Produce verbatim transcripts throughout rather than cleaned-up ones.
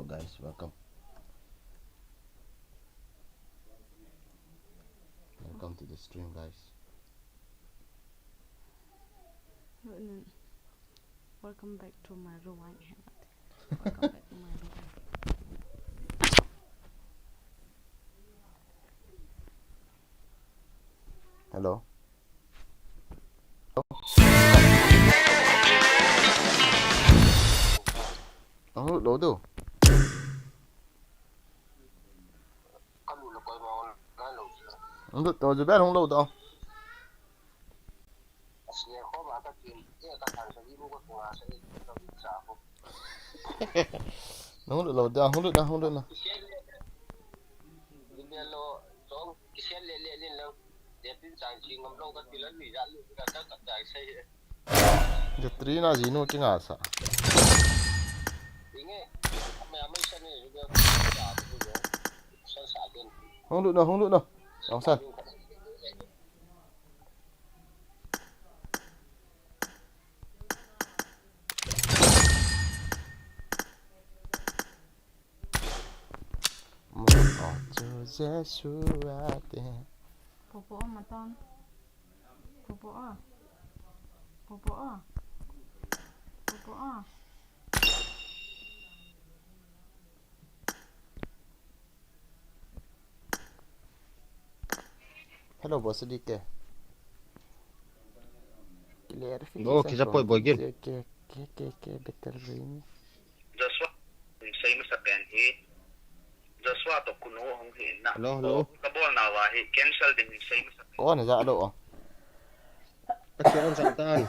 Guys, welcome. Welcome to the stream, guys. Welcome back to my room. Welcome back to my room. Hello. Ang lut lou tu. Ang lut tu, Jubel hung lou tu. Nung lut lou tu, hung lut na, hung lut na. Katrina jinu kinga sa. Hung lut na, hung lut na. Song san. Mo chu Jesu ate. Popo a matan. Popo a. Popo a. Popo a. Hello, boss, D K. Clarification. Bo, kisa poi boy gin. K, K, K, K, better ring. Joshua, sei masa pen hi. Joshua to kuno hong hi na. Hello, hello. Ka bol na wa hi cancel din sei masa pen. Oh, na ja lo, oh. Ka ki on sa tan.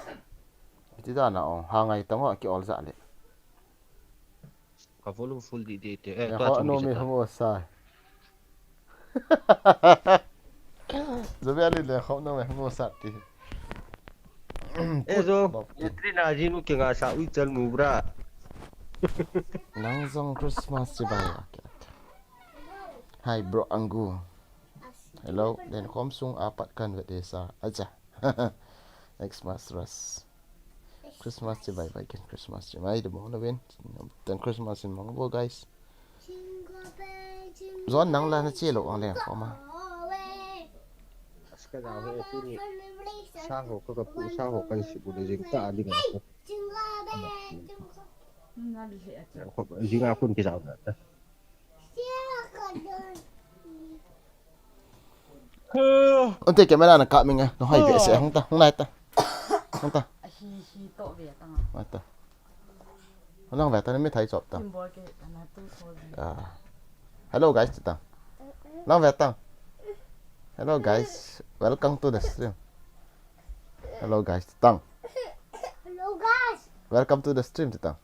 Ti da na, oh, ha ngai tang, oh, ki ol ja le. Ka volume full di di te. Eh, ya, ka ho, no, me hamo sa. Zo be ali le ho, no, me hamo sa ti. Eh, zo. Katrina jinu kinga sa ui chal mu bra. Nang zong Christmas chibai a ke. Hi, bro Angu. Hello, den khom sung apat kan vet e sa. Acha. Xmas Rush. Christmas chibai bai ken, Christmas chibai de mo na ven. Ten Christmas in mong bo, guys. Zon nang la na che lo ang leng koma. Aska da ho tu ni. Sa ho ka ka pu sa ho kan si bu de jing ta a ding a ko. Jing a kun ki zau na ta. Ante camera na kap ming e, no hai be se, hung ta, hung nai ta. Hung ta. Hi, hi, to ve ta. Nai ta. Hung ve ta, na mi thai chop ta. Symbol ke ta na tu so. Ah. Hello guys, ti ta. Lang ve ta. Hello guys, welcome to the stream. Hello guys, ti ta. Hello guys. Welcome to the stream, ti ta.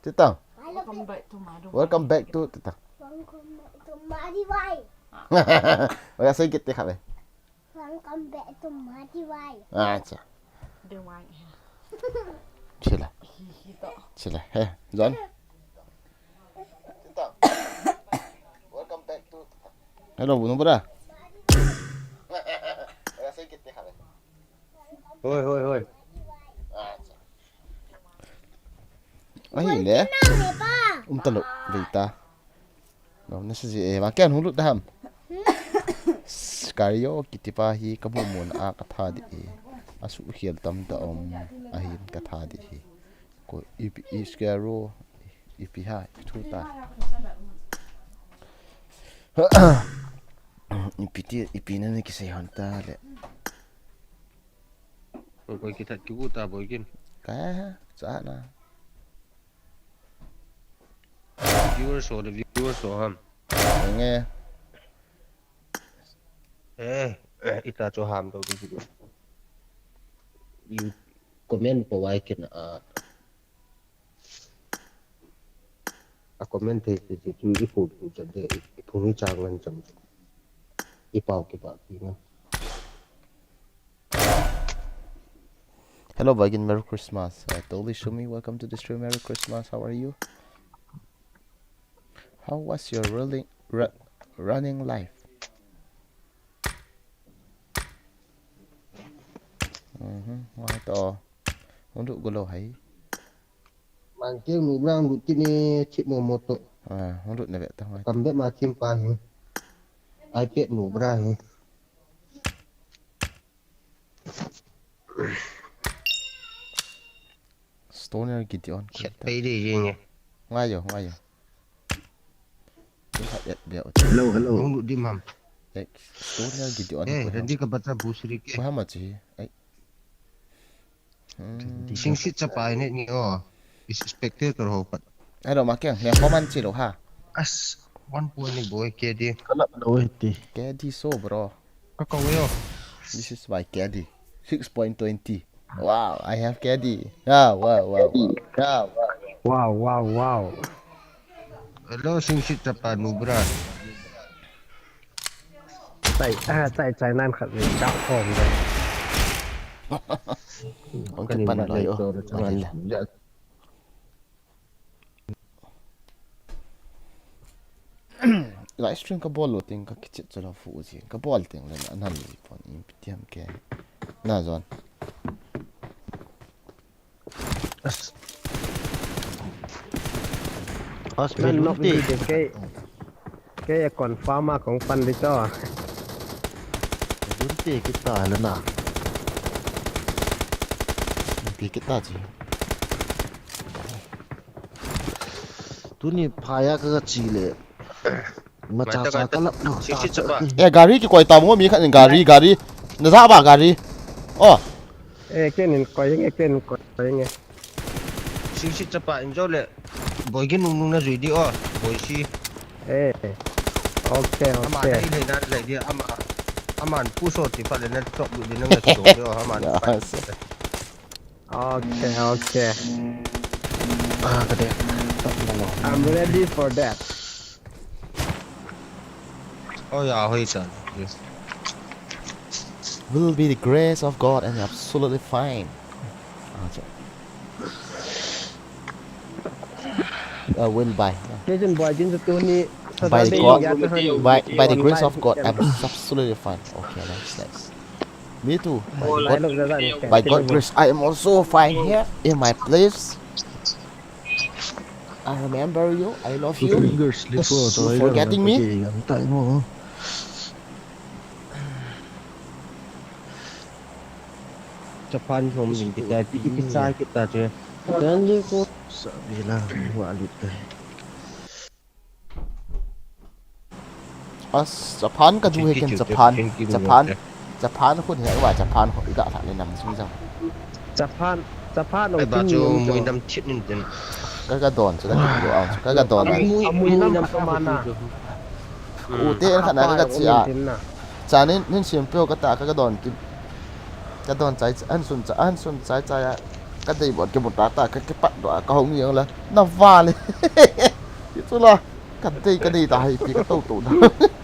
Ti ta. Welcome back to Madu. Welcome back to, ti ta. Welcome back to Madu Wai. Oya, say kit ti kha be. Welcome back to Madu Wai. Acha. De Wai. Chila. Hi, hi to. Chila. He, John. Ti ta. Welcome back to. Hello, bunu bra. Oya, say kit ti kha be. Hoi, hoi, hoi. Acha. Ahile. Um ta lo, ve ta. Lo, na si ji e, va ken hung lut da ham. Skario kiti pa hi ka mu mun a ka tha di e. A su khial tam ta um, ahin ka tha di e. Ko ipi, i Skario, ipi ha, ipi thu ta. Ipi ti, ipi na ni kisei hon ta le. Boi, boi, kithat kigu ta, boi kin. Ka, cha na. Viewers ho, the viewers ho ham. Nge. Eh, eh, ita cho ham to kigu. You comment ko wai kin a. A comment thei thei chu i phut phut chan de, i phut chang ngan chang. I pau kipah pi ngan. Hello, Vaigin, Merry Christmas. Uh, Toli Shumi, welcome to the stream. Merry Christmas. How are you? How was your running, ru-, running life? Mhm, ngai to. Hung lut go lo hai. Ang keng nu brang lut kit ne, chip mo mo to. Ah, hung lut na ve ta hoi. Kam be ma kim pa hi. iPad nu bra hi. Stoner Gideon. Chat pei di jing e. Ngai yo, ngai yo. Kin khat et bia u. Hello, hello. Hung lut di mam. Eh, Stoner Gideon. Eh, ready ka bata busri ke. Ko hama chi. Ai. Hmm. Singsit chapa ne ni o. Is spectator ho pat. Hello, ma keng. Ne comment chi lo ha. As one point ni boy K D. Kalap lo e ti. K D so bro. Ka ko yo. This is my K D. Six point twenty. Wow, I have K D. Ah, wow, wow, wow. Wow, wow, wow. Hello, singsit chapa nu bra. Chai, ah, chai, chai nan khat ni chak khom le. Ong kipan lo yo. Live stream ka bol lo ting ka kichit chu lo fu ji. Ka bol ting le na nan ji pon in P T M ke. Na zon. As. As men nok di de ke. Ke confirm a kong pan di to. Dun te kita le na. Pi kita ji. Tuni phaya ka chi le. Macha cha ka lap no. Singsit chapa. Eh, gari kikoi tam ngo mi khat in gari, gari. Na ja ba gari. Oh. Eh, ken in koi nge, ken in koi nge. Singsit chapa in jo le. Boy gin nung nung na jui di o. Boy si. Eh. Okay, okay. Ama dai le na le di ama. Ama pu so ti pa le na chop di na ngai so di o ama. Okay, okay. Ah, ka de. Tap na lo. I'm ready for that. Oh, yeah, hoi chan. Yes. Will be the grace of God and absolutely fine. Ah, cha. Uh, will by. Jason boy, din tu ni. By the God, by, by the grace of God, I'm absolutely fine. Okay, nice, nice. Me too. By God, by God grace, I am also fine here in my place. I remember you. I love you. Fingers, let's go. Yes, you forgetting me? Japan home in kita, kita kita je. Dan je ko. Sabila, wa lut kai. As, Japan ka ju he ken Japan, Japan, Japan khun he wa Japan khun i ga thah le nam sung jang. Japan, Japan ong tin mui nam thit nin tin. Ka ga don chu ka ti lo au chu ka ga don. Mui nam ka mana. U te en khat na ka ga chi a. Cha nin nin sim peo ka ta ka ga don tin. Ka don chai an sun cha an sun chai chai a. Ka dei bot ke mut ta ta ka ke pat do ka hong yang la. Na va le. Chu la. Ka dei, ka dei ta hai pi ka to to da.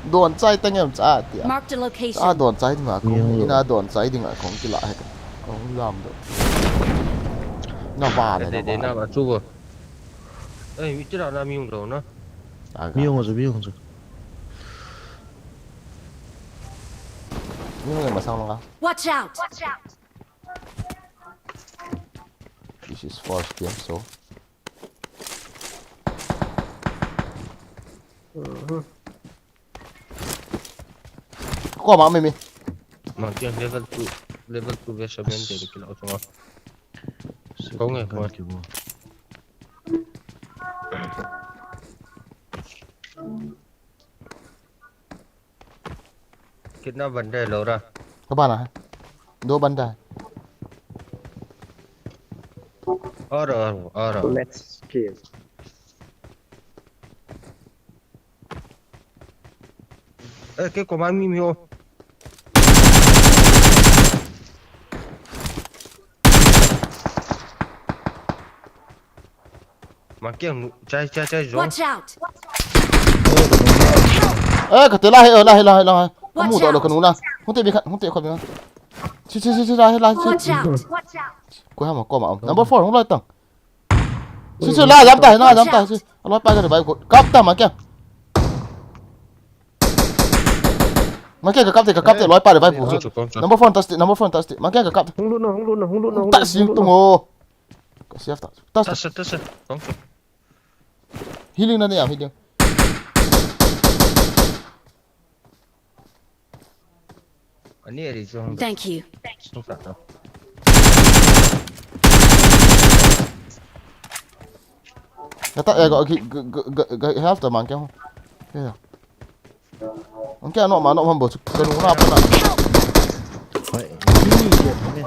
Don chai ta ngem cha tia. Marked a location. A don chai dinga kong, ina don chai dinga kong kila hai ka. Kong lam do. Na va le, na va. Na va chu bo. Ei, mi tira na mi ung lo na. Mi ung chu, mi ung chu. Mi ung ma sang lo nga. Watch out. This is first game, so. Ko ma me me. Ma kia level two, level two ve shamen de kila o chunga. Ko nge ko. Kitna banda hai lo ra? Ka bana hai. Do banda hai. Aa raha, aa raha. Let's kill. Eh, ke ko ma mi mi ho. Ma kiang nu, chai, chai, chai, jong. Watch out! Eh, ka te la he, la he, la he, la he. Ka mu to lo ka nu na. Hung te bi khat, hung te kho bi khat. Chi, chi, chi, chi, la he, la he, chi. Watch out! Watch out! Ko ha ma ko ma. Number four, hung lai tang. Chi, chi, la jam ta, la jam ta, chi. Aloi pa ka de bai ko. Kap ta ma kiang. Ma kiang ka kap te, ka kap te, loi pa de bai ko. Number four, tas te, number four, tas te. Ma kiang ka kap te. Hung lut no, hung lut no, hung lut no, hung lut no. Ta sing tung o. Safe ta. Tas ta. Tasa, tasa. Kong. Healing na niya, healing. Ani ari jong. Thank you. Sung sa to. Nata ya go, go, go, go, go, health to man kya ho? Ya. Ang kya no ma no man bo chu kanu na pa na.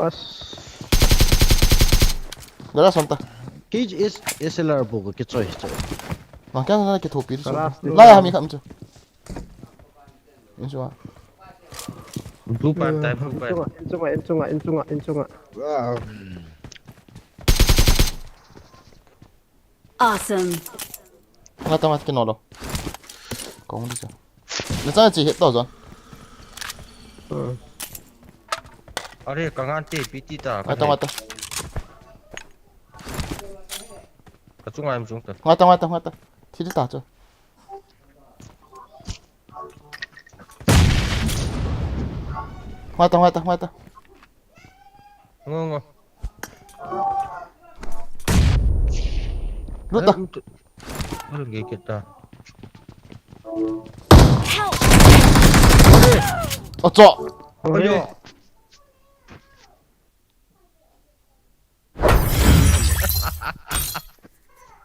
As. Gara santa. Cage is S L R bo ko kichoi choi. Ma kya na ki thopi chu. Last La ya mi kam chu. Inchunga. Blue bar tai, blue bar. Inchunga, inchunga, inchunga, inchunga. Awesome. Ngata ngata kinolo. Kong di sa. Na sa chi hit to zon. Are, ka ngan te piti ta. Ngata ngata. Ka chunga im chung ta. Ngata ngata ngata. Thi ta chu. Ngata ngata ngata. Ngo, ngo. Luta. Ano nge kita? Help! Ocho. Ayo.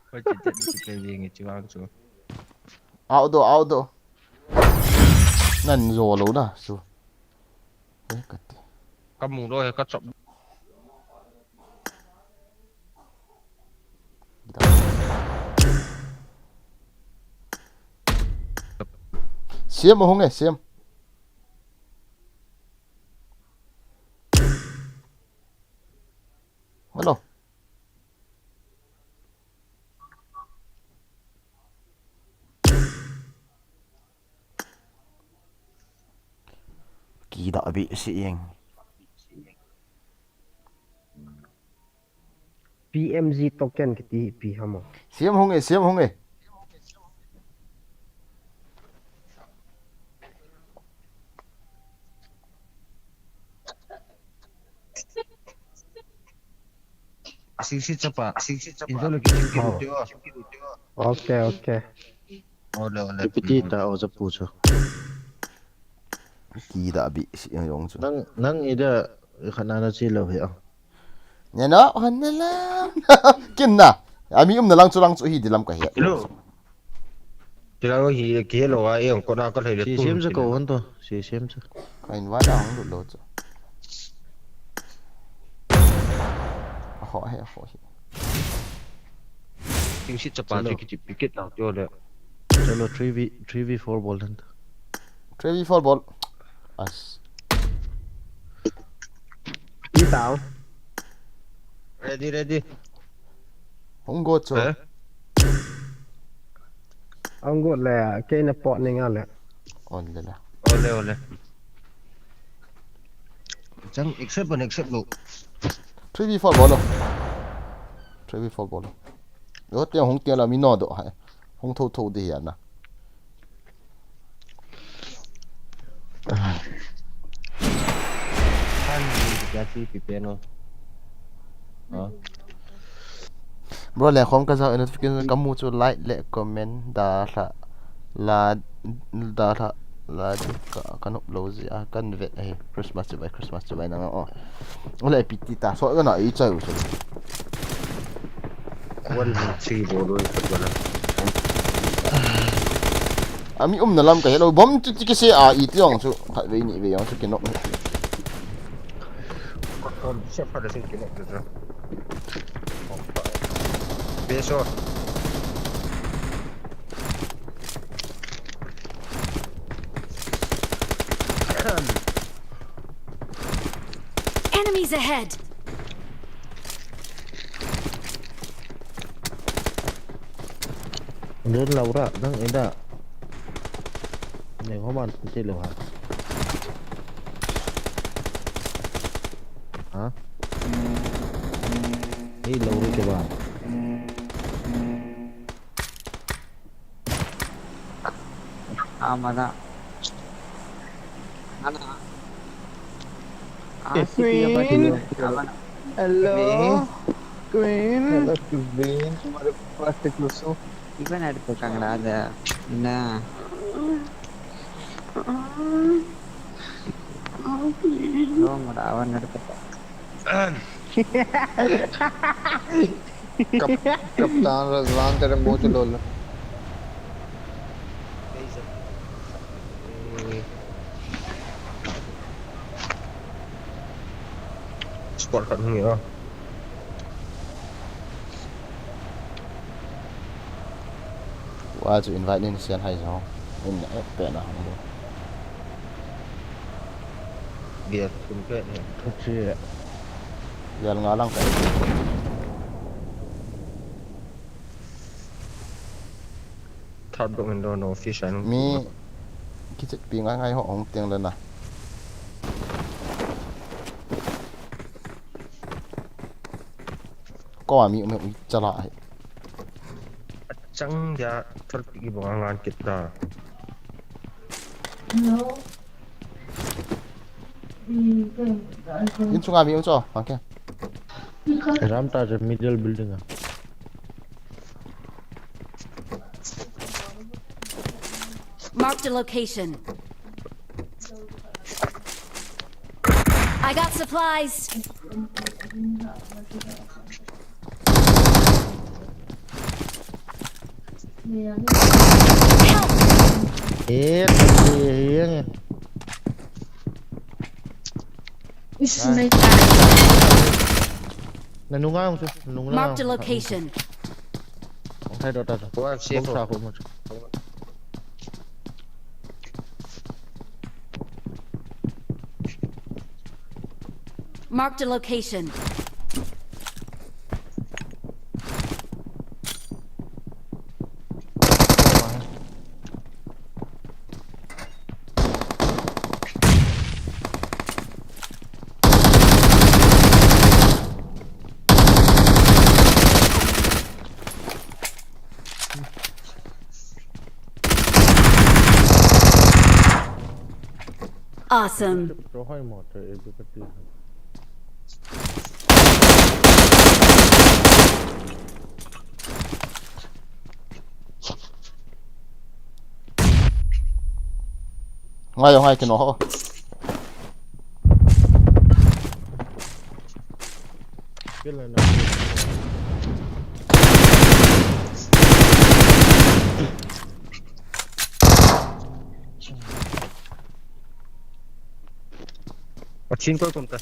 Koi chit chit ni koi nge chi wang chu. Auto, auto. Nan zo lo da su. Eh, kati. Ka mu lo he ka chop. Siam hung e, siam. Hello. Kida abi si ing. P M G token kiti pi hamo. Siam hung e, siam hung e. Singsi chapa, singsi chapa. Injolo ki singsi tio. Okay, okay. Ole, ole. Piti ta o cha pu chu. Kida abi si ing yong chu. Nang, nang ida khana na chi lo he a. Nya na, han na la. Kin na. Ami um na lang chu lang chu hi di lam ka he. Hello. Tila hi ke lo a e ko na ka le le. Si siam cha ko hon to. Si siam cha. Kain wa da hong lo chu. Aho he, aho he. Singsi chapa chu kiti picket na tio le. Chalo three v, three v four bol den. Three v four bol. As. Pi tao. Ready, ready. Hung go chu. Eh? Ang go le, ke na pot ning a le. On le la. Ole, ole. Chang accept and accept lo. Three v four bol lo. Three v four bol lo. Yo te hung te la mi no do hai. Hung tho tho de ya na. Han ni ka chi pi pe no. Ah. Bro, le khom ka za notification ka mu chu like le comment da la la da la la di ka ka nop lo ji a kan vet ai Christmas chibai Christmas chibai na o. Ole piti ta so na i chai u chu. One, three, bol lo ka bol. Ami um na lam ka hello bom chu ti ki se a i ti ong chu khat ve ni ve ong chu ki nok. Kon siap pada sini kena tu. Besok. Enemies ahead! Dun Laura, nang ida. Nei ho man ti lo ha. Ha? Ei lo ri ke ba. Amana. Ana. Hello. Queen. Hello, Queen. तुम्हारे पास एक लुसो। Iban na to kang rada. Na. Long rawan na to. Cup-, कप्तान रजवान तेरे मुंह से लोला। Squad khat hung hi a. Tua chu invite nin sian hai jong. In eh pe na hung lo. Dia tum pe ni. Khachi. Dia nga lang ka. Third block in door no fish and mi kichit pi ngai ngai ho hung teng le na. Ko mi mi chala ai. Chang dia third block i bang ngan kit ta. Hello. In chunga mi um cho, okay. Ram ta je middle building a. Marked a location. I got supplies. Help! Eh, eh, eh. Ish, ah. Na nunga ang tu, na nunga. Marked a location. Ang thai dot ta. Ko ang siya ko. Sa ko mo. Marked a location. Awesome. Ngai, ngai, kino ho. Pathin koi kum ta.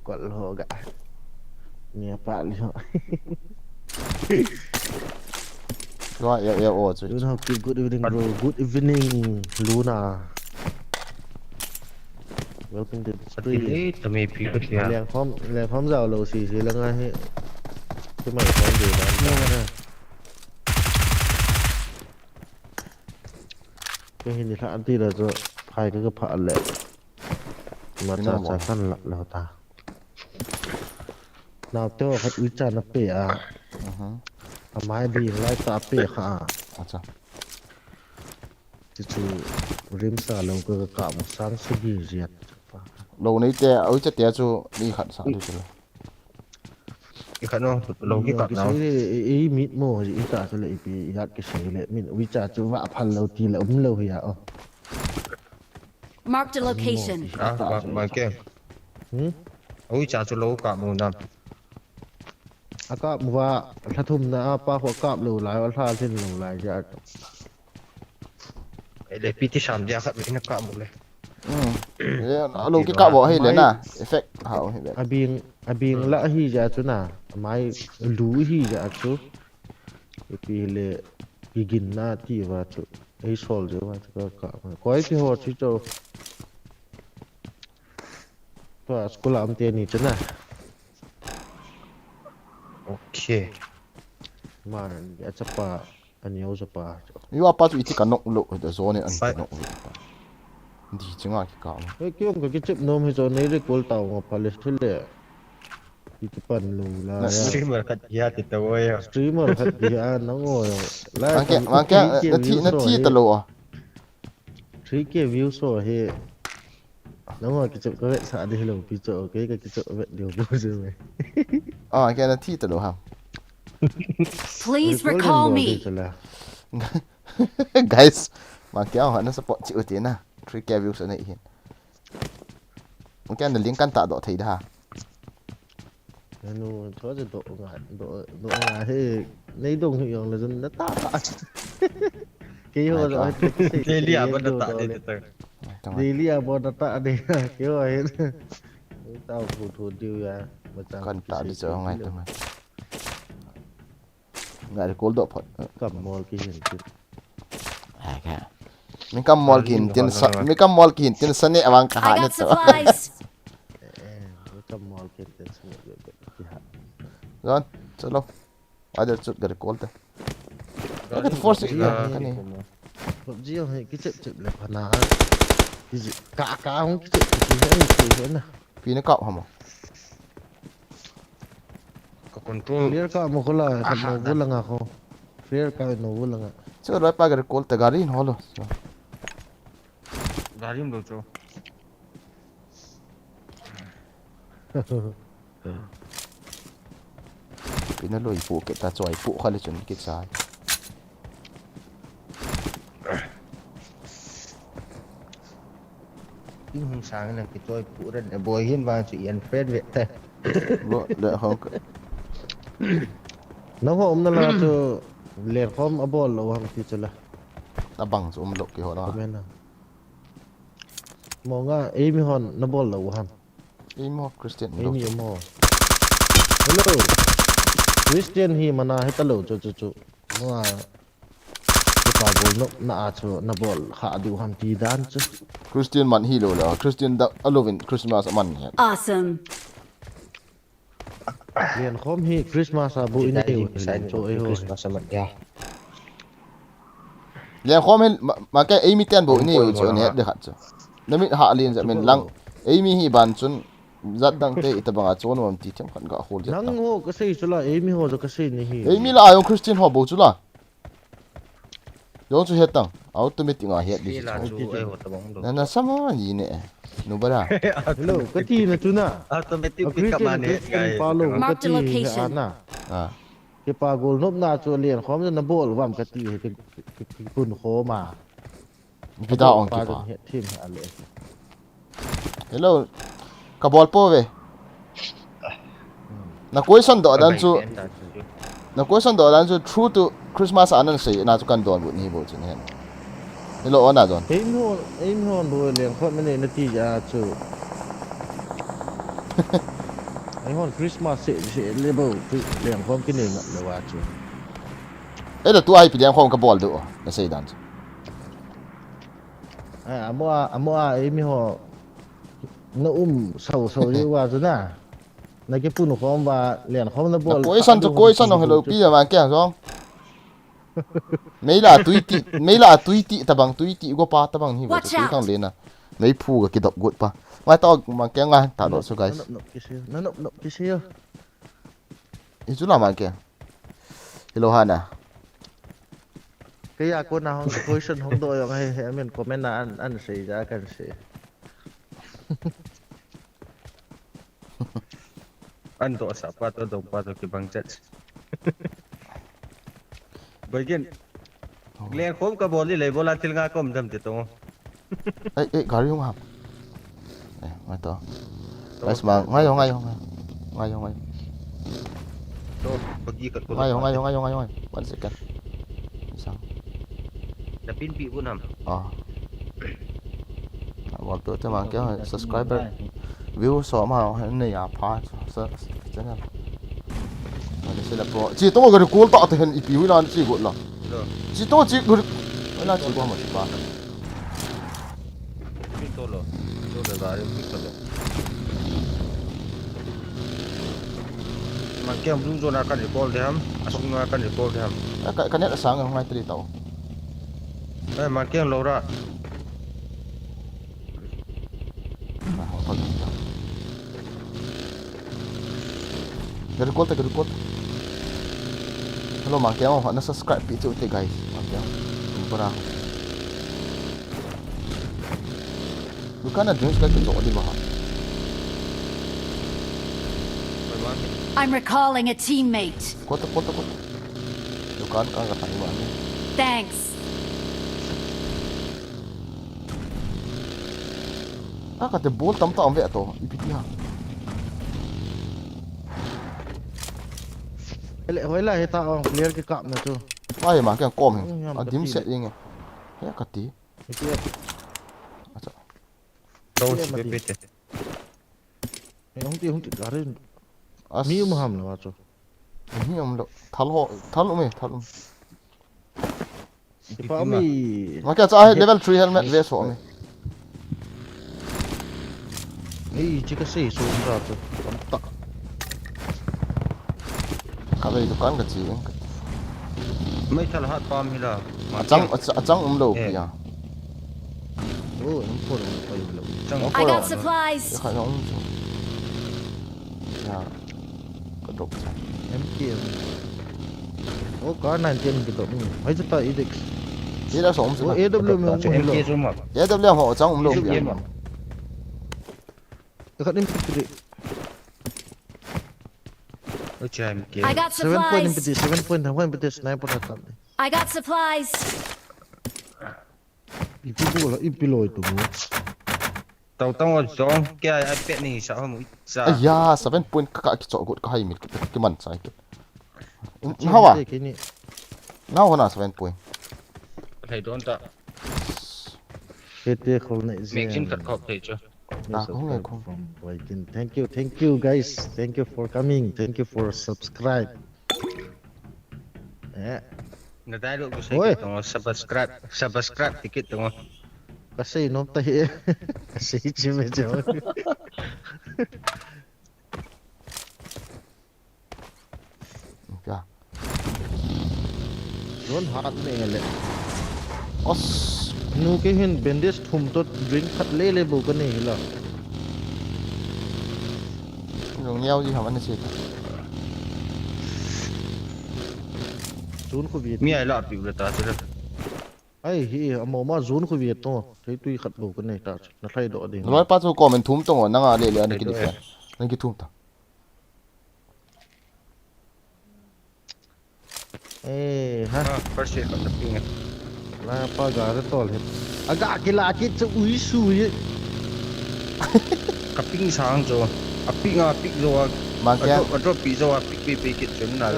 Kol ho ga. Nia pa li ho. Tua, ya, ya, oh, chu. Luna, okay, good evening, bro. Good evening, Luna. Welcome to the stream. Leng khom, leng khom jao lo si, si la ngai hi. Ki mai khom de ba. Ke hin ni kha anti la chu phai ka ka pha le. Ma cha cha kan la lo ta. Nau te ho khat uicha na pe a. Aha. Amai di lai ta pe kha a. Acha. Ti chu rim sa lo ka ka ka mu sang sagi jiat. Lo nei te, uicha te chu mi khat sa ti chu. I khat no, lo ki kap na. I mit mo, i ta chu le i pi, i hat ki sei le, min uicha chu va phal lo ti le um lo hi a o. Marked a location. Ah, ma, ma ke. Hmm? Uicha chu lo kap mo na. A kap mo va, lha thum na a pa kho kap lo lai, a lha thin lo lai ja. Ele P T sam dia khat ina ka mu le. Hmm. Eh, a lo ki ka bo hi le na. Effect ha hi le. Abing, abing la hi ja chu na. Mai lu hi ja chu. Ipi le ki gin na ti va chu. Ei sol je va chu ka ka. Koi ki ho chu chu. Tua school a um te ni chu na. Okay. Ma, a chapa, a neo chapa chu. Yo apa chu iti ka nok lo, da zone an ka nok lo. Di chinga ki ka. He, kiong ka kichep nom hi chu nei recall tao nga pale thile. Iti pan lo la. Na ya. Streamer khat ya ti ta wo ya. Streamer khat ya nang wo ya. La, mangke, mangke, na thi, na thi ta lo a. Three K views ho hi. Nangho kichop ka vetsah di lou pi chu, kei ka kichop vet diu bu chu me. Ah, kei na thi talou ham. Please recall me. Guys, ma kei ho na support chi u ti na. Three K views anei hin. Kei na link kan tahdoh thei da. Nanu, cho je do nga, do do nga he. Nei dong hi yong le jun na ta ta. Kei ho jo he. Daily a ba na ta de ta. Daily a ba na ta de. Kei ho he. Tao thu thu diu ya. Kan ta di cho ngai ta ngai. Ngai recall doh phot. Kam mol ki hin tin. Ai ka. Mi kam mol ki hin tin sa, mi kam mol ki hin tin sa ne awang ka ha I ne got to. Supplies. Eh, mi kam mol ki hin tin sa ne ki ha. Jon, chalo. Ai da chut ga recall te. Ka force ka ni. PUBG hong he kichep chep le phana. Kichep ka ka hong kichep ki he ni ki he na. Pi ne kap hamo. Ka control. Clear ka mo ko la ka no bu la nga ko. Clear ka no bu la nga. Chu roi pa ga recall te gari in holo. Gari um do cho. Pi na loi pu ke ta choi pu kha le chun ki chai. Pi hung sang na ki choi pu ren e boy hin ba chu ian friend ve te. Bo le hong. Nangho um na la chu len khom a bol lo hang ti chu la. Tabang chu um lo ki ho na. Comment na. Mo nga ei mi hon na bol lo hang. Ei mo Christian Ei lo. Mi mo. Hello. Christian hi mana he ta lo chu chu chu. Mo a. Ki pa bol no na a chu na bol kha diu ham ti dan chu. Christian man hi lo la. Christian da alovin Christmas man he. Awesome. Len khom hi Christmas a bu in ei u hi cho ei ho. Christmas a man ya. Len khom hin ma ke ei mi ten bo in ei u cho ne de khat chu. Na mit ha lin ja men lang. Ei mi hi ban chun zat dang te ita banga chon wam ti them khat ga khol ja. Nangho ka sei chu la ei mi ho jo ka sei ni hi. Ei mi la ayong Christian ho bo chu la. Jong chu het tang. Automatic nga het di. Ila chu ei ho ta bang do. Na na sama ni ne. Nu bara. Hello, ka ti na chu na. Automatic A pick up Christian man he. Christian pa lo Mark ka the ti he location. A na. Ah. Ki pa gol nop na chu len khom na bol wam ka ti he ki ki- ki kun khom a. Pida ong ki pa. He thim he a le. Hello. Ka bol po ve. Na question doh dan chu, na question doh dan chu true to Christmas a nan sei na chu kan don bu ni bo chu ni hen. Hello, ona don. Ei mi hon, ei mi hon bo len khom ne na ti ja chu. Ei hon Christmas se se le bo chu len khom ki ne ngat le wa chu. Ei da tu ai pi len khom ka bol do na sei dan chu. Ai, amo a, amo a ei mi ho na um sau sau ji wa chu na. Na ki pun khom wa len khom na bol. Na question chu question ong hello pi ma ke jong. Mei la tui ti, mei la tui ti tabang tui ti go pa tabang ni bo chu tui kang le na. Mei phu ga ki dop gut pa. Ngai to ma ke ngai ta do chu guys. Na nop nop ki se, na nop nop ki se. I chu la ma ke. Hello hana. Kei a ko na hong question hong do yong he he men comment na an an sei ja kan sei. An do sa pa to dong pa to ki bang chat. Boy gen. Len khom ka bol ni le bola thil nga kom dam te to. Ei ei gari hung ham. Eh, ngai to. Guys ma ngai yo ngai yo ngai. Ngai yo ngai. To bagi kat ko. Ngai yo ngai yo ngai yo ngai yo. One second. Sang. Na pin pi bu nam. Ah. Wal to te ma ke subscriber. View so ma ne ya pa sa channel. Ani sila pro. Chi to gari kul ta te hen ipi wi lan chi go la. Chi to chi gari. Wala chi go ma chi ba. Pin to lo. To le gari pin to lo. Ma ke blue zone a kan recall de ham. Asung a kan recall de ham. Ka ka ne sang ngai tri tao. Eh, ma ke lo ra. Gari kol ta gari kol. Hello ma ke ho na subscribe pi chu te guys. Ma ke ho. Para. Dukan a drinks ka kicho di ba. I'm recalling a teammate. Kota, kota, kota. Dukan ka ka thai ba ni. Thanks. Ka ka te bol tam ta ve to. Ipi ti ha. Hele, hoila heta ong player ke kap na tu. Ai ma ke kom he. A dim set ing. He ka ti. Acha. Tau si pe pe te. Hung ti hung ti gare. As. Mi um ham lo acho. Mi um lo. Thal ho, thal um e, thal um. Sipa mi. Ma ke cha he level three helmet ve so mi. Ei, chi ka sei so ra to. Tam ta. Ka ve dukan ka chi. Mai thal hat pam hi la. Achang, achang um lo pi a. Oh, em por pa lo. Chang. I got supplies. Ka um chu. Ya. Ka drop cha. M K. Oh, ka nine ten ki to. Hai ta i dek. Ila so um chu. Oh, A W M Chu M K chu ma. A W M ho achang um lo pi a. M K ma. Ka nim pit. Oi cha M K. I got Seven point supplies. pit, seven point, seven point pit sniper attack. I got supplies. Ipi bol, ipi loi tu mo. Tau tang o jong kya ai pet ni sa ho mu cha. Aya, seven point ka ka kicho got ka hai mil ki, ki man chai ki. Nawa. Kini. Nawa na seven point. Thei don ta. Kete khol na isi. Mek jin khat khop thei chu. Ah, kong e, kong. From Boykin. Thank you, thank you guys. Thank you for coming. Thank you for subscribe. Eh, Na dai lo ku Oi. sai tong subscribe, subscribe ticket tong. Ka sei nom ta hi. Ka sei chi me jo. Ya. Don hat me le. Os. Nu ke hin bandage thum to drink khat le le bo ka nei la. Nung niau ji ham ani se ta. Zone khu vi. Mi ai la pi u ta chu. Ai hi amo ma zone khu vi to. Thei tui khat bo ka nei ta. Na thlai do ding. Loi pa chu comment thum tong o, nanga le le ani ki dikha. Nang ki thum ta. Eh, ha. Ah, first aid khat na ping. La pa ga ra tol he. Aga kila ki chu ui su ye. Ka ping sang chu. A ping a ping zo a. Mang kya. A drop pi zo a ping pi pi kit chun na.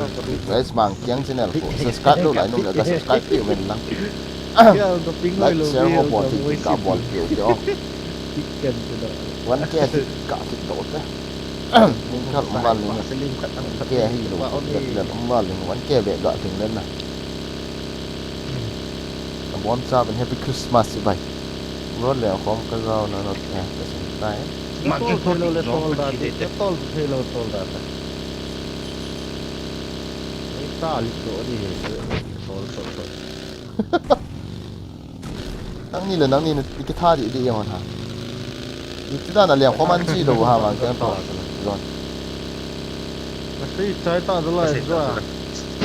Guys, Mang Kiang channel ko subscribe lo lai nung le ka subscribe pi ven lang. Ya ka ping Like, lo. share ho bol ti ka bol pi ti o. Kan tu da. One K ti ka ti do te. Ning kal um bal ning. Selim khat ang khat. K hi lo. Len um bal ning one K be ga ting len na. Abon cha ben happy Christmas si bai. Ro le khom ka zau na not ya ka sin tai. Ma Tol chu thei lo le zo tol da chi te. te. Tol thei lo tol da ta. Ai ta li to di he. Tol tol tol. Nang ni le nang ni na ki tha di di hon ha. Ni ti da na le khom an chi lo ha Mang Kiang to. Zon. Kasi chai ta da la.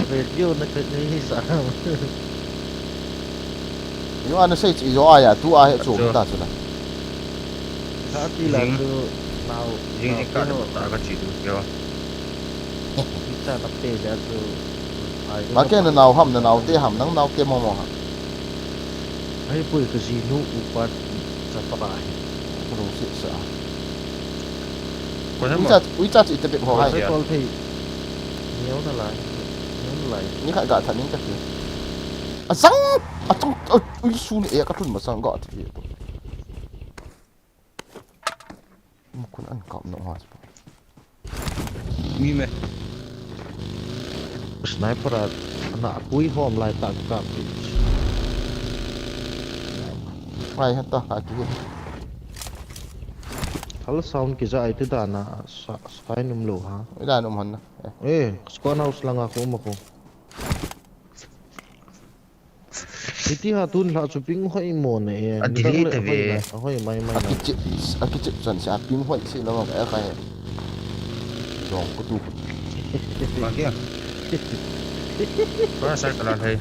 Radio na khat ni sa. Yo ana sei chi yo aya tu a he chu ta chu na. Ka ti la chu nau. Jing jing ka le ta ka chi du kyo. Ti ta na pe ja chu. Ma ke na nau ham na nau te ham nang nau ke mo mo ha. Ai pui ka ji nu upat sa pa hi. Ko lo si sa. Ko na Ui mo. cha ui cha chi te pe ho hai. Ai tol thei. Niau na lai. Niau na lai. Ni kha ga tha ning ka ti. A sang a chung ui su ni e ka thun ma sang ga ti. Kun an kap no ha. Mi me. Sniper a na pui hom lai ta ka pi. Ai ha ta ha ki. Hal sound ki ja ai ti da na sa sai num lo ha. Ila num han na. Eh, squad house langa ko ma ko. Hiti ha tun la chu ping hoi mo ne e. A delay ta ve. Hoi mai mai. A kichip a kichip chan si a ping hoi si lo ka ka he. Zong ko tu. Ma kya. Para sa kala hai.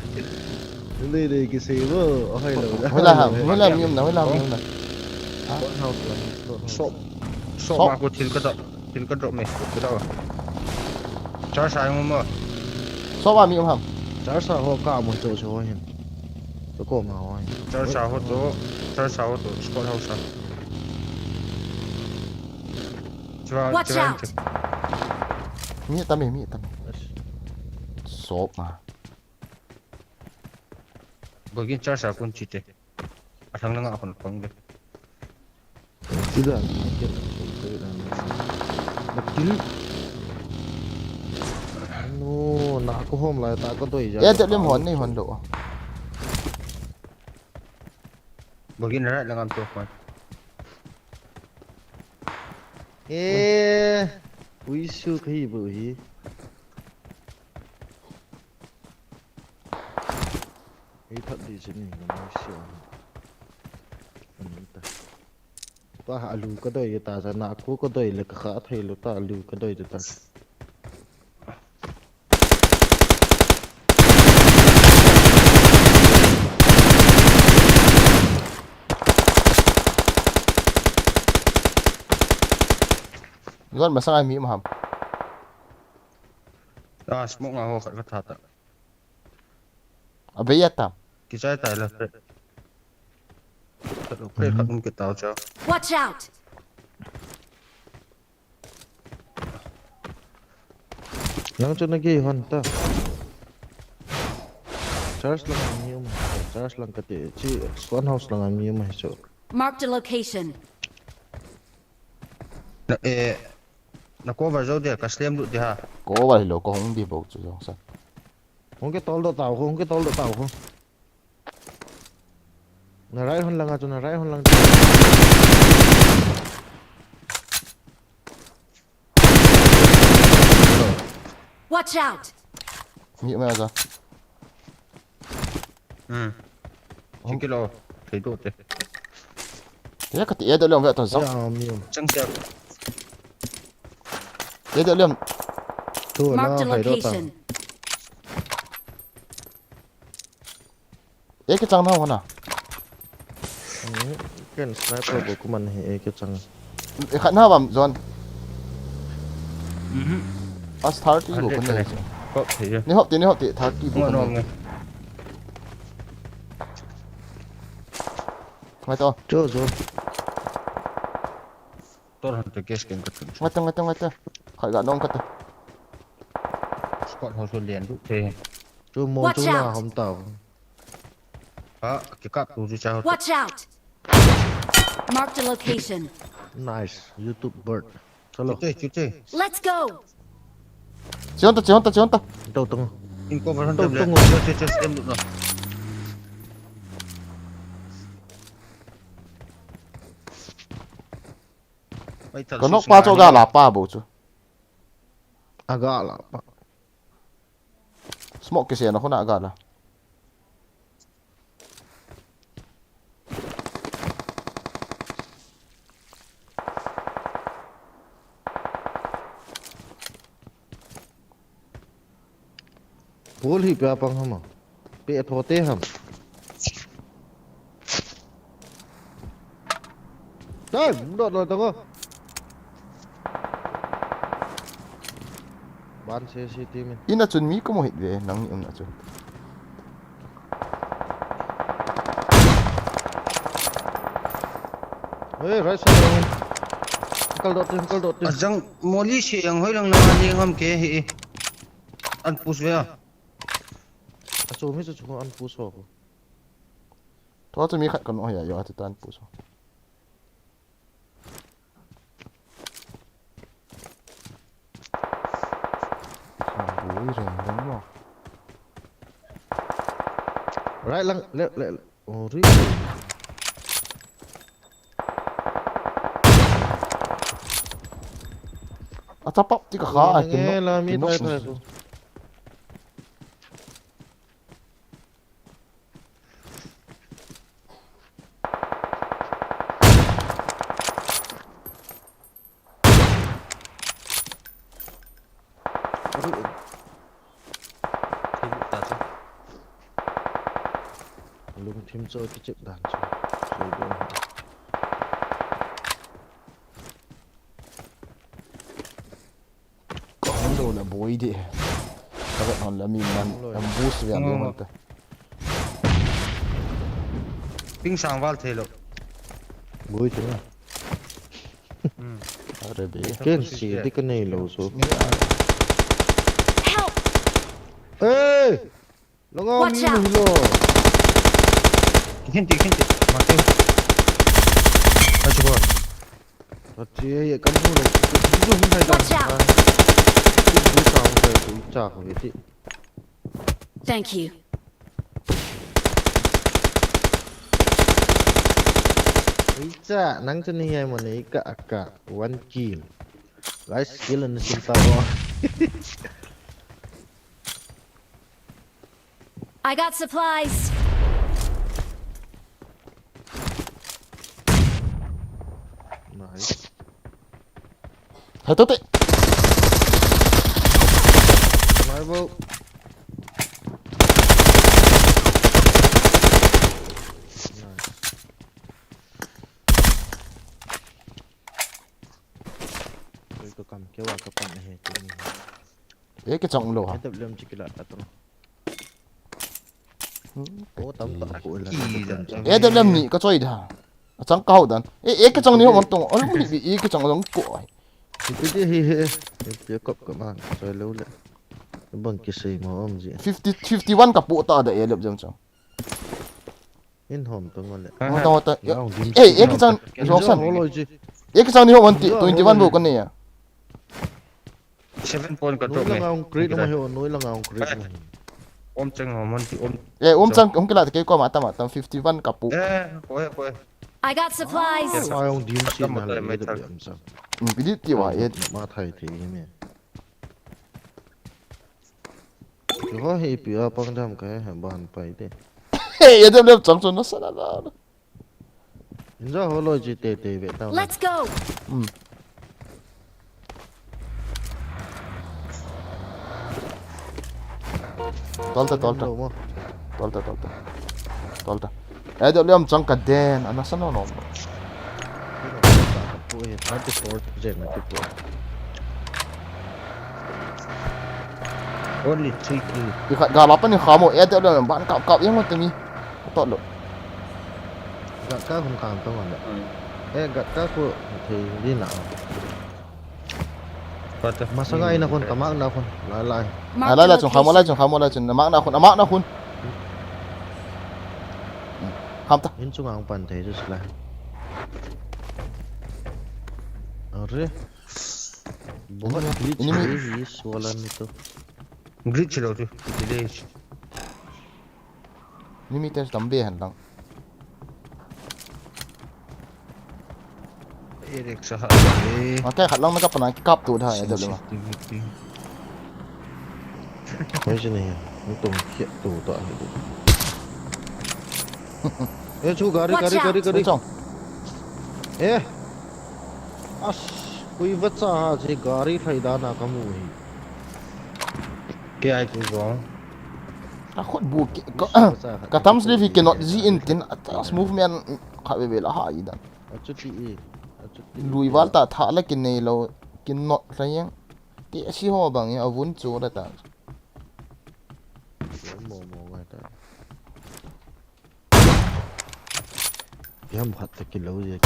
Dei dei ki sei bo. Hoi lo. Hoi la ha, hoi la mi um na, hoi la mi um na. Short house la, short house. Shop. Shop ma ko thil ka drop. Thil ka drop me. Ka drop. Charge sa mo mo. Shop a mi um ham. Charge sa ho ka mo cho cho hin. Ka ko ma ho hin. Charge sa ho to. Charge sa ho to. Squad house sa. Chua, Watch chua, out! Mi tam mi tam. Shop ma. Bagi charge sa kun chite. Athang lang akon pang de. Sida. Na kill. No, na ko hom la ta ko doi ja. Ya te lem hon nei hon do. Bagi na right lang am to kon. Eh, ui su kai bu hi. Ei that di sini na mai sia. Ani ta. Pa alu ka doi ta sa na ko ka doi le ka kha thei lo ta alu ka doi ta. Jon masang ai mi um ham. Ah, smoke nga ho khat ka tha ta. Abe ya tam. Kichai tai la. Khat lo, khat um kitao cha. Watch out! Lang chu na gei hon ta. Charge lang a mi um. Charge lang ka te. Chi squad house lang a mi um hi chu. Marked a location. Na eh na cover zo de ka slam lut de ha. Cover hi lo ko hung di bo chu jong sa. Hung ke tol do tao ko, hung ke tol do tao ko. Na right hon lang a chu, na right hon lang. Watch out! Mi ma ja. Hmm. Chikilo. Thei do te. Ya ka ti ya do lem ve to zo. Ya mi um. Chang sia. Ya do lem. Tu na Marked a hai do ta. Location. Ya ke chang na hona. Ken sniper bo kuman hi e ke chang. E khat na bam Jon. Mhm. As thirty bo Hundred kun kane. ne. Ko thei ya. Ni hop ti ni hop ti thirty bo Ngo no kun ne. Nge. Ngai to. Cho zo. Tor han te gas ken ka thun. Ngai to ngai to ngai to. Khai ga nong ka to. Squad house lo lian du te. Chu mo Watch chu na out. Hom tao. Ha, ki kap tu chu cha ho. Watch out! Marked a location. Nice. YouTube bird. Chalo. Chute, chute. Let's go! Chion ta chion ta chion ta. Tao tong. In cover han Tong, te le. tong. Chute, chute, slam du na. Mai thal Ka su nok sma pa cho ni. ga la pa bo chu. Aga la pa. Smoke ke se na khona ga la. Bol hi pia pang hama. Pe tho te ham. Dai, dot lo tong. Ban se si team in. Ina chun mi ko mo hit ve nang ni um na chun. Hey, right side. Kal dot te, kal dot te. Ajang moli se yang hoi lang na ni ngam ke hi. An push ve a. Achu mi chu chu an push ho. Tua chu mi khat kan o ya yo ati tan pu so. Bui reng reng mo. Right lang, left, left, left. Oh, ri. A chapap ti ka kha a kin no. La mi Kin no. tai tai ko. Lungthim cho kichep dan cho. Lo la boi di. Ka vet hon la mi man ambush ve a mi hon ta. Ping sang val thei lo. Boi thei na. Hmm. Are be. Ken si di ka nei lo so. Help! Hey! Langa mi hi lo. Khin ti, khin ti. Ma ti. Achu ko. Achu ye kam hu lo. Ju hun dai. Watch out! Ju sa hun dai tu cha ko ye ti. Thank you. Icha nang chani ye mo ne ka aka one kill. Guys, kill na sim ta wo. I got supplies. Nice. Hai to te. Nice. Koi ko kam ke wa ka pan he tu ni. Ye ke chang lo ha. He to lem chikila ta to. Hmm, o tam ta ko la. Ki dan chang. E da lem ni ka choi da. A chang kau dan. E, e ke chang ni ho man tong. Ol ni bi e ke chang long ko ai. Ti ti hi he. Ti ti kop ko man. Choi lo le. Bang ki sei mo om ji. Fifty, fifty one ka pu ta da e lem jam chang. In hom to mo le. Mo ta mo ta. E, e ke chang Jongsan. E ke chang ni ho man ti twenty one bo ka ne ya. Seven point ka drop me. Noi langa hung create mo he, noi langa hung create mo he. Om chang ho man ti om. Eh, om chang hung kila te kei ko ma tam ma tam fifty one ka pu. Eh, ko he, ko he. I got supplies. Ma hung dim si na le me ta am sa. Hmm, bidi ti wa ye. Ma thai the me. Ho he pi a pang dam ka he ban pai te. Hey, ye dem dem chang chon na sa la la. Inja ho loi chi te te ve ta. Let's go. Hmm. Tol ta, tol ta. Lo mo. Tol ta, tol ta. Tol ta. Eh, do liam chang ka den. Ana sa no no. Pu he thirty four jen na ti pu. Only three kill. Ki khat ga la pa ni kha mo. Eh, do liam ban kap kap yang mo te mi. Tot lo. Gat ka hun khang tong le. Hmm. Eh, gat ka ko thei di na. Pat. Masanga ina khun, ka mak na khun. Lai lai. Lai lai lai chung khamo lai chung khamo lai chung. Na mak na khun, na mak na khun. Kham ta. In chung ang pan thei chu lai. Are. Bohat glitch hi swala ni to. Glitch lo tu. Glitch. Ni mi test dam be han lang. Erik sa ha. Ma kai khat lang na ka pana ki kap tu da ya da le ma. Koi si ni. Ni tum ki tu ta. Eh chu gari gari gari gari. Eh. As koi bacha ha je gari thai da na ka mu hi. Ke ai ku zong. A khut bu ke, ka, ka thumbs left hi cannot zi in tin, a tas movement kha ve ve la ha i dan. Achuti i, achuti i. Lui val ta tha la kin nei lo, kin not la yang. Ti si ho bang ya vun chu la ta. Mo mo ngai ta. Yam khat ta kilo je.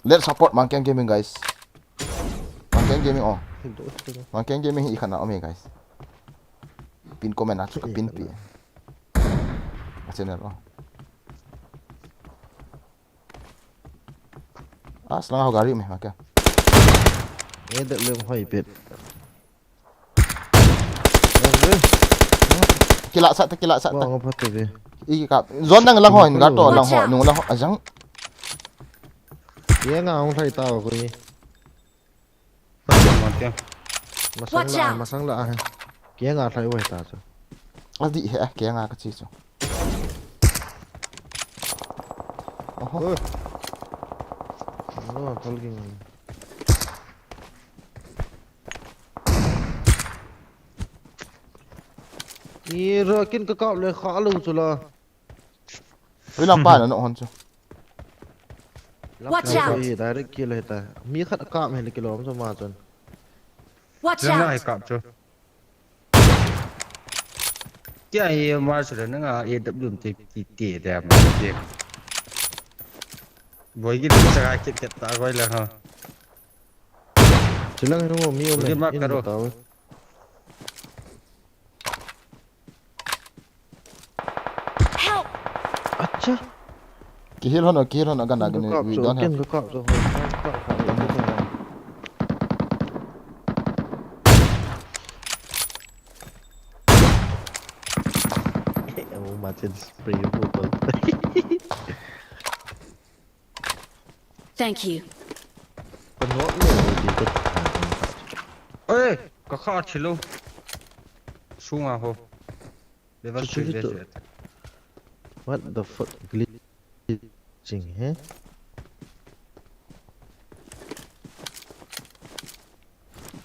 Let's support Mangkeng Gaming, guys. Mangkeng Gaming, oh. Mangkeng Gaming hi i khat na om e, guys. Pin comment a chu ka pin pi. A channel, oh. A slang ho gari me, Mangkeng. Eh, da lem hoi pet. Kila sa ta, kila sa ta. Wa, nga phat ta ve. I ka, zon nang lang ho, in ga to lang ho, nung lang ho, ajang. Ye nga hung thai ta ko ni. Masang la, masang la, ah. Ke nga thai wai ta chu. A di he, ke nga ka chi chu. Oho. Oi. Lo, tol ki ngai. Ni ra kin ka kap le kha lo chu la. Ui lam pa na no hon chu. Watch out! Direct kill hita. Mi khat akap hen kilom sa ma chun. Watch out! Kap chu. Kia hi mar chu le nanga A W M te ki te de ma te. Boi ki sa ka kit kit ta koi la ha. Chulang henu mi o me. Udi ma karo. Help! Acha. Kihil hon o, kihil hon o, gana gani, we don't have. Ken ka kap so, kap, kap, kap. Amo ma chen spray bottle. Thank you. Ka nok lo di ka. Oi, ka kha thilo. Sunga ho. Level three. What the fuck, glitching he?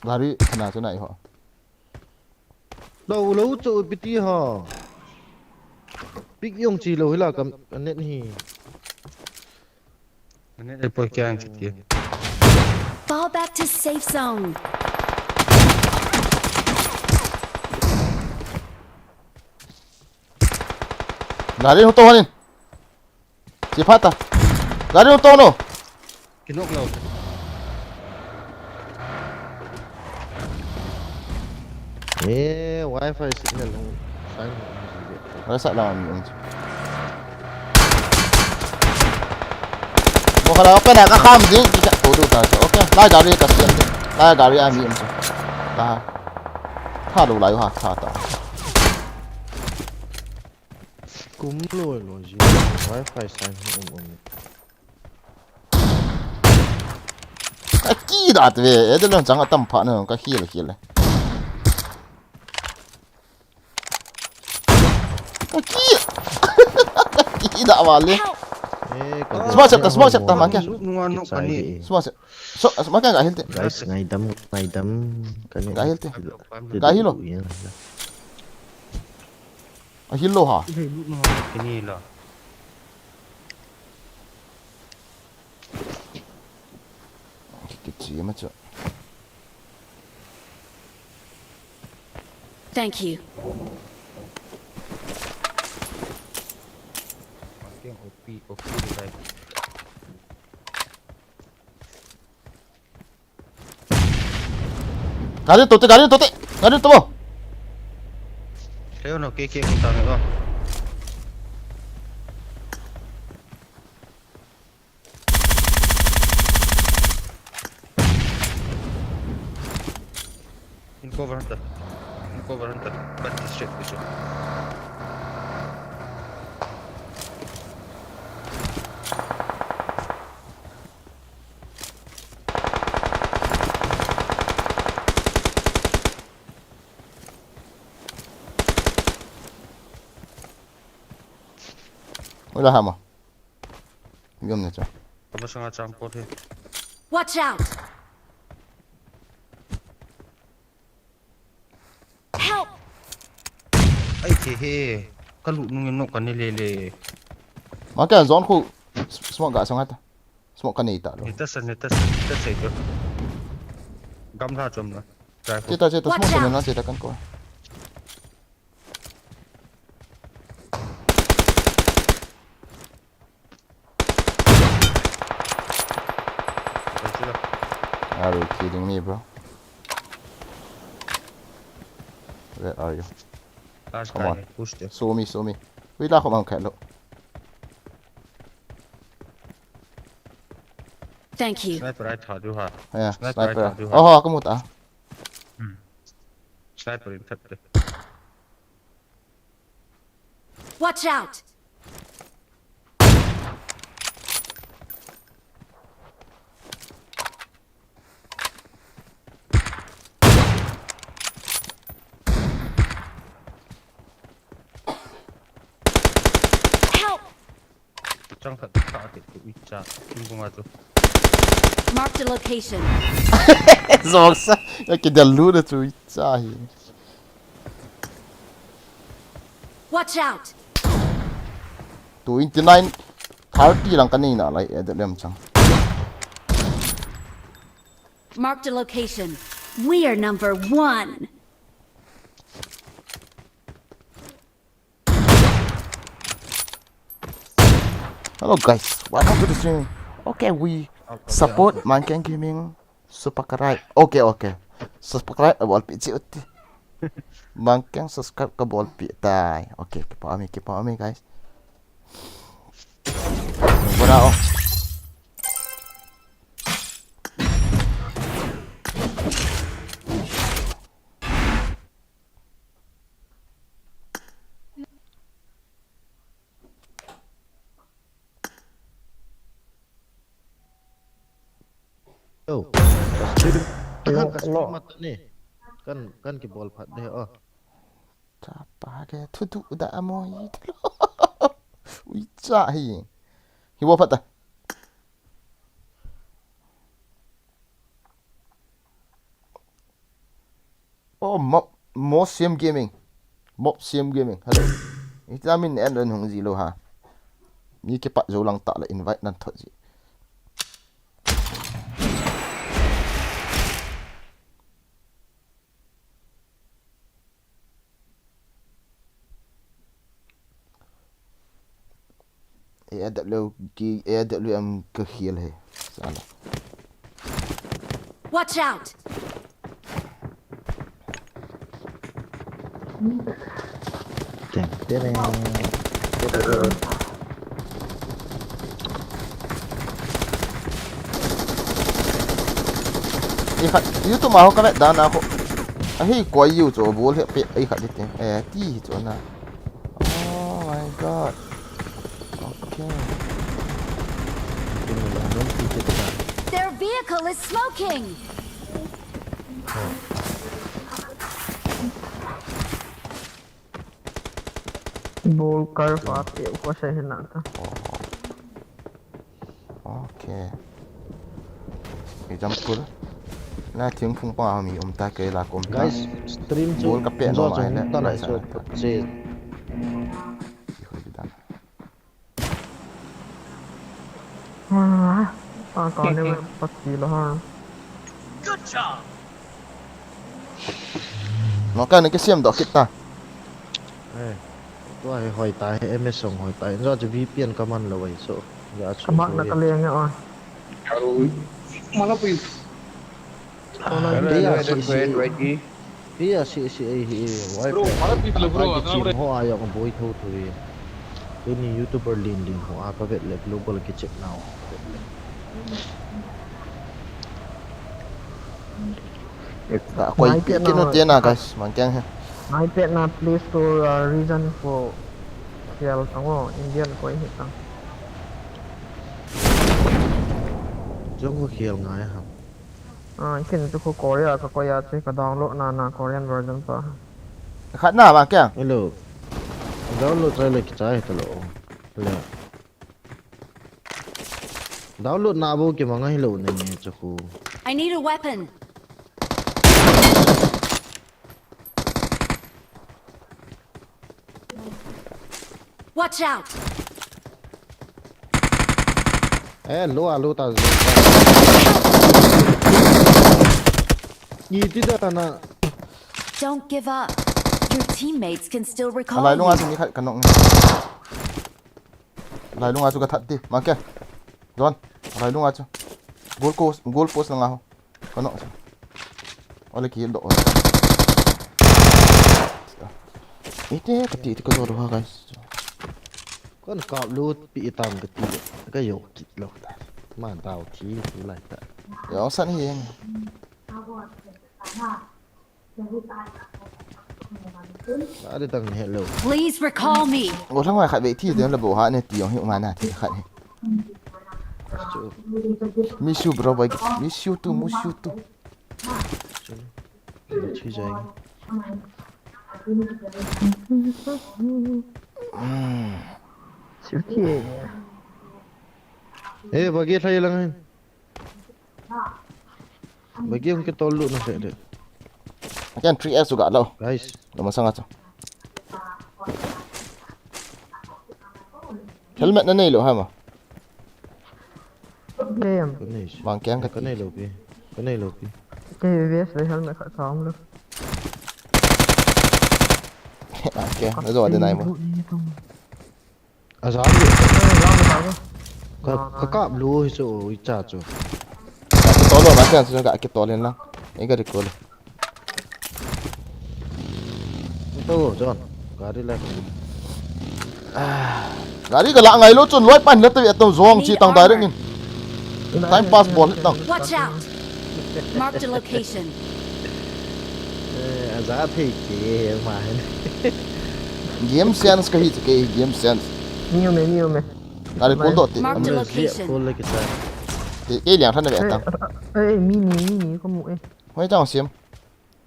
Gari khana chu nai ho. Lo, lo chu piti ho. Pick jong chi lo hila kam net hi. Net ai poi kya ang chiti. Fall back to safe zone. Gari hung tong hanin. Chi phat ta. Gari hung tong no. Kinok lo. Eh, wifi signal hung sign hung si. Rasa la mi hung si. Mo khala open a ka kham ding. Kita ko du ta. Okay. Lai gari ka siam ding. Lai gari a mi hung si. Ta. Tha lo lai ha tha ta. Kum loi loi ji, wifi sign hi um um. Ka ki da te ve, eh, de lon chang atam pha na, ka hil hil le. Ka ki. Ka ki da va le. Eh, ka smoke chapter, smoke chapter ma kya? Nunga nok kani. Smoke chapter. So, smoke kya ga hil te. Guys, ngaidam, ngaidam. Kani. Ga hil te. Ga hil lo. Ahil lou ha. Ahil lou na kini la. Kichi ma chu. Thank you. Keng O P, O P dai. Gari to te, gari to te, gari to mo. Keo no, ke, ke, ko ta me ko. In cover hunter. In cover hunter. But straight push. Wala hama. Yom na cha. Kaba sanga chang pot he. Watch out! Help! Ai, he, he. Ka lut nung nok ka ni le le. Ma ka zone khu smoke ga sanga ta. Smoke ka nei ta lo. Ni ta sa, ni ta sa, ni ta sa jo. Gamla chom na. Che ta, che ta, smoke chom na, che ta kan ko. Are you kidding me, bro? Where are you? Come on. Push them. Show me, show me. Wait, la ko mang khailo. Thank you. Sniper ai tha du ha. Yeah, sniper ai tha du ha. Oh, ka mu ta. Hmm. Sniper in that. Watch out! Help! Chang khat kha ati tu icha. Kin bunga tu. Marked a location. Zong sa. Ya kidel lu na tu icha hi. Watch out! Twenty-nine, thirty lang ka nei na lai, eh, de lem chang. Marked a location. We are number one. Hello guys, welcome to the stream. Okay, we support Monkey Gaming. Subscribe. Okay, okay. Subscribe, I will be duty. Monkey subscribe ka bol pi tai. Okay, keep on me, keep on me, guys. Bravo. Yo. Hello, hello. Kan, kan kibol phat de, oh. Chapa ke thudu da mo yi thlo. Ui cha hi. Hi wo phat ta. Oh, Mob, Mob Siam Gaming. Mob Siam Gaming. Hello. Ita min en ren hung ji lo ha. Mi kipat jo lang ta la invite nan thot ji. A W G, A W M ka khel he. Sala. Watch out! Teng, teng. Ei khat, YouTube ma ho ka vet dan a ko. Ahi koi yu chu bol he pe, ei khat di te. Eh, ti hi chu na. Oh my God. Okay. Their vehicle is smoking. Bol kar pa pe ko sa hi na ta. Okay. Example. Na thingphung pa mi um ta ke la kom ta. Guys, stream chu bol ka pe no mai le. Ta lai so che. Ah, ta ne pa ti lo ha. Good job. No ka ne ke siam do kit ta. Eh. Tua hi hoi ta hi, M S song hoi ta hi. Zo chu V P N ka man lo ai so. Ya chu. Ka mak na ka leng ya. Mala pui. Pia si si. Pia si si ai hi. Bro, mala pui lo bro. Chim ho a ya ko boi tho tho hi. Tuni YouTuber lin lin ho a ka vet le global ki check now. Koi pi kit na tia na guys, mang keng he. Ngai pet na Play Store, uh, reason for khel tang o, Indian koi hi tang. Jong ko khel ngai ha. Ah, kin chu ko Korea ka koi a che ka download na na Korean version pa. Khat na mang keng. Hello. Download chai le kichai ta lo. Hello. Download na bo kimang ahi lo ne nge chu khu. I need a weapon. Watch out. Eh, lo a lo ta. Ni ti da na. Don't give up. Your teammates can still recall you. Alai lunga chu ni khat ka nok ni. Lai lunga chu ka that ti. Mang ke. Don. Lai lunga chu. Goal post, goal post langa ho. Ka nok chu. Ole ki do. Ite ka ti ti ka do ha guys. Kon kap lut pi itam ka ti. Ka yok kit lo ta. Man tao thi tu lai ta. Yo san hi. Ade tang hello. Please recall me. Ngo thang mai khat ve thi de la bo ha ne ti yong hi ma na thi khat hi. Miss you bro, bye. Miss you too, miss you too. Hello, thi jai. Siu thi. Eh, bagi thai lang hin. Bagi hung kitol lut na se de. Akan three S ga lo. Guys. Lo masanga chu. Helmet na nei lo ha ma. Game. Ka nei. Mang keng ka ka ti. Nei lo pi. Ka nei lou pi. Kei vest le helmet khat ka um lou. Okay, na zo de nai mo. A za le. Eh, lam ka ka. Ka ka kap lou hi chu i cha chu. Ka to lo na kan chu ka ke to len la. Ei ka dik to le. To John. Gari la. Gari ka la ngai lou chun loi pan la te to zong chi tang direct in. Time pass bol tang. Watch out! Marked a location. Eh, a za thei ke ma hen. Game sense ka hi chu ke game sense. Niu me, niu me. Gari kol do te. Marked a Amle location. Kol le ke sa. Te ke liang than na ve tang. Eh, mi ni, mi ni ko mu eh. Hoi tang sim.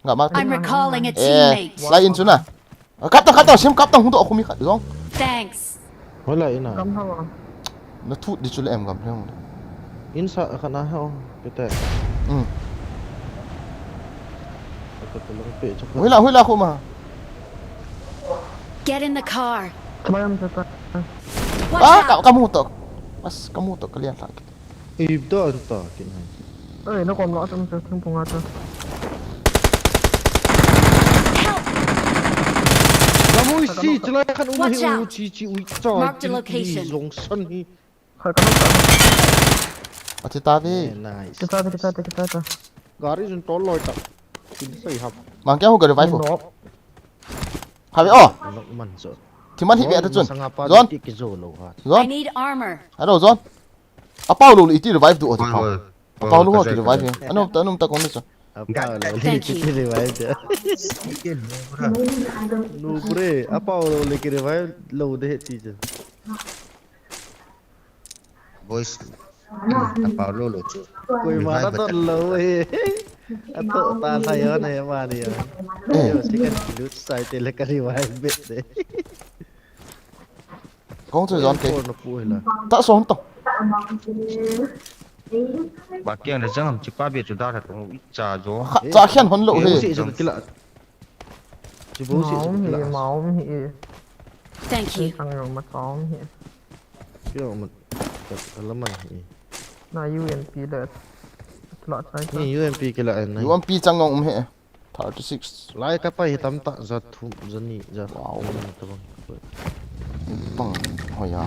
Nga ma. I'm recalling a Eh, teammate. Lai in chu na. Kap tang, kap tang, sim kap tang, hung to khumi khat zong. Thanks. Hola ina. Gam hawa. Na thut di chu le em gam le hung. In sa kha na ha o. Kete. Um. Kete long pe chu. Hui la, hui la khuma. Get in the car. Mayam sa ta. Watch Ah, ka out! ka mu to. Mas ka mu to ka lian thak. Ib do an ta kin ha. Eh, na kom lo sa sa thing punga ta. Help! Ka mu si chulai khan u Watch hi u out. chi chi u cha. Marked a location. Zong san hi. Kha ka ta. Ati ta ve. Nice. Kita ta, kita ta, kita ta. Gari jun tol loi ta. Kin sai hap. Mang kya hu ka revive. No. Have oh. Nok man so. Thi man hi ve ta chun. Zon. Ki zo lo ha. I Zon. Need armor. Hello Zon. A pau lo iti revive du o ti pau. Oi, A pau lo oi, ho ti oi, revive. oi. He. Ano ta num ta kong ni so. A pau lo Thank you. Ki revive de. Ken bra. No bre. A pau lo le ki revive lo de he ti je. Boys. A pau lo lo chu. Koi ma na Revive to lo he. A to ta la yo ne ma ni yo. Yo si kan lut sai te le ka revive be de. Kong chu Zon ke. Por na pu hila. Ta son to. Ba kiang le jang am chi pa be chu da tha to i cha jo. Cha khian hon lo Bo he. si chu kila. Chi bo si chu Maum hi, kila. maum hi. Thank you. Sang yo ma maum hi. Kila ma. Ala man hi. Na U M P le. Kila chai ta. Ni U M P kila en na. U M P chang ngong um he. Thirty six. Lai ka pai hi tam ta za thum za ni za. Wow. Za ni ta bang. Pang. Hoya.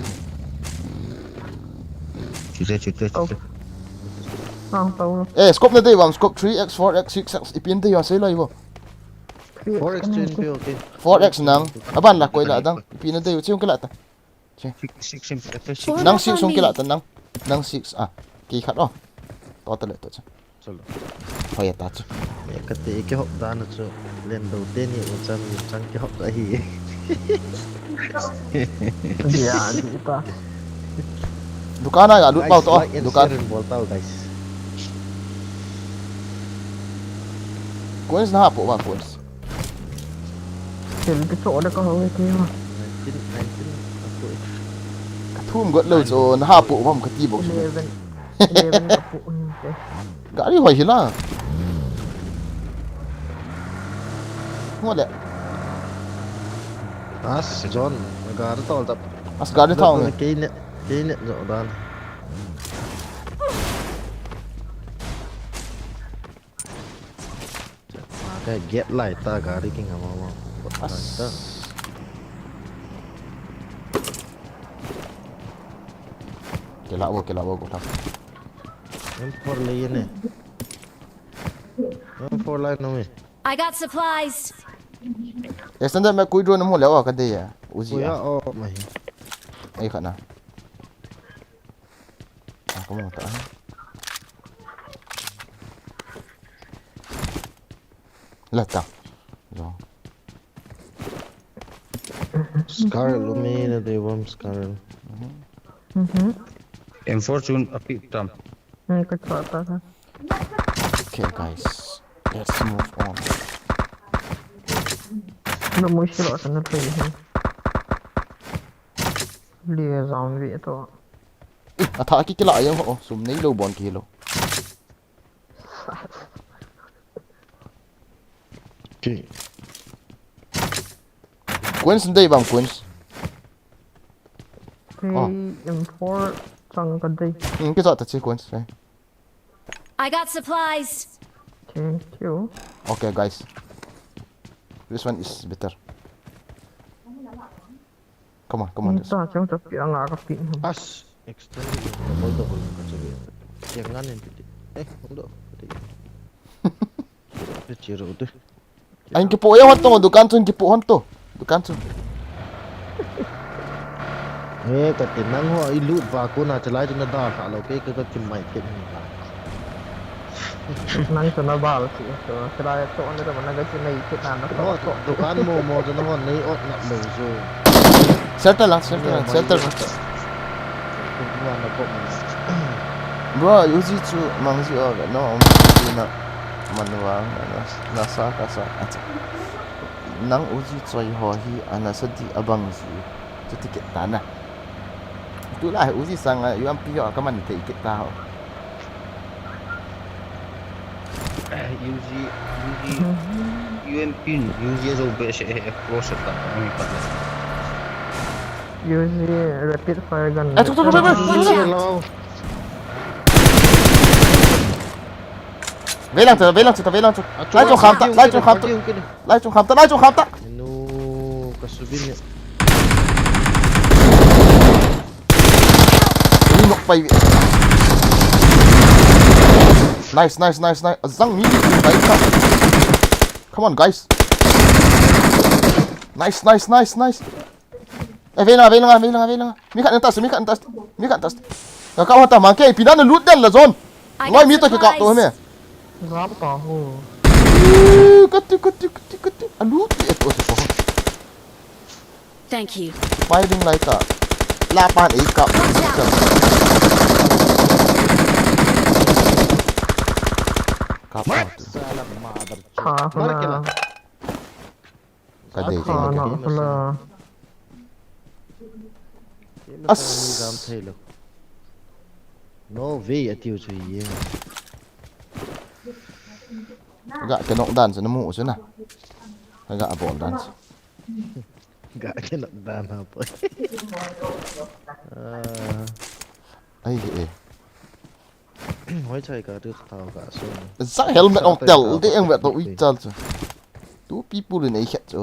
Chute chute chute. Sang tau. Eh, scope na dei bam, scope three X, four X, six X, ipin dei bam, sei lai bo. Four X twenty okay. Four X nang. Aban la koi la dang. Ipin dei, chiung kila ta. Six six sim. Form Nang up six on sung me. kila ta nang. Nang six ah. Ki khat oh. To ta le to cha. Chalo. Hoya ta cha. Ka te ke hop da na chu. Len do te ni u chan ni chan ke hop da hi. Ya, di ta. Dukan a ga lut pau to. Guys, like and Dukan. Share and bol tau guys. Coins na ha po ba coins. Kel ke cho da ka ho ke ma. Nineteen, nineteen. Aku. Ka thum got lo cho na ha po bam ka ti bo. Eleven. Eleven ka pu. Gari hoi hila. Ngole. As John, gari tol tap. As gari thau me. Kei ne, kei ne jo dan. Ka get lai ta gari ki ngam ma. Kot lai ta. Kela bo, kela bo, go thap. M four le ye ne. M four lai no me. I got supplies. Extended me kui drone mo le wa ka de ya. Uzi Kuya a. O mai. Ai khana. Ako mo ta. La ta. Yo. Scar lu me na de bom Scar. Mhm. M four chun a pi tam. Ngai ka chua ta ka. Okay, guys. Let's move on. Na mui silo ta na tui hi. Li zam vi to. Ih, a tha ki kila yang ho, sum nei lo bon ki lo. Okay. Coins dei bam coins. Kei M four chang ka dei. Hmm, ki ta ta chi coins. Eh. I got supplies. Thank you. Okay, guys. This one is better. Come on, come on. This. Inta chang tapi anga kapi. As extend double double ka chebe. Yang ngan en ti. Eh, hold on. Ti. Ti chiru tu. Ain kipu ya hon to dukan chun kipu hon to. Dukan chun. Eh, kati nang ho i lut va ko na chalai tu na da sa lo ke ka ka kim mai thei ni ba. Nang tu na bal si, so, sila ya to na da na ga chi nei kit na na to. Dukan mo mo tu na hon nei ot na lo so. Shelter lang, shelter lang, shelter lang. Kuma na ko mo. Bro, Uzi chu mang ji o no um na man wang na sa ka sa. Nang Uzi choi ho hi ana sa di abang ji. Chu ticket ta na. Tu la Uzi sang a U M P ho ka man thei kit ta ho. Uzi, Uzi, U M P, Uzi zo be se he cross ta ni pa. Uzi rapid fire gun. Ai, tuk, tuk, tuk, tuk, tuk. Hello. Vei lang chu, vei lang chu, vei lang chu. Lai chung kham ta, lai chung kham ta. Lai chung kham ta, lai chung kham ta. No, ka subin ni. Ui, nok pai. Nice, nice, nice, nice. Azang mi ni pai ta. Come on, guys. Nice, nice, nice, nice. Eh, vei lang, vei lang, vei lang, vei lang. Mi khat na tas, mi khat na tas, mi khat na tas. Ka kau hata mang ke, pina na lut den la zone. Loi mi to ke kap to me. Gap pa ho. Kati, kati, kati, kati. A lut e to se ko. Thank you. Pai ding lai ta. La pan e kap. Watch out! Kap out. Tha Mar ke la. hula. Ka dei Tha na hula. As. Gam thei lo. No way, atiu chu ye. Ga ke nok dan chu na mu chu na. Ga bol dan chu. Ga ke nok dan ha po. Ah, Ai e. hoi chai ka tu tao ka so. Za helmet ong tel de eng ve to ui chal chu. Two people in a chat chu.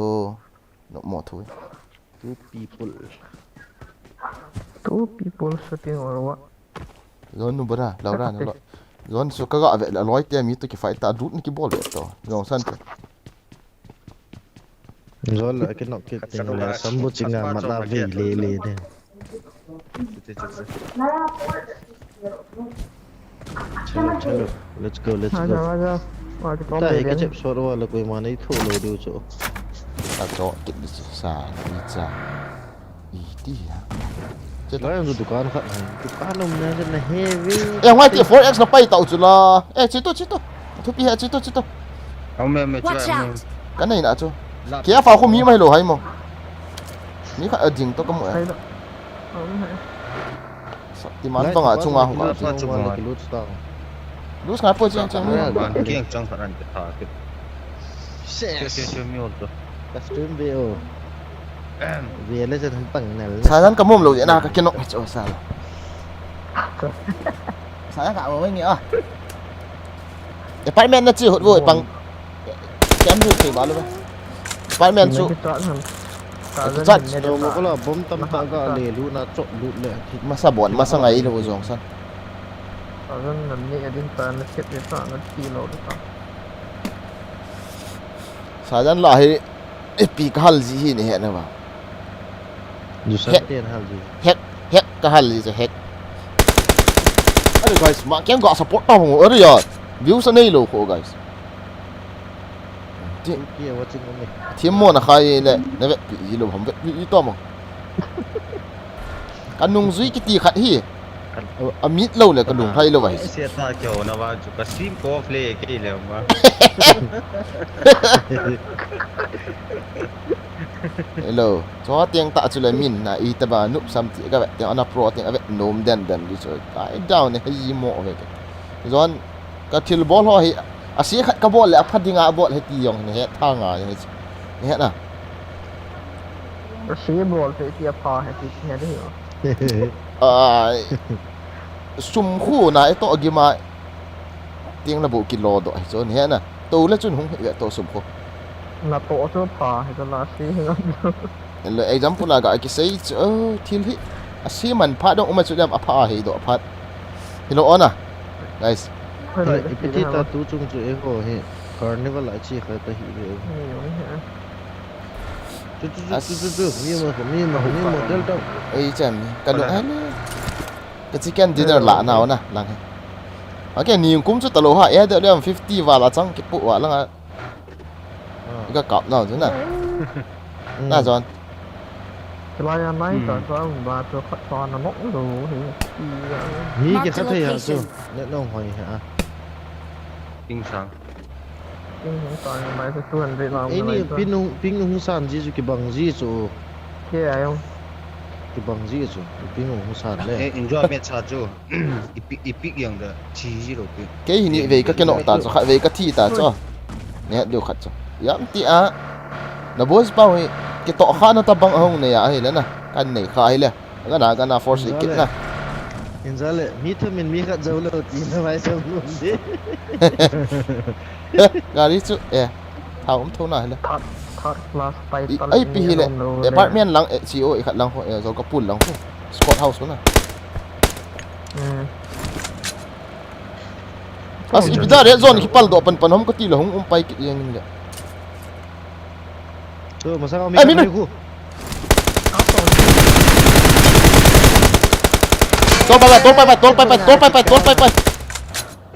No mo thu. Two people. Two people shooting or what? Zon nu bara, Laura na lo. Zon su ka ga ve la loi te mi to ki fight ta dut ni ki bol ve to. Zon san te. Zol la ke nok ke ting la sambu chinga mat la ve le le de. Chalo, chalo. Let's go, let's Aja, go. aja. Wa ki pom Ta de hi ka de. Chep sot wa la koi ma nei tho lo diu chu. Ta cho kit ni sa ni cha. I ti ya. Che la yang dukan khat hai. Dukan um na na he ve. Eh, ngai ti four X na pai tau chu la. Eh, chi to, chi to. Thu pi ha, chi to, chi to. Au me me Watch chua out! Ka nei na chu. Kia fa khu mi mai lo hai mo. Mi kha a ding to ka mo. Sai da. Um, hai. Sa ti man bang a chunga hu ka. Lut sa chunga. Lut sa. Lu sa po chen chen. Ban kiang chang khat an ke tha ke. Ke ke ke mi ol to. Ka stream ve o. Ve le chen pang nal. Sa jan ka mom lo na ka ke nok cho sa. Sa ka mo ngi a. Apartment na chi hot vo pang. Kem hu ke ba lo. Apartment chu. Ki chat han. Ki chat. No mo ko la bom tam ta ga le lu na chok lu le. Masa bon, masa ngai lo jong san. Thousand nan ni adin ta na chet de ta na ti lo de ta. Sajan la hi ipi ka hal ji hi ni he na ba. Du He- san ten hal ji. Hack, hack ka hal ji hack. Are guys, ma keng ga support ta mo are yaar. Views nei lo ko guys. Ti Ki wa ching ni. Thim mo na khai le na vet pi lo ham vet pi to mo. Ka nung zui kiti khat hi. A mit lo le ka nung thai lo vai. Se ta ke ho na ba chu ka sim ko play ke le ma. Hello. Cho tiang ta chu le min na i ta ba nup sam ti ka vet tiang ana pro tiang a vet nom den den di chu. Kai down ne hei mo ve. Zon ka thil bol ho hi a si khat ka bol le a pha dinga bol he ti jong ne he tha nga ne he. Ne he na. Ka si bol pe ti a pha he ti he de. Ai. Sum khu na e to gi ma. Tiang la bu kilo do hi chu ni he na. To le chun hung hi ve to sum kho. Na to chu pha hi la si hi. Le example la ga kisei chu, oh, thil hi. A si man pha dong um a chu le a pha hi do pha. Hi lo ona. Guys. Ipi ti ta tu chung chu e ho hi. Carnival a chi kha ta hi ve. Chu chu chu chu chu. Mi ma mi ma mi ma del ta. Ei chan ni. Ka lo ha le. Ka chicken dinner la nau na lang he. Okay, ni kum chu talo ha. E de le fifty val a chang ki pu wa lang a. Ka kap nau chu na. Na John. Chalai a nai ta sa ba chu khat sa na nok lo he. Hi ke khat thei ha chu. Ne nong hoi ha. Ting sang. Ting sang mai chu two hundred la. Ei ni ping nung ping nung san ji chu ki bang ji chu. Ke ai. Ki bang ji chu. Ping nung san le. Eh, enjoy me cha chu. Ipi ipi yang da chi ji lo pi. Kei hi ni vei ka keno ta chu khat vei ka thi ta chu. Ne du khat chu. Yam ti a. Na boss pa hi. Ki to kha na ta bang hong ne ya hi le na. Kan nei kha hi le. Ka na ka na force kit na. Inza le mi thum in mi khat zo lo ti na mai zo lo de. Gari chu eh. Thao um tho na hi le. Third third class pai tal. Ai pi hi le. Apartment lang eh C O i khat lang ho eh zo ka pul lang ho. Squad house ho na. Hmm. As ipi da red zone ki pal do pan pan hom ka ti lo hung um pai kit yang in le. Chu masang mi. Ai, mi nu. Tol pai pai, tol pai pai, tol pai pai, tol pai pai, tol pai pai.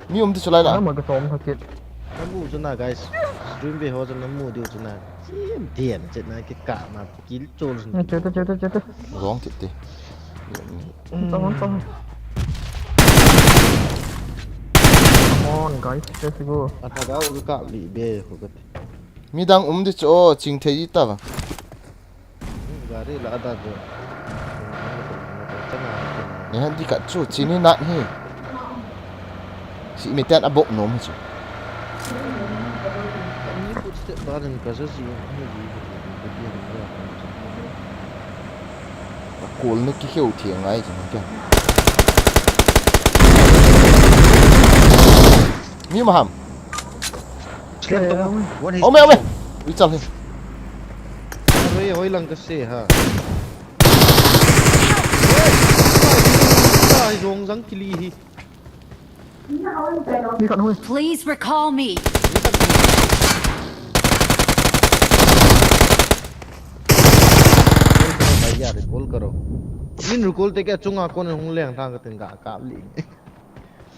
Mi um ti chu lai la. Ama ka tom thakit. Namu chu na guys. Stream ve ho chu namu diu chu na. Sim dian chet na ki ka ma ki chol. Chete chete chete. Wrong kit ti. Tong tong. Come on guys, let's go. Ata ga u ka li be ko ka. Midang um di chu o ching thei ta ba. Gari la da chu. Ni han di ka chu chini na hi. Si mi ten a bok nom chu. Ni put step ba den ka sa si ni di. Kul ni ki kheu thi ngai chu ke. Mi ma ham. Ome, ome. Ui chal hi. Are hoi lang ka se ha. Ai zong zang kili hi. Please recall me. Recall karo. Min recall te kya chunga kon hung leng thang ka tin ka kap li.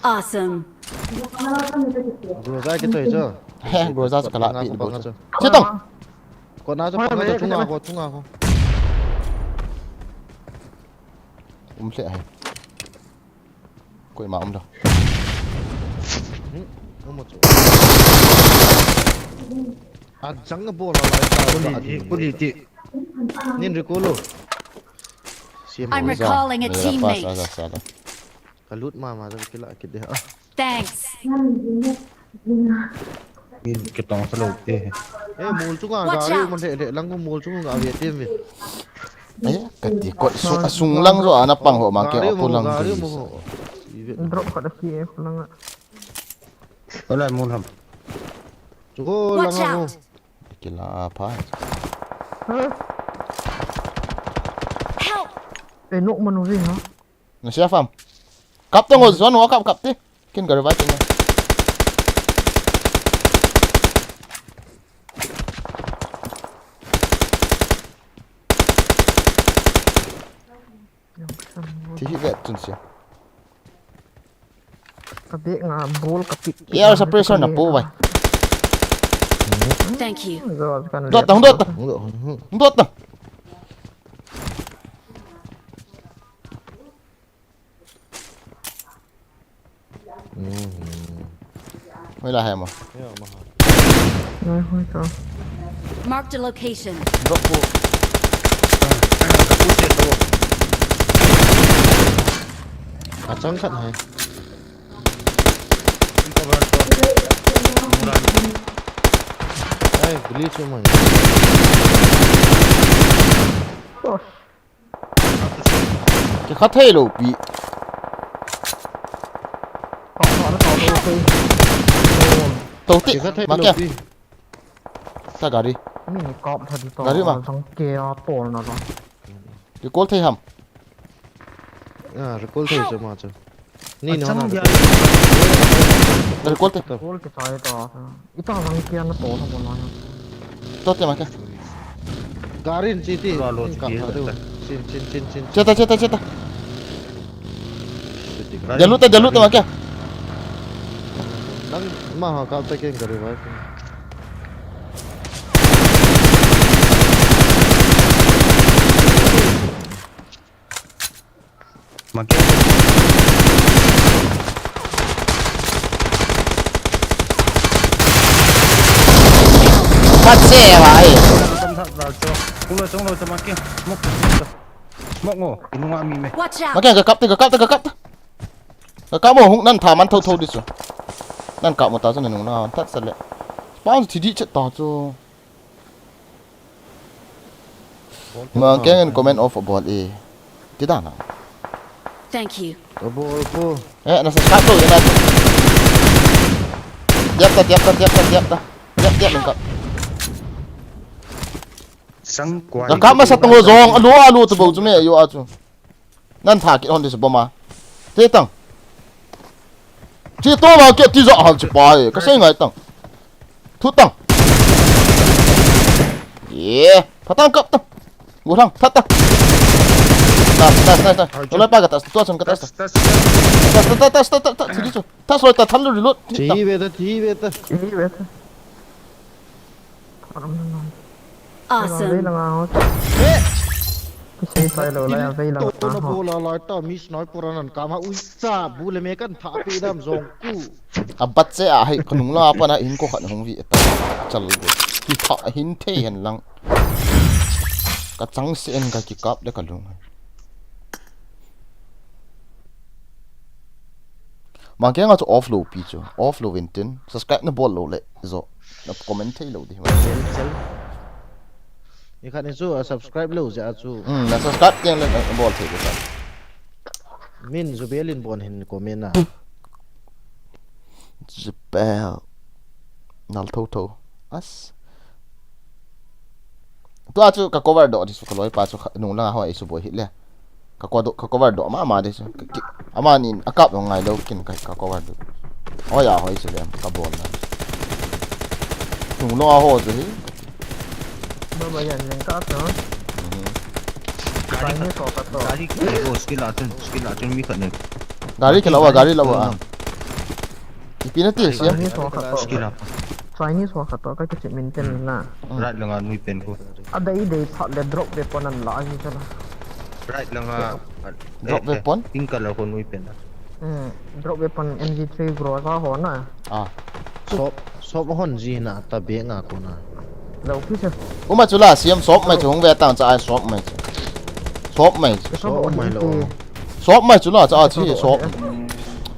Awesome. Groza ke choi cho. He, Groza ka la pi bo cho. Che tong. Ko na cho pa cho chunga ko chunga ko. Um le ai. Koima um lo. Hmm, um cho. A jang bol la lai ta. Kuli ti, kuli ti. Nin recall lo. I'm recalling a teammate. Ka lut mama ja kila kit de. Ah. Thanks. Min kitong sa lo te. Eh, mol chunga gari man le le lang ko mol chunga ga ve te ve. Ai, ka ti ko sung, sung lang jo ana pang ho ma ke apu lang. Drop ka da ki e lang. Wala mol ham. Chu ko lang ho. Kila pa. Help. Eh, nok manu ri ha. Na siya fam. Kap tong o, zon o, kap, kap ti. Kin ka revive nga. Ti hi vet chun siya. Ka bek nga bol ka pit. Air suppressor na po bai. Thank you. Dot tang, dot tang. Dot tang. Hoi la hai mo. Marked a location. Drop po. Achang khat hai. Ai, glitch mo. Kikha thei lou pi. Tawh, tawh, tawh, tawh, tawh. Tau ti. Kikha thei ma lo kya? Pi. Ta gari. Ni ni kap tha di to. Gari ma. Sang ke a tol na lo. Recall thei ham. Ah, recall thei chu ma chu. Ni no na. Recall thei. Recall thei chai to. Ita lang kia na to na bona. To te ma ke. Garin chi ti. Lo lo chi ti. Chin chin chin chin. Cheta cheta cheta. Jalu ta jalu ta ma ke. Nang ma ha ka ta ke gari ba. Mage. Patse bhai. Chunglo, chunglo, chunglo, mage. Mok, mok, mok ngo, inunga mi me. Watch out. Mage, kakap te, kakap te, kakap te. Kakap mo, hung nan tha man tho tho di chu. Nan kap mo ta chu nanung na, that sa le. Pa thi di chet ta chu. Mangkeng in comment off abol e. Ti dan a. Thank you. Abol ko. Eh, na subscribe lo, na. Tiap ta, tiap ta, tiap ta, tiap ta. Tiap, tiap, lengkap. Sangkua. Kakap masa tong jong, alu, alu, tu bou chu me, yo a chu. Nan tha kit hon di se bom a. Te tang. Che to ma ke ti ja hal che pa e. Ka sei ngai tang. Thu tang. Ye. Phatang kap tang. Go thang. That tang. Nice, nice, nice, nice. Tolai pa ka tas. Tua chun ka tas. Tas, tas, tas, tas, tas. Thi di chu. Tas loi ta thal reload. Thi ve ta, thi ve ta. Awesome. Sei sai lo lai a vei lang to na ho. Bola lai ta mi sniper an kama uisa bu le me kan tha pe dam jong ku. A bat che a hai khonung la pa na in ko khat hung vi ta. Chal go. Ki tha hin thei hen lang. Ka chang se en ka ki kap le ka lung. Mangkeng a chu off lo pi chu. Off lo vin tin. Subscribe na bol lo le. Zo. Na comment thei lo di. Chal, chal. Ni khat ni chu, a subscribe lo ja chu. Hmm, na subscribe teng le na bol thei lo ta. Min Zubel in bon hin comment na. Zubel. Nal tho tho. As. Tua chu ka cover doh di chu ka loi pa chu kha-, nung langa ho ei chu boi hi le. Ka ko doh, ka cover doh ma ma di chu. Ka ki-, ama nin a kap lo ngai lo kin ka, ka cover doh. Hoi a hoi chu le ka bol na. Nung langa ho chu hi. Ba ba yan len ka to. Mhm. Gari ka, gari ka, oh, skill a chun, skill a chun mi khat ne. Gari ka lawa, gari lawa. Ipi na ti sia. Chinese ho khat to. Skill a. Chinese ho khat to ka kichep min ten na. Right langa nui pen ko. A dei dei phat le drop weapon an la ahi chala. Right langa. Drop weapon? Pink color ko nui pen. Hmm, drop weapon M G three Groza ho na. Ah. Sop, sop hon ji na ta be nga ko na. Lo pi se. Uma chula siam sop mai chu hung ve tang cha ai sop mai chu. Sop mai chu. Sop mai lo. Sop mai chu la cha a chi sop.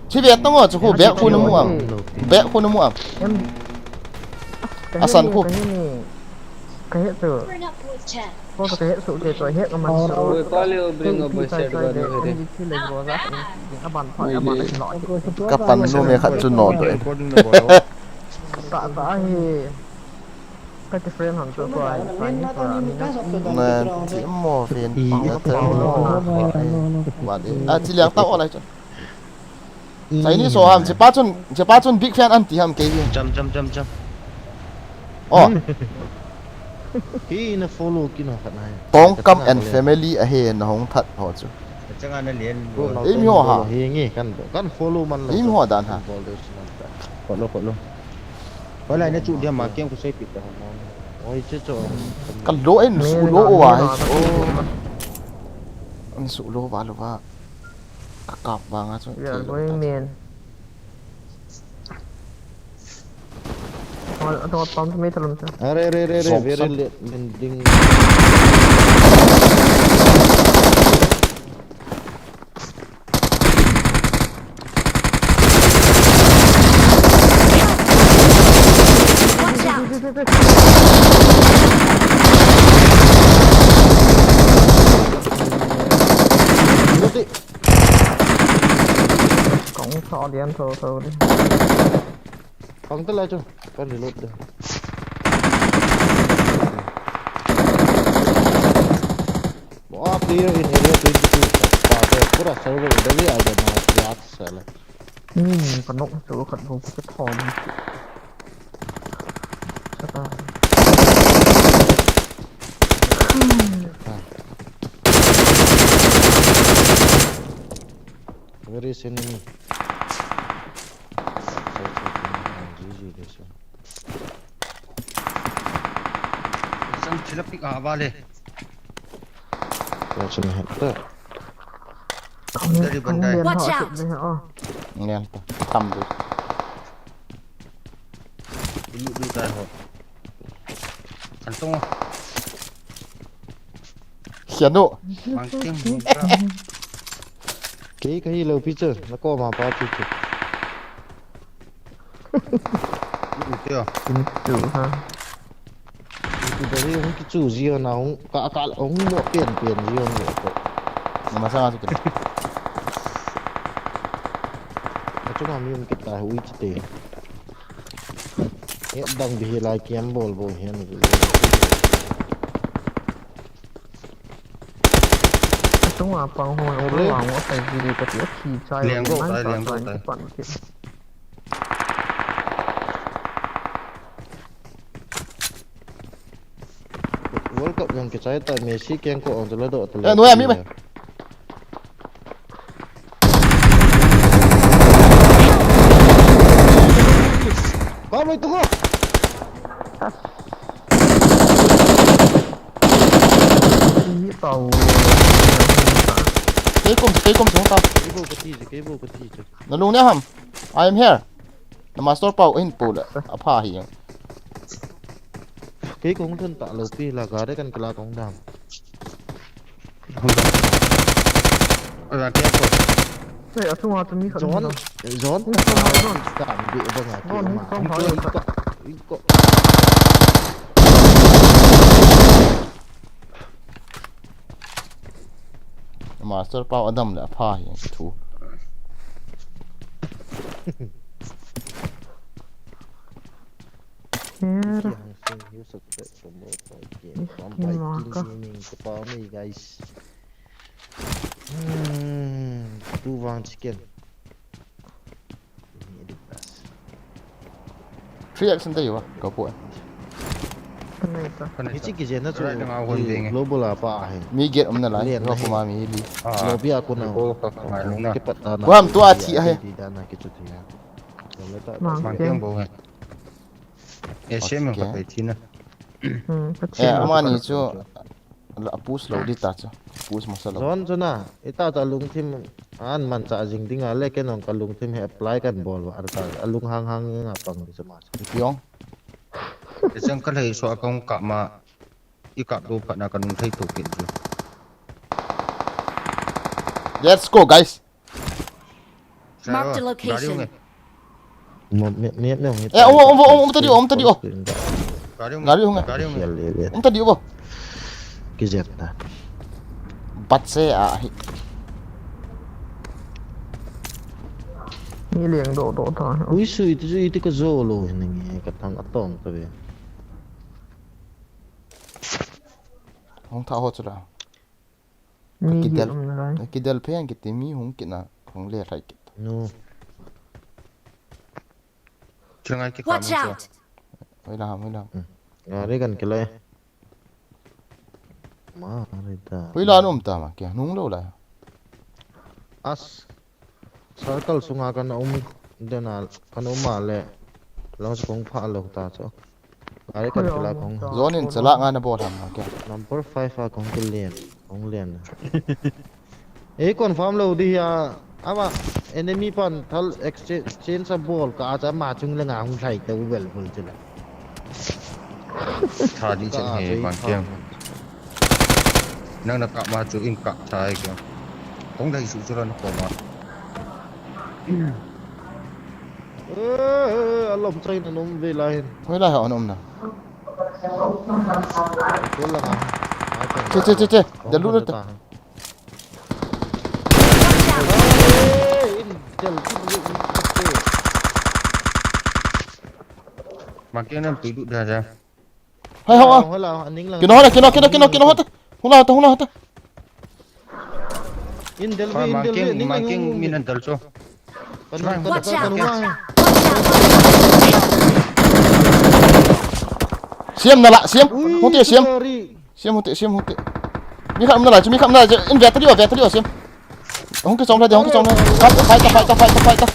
Chi ve tang a chu khu bek khu na mu am. Bek khu na mu am. Em. Asan khu. Ka he chu. Ko ka he chu ke to he ka man chu. Oi, pa le bring a boy set ba ni he de. Chi le go za. A ban pha a ban lo. Ka pan nu me khat chu no do. Ta ta hi. Ka ti friend hon chu ko ai, ai ni ko ai ni na. Na ti mo friend pa ta mo. Wa de. A chi liang ta o lai chu. Chinese ho ham, chi pa chun, chi pa chun big fan an ti ham ke hi. Jam, jam, jam, jam. Oh. Hi na follow ki na khat na. Tongkam and family a he na hong that ho chu. Changa na lian. Ei mi ho ha. Hi nge kan, kan follow man lo. Ei mi ho dan ha. Follow, follow. Hoilai na chu dia ma keng khu sei pi ta. Oi, che cho. Kan lo en su lo o wa. Oh. An su lo wa lo wa. Ka kap ba nga chu. We are going main. Ol, ol, pump me talum sa. Are, are, are, are, very late, mending. Kong tho lian tho tho di. Kong te lai chu. Ka reload da. What player in area twenty-two? Pura server dali ai da na yak sala. Ni ka nok chu khat bou ka thom. Sata. Where is enemy? G G this one. Sam chila pick a vale. Watch me hit. Dari bandai. Watch out! Nian ta. Tam du. Ilu du tai ho. Kan tong. Sianu. Mang ting. Kei ka hi lo pi chu, na ko ma pa pi chu. Ni u teo. Kin chu ha. Ni tu da ri hung ki chu ji na hung ka ka hung mo pen pen ji hung mo ko. Ni ma sa ma chu kin. Ka chu ma mi hung ki ta hui chi te. He dang bi hi lai kiam bol bol hian. Tunga pang ho, Ore. Vang wa sai giri ka ti a thi chai. Leng go tai, leng go tai. Pan ki. World Cup yang ke chai ta Messi keng ko ang la do ta. Eh, no ya mi mai. Ba mai tu ko. Kei kum, kei kum sung ta. Kei bou ka ti chu, kei bou ka ti chu. Na lung ne ham? I am here. Na master pau hin pu le. A pha hi. Kei kong thun ta lo pi la ga de kan kala kong dam. Ora ke ko. Hey, a chunga chu mi khat. John, John, John, John. Ka bi ba nga ki John, ma. John, John. Ko, ko. Master pau adam le a pha hi thu. Here. Ih, ki maka. Guys. Hmm, tu vang chicken. Three X nte yo, ka po. Kanai ta. Hichi kijen na chu. Right, nga hon ding. Global a pa ahi. Mi get um na lai. Len ko na hi. Kuma mi li. Ah. Lobby a ko na. Ko ka ngai lung na. Kipat ta na. Wa ham tu a thi ahi. Ti da na kichu ti na. Mang tiang bo he. Eh, sem ka pe thi na. Hmm, ka thi. Eh, amani chu. La push lo di ta chu. Push masa lo. John chu na, ita ta lungthim an mancha jing ding a le ken ong ka lungthim hi apply kan bol va ar ta. A lung hang hang nga pang di chu ma. Piong. Echang ka lei so a kong ka ma. I ka do phat na ka lung thei to kin chu. Let's go, guys. Mark the location. Mo, me, me, me, me. Eh, um, um, um, um, ta di, um, ta di, oh. Gari um. Gari um, eh. Gari um. Sial le, le. Um, ta di, oh. Kijet na. Bat se, ah, hi. Ni leng do, do ta. Ui, sui, tu, sui, tu ka zo lo, ni, ka thang atong ta be. Hong tha ho chu la. Ka kidel, ka kidel phe ang kiti mi hung kina hung le rai kit. No. Chungai ki. Watch out. Hoi la, hoi la. Gari kan kila. Ma, gari ta. Hoi la num ta ma kya nung lo la. As. Circle sunga kan um dena kan um a le. Lang sa kong pha lo ta chu. Gari kan kila kong. Zone in chala nga na bol ham na kya. Number five a kong kilian. Kong lian. Ei confirm lo di ya. Ama enemy pan thal exchange, exchange a bol ka acha ma chung le nga hung thai te ubel bul chila. Tha di chen he bang kiang. Nang na kap ma chu in kap thai kiang. Kong dai su chu ran ko ma. Eh, eh, alom chai na nom ve lai hin. Hoi lai ha nom na. Ko la nga. Che, che, che, che. Dalu na ta. Eh, in, del, in, in, in. Mangkeng nam tui du da ja. Hai ho. Hola, aning lang. Kino hola, kino, kino, kino, kino hota. Hula hota, hula hota. In del Hoi, vi, in del vi, mangkeng, aning lang mangkeng yung min an dal cho. Kan, kan, Watch kan, out! Kan, Watch out! Siam nala, siam. Ui, hung te, siam. Sorry. Siam hung te, siam hung te. Mi khat um nala, mi khat um nala, in vet ta diu, vet ta diu, siam. Hung ke chom la de, hung ke chom la. Fight, fight, fight, fight, fight.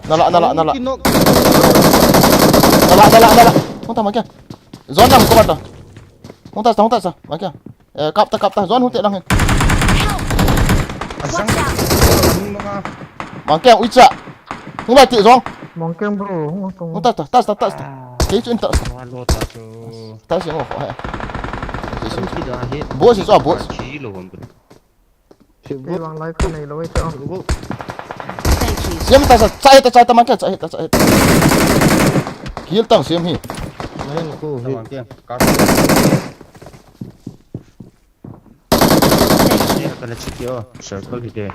Nala, nala, nala. Kinok. Nala, nala, nala. Hung ta ma kya? Zone nam ko bat ta. Hung ta, hung ta, ma kya? Eh, kap ta, kap ta. Zone hung te lang hin. Asang. Watch out! Hung nunga. Mangkeng, ui cha. Hung lai ti zong. Mangkeng bro, hung tong. Hung ta, ta, ta, ta, ta. Kei chu in ta. Wa lo ta chu. Ta si mo. Hung ki da he. Bo si chu, bo. Chi lo hon. Kei vang lai ka nei lo e ta. Thank you. Siam ta sa, cha he ta, cha he ta, Mangkeng, cha he ta, cha he ta. Kill tang siam hi. Main ko he. Mangkeng. Ka. Thank you. Ka na chik yo. Circle hi de.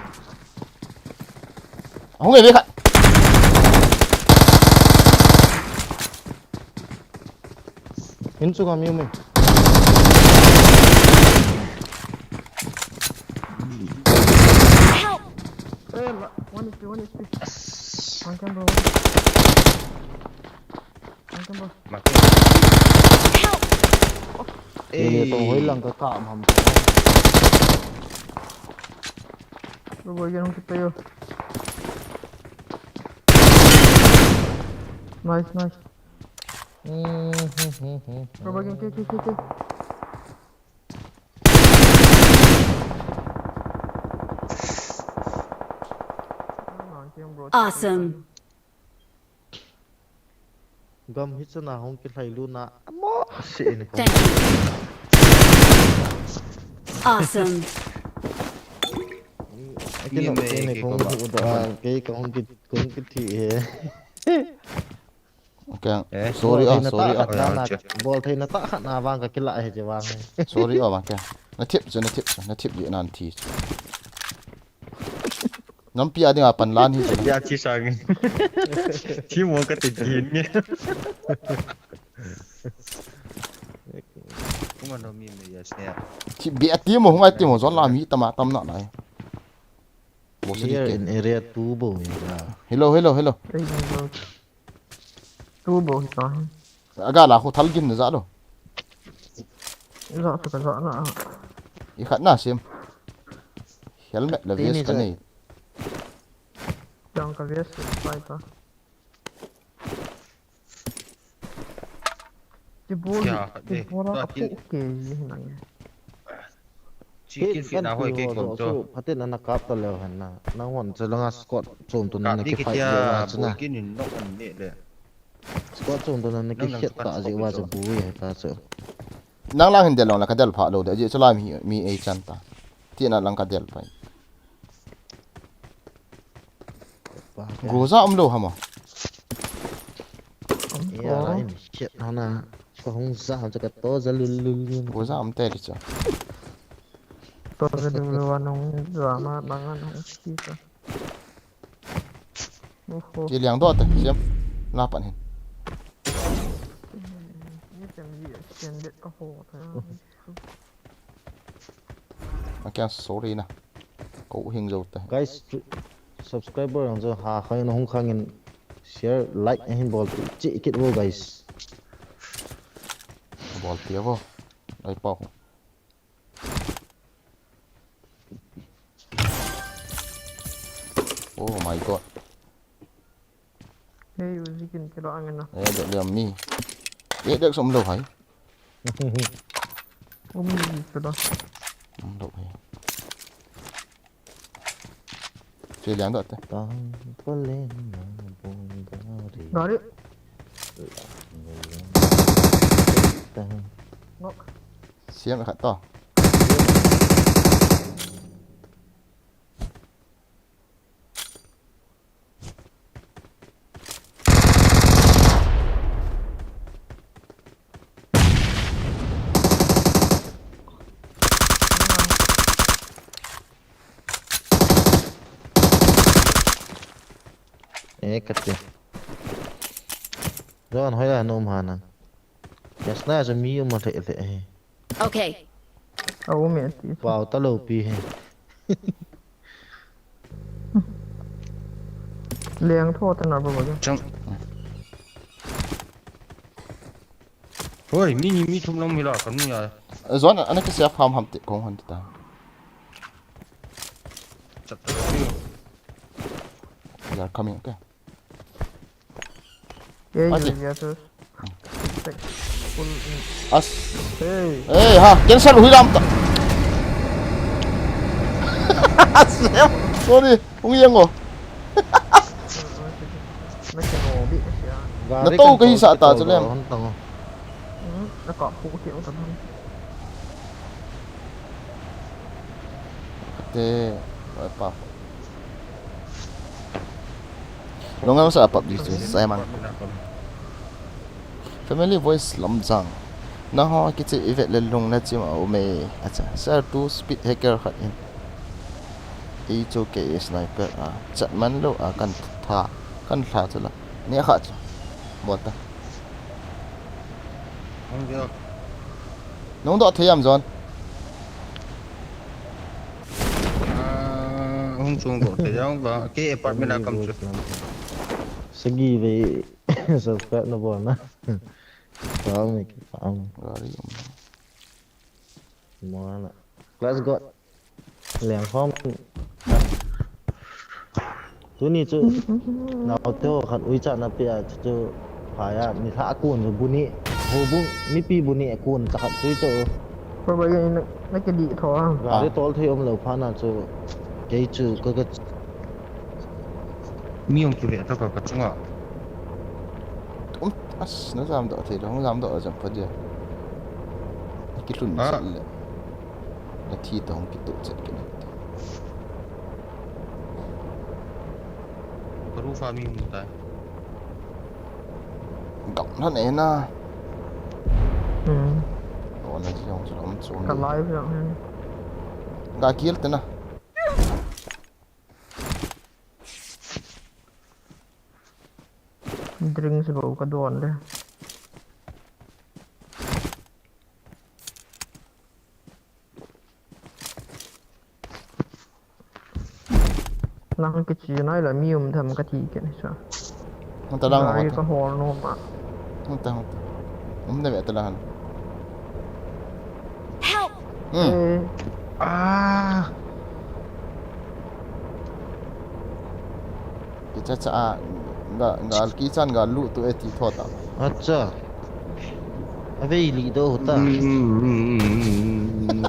Hung e ve khat. In chunga mi um e. Help! Eh, ma-, one H P, one H P. Mangkeng bro. Mangkeng bro. Mangkeng. Help! Ini tu hoi lang ka kam ham. Bro, bro, yan hung kita yo. Nice, nice. Bro, bro, ke, ke, ke, ke. Awesome. Gam hi chana hung kilhai luna amo se ni ko. Thank you. Awesome. Kino kini kong hu da kei kong ki kong ki thi he. Okay. Eh, sorry ah, sorry ah. Bol thei na ta khat na vang ka kila he je vang he. Sorry ah, vang kya. Na thip chu, na thip chu, na thip di nan thi chu. Nampi a dinga pan lan hi chu. Ya thi sang. Thi mo ka ti din nge. Kuma no mi me ya se. Thi be a ti mo, hung a ti mo, zon la mi tama tam na lai. Bo se di ke. In area two bo ya. Hello, hello, hello. Ei, hello. Tu bo hi ta hi. Aga la khu thal gin na ja lo. Ja ta ka ja na. I khat na sim. Helmet le vest ka nei. Jang ka vest pai ta. Ti bol, ti bol a ka pu ke ji na. Chi kit kit na hoi ke kon to. Phaten ana kap ta leu hen na. Nang hon chalanga squad chom to na ki fight leu a chuna. Kap ni kit ya, bol kit in nok on ne le. Squad chom to na ki fight ta ji wa cha bu ye ta chu. Nang lang hin del long la ka del pha lo de ji chu la mi mi ei chan ta. Ti na lang ka del pai. Groza um lo hama. Ya, in shit hana. Ko hung za ham cha ka to za lul lul lul. Groza um te li cha. To za lul lul wa nung za ma bang an hung chi ta. Oho. Chi liang do ta, siam. La pan hin. Ni tem ji, siam det ka ho ta. Akia sorry na. Ko hing jo ta. Guys, subscriber ang jo ha khang na hung khang in share, like ahin bol ti chi kit vo guys. Bol ti vo. Ai pau. Oh my God. Hey, Uzi kin kilo angin na. Eh, dek liam mi. Eh, dek som lo hai. Um, kilo. Um, lo hai. Che liang dot te. Tang palen na bong gari. Gari. Nok. Siam khat to. Eh, kati. Don, hoiya na um ham nang? Yes, na chu mi um a le le hi. Okay. A um e ti. Pau ta lo pi hi. Leng tho ta na ba ba. Chang. Hoi, mi ni mi thum long mi la kan ni ya. Zon, ana kisia farm ham te kong hon ta. Chat ta. They are coming, okay. Yeah, okay. Yeah, yeah, just full in. As. Hey. Hey, ha, cancel hui lam ta. As, sorry, hung yang o. Na to ka hi sa ta chu lem. Hmm, na ka pu ki ta. Te, pa. Long ang sa pap di tu, sa man. Family voice lam jang. Na ho kichi ivet le lung na chim a um e. Acha, sir tu speed hacker khat in. Ei chu ke sniper a. Chat man lo a kan tha. Kan tha chu la. Ne kha chu. Bol ta. Hung jo. Nung do thei am John. Ah, hung chung do thei am ba. Ke apartment a kam chu. Sagi ve subscribe na bol na. Pau me ki pau. Gari um. Moana. Class got. Leng khom. Tuni chu. Nau teo khat ui cha na pia chu chu. Phaya ni tha kun chu bu ni. Ho bu ni pi bu ni kun cha khat chu chu. Ba ba ye na ke di tho. Gari tol thei um lo pha na chu. Kei chu ka ka Mi hung kile ta ka, ka chunga. Um, as, na jam doh thei, hung jam doh jam pha dia. Ki lhun sat le. Na thi ta hung kitoh chet kit na. Ka ru fa mi hung tai. Gam na ne na. Hmm. O na jong chu lam chu. Ka live jong hen. Ga kil te na. Drinks bou ka don le. Nang kichi nai la mi um tham ka thi ke ni sa. Hung ta lang. Gari ka hol nom a. Hung ta, hung ta. Um da ve ta la han. Help! Hmm. Eh. Ah. Kicha cha a, nga, nga kichan nga lu tu e ti tho ta. Acha. Ave li do ta. Mm, mm, mm, mm, mm, mm.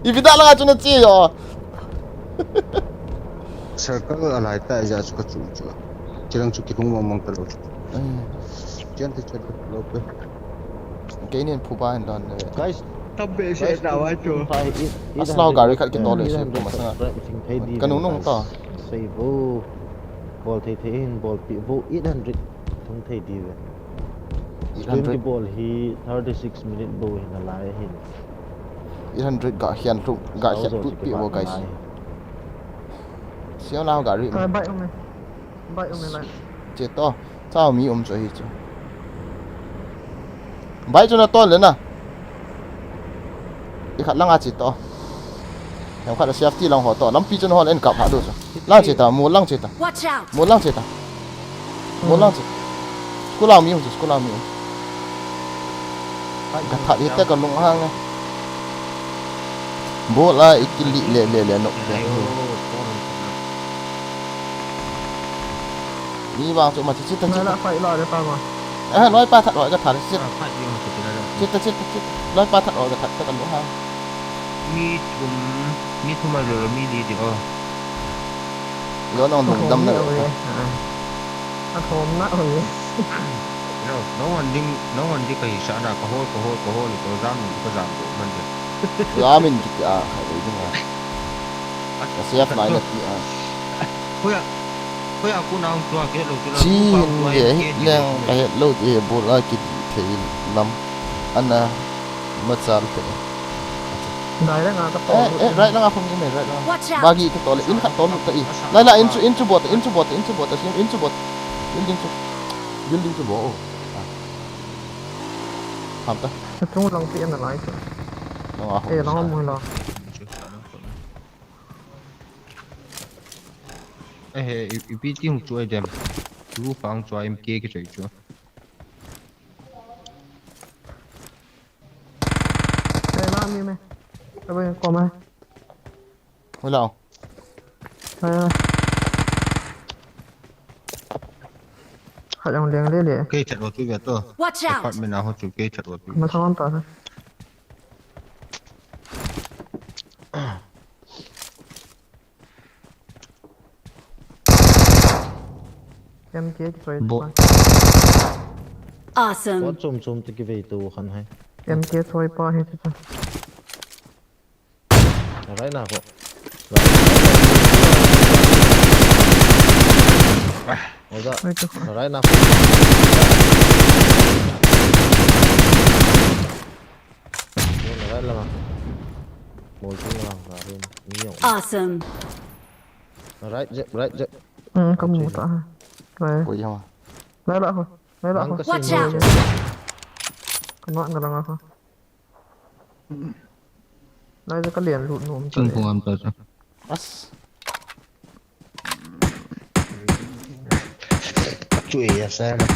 Ipi da la chu na chi yo. Circle a lai ta ja chu ka chu chu. Chilang chu ki hung mang mang ta lo. Eh. Chian te chat lo pe. Keinin phuba in don le. Guys, tabbe se ta wa chu. Asnau gari khat ki to le se kuma sanga. Ka nung nung ta. Sei vo. Bol thei thei hin bol pi vo eight hundred thung thei di ve. Eight hundred. Twenty bol hi thirty six minute bou hin alai hin. Eight hundred ga hian lhung, ga hian tut pi vo guys. Siau lau gari. Ka bike um e. Bike um e lai. Che to. Chao mi um chu hi chu. Bike chu na to le na. I khat langa che to. Em khat safety lang ho to. Lampi chu na ho le en kap ha do chu. Lang che ta, mu lang che ta. Watch out! Mu lang che ta. Mu lang che. School lang mi um chu, school lang mi um. Ka that hi te ka lung hang e. Bol a i kili le le le no. Mi vang chu ma chi chi ta chi ta. Nala fight la de pa ma. Eh, loi pa that loi ka that chi. Ah, fight yung sa pila da. Chi ta chi ta chi ta. Loi pa that loi ka that ta ka lung hang. Mi thum, mi thum a lo mi li di o. Yo nong lung dam na. A thom na o ye. No, no one ding, no one ding ka hi sa na ka hol, ka hol, ka hol, ka jam, ka jam ko man de. Jam in ki a, ka ding a. Ka siap nai na ki a. Hoya, hoya ku nang tua ke lo tu la. Chi hin ye hi leng ka het lo ti he bol a ki thei lam. Ana ma chal te. Dai la nga ka to. Eh, eh, right la nga phum ni me, right la nga. Watch out! Bagi ka to le, in khat to lut ta i. Lai la, in chu, in chu bot, in chu bot, in chu bot, in chu bot. Building chu. Building chu bot. Tam ta. Achung lang pi ana lai chu. Nang a ho. Eh, lang mo la. Eh, he, i, ipi ti hung chu ai dem. Lu fang chu ai M K ki choi chu. Eh, la mi me. Ka ba ko ma. Hola. Hai, hai. Hai, ang liang le le. Kei chat wa tu ve to. Watch out! Apartment a ho chu kei chat wa tu. Ma thang ta. M K choi. Bo. Pa. Awesome. Ko chom chom te ki ve tu khan hai. M K choi pa he chu. Right na ko. Oja. Right na ko. Right la. Bol tu la. Ni yong. Awesome. Right jep, right jep. Hmm, kamu ta. Right. Koi ya. Right la ko. Right la ko. Watch out. Kana na la ko. Lai ka lian lut nom ta. Chung pung am ta cha. As. Chu e ya sa na.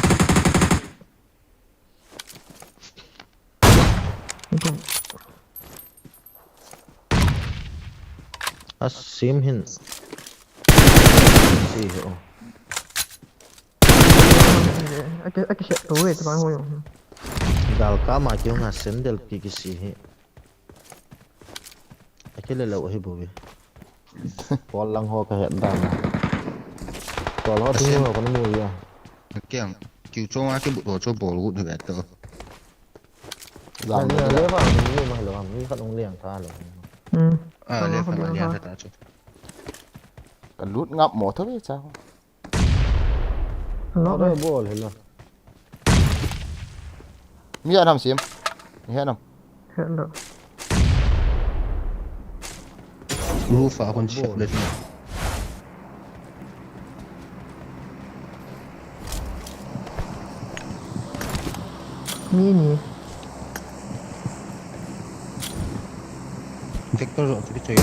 As sim hin. Si ho. Aki, aki siap tu e, tu bang ho yo. Dal ka ma ki nga sendel ki ki si hi. Aki le lo hi bu bi. Pol lang ho ka het dan. Pol ho tu ho ka mu ya. Kiang, kiu chong a ki bu ho cho bol gut hi to. Zam le le ba ni ma lo am ni ka nong liang ta lo. Hmm. Ah, le ka liang ta ta chu. Ka lut ngap mo tho ve cha. Hello. Ore bol hello. Mi anam sim. Mi anam. Hello. Roof a kon siap le. Mi ni. Vector ro tu choi.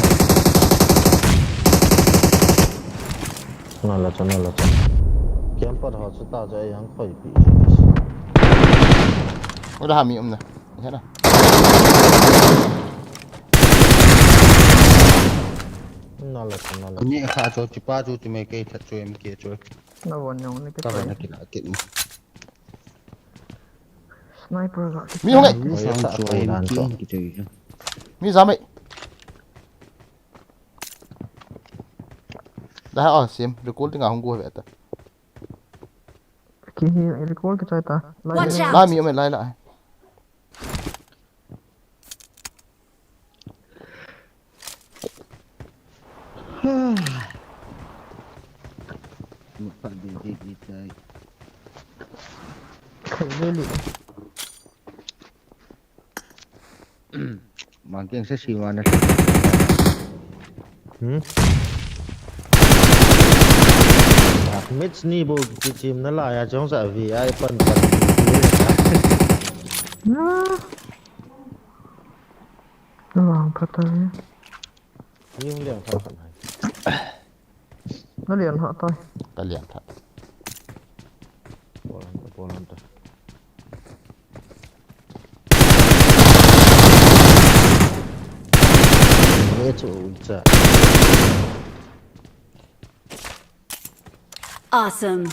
Na la cha, na la cha. Camper ho chu ta cha yang khoi pi. Ora ha mi um na. He na. Na la cha, na la. Ni kha cho chi pa chu chi me ke tha chu M K chu. Na won yong ni ke. Ka na ki na ki. Sniper ga. Mi hung e. Oi, sa koi dan ko. Mi jam e. Da ha, oh, sim. Recall dinga hung go ve ta. Ki hi recall ki chai ta. Watch out! Lai mi um e, lai la. Mang keng se si wana. Hmm? Mitch ni bo kichim na la ya chong sa V I pan pan. Na. Wang pha ta. Ni hung liang tha khan hai. Na lian tha ta. Ka lian tha. Polan ta, polan ta. Ni chu u cha. Awesome.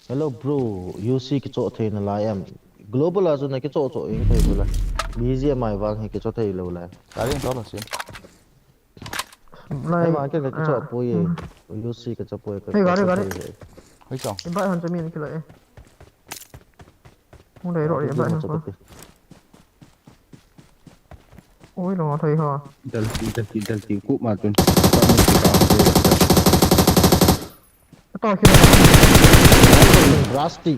Hello bro, U C kicho thei na lai em? Global a chu na kicho cho ing thei bula. B G M I vang hi kicho thei lou lai. Ka ring to lo sin. Lai. Ai ma ke kicho poi e. U C kicho poi ka. Hei, gari, gari. Hei chong. Invite han cha mi na kilo e. Hung dei ro ri ba na ko. Oi, lo thei ha. Dal ti, dal ti, dal ti, ku ma tun. Ka mu ti ka. To ki. Rusty.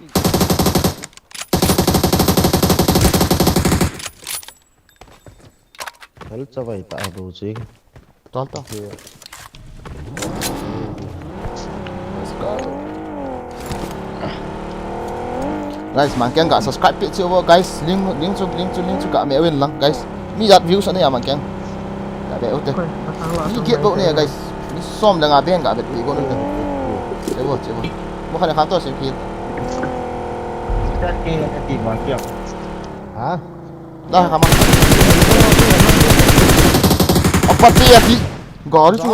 Hel chavai ta do ching. Tal ta. Let's go. Guys, Mangkeng ga subscribe peh cheh uvo, guys. Link, link chu, link chu, link chu ga meh uvin lang, guys. Mi jat views anei a Mangkeng. Ga ve ute. Mi get bou nei, guys. Mi som le nga ven ga vet pi go ute. Cheh uvo, cheh uvo. Mo khan khan to sim ki. Jat ke ati Mangkeng. Ha? Da kha ma. Apa ti ati. Gari chu.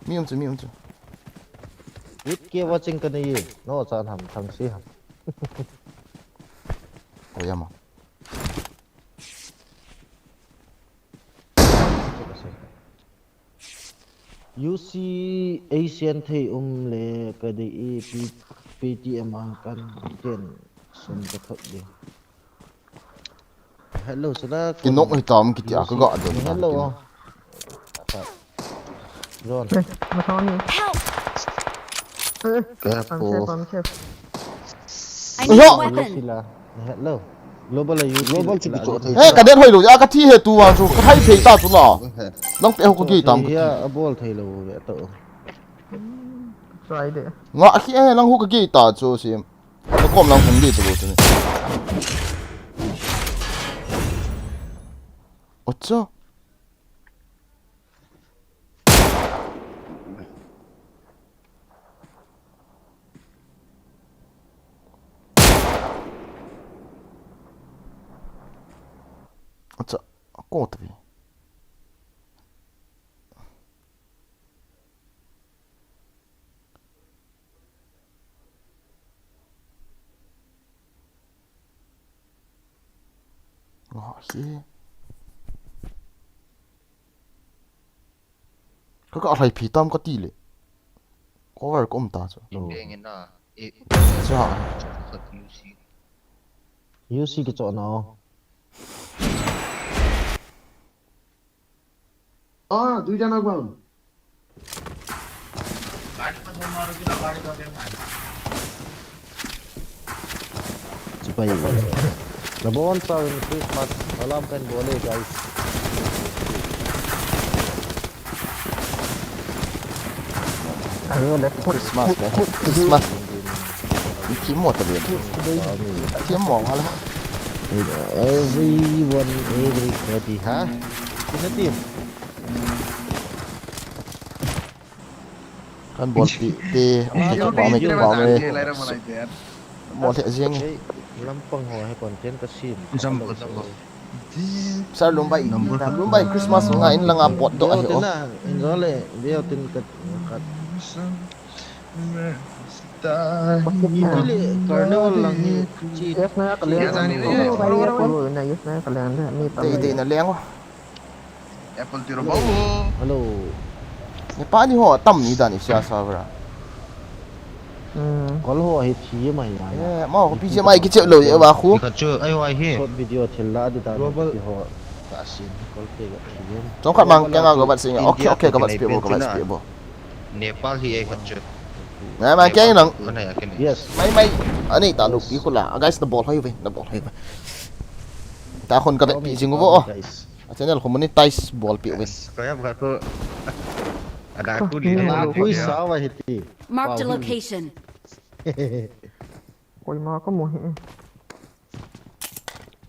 Mi um chu, mi um chu. It ke watching ka nei. No chan ham thang si ham. Ko yama. U C Asian thei um le ka dei e P-, Paytm a kan ken sum ka thot ding. Hello, sir. Kinok hi tam kiti a ka ga don. Hello. John. Hey, what's on you? Help! Eh, I'm safe, I'm safe. I need a weapon. Hello. Global a U C. Global chu kicho thei. He, ka den hoi lou, a ka thi he tu vang chu, ka thai thei ta chu la. Nang pe ho ka ki tam ka thi. Ya, a bol thei lou ve to. Try de. Nga khi e, nang hu ka ki ta chu sim. Ka kom lang hung di chu lo chu ni. Ocha. Acha, a ko ta vi. Nga hi. Ka ka lai phi tam ka ti le. Cover ka um ta chu. Ipeng in na. I. Cha. U C. U C kicho na o. Ah, dui jana bang. Chibai. Nabon chauvin Christmas alarm kahin bol e, guys. Hello, let's put, Christmas, put, eh? Put, Christmas. Ki mo ta bien. Ki mo wala. Everyone, everybody, ha? Kina team. Kan bol pi, pi, pi, pi, pi, pi, pi, pi. Mo the jing. Lampang ho he content ka sim. Jam, jam. Sir Lumbai, Lumbai Christmas nga in langa pot do ahi o. Tin na, in role, veo tin ka, ka. Ile carnival lang hi chi. Yes na ka leng. Yes na ka leng. Ni pa. Dei, dei na leng o. Apple tiro ba o. Hello. Nepali ho tam ni dan isia sa bra. Hmm. Kol ho hi thi mai ya. Eh, ma ko P G mai ki chep lo ye ba khu. Ka chu ai ho ai hi. Short video thil la di ta. Global. Ho. Ka sin kol te ga thi. Chong khat mang kya nga go bat sing. Okay, okay, go bat speed bo, go bat speed bo. Nepal hi e khat chu. Ngai ma keng nang. Yes. Mai mai. Ani ta lu pi khula. Guys, na bol hoi ve, na bol hoi ve. Ta khun ka bet pi jing vo. A channel khu monetize bol pi ve. Ko ya ba ko. Ada ku li. Ada ku sa wa hiti. Mark the location. Koima ka mu hi.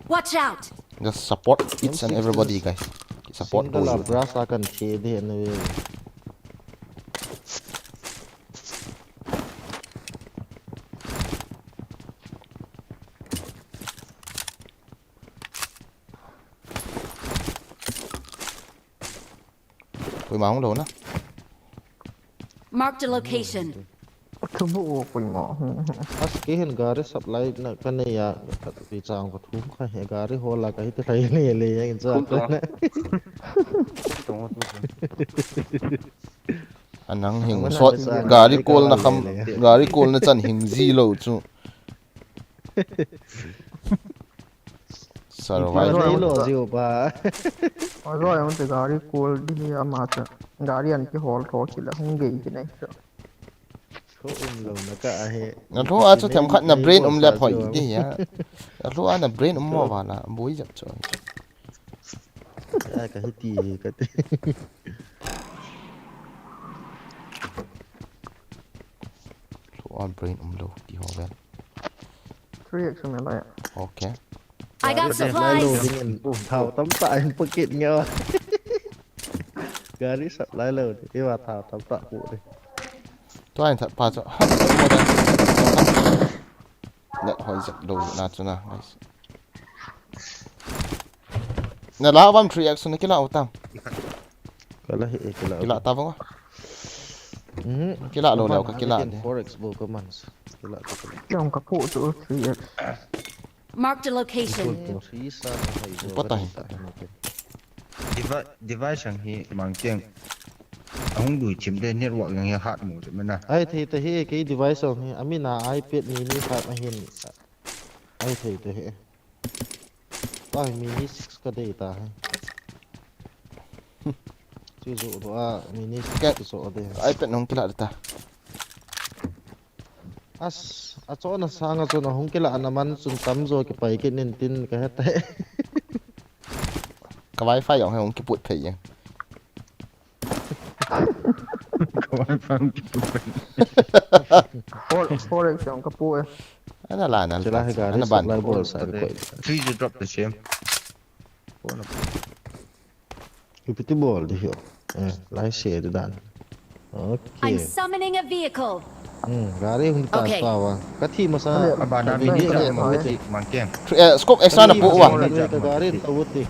Watch out! Just support each and everybody, guys. Support. Single a brush a kan che de na ve. Koima hung lou na. Mark the location. Thubu o koima hung. As ke hin gari supply na ka nei ya, ka pi chang ka thum kha he gari hola ka hiti lai le le ya in cha. Anang hing sot gari kol na kham, gari kol na chan hing ji lou chu. Survive. Lo jiu ba. Aro ang te gari kol di hi ama cha. Gari an kihol tho kila hung gei kinai cha. Ko um lou na ka ahe. Na tho a chu them khat na brain um le phoi di ya. Na tho a na brain um mo ba na bui jap chu. Ai ka hiti ka ti. Tho a brain um lou ti ho ve. Reaction na lai. Okay. I got supplies. Thao tam ta in pocket nge. Gari sap lai lou. Iwa thao tam ta pu de. Tua in that pa cho. Let hoi zet lou na chu na, guys. Na la bam three X na kila utam. Kala hi kila. Kila ta bang. Mhm. Kila lou leu ka kila de. Four X bo ka man. Kila ta kila. Jong ka pu chu three X. Mark the location. Three sa na hai zo. Pata hi. Device, device ang hi mangkeng. Ahung dui chim de network yang hi hat mu de mena. Ai thei ta hi kei device ang hi. Ami na iPad mini khat ahin. Ai thei ta hi. Ai mini six ka dei ta hi. Chi zo do a mini six ka so de. iPad nong kila ta. As, a chon a sang a chon a hung kila na man chun tam zo kipai kit nin tin ka het. Ka wifi jong hung kiput phei jeng. Ka wifi hung kiput phei. Four, four X jong ka pu e. Ana la na. Sila hi gari ana ban. Supply bol sa bi koi. Three drop the same. Ipi ti bol di hi. Eh, lai se di dan. Okay. I'm summoning a vehicle. Hmm, gari hung ta. Okay. Ka thi masa. Abana mi ni ja ma ti mangkeng. Eh, scope extra na pu wa. Ka gari ta wuti.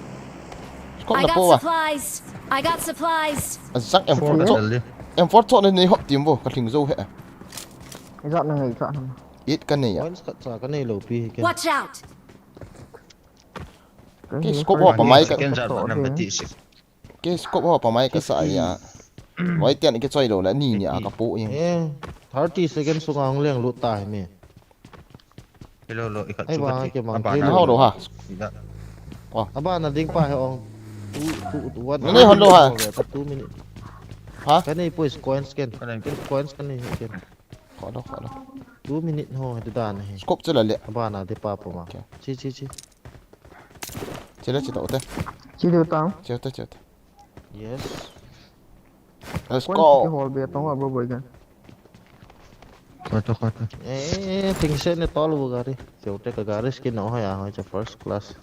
Scope na pu wa. I got supplies. I got supplies. Azak M four to. M four to ni hop tim bo ka thing zo he. Izak na ngai ka. It ka nei ya. Once ka cha ka nei lo pi ke. Watch out. Ke scope ho pa mai ka. Ken jat nam ti si. Ke scope ho pa mai ka sa ya. Wai tian ke choi lo la ni ni a ka pu ing. Eh, thirty seconds sunga hung leng lut ta hi mi. Hello lo ikat. Ai ba ke mang. Abana ho lo ha. Abana ding pa he ong. Two, two, one. Ni hon lo ha. Two minute. Ha? Ka nei poi coins ken. Ken coins ka nei ken. Kho lo, kho lo. Two minute ho he dan he. Scope chu la le. Abana de pa pa ma. Okay. Chi, chi, chi. Chi le chi to te. Chi de tang. Chi te, chi te. Yes. Let's go. Hol be tong a bo bo ga. Kho to, kho to. Eh, ting se ne tol bu gari. Chi te ka gari skin ho ya ho cha first class.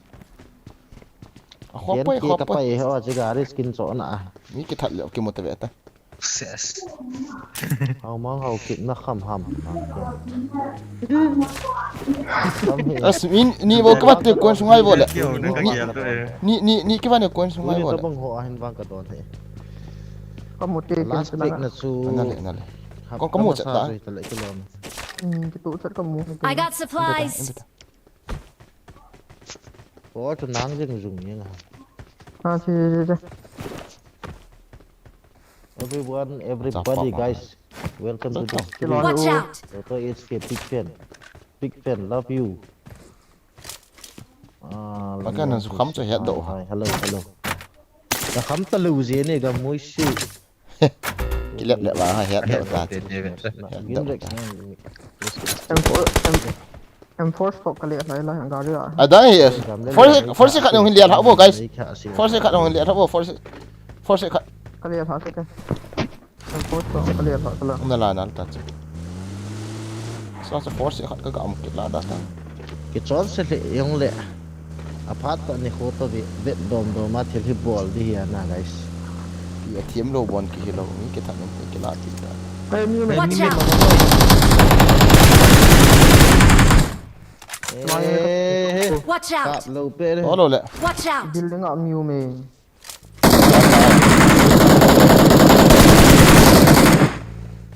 A kho poi, kho poi. Ka pa e ho cha gari skin cho na. Ni ki that le ki mo te ve ta. Ses. Hau mang hau kit na kham ham. As, ni, ni bo ka ba te kon sungai bo le. Ni, ni, ni ki ba ne kon sungai bo le. Bang ho ahin bang ka don he. Ka mu te last pick na chu. Na le, na le. Ko ka mu chat ta. Hmm, ki tu chat ka mu. I got supplies. Oh, tu nang jeng jung jeng ha. Ha, si, si, si, si. Everyone, everybody, guys, welcome to the stream. Watch out! Toto H K, big fan. Big fan, love you. Ah, la ka na su kham cho het do. Hi, hello, hello. Ka kham ta lu je ne ga mui si. Kilep le ba ha het do ta. Win Rex. M four, M, M four stock ka le lai lai gari a. A dai hi. Four six, four six khat nong hin le ha bo guys. Four six khat nong hin le ha bo, four six. Four six khat. Ka le ha se ka. M four stock ka le ha ka la. Na la na ta. Sa sa four six khat ka ga um kit la da ta. Kichon se le yong le. Aphat ta ni kho to ve, vet dom dom a thil hi bol di hi a na, guys. Ki a thiam lo bon ki hi lo, mi ki thak ki la ti ta. Hey, mi, mi, mi, mi. Watch out! Eh, watch out! Kap lo pe le. Lo le. Watch out! Building a mi u me.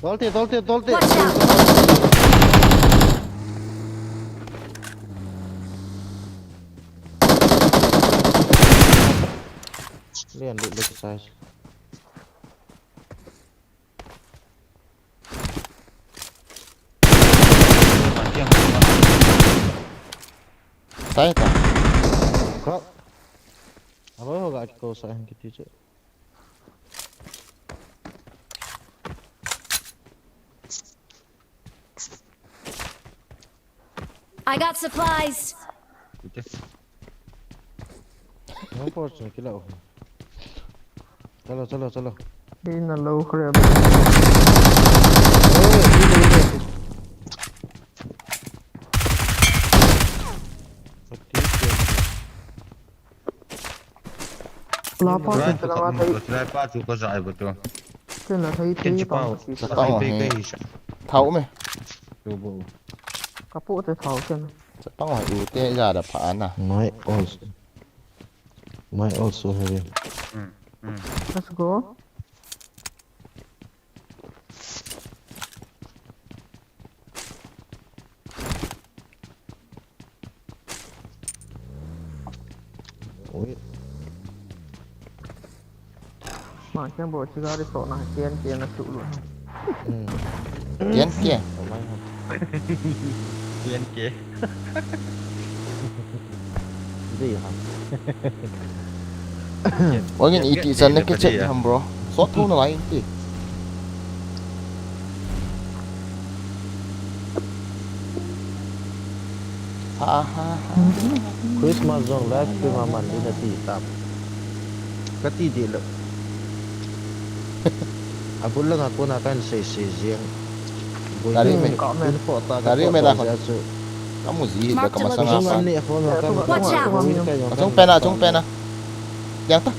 Tolte, tolte, tolte. Watch out! Lian lut lut sai. Sai ta. Ko. Abo ho ga ko sai han kiti che. I got supplies. Ite. Nang por chun kilo. Chalo, chalo, chalo. Ina lo khre. Oi, ina, ina. La pa chu la pa chu ka jai ba tu. Ken la thei thei pa. Ka pa he. Thau me. Tu bo. Ka po te thau ken. Chapang ho u te ja da pha na. My also. My also heavy. Let's go. Ui. Ma, keng bo, chiga ri so na, keng, keng na su lu. Keng, keng. Keng, keng. Dei ha. Wangin iti chan na ke chet ham, bro. Sot thou na lai ti. Ha, ha, ha. Christmas jong live stream a man in ati tam. Kati dih lou. Abul langa kona kan sei sei jeng. Dari me. Dari me la kon. Kamu ji hi da kamasanga pa. Watch out. Achung pena, achung pena. Yang ta.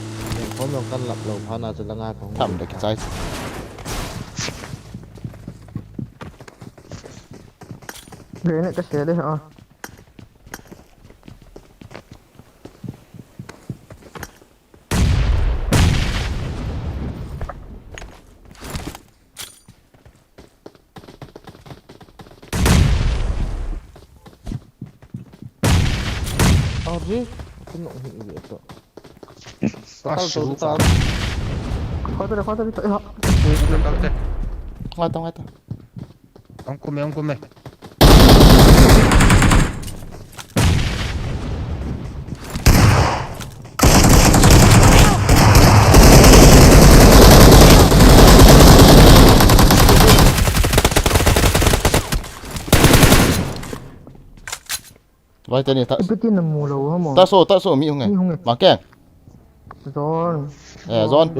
Khom jong kan lap lou pha na chu langa kahung. Tham de kichai. Grenade ka share de ha. Arre, kena hit dia tu. Kau tu, kau tu. Kau tu, kau tu, kau tu. Ngai tu, ngai tu. Ang kume, ang kume. Vai teni ta. Ipi tin na mu lou ham? Ta so, ta so, mi hung e. Mi hung e. Ma keng. Zone. Eh, zone.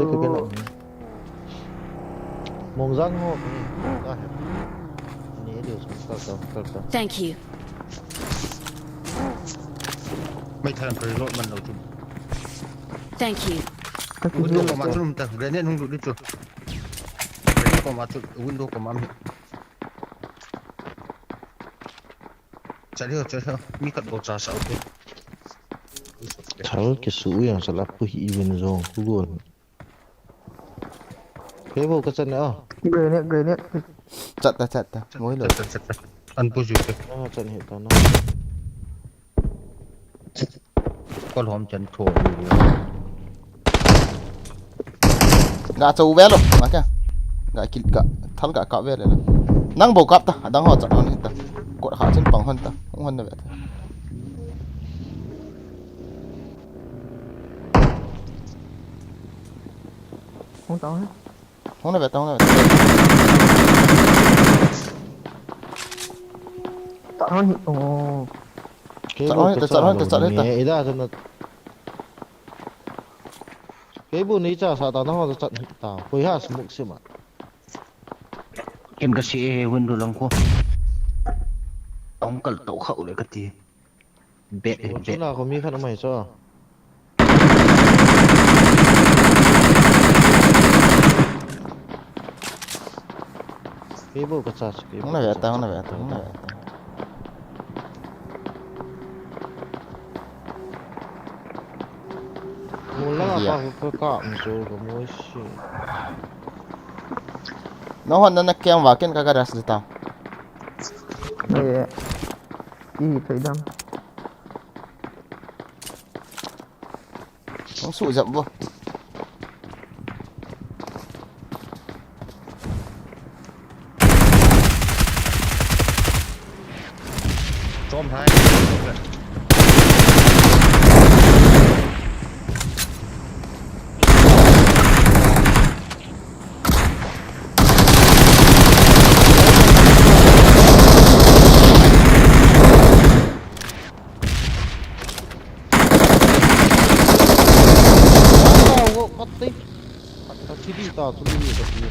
Mong jang ho. Ni, ni, ni, ni, ni, ni. Thank you. Mai than ko lo man lo tu. Thank you. Window ko ma chu ta. Grenade hung lu tu. Window ko ma chu, window ko ma mi. Chal hio, chal hio. Mi khat bou cha sa u te. Thal kisu u jong sala pu hi even jong khu go. Kei bou ka chan a. Grenade, grenade. Chat ta, chat ta. Moi lo. Chat, chat, chat. An pu ju te. Na chan hi ta na. Kol hom chan tho. Ga chau ve lo, ma kya? Ga kil ga, thal ga kap ve le na. Nang bou kap ta, adang ho chat hon ta. Kot kha chun pang hon ta, hung hon na ve ta. Hung ta hon. Hung na ve ta, hung na ve ta. Chat hon hi, oh. Chat hon hi ta, chat hon hi ta, chat hon hi ta. Ida chan na. Kei bu nei cha sa ta na ho chat hi ta. Koi ha smoke sim a. Ken ka si e he window lang ko. Ong kal to khau le ka ti. Bet, bet. Chuna ko mi khat mai cho. Kei bu ka cha, kei bu. Hung na ve ta, hung na ve ta, hung na ve ta. Mula pa ka ka mu so ka mu si. No hon na na kem va ken ka ka das ta. Eh. Ki thei dam. Hung su jap bo. Chom hai.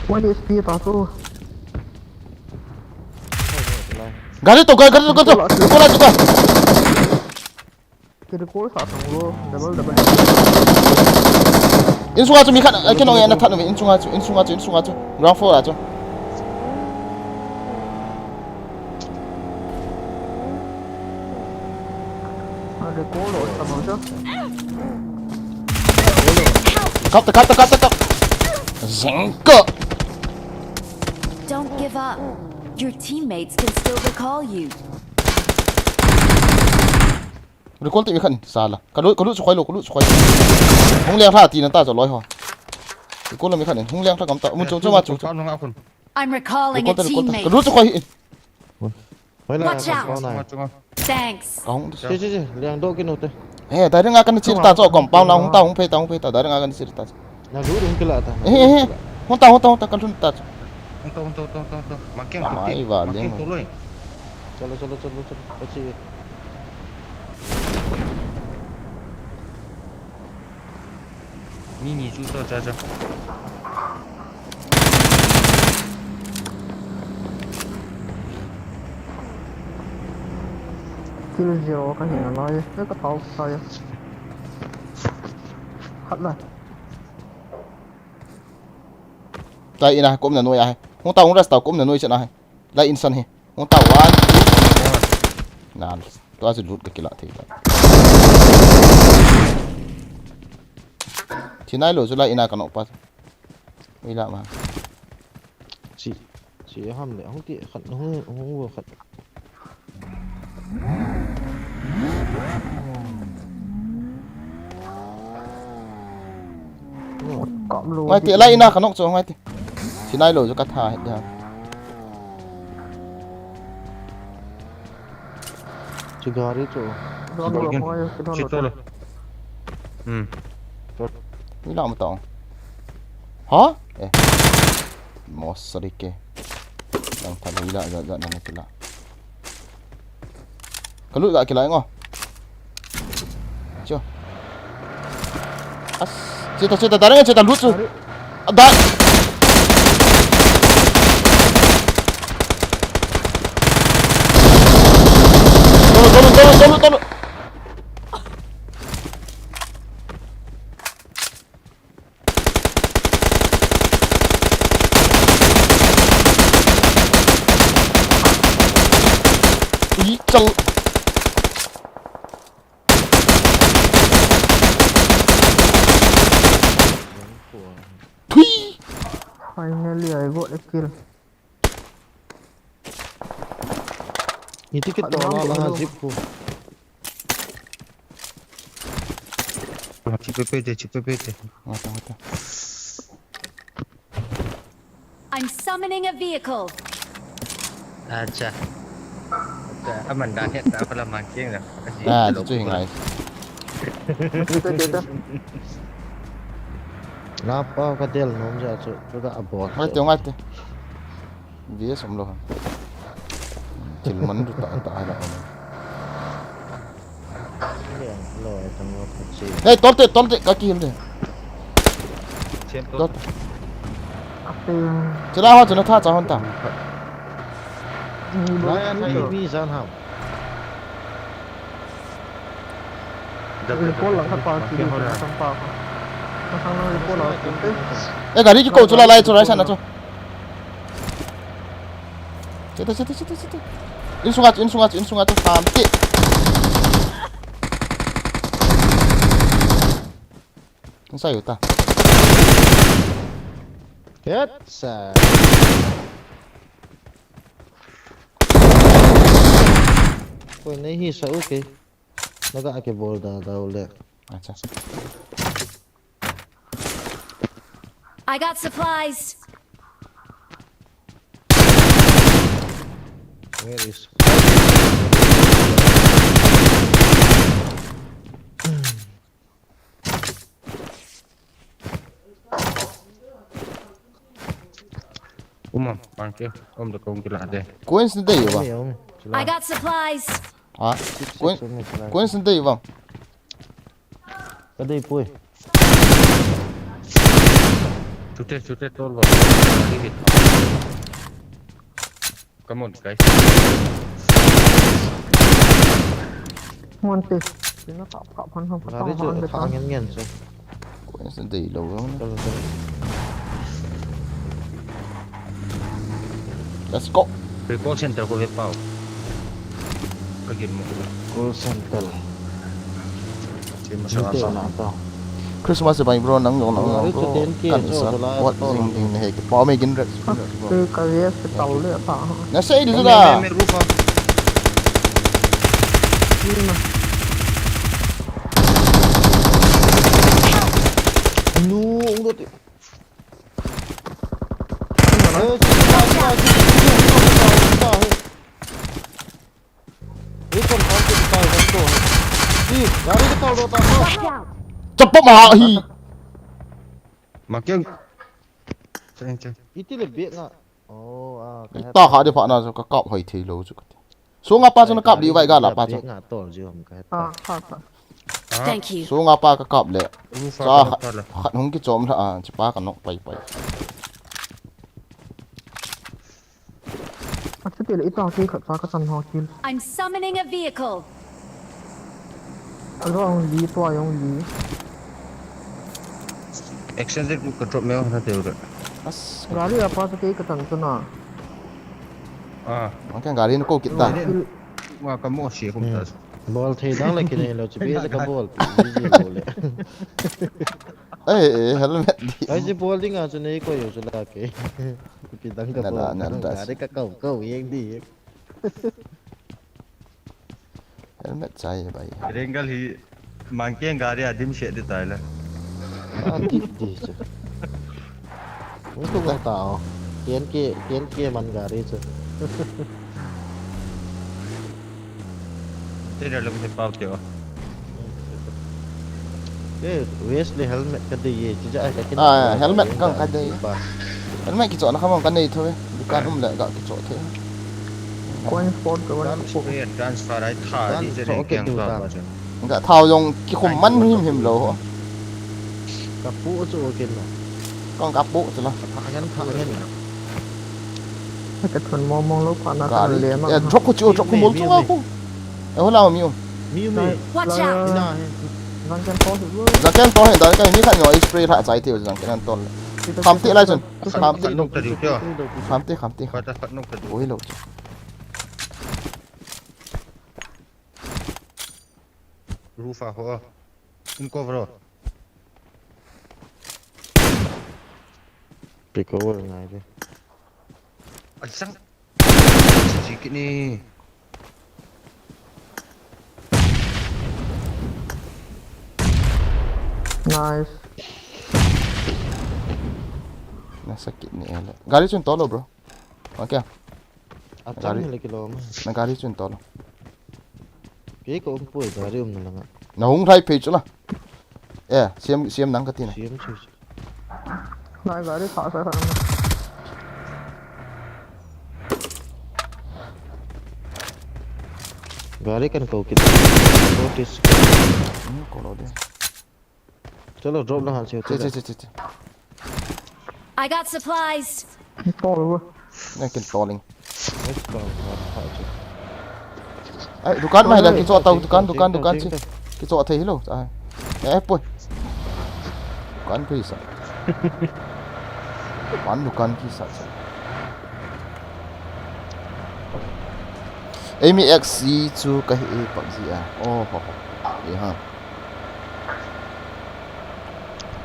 One H P ta tu. Gari to, gari to, gari to. Gari to. Recall sa thang lo, double, double. Insunga chu mi khat, a kinong e na that na mi, insunga chu, insunga chu, insunga chu. Ground floor a chu. A recall lo sa thang lo. Kap ta, kap ta, kap ta, kap. Zing ko. Don't give up. Your teammates can still recall you. Recall ti mi khat in, sala. Ka lut, ka lut chu khoi lo, ka lut chu khoi. Hung leng tha ti na ta chu loi ho. Recall mi khat in, hung leng tha kam ta. Mun chu chu ma chu. Ka nung a khun. I'm recalling a Recall ta, recall ta. Ka teammate. Lut chu khoi in. Hoi la, Watch ka out. Pau nai. Chunga, chunga. Thanks. Ka hung. Che, che, che, liang do kinu te. Eh, direct a kan chir ta chu compound na hung ta, hung phei ta, hung phei ta. Direct a kan chir ta. Na lut hung kila ta. Eh, eh, eh. Hung ta, hung ta, hung ta, kan lhun ta chu. Hung ta, hung ta, hung ta, hung ta, hung ta. Marking, Amai marking, va marking leng. Tu loi. Chalo, chalo, chalo, chalo. Achi. Mi ni chu to cha cha. Kill zero ka hi na lai, ka thau sa ya. Khat la. Lai ina, kum na noi a hai. Hung ta, hung rest ta, kum na noi chen a hai. Lai in san hi. Hung ta, one, two. Na, tua chu loot ka kila thei ta. Thi nai lo chu lai ina ka nok pa. Ui la ma. Chi, chi ham le, hung ti khat, hung, hung wo khat. Ngai ti, lai ina ka nok chu ngai ti. Thi nai lo chu ka tha he ya. Chu gari chu. Don lo, Chito lo. Hmm. Ni la ma tao. Ha? Eh. Mosari ke. Yang tha la ila ja ja na kila. Ka lut ga kila ngo. Cho. As. Chita, chita, darang chita lut chu. Ada. Tolo, tolo, tolo, tolo, tolo. Ih, chal. Thui. Finally, I got a kill. Iti kit to la la zip ko. Chipe pe te, chipe pe te. Wata, wata. I'm summoning a vehicle. Acha. Acha, aman dan he ta pala mangking la. Ah, chu chu hi ngai. Lapa ka del nom ja chu, chu da abot. Ngai te, ngai te. Dia som lo. Thil man du ta ta la. Hey, tolte, tolte, ka kihil de. Tolte. Chila ho chuna tha cha hon ta. Lai a thai mi jan ham. Report lang khat pa, report lang khat pa. Eh, gari kiko chu la lai chu rai san na chu. Chete, chete, chete, chete. Insunga chu, insunga chu, insunga chu, sam ti. Insa yuta. Hetsa. Koi nahi sa, okay. Naga ke bol da da le. Acha. I got supplies. Where is? Uma, bangke, um da kong kila de. Coins ni dei ba? I got supplies. Ah, coins, coins ni dei ba? Ka dei pui. Chute, chute, tol ba. Come on, guys. One take. Tina ka, ka phan hang, ka Gari phan chu hang, ka tha phan. Ngen ngen chu. Ko sa dei lo lo na. Chalo, chalo. Let's go. Recall center ko ve pau. Ka gin mo. Call center. Che ma sa Ante sa. Na ta. Christmas bye bro, nang jong nang Gari jong chu bro. Ten K Kan chu isa. Dollar What to jing lang. Ding ne he ki pa me gin rep. Ka, ka yes ka tau le ta. Na sei di Me, da. Me, me, roof a. Ni ma. Nu, ung do ti. Ni ma na. Eh, si, si, si, si, si, si, si, si, si, si, si, si. Ei, kon, kon, kon, kon, kon, kon. Ei, gari ke tol do ta ko. Watch out! Chapam ha hi. Makiang. Cheng, cheng. Iti le bek nga. Oh, ah, ka het. Ta kha de pha na so ka kap hoi thei lo chu ka ti. Sunga pa chu na kap di vai ga la pa chu. Bek nga tol ji hom ka het. Ah, kha, kha. Ah. Thank you. Sunga pa ka kap le. Ru fa Sa ka khat, kap le. Khat hung ki chom la a, chi pa ka nok pai pai. Achuti le ita kei khat cha ka chan ho kil. I'm summoning a vehicle. Alo ang li to ayong li. Extended ku ka drop me na teu re. As. Gari apa cha kei ka chan cha na. Ah. Ang keng gari na ko kit ta. Gari. Wa ka mo si kum ta. Hmm. Bol thei dang le kinei lo chi be le ka bol. Busy lo le. Eh, eh, helmet di. Ai, si bol ding a chu nei ko yo chu la ke. Pi dang ka Na, bol. Na, na, na. Gari ka kau, kau yeng di. Helmet chai bai. Rengal hi mangkeng gari a dim she di tai la. A di di chu. Ni tu ko ta o. Ten K, ten K man gari chu. Te da lum te pau te o. Eh, West le helmet ka dei ye, chi ja ka kin. Ah, helmet kang ka dei. Helmet kicho na khamang ka nei tho e. Dukan um le ga kicho the. Coin spot ka wan. Spray and transfer ai tha di je ne keng ka ba chen. Ga thao jong ki khum man him him lo ho. Ka pu chu ken lo. Kong ka pu chu lo. Tha ngen, tha ngen. Ka thun mo mong lo pa na ka le ma. Eh, drop ko chu, drop ko mo chu nga ko. Eh, hola mi um. Mi um mi. Watch out. Ina he. Jang ken to hi. Jang ken to hi, jang ken mi khat nyo spray tha chai thei jang ken an tol. Kham te lai chun. Kham te. Khat nok ta diu kya? Kham te, kham te. Khat, khat nok ta diu. Oi lo. Roof a ho. In cover. Pick over ngai de. Ai sang. Chi kini. Nice. Na sakit ni ele. Gari chun tolo, bro. Okay. Achang gari le kilo ma. Na gari chun tolo. Ke ko um poi gari um na langa. Na hung rai phei chu la. Eh, siam, siam nang ka ti na. Siam chu. Nai gari kha sa kha na. Gari kan ko kit. Ko tis. Hmm, ko lo de. Chalo, drop na han siu. Che, che, che, che, che. I got supplies. Tol. Na kin toling. Ai, dukan mai la, kicho tau, dukan, dukan, dukan chi. Kicho thei hilo. Ai. Eh, poi. Dukan pisa. Pan dukan kisa cha. Emi X C chu ka hi PUBG a. Oh, ho, ho. Eh, ha.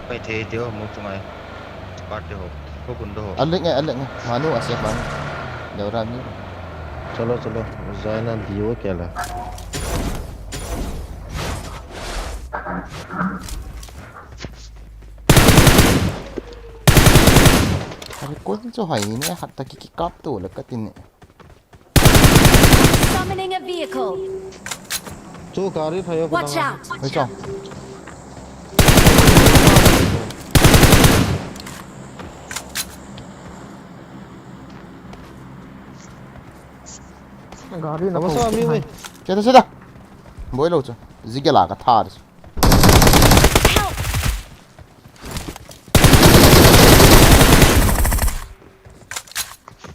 Pai thei teo, mo chu ngai. Part te ho. Ko kun do ho. Alek nge, alek nge. Manu a se pan. Leo ra mi. Chalo, chalo. Zaina diu ke la. Are ko chu hai ni ne hat ta ki ki kap to le ka tin ne. Summoning a vehicle. Chu gari thayo ko. Watch out. Hei chong. Gari na. Awa ko sa mi hai. Cheta, cheta. Boi lo chu. Zigela ka tha de. Help!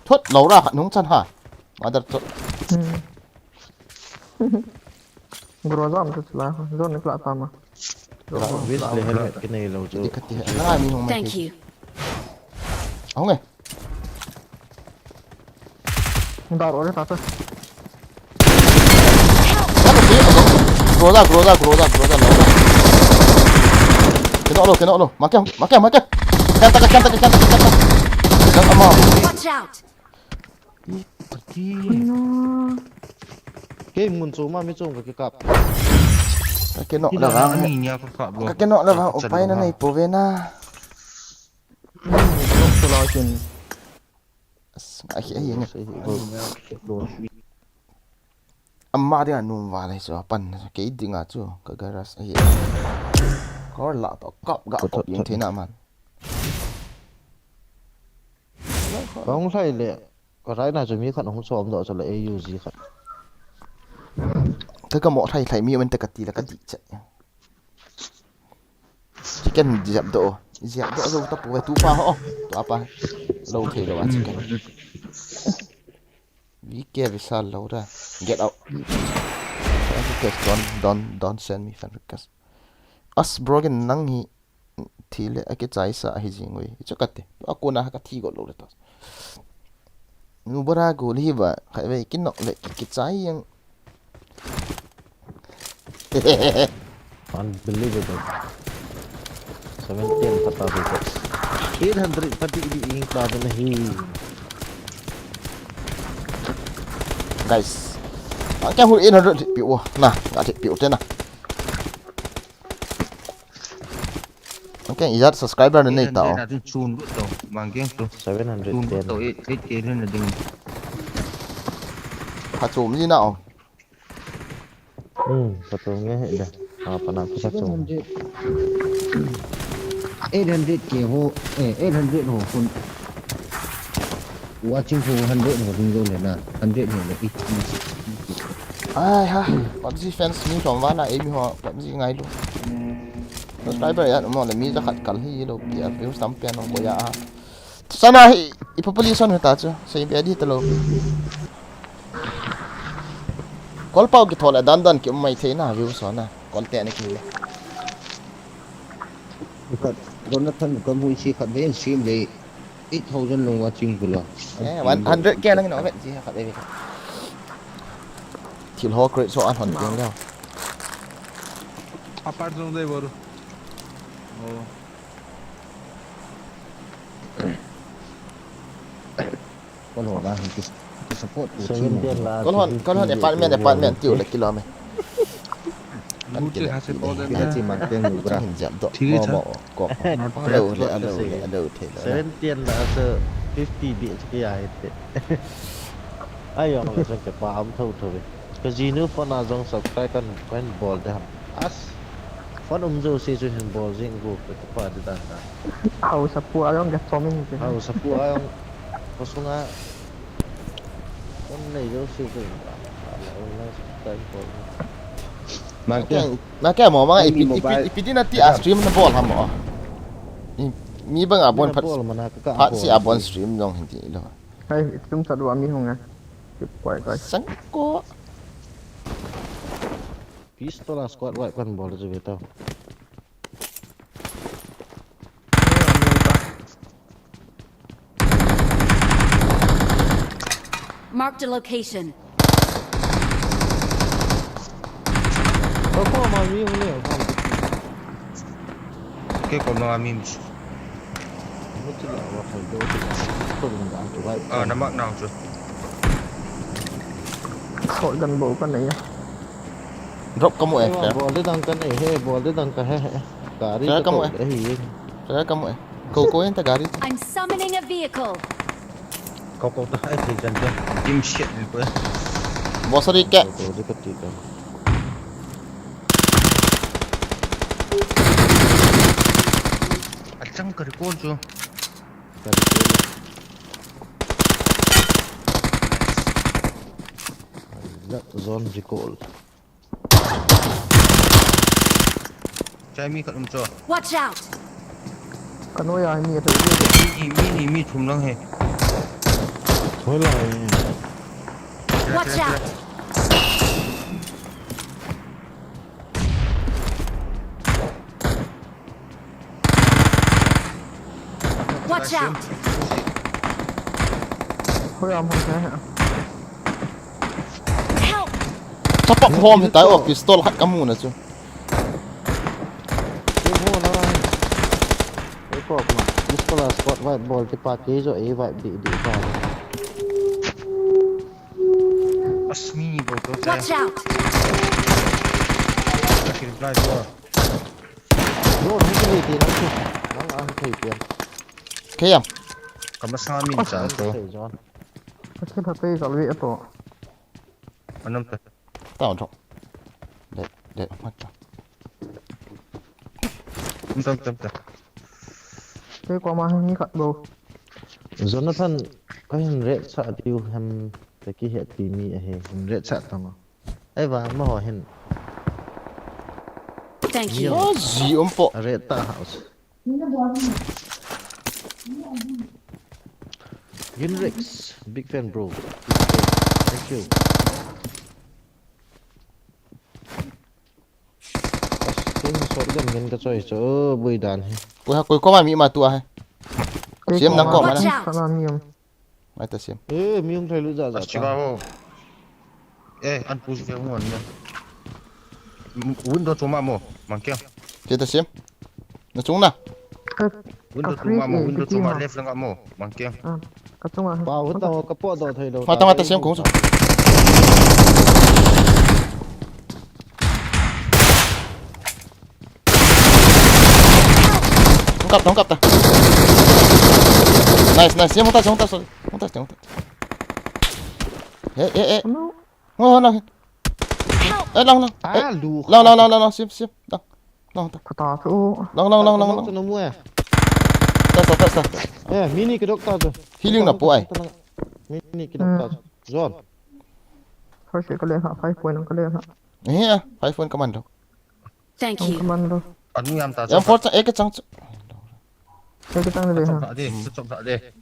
Thot lo ra nung chan ha. Mother chot. Hmm. Groza am tu chula. Zone ni pla ta ma. Wins le helmet kinei lou chu. Dikati hai. Nang ai mi hung mai. Thank you. Ahung e. Hung dar ore ta ta. Groza, groza, groza, groza, groza. Kena lo, kena lo. Make, make, make. Kenta, kenta, kenta, kenta. Kenta ama. Watch out. Ih, pati. Kei mun chu ma mi chung ka kikap. Ka keno la vang. Ani nia ka kap lo. Ka keno la vang, upai na nei po ve na. Nok tu la kin. As, ahi, ahi, ahi. Ama dia num va lai so pan kei dinga chu ka garage ahi. Kor la to kap ga kop yin theina man. Ka hung lhai le, ka raina chu mi khat hung chom doh chu le A U G khat. Ka ka mo thai thai mi man te ka ti la ka di che. Chicken jep doh. Jep doh zo ta pu ve tu pa ho. Tu pa. Lo thei lo a chicken. V K Vishal lo ra. Get out. Friend request, don't, don't, don't send me friend request. As broken nang hi. Thi le, akichai sa ahi jing ve. Ichu kati. Akona ka thi got lo le to. Nu bara go le hi ba. Khai ve kinok le kichai yang. Unbelievable. Seventeen pata dito. Eight hundred pati di ing pa na hi. Guys. Ang kaya hul eight hundred pi o. Na, nga pi o te na. Okay, ijat subscriber na nei ta o. Eight hundred na chun lut to, mang keng to. Seven hundred ten. Chun lut to, eight, eight K na ding. Pha chom ji na o. Hmm, pha chom nge he da. Ha, pa na pha chom. Seven hundred. Eight hundred K ho, eh, eight hundred ho kun. Watching ho hundred ho ding jo le na. Hundred ho le eighty, sixty. Ai ha, PUBG fans mi thom va na, ei mi ho PUBG ngai lu. Subscriber ya mo le mi ja khat kal hi lo ki a views tam pen ko ya a. Sana hi i population hi ta chu, sei be di ta lo. Kol pau ki thol a dan dan ki um mai thei na views ho na. Kol te na ki le. Khat, Jonathan ka mu si khat ve stream le. Eight thousand long watching pula. Eh, one hundred K lang no vet ji khat ve. Thil ho create so an hon ding leo. Apart long dai boru. Oh. Kol ho ba, ki, ki support ko. Seventeen la. Kol hon, kol hon apartment, apartment tiu le kilo me. Kan kile. Chi mang teng nu bra. Hin jam do. Mo mo ko. Alo le, alo le, alo the lo. Seventeen la so fifty di chi ya hite. Ai yong la so ke pa am tho tho ve. Ka jinu phone a jong subscribe kan, kan bol de ham. As. Phone um jo se chu hin bol jing gu ka pa de dan dan. Hausa pu a jong ka chom in. Hausa pu a jong. Ko sunga. Phone nei jo se chu. Ala online subscribe bol. Ma ke, ma ke mo ma ipi, ipi, ipi di na ti a stream na bol ham mo. Mi bang a bon phat. Phat si a bon stream jong hin ti lo. Hai, itum sa dua mi hung a. Kip kwai kwai. Sangko. Pistol a squad wipe kan bol chu ve tau. Marked a location. Ko ko ma mi hung le ko. Ke ko ma mi. Ah, na mark nau chu. Shotgun bol ka nei a. Drop ka mu e. Bol de dang ka nei he, bol de dang ka he he. Gari ka mu e. Ka mu e. Ko ko enta gari. I'm summoning a vehicle. Ko ko ta ai thei chan te. Team shit ni ko. Bosari ke. Ko de ka ti ka. Achang ka recall chu. Zone recall. Chai mi khat um cho. Watch out. Ka noi a mi a pe. Mi, mi, mi, mi thum lang he. Thoi lang he. Watch out. Watch out! Hoi am hoi hai. Help! Chapa hom hitai o, pistol khat kamu na chu. Ei ho la. Ei ko kuma. Miss Paula squad wipe bol ti pa ke jo ei wipe di di pa. Asmi bo to te. Watch out! Ka reply to. Drone hung kile ti nang chu. Nang a hung thei pian. Kei am. Ka masa min cha to. Thei John. Akin ha tei kalve ato. Anam ta. Tao tho. De, de, mat tho. Tam tam ta. Tei ko ma hi khat bo. Jonathan, ka hin ret sa diu hem te ki het ti mi ahi, hin ret sa tang. Ei va ma ho hin. Thank you. Ah, zi om po. A ret ta house. Ginrix, big fan bro. Thank you. As, kei hin shotgun ngen ka choi chu, bui dan hi. Koi ha, koi koma mi ma tua hai. Siam nang koma Watch na. out! Sana mi am. Mai ta siam. Eh, mi um thei lu ja ja. As chiga ho. Eh, an push ve ngon ne. Window choma mo, mangke. Che ta siam. Na chung na. Window choma mo, window choma left lang mo, mangke. Ka chunga. Pa hu ta ka po do thei lo. Ma ta ma ta siam kong chu. Hung kap ta, hung kap ta. Nice, nice. Siam hung ta, hung ta, sorry. Hung ta, hung ta. Eh, eh, eh. No. Ngo, no. Eh, lang, lang. Eh, Ah, lu. Lang, lang, lang, lang, lang. Siam, siam. Lang. Lang, ta. Kata tu. Lang, lang, lang, lang, lang. Ano mo eh. Ta, ta, ta, ta. Eh, mini kidok ta tu. Healing na po ai. Mini kidok ta tu. John. First ka le ha five point ka le ha. Eh, five point commando. Thank you. Commando. Anu yam ta. Yang four cha, eh, ka chang. Ka tang le ha. Ade, ka chop ade.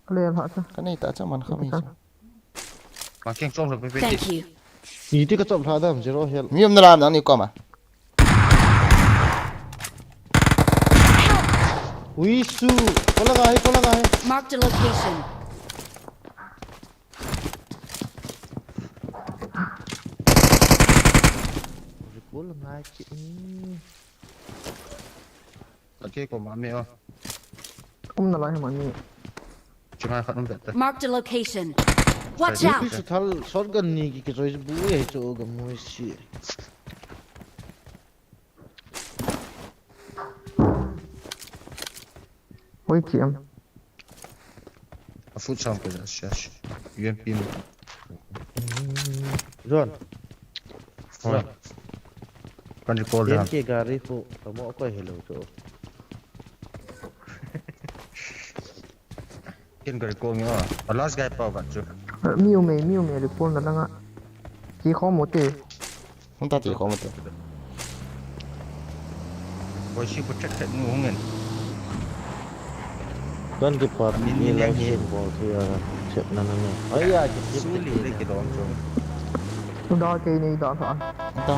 Ka le ha cha. Ka nei ta cha man kha mi cha. Mangke chop pe pe. Thank you. Ni ti ka chop hla dam zero health. Mi um na lam nang ni koma. Ui su. Kola ngai, kola ngai. Marked a location. Recall ngai ki. Okay, koma mi o. Um na lai ha mani. Chunga khat um ta. Marked a location. Watch Ni out! pi su thal shotgun ni ki ki choi bu ye chu ga mu si. Hoi chi am. A food sound ko ja shash. U M P mi. John. Hoi. Kan recall da. Ke gari ko kamo ko hello chu. Ken gari ko mi o. A last guy pa ba chu. Mi um e, mi um e, recall na langa. Ki kho mo te. Hung ta ti kho mo te. Boy si ko check check nu hung en. Kan ki pa Min ni ni lai ni. Sin bol ki a check na na na. Ai ya ki Su li le ki dom chu. Tu da ke ni da sa. Ta.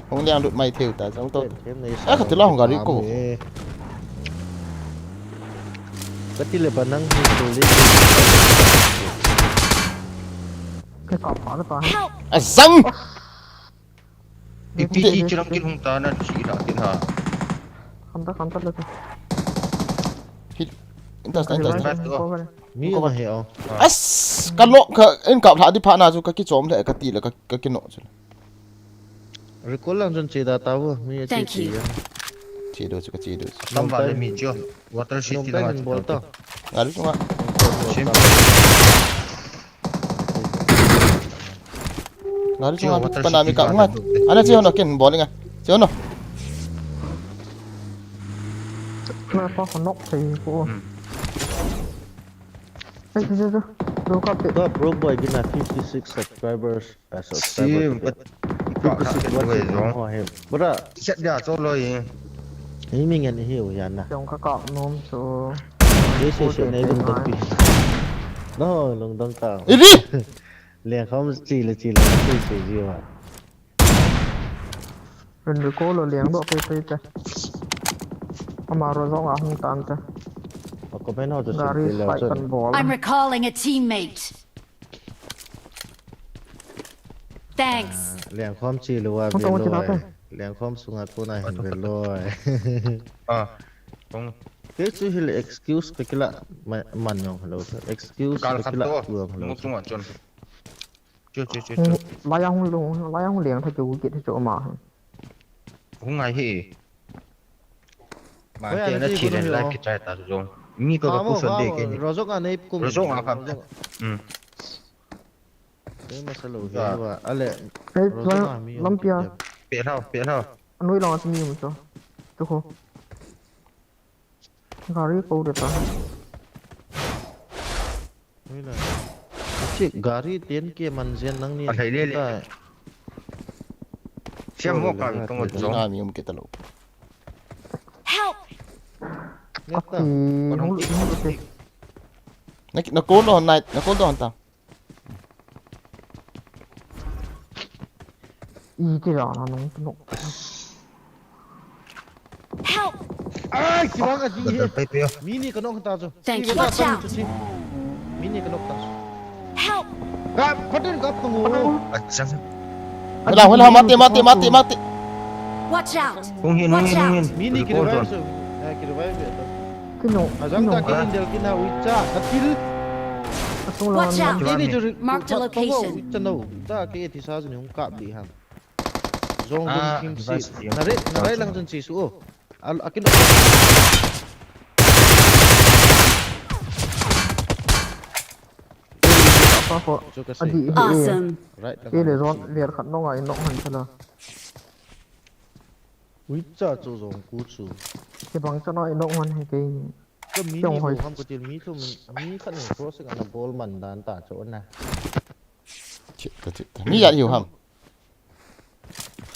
Hung liang lut mai theu ta jong to. Tem nei. Ah, ka ti la hung gari ko. Ka ti le ba nang hi ko le. Ke ka pa le pa. Help! A zang. Ipi ti chirang kin hung ta na si la kin ha. Kham ta kham ta le ta. Hit. Intas, intas. Revive to. Mi ma he o. As, ka lo ka in kap hla di pha na chu ka ki chom le ka ti le ka ka ki no chu. Recall lang chun che da ta vo. Mi che. Thank you. Che do chu ka che do chu. Tam ba le mi chu. Water city Nong la pen bol ta. Gari chunga. Sim. Gari Che chunga water pa na mi city ka la nga. do. Ana che ho no ken bol nga. Che ho no. Na pa ko nok thei ko. Ei, ei, ei, ei. Do ka pe. Da bro boy gina fifty six subscribers. Uh, subscribers. Sim. Ka ka ka ke do e jong. Bra. Chat dia cho lo e. Ni mi ngan hi u ya na. Jong ka ka nom so. Ye se se nei lung dang pi. No, lung dang ta. Ili. Leng kham chi le chi le chi chi ji wa. Ren ri ko lo liang do pe pe te. Ama ro zong a hung tan te. Comment ho chu sim peh leu chun. Gari fight kan bol. I'm recalling a teammate. Thanks. Ah, lengkhom chi lou a ve lou ai. Lengkhom sunga kona hin ve lou ai. Ah. Kei chu hile excuse ka kila man jong lou. Excuse ka kila tu jong lou. Chu chu chu chu. Lai a hung lung, lai a hung leng tha chu kit chu ma. Hung ngai hi. Ma te na thi len lai ki chai ta jong. Mi ko ka pu son de ke ni. Rozok a nei kum. Rozok a kham. Hmm. Ei masa lou hi wa. Ale. Rozok a mi lam pia. Pe lau, pe lau. Anoi lang a mi um cho. Chu kho. Gari ko de ta. Oi la. Achi gari ten ke man jen nang ni. A thei le le. Siam mo ka mi kong zo. Na mi um ke ta lo. Help! Neta. Na, na ko lo nai, na ko lo ta. Iti ra na nung tu no. Help! Ai, kibang a di he. Pai pe. Mini ka nok ta chu. Thank you. Watch out. Mini ka nok ta chu. Help! Ka, patin ka pangu. Acha. Wala, wala, mati, mati, mati, mati. Watch out! Hung hin, hung hin, hung hin. Mini ki revive chu. Eh, ki revive ta. Kino. Ajang ta ki indel ki na uicha. Ka til. Watch out! Mark the location. Uicha no. Ta ke ti sa chu ni hung kap di ham. Zong dun kim si. Nare, nare lang dun si su. Al, akin. Apa ko? Adi. Awesome. Right. Ke le zon ler khat no ngai no han chala. Uicha chu zong ku chu. Ke bang cha no no han he ke ni. Ka mi ni bo ham ko til mi thum mi khat ni crossing ana bol man dan ta chu na. Chit ta chit ta. Mi ya yu ham.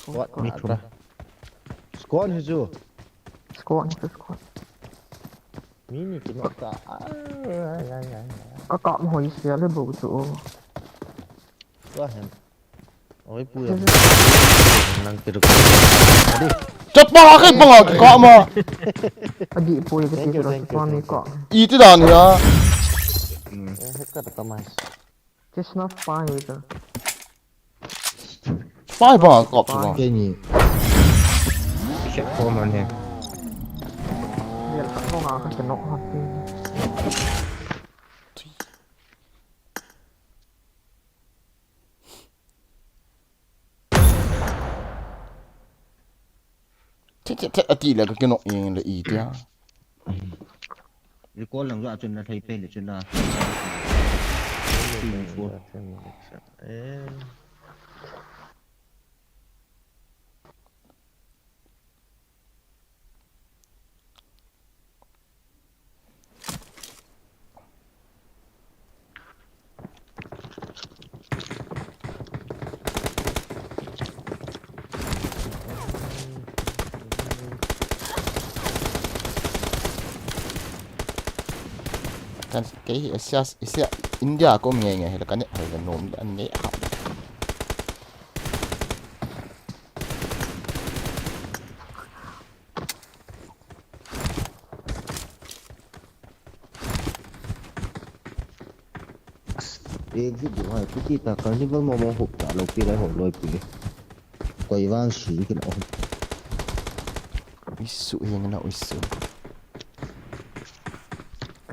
Squad mi thum. Squad hi chu. Squad hi chu squad. Mi ni ki nok ta. Ai, ai, ai, ai. Ka kap hoi sia le bo chu. Wa hem. Oi pu ya. Nang ki ru. Adi. Chapa ka bang ka ma. Adi pu ya ki ru pa ni ka. Iti dan ya. Eh, ka ta mai. Chestnut spy ta. Spy ba kop ba. Ke ni. Siap ko ma ni. Dia ka ko nga ka ke nok ha ti. Chet, chet, chet, ati le ka kinok jeng le iti a. Recall lang jo a chun na thei pe le chun na. Eh. Kan kei hi Asia, Asia, India ko mi nge nge hi la kan ne ha la nom an ne ha. Exit du hai, kuti ta carnival mo mo hup ta lo pi lai ho loi pi. Koi vang si ki lo. Isu hing na isu.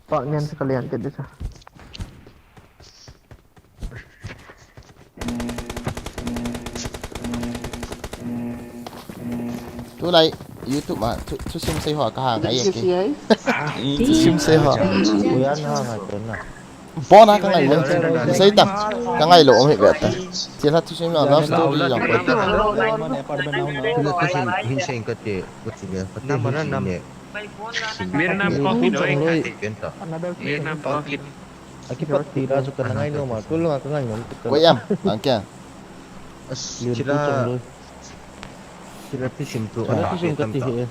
Pak nian sa kalian ke desa. Tulai YouTube ma thu, thusim sei ho ka hang ai ke. Thusim sei ho. Bona ka ngai lo. Sei ta. Ka ngai lo om hi ve ta. Ti la thusim la love story jong. Thusim hin sei ka te, ka ti le, ka te hin sei le. मेरा नाम कॉफी नहीं है। मेरा नाम coffee. Akipat ti ra chu ka ngai nom a, tul nga ka ngai nom tu ka. Koi am, ang kya? As, chila, chila ti sim tu. Chila ti sim ka ti he.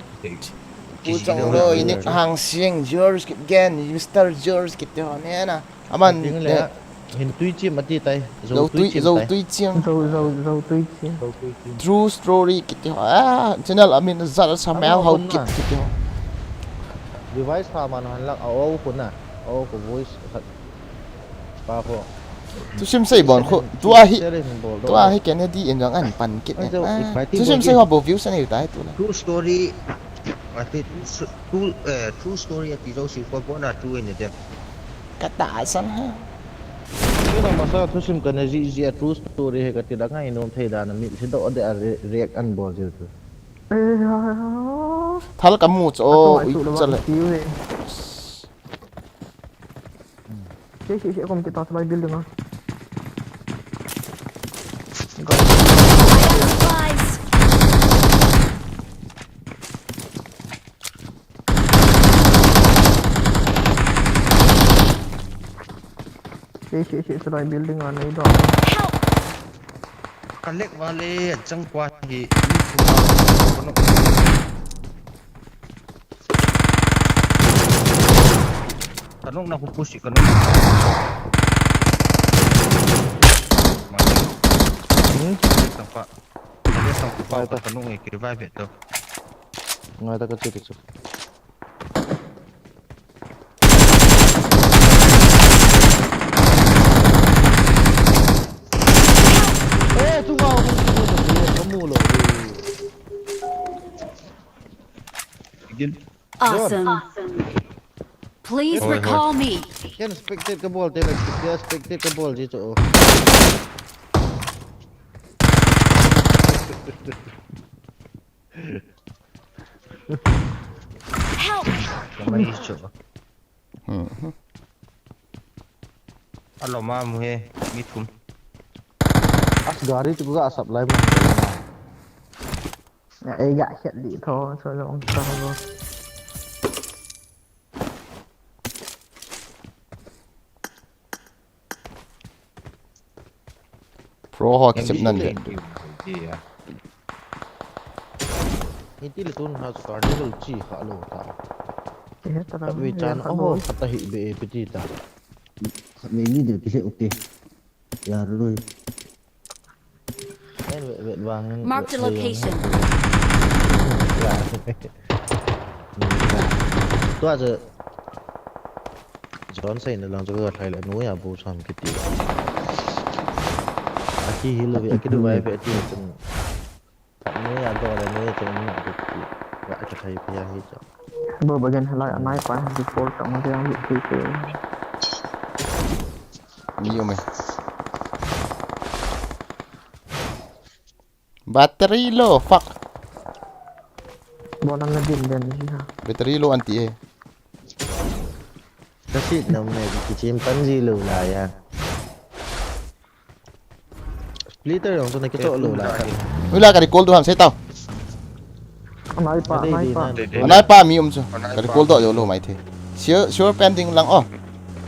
Pu Chongloi, Nick Hangsing, George Kipgen, Mister George Kipgen, ne na. Aman, ding le, ne. Hin tui chim ati tai. Zo tui, zo tui chim. Zo, zo, zo tui chim. True story kiti ho. Ah, channel amin Zara Samuel Haokip kiti ho. Device kha man han lak a o khu na. O khu voice khat. Pa khu. Thusim sei bon khu. Tua hi. Tua hi Kennedy in jong an pan kit. Thusim sei ho bo views ani tai tu na. True story. Ati true, eh, true story ati jo si ko bona true ni de. Kata san ha. Kena masa thusim kana ji ji a true story he kati da ngai nom thei da na mi si do de a react an bol ji tu. Thal ka mu chu o ui chale. Che che che kom kita salai building a. Che che che salai building a nei do. Kalek vale chang kwa hi. Kanung na hupu si kanung. Hmm? Tangpa. Tangpa kanung e kiri vai veto. Ngai ta ka chu chu. Eh, tu ngau kamu lo. Again. Awesome. Please recall me. Ken spectate ka bol te la, spectate ka bol ji chu. Help! Kamai chu. Mhm. Alo ma mu he, mi thum. As gari chu ga sap lai ma. Ya, eh, ya, hiat li tho, so long tho. Pro ho kisep nan de. Hiti le tun ha scar ni lo chi kha lo ta. Khat ve chan a ho khat a hi be piti ta. Khat ve ni de kile ute. Ya rui. Mark the location. Tua chu John sai na lang chu ka thlai le nu ya bu sam kiti. Aki hi lo ve, aki du vai ve ti chun. Nu ya do le nu ya chun na kiti. Ka ka thai pia hi chu. Bo bagen halai anai pa di por tang de ang ti ti. Ni ume. Battery low, fuck. Bona na din den ni ha. Battery low anti e. Kasi na me kichim panji lo la ya. Splitter jong chu na kichoh lo la. Ui la ka recall du ham sei tao. Anai pa, anai pa. Anai pa mi um chu. Ka recall doh jou lou mai thei. Sure, sure pending lang o.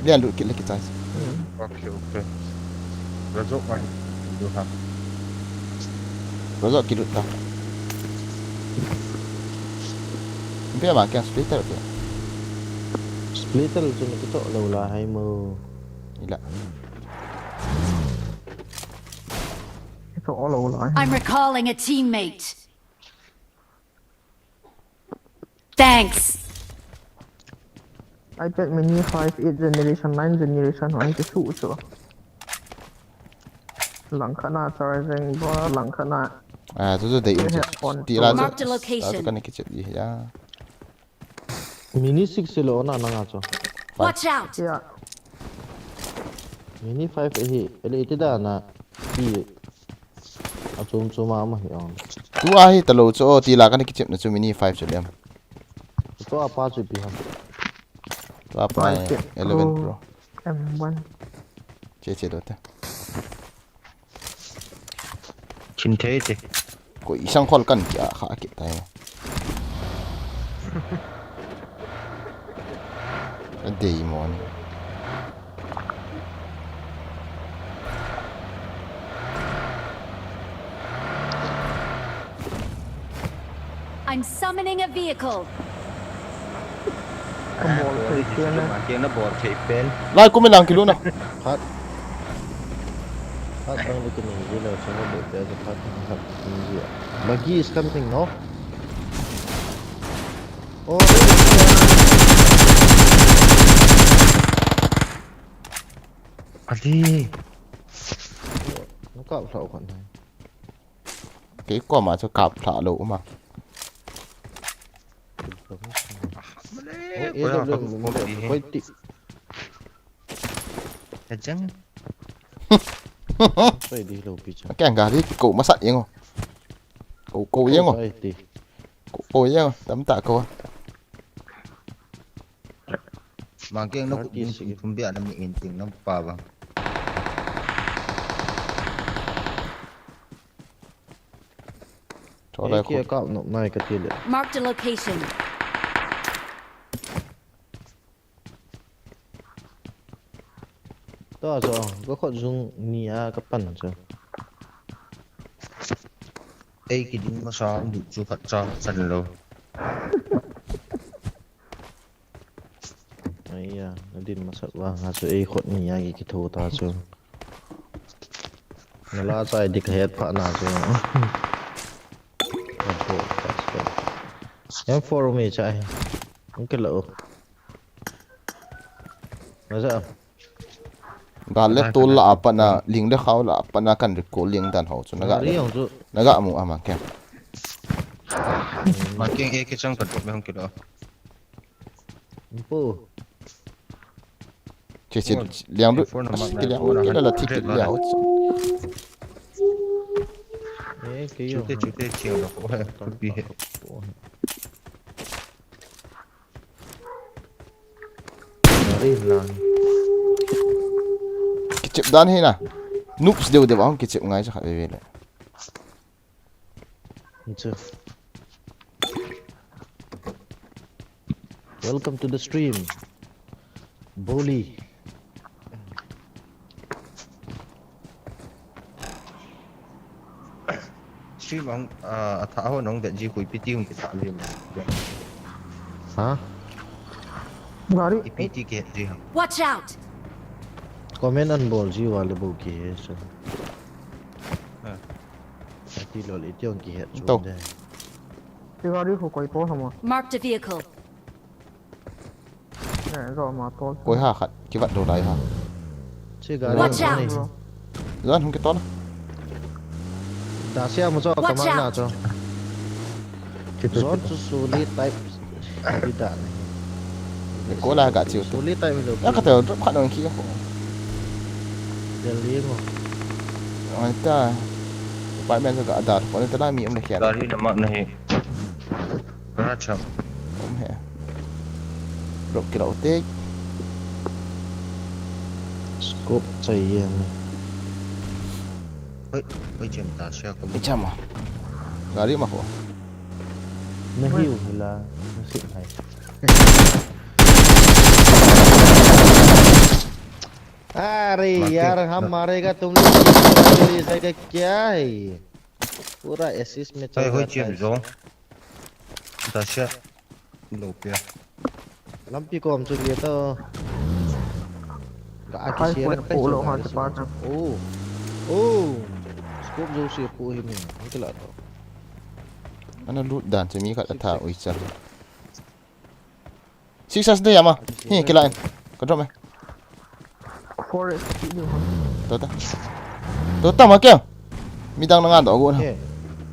Lian lut kit le kichai. Okay, okay. Razok mai. Du ha. Razok kilut ta. Bia ma kya splitter bia. Splitter chu na kichoh lou la hai mo. Ila. Kichoh lou la hai. I'm recalling a teammate. Thanks. iPad mini five, eight generation, nine generation, ang kisu chu. Langkhat na charging board, langkhat na. Ah, tu tu dei in chu. Headphone. Ti la chu. Mark the location. Kana kichep di ya. Mini six lo na na nga chu. Watch out. Ya. Mini five hi, ele iti da na. Ti. Achom chom a ama hi ang. Tua hi talou chu, o, ti la kana kichep na chu mini five chu lem. Tua pa chu ipi ham. Tua pa eleven Pro. M one. Che che do te. Chin thei te. Koi sang khol kan kia kha ki tai. A dei mo ni. I'm summoning a vehicle. Ka bol thei pen. Tiang na bol thei pen. Lai kum in lang kilu na. Khat. Khat bang le kinung ji lo, chunga bol te, khat, khat, kinung ji. Buggy is coming, no? Oh, there is one. Ali. Nung kap lhau khat nai. Kei koma chu kap lha lou uma. Male, oh, koi ha, A W koi ti. Ka jang. Koi di lou pi cha. Keng gari ko masat jeng o. Ko, ko jeng o. Koi ti. Ko, ko jeng o. Tamtah ko. Mangkeng na kut ding thum bia na mi in ting na pa bang. Chulai khu. Kap nop nai ka ti le. Marked a location. Tua chu, ka khut jung ni a ka pan chu. Ei kiding masa lut chu khat cha chan lou. Aiya, na din masat vang a chu ei khut ni a ki kitho ta chu. Na la chai dik het pha na chu. M four mi chai. Ang kila o. Naja. Gal le tol la a pat na, ling le khao la a pat na kan recall ling dan ho chu na ga. Gari jong chu. Na ga mu ama ke. Mangkeng A K chang ka drop me hung kilo. Pu. Che che, liang du. Liang du kila la thik liang. Eh, ke yo. Chute, chute, chiang lo ko hai. Pi he. Gari lang. Kichep dan hi na. Noobs deu deu ang kichep ngai cha khat ve ve le. Acha. Welcome to the stream. Bully. Stream ang, ah, atha ho nong da ji koi piti hung kita lim. Ha? Gari. Piti ke ji ha. Watch out! Comment an bol ji wale bo ki he so. Ha. Ati lol iti ong ki he chu de. Ti gari ho koi to hama. Marked a vehicle. Eh, zo ma to. Koi ha khat, kivat do lai ha. Che gari. Watch out! Zan hung kitol. Da sia mo cho. Watch out! Zon chu suli type. Di da ne. Ko la ga chiu tu. Suli type lo. Ya ka te drop khat nong ki ko. Delhi mo. Ai ta. Apartment ka da ko te la mi um le kya. Gari na ma nahi. Acha. Kom he. Drop kilo te. Scope chahiye hame. Oi, oi, chem ta sia ko. Ichama. Gari ma ko. Nahi u hila. Nasi hai. अरे यार, हम मारेगा तुम लोग, ये सब क्या है? Pura assist me chal jata hai. Hoi, hoi, chem jong. Dasha. Lo pia. Lampi kom chu le to. Ga a ki share kai lo ha pa cha. Oh. Oh. Scope jo se pu hi ni. Ni kala to. Ana loot dan chu mi khat atha ui cha. Six as de ama. Hi kila in. Ka drop me. Four as ki ni ha. Tota. Tota ma kya? Midang na nga do go na. Eh.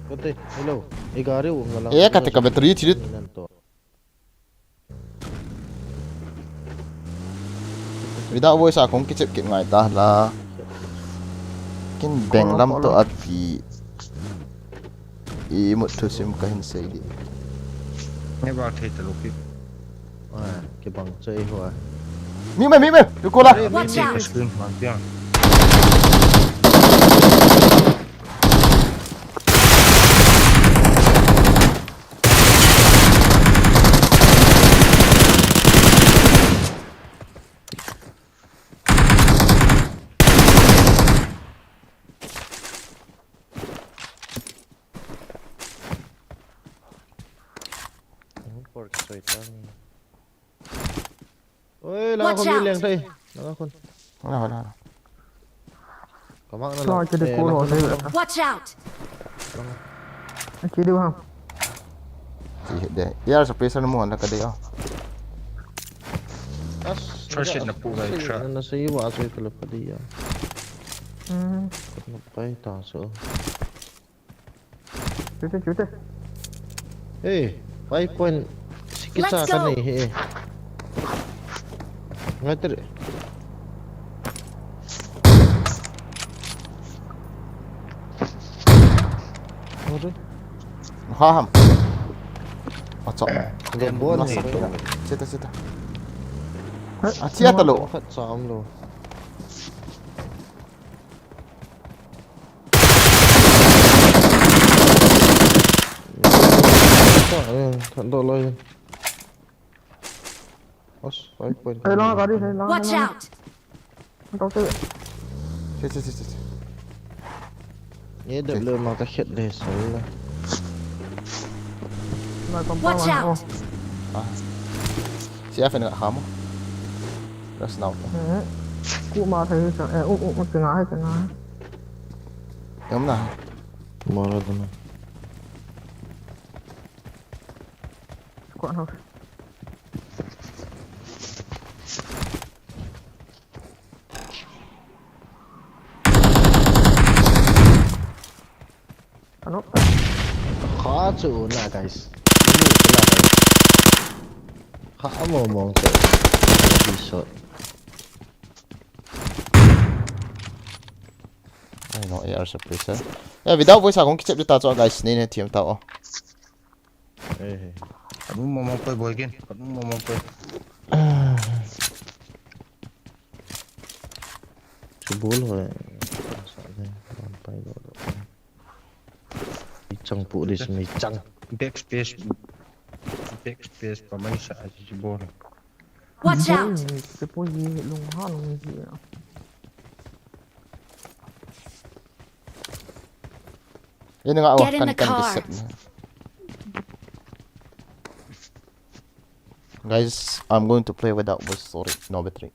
Kote. Hello. E gari u ngala. E ka te ka battery thirit. Without voice a kong kichep kit ngai ta la. Kin beng lam to api. I mut thusim kahin sei di. Nge ba thei ta lo ki. Ah, kibang choi ho a. Mi me, mi me, tu ko la. Watch out! Screen man tiang. Por ke soi ta ni. Oi, la khun mi leng thei. La khun. Hala, hala, hala. Kamak na la. Watch out. Aki diu ham. Ti de. Air suppressor mo la ka de o. As. First aid na pu gai tra. Na sei wa sei tele pa dia. Hmm. Ko na pai ta so. Chute, chute. Eh, five point six. Let's go. Ka nei he. Ngai tere. Ore. Ha ham. Acha. Ga bon. Chita, chita. Acha ta lo. Khat sam lo. Khat do lo. Os, five point. Hey, lang gari, hey, lang. Watch out! Ang tao tayo. Che, che, che, che, che. Ye, okay. W ma ka khet de, sorry la. Watch out! Ah. Si F N nga kamo. That's now. Hmm. Ku ma thei sa, eh, u, u, u, tinga hai, tinga hai. Yam na. Mara dun. Squad house. Ano? Kha chu na, guys. Ni chu na, guys. Kha mo mong chu. Be shot. Ai no, A R suppressor. Ya, without voice a kong kichep ta chu, guys, ni ne thiam ta o. Eh. Kadum mo mo poi boy kin. Kadum mo mo poi. Chu bol ho. Sa de, wan pai lo lo. Mi chang pu dis mi chang. Backspace. Backspace pa mai sa a chi bol. Watch out! Te po yi lung ha lung yi. Get in the car. Guys, I'm going to play without voice. Sorry, no battery.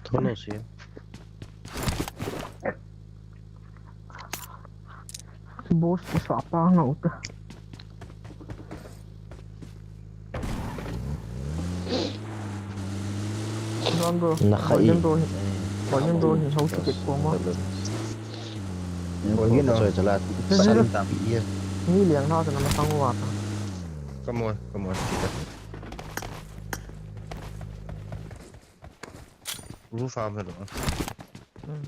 Tholo si. Boss, sa pa nga uta. Ram bro, na khai. Volume bro, volume bro, ni hau ticket ko ma. Volume na. Sa tam ye. Ni liang na sa na ma sang wa ta. Come on, come on. Roof arm hello. Hmm.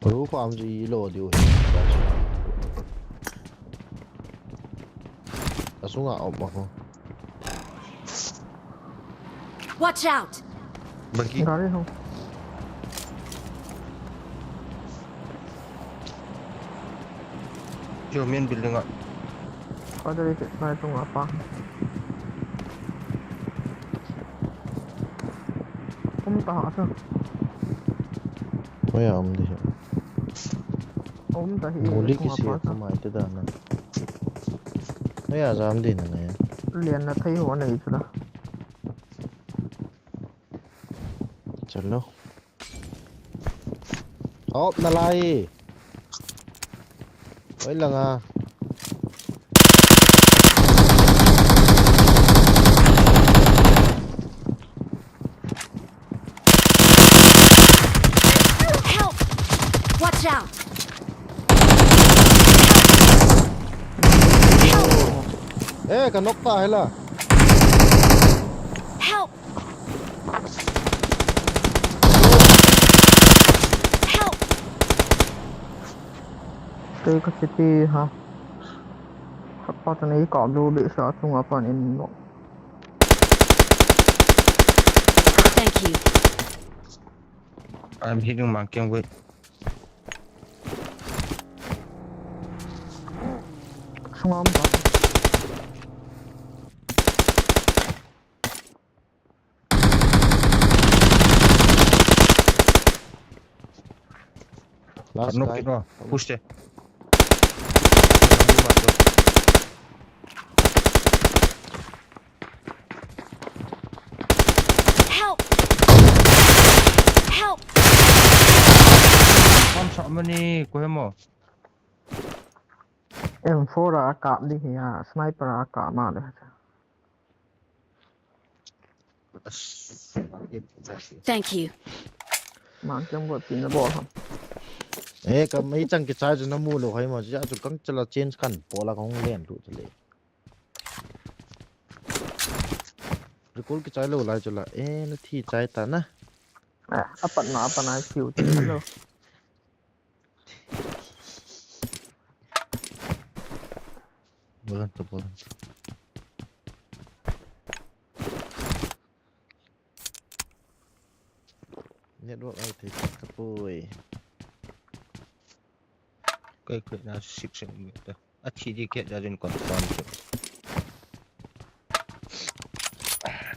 Roof arm ji lo diu. Asunga om ako. Watch out! Bagi. Gari ho. Yo, main building a. Pada dikit na itong apa. Kumta ha sa. Kaya om di siya. Om tahi. Muli kisi apa sa? Kumai te dana. Kaya sa om di na na yan. Lian na tayo, ano ito na? Chalo. Op nalai. Oi langa. Help! Watch out! Help! Eh, ka knock ta hela. Help! Help! Tei ka city ha. Kapa ta nei ka blue be sa chunga pan in no. Thank you. I'm hitting my game with. Sungam ba. Last guy. Push there. Last guy. Mani, ko he mo. M four a kap di hi a, sniper a kap ma le. Thank you. Mang kyang bot pin na bol ham. Eh, ka mei chang kichai chu na mu lou hai ma, chu a chu kang chala change kan, pola kong len tu chale. Recall kichai lou lai chu la, eh, na thi chai ta na. Eh, apat na, apat na, siu ti lo. Bolan to, bolan to. Network ai thei tapoi. Kai kai na six seven meter. A thi di ke da din confirm ke.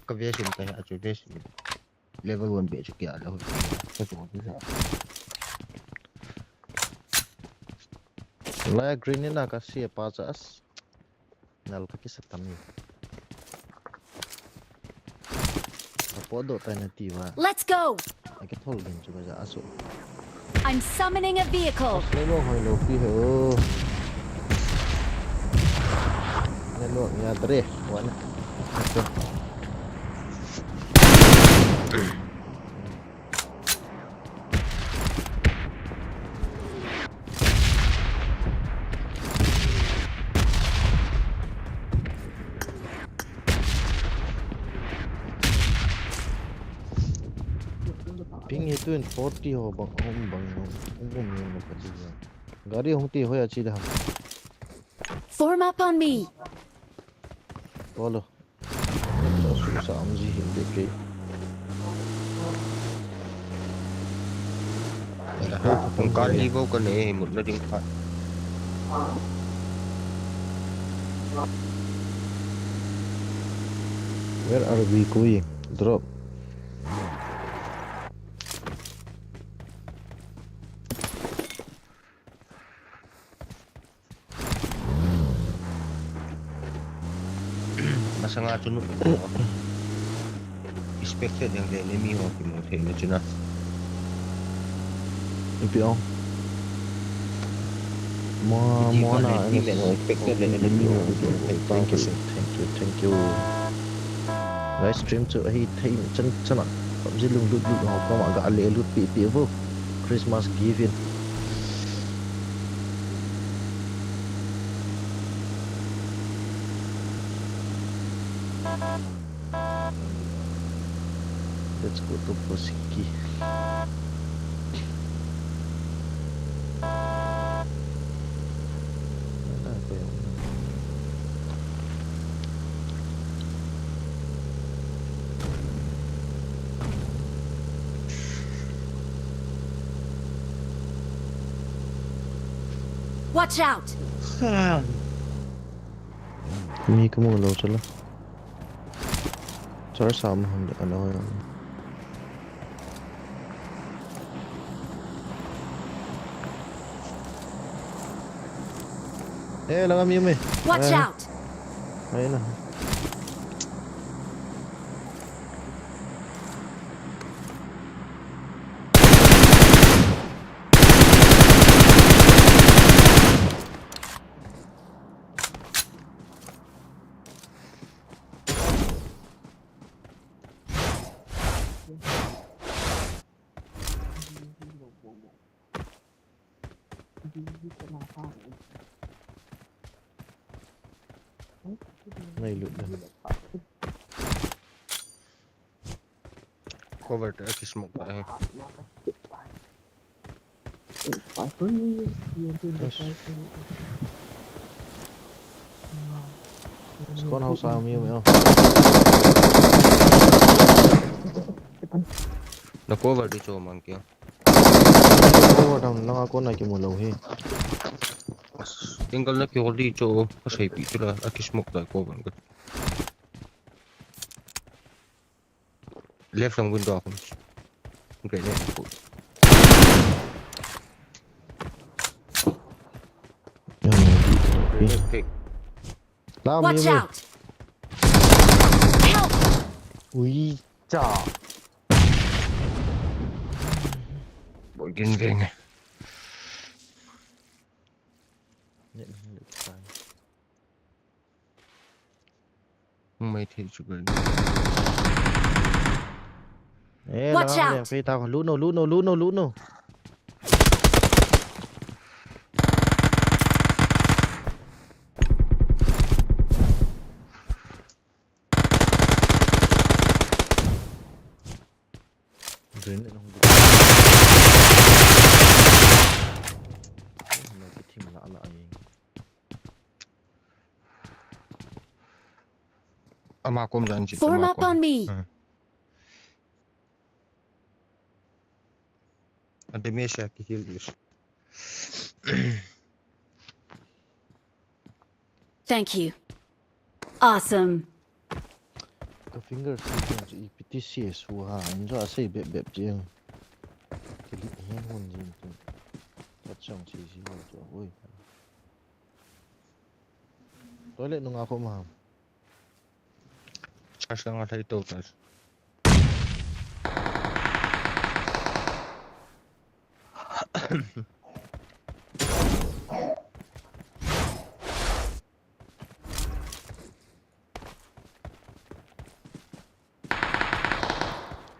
Ka ve sin ka ha chu ve sin. Level one be chu kia lo. Ka chu ni sa. La green ni na ka si pa cha as. Nal ka kisa tam ni. Ka po do tai na ti wa. Let's go. A ke thol din chu ka ja asu. I'm summoning a vehicle. Lelo hoi lo pi he o. Lelo ya dre. Wan. Ping hi tun forty ho bang, hom bang, hom bang, hom bang, hom bang. Gari hong ti hoya chi da. Form up on me. Tolo. Sa am ji hin de ke. Kong kali bo ka ne mut na ding pha. Where are we going? Drop. Masanga chu nu expected yang le enemy ho kimu thei na chu na. Ipi ong. Mo, mo na expected le enemy ho kimu thei. Thank you, thank you, thank you. Live stream chu ahi thei chan chan a. PUBG lunglut lut ho koma ga le lut pi pi vo. Christmas gift in. Let's go to Posiki. Watch out! Mi kamu lou chala. Char sam hon de ana hoya. Eh, langa mi um e. Watch out! Ai na. Nai lut da. Cover ta, aki smoke ta hai. Spawn house a mi um e. Na cover di cho mang kya. Cover dam langa kona kimu lou hi. Tingal na ki holi cho ka sei pi chula aki smoke ta cover ka. Left lang window akon. Grenade. Grenade pick. Watch out! Help! Ui cha. Bol gin gin. Mai thei chu gai. Eh, Watch out! Leng pei ta ko. Lut no, lut no, lut no, lut no. Grenade hung lut. Hung kithim lah lah ai. Ama kom jan chi. Form up on me. Hmm. Ade me sha ki heal is. Thank you. Awesome. Ka finger si pen chu ipi ti si su ha, in jo a sei bep bep chi. Ki li hen hon jin tu. Ka chang si si lo chu, oi. Toilet nunga ko ma. Charge ka nga thei to ta.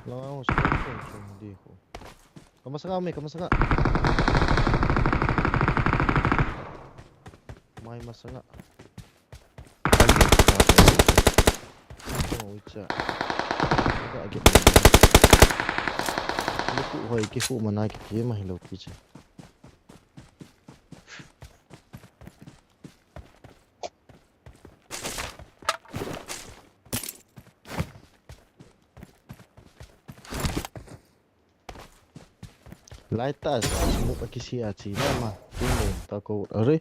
Langa ho sila ko chong di ko. Kamasanga me, kamasanga. Mai masanga. Oi cha. Ka agi. Luku hoi ki hu mana ki ti ma hilo ki cha. Lai ta smoke a kisi a chi na ma. Tung le ta ko are.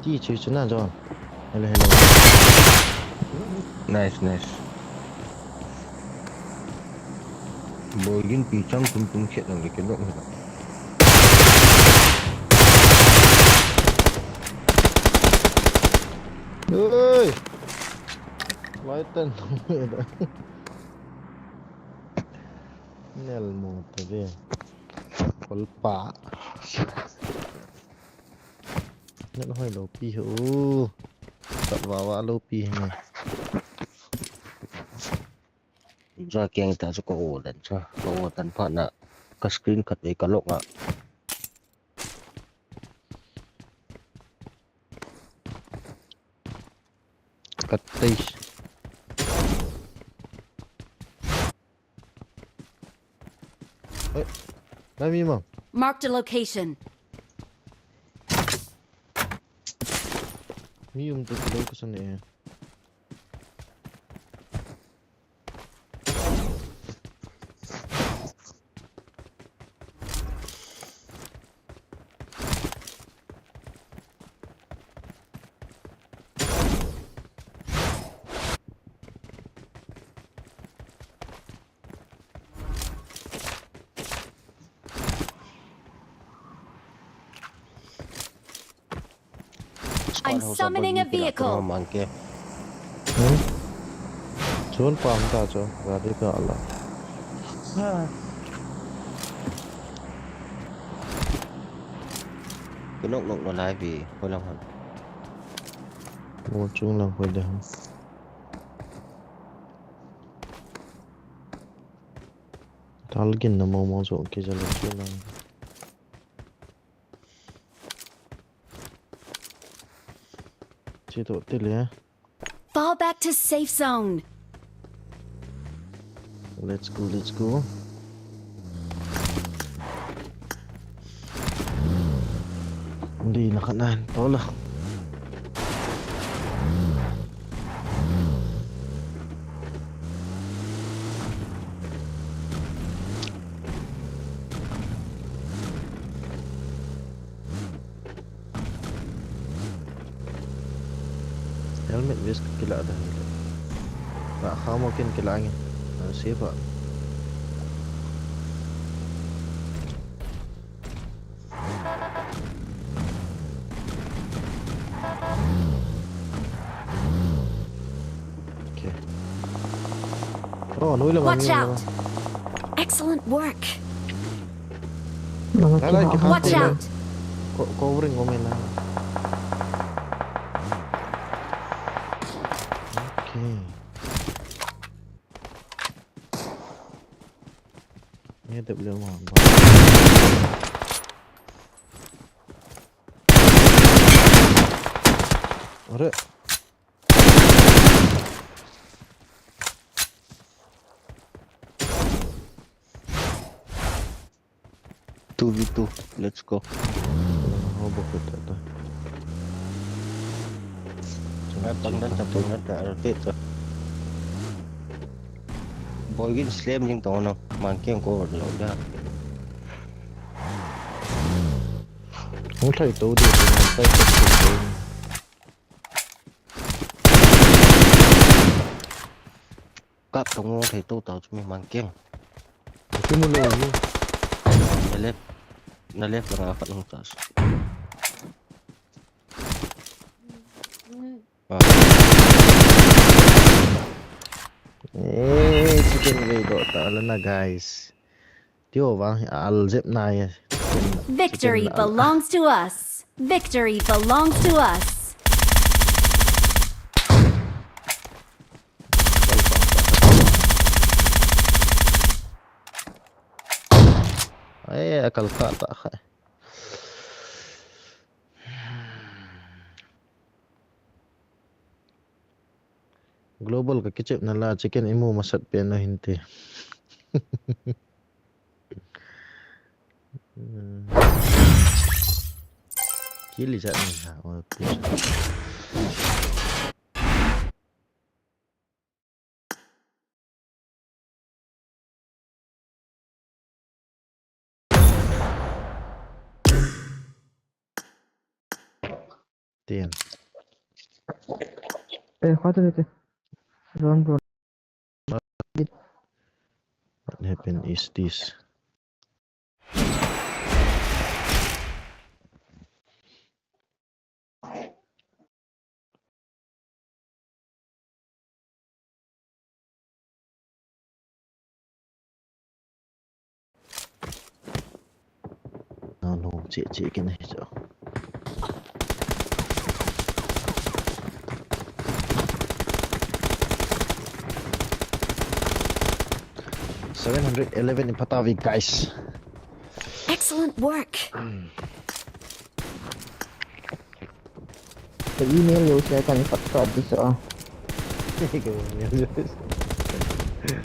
Ti chui chu na John. Hello, hello. Nice, nice. Boi gin pi chang tum tum khet nang le ke nok hela. Oi! Lai tan tum me da. Nel mo ta ve. Kol pa. Nel hoi lo pi ho. Sat wa wa lo pi he. Ja keng ta chu ka o dan cha. Ka o dan pha na. Ka screen khat ei ka lock a. Ka tei. Oi. Lai mi ma. Marked a location. Mi um to lo ka san e. I'm summoning a vehicle. Hmm? Chun pam ta chu, gari ka ala. Ka nok nok na lai vi, ko lang han. Mo chung lang ko de. Tal gin na mo mo so ki jalo chu lang. Che to te le. Fall back to safe zone. Let's go, let's go. Di na kanan to la. Helmet vest kila da hile. Na khamo kin kila ngi. Na siapa. Oh, no, ila Watch mami, out! Excellent work! Nang Nala, kihap. Watch out! Ko-, covering ko mela. Okay. Ye tab le ma. Are. Two v two, let's go. Ho bok ta ta. Ai, pang dan ta, pang dan ta, rotate ta. Boy gin slam jing to no, man keng ko lo da. Hung thai to di, hung thai to di. Kap tong ngol thei to tau chu mi mang keng. Kimu lo ni. Na left. Na left langa khat hung ta. Ah. Eh, chicken vei doh ta la na, guys. Tio vang hi al jep nai. Victory belongs to us. Victory belongs to us. Ai, a kal kha ta kha. Global ka kichep na la chicken imu masat pen na hinte. Hmm. Kili jat ni ha, oh, please. Tin. Eh, khuate, khuate. Run, run. What happened is this? Nalom cheh cheh kit ahi chu. Seven hundred eleven in phatah uve, guys. Excellent work. Ka email yo siya kan subscribe di sa.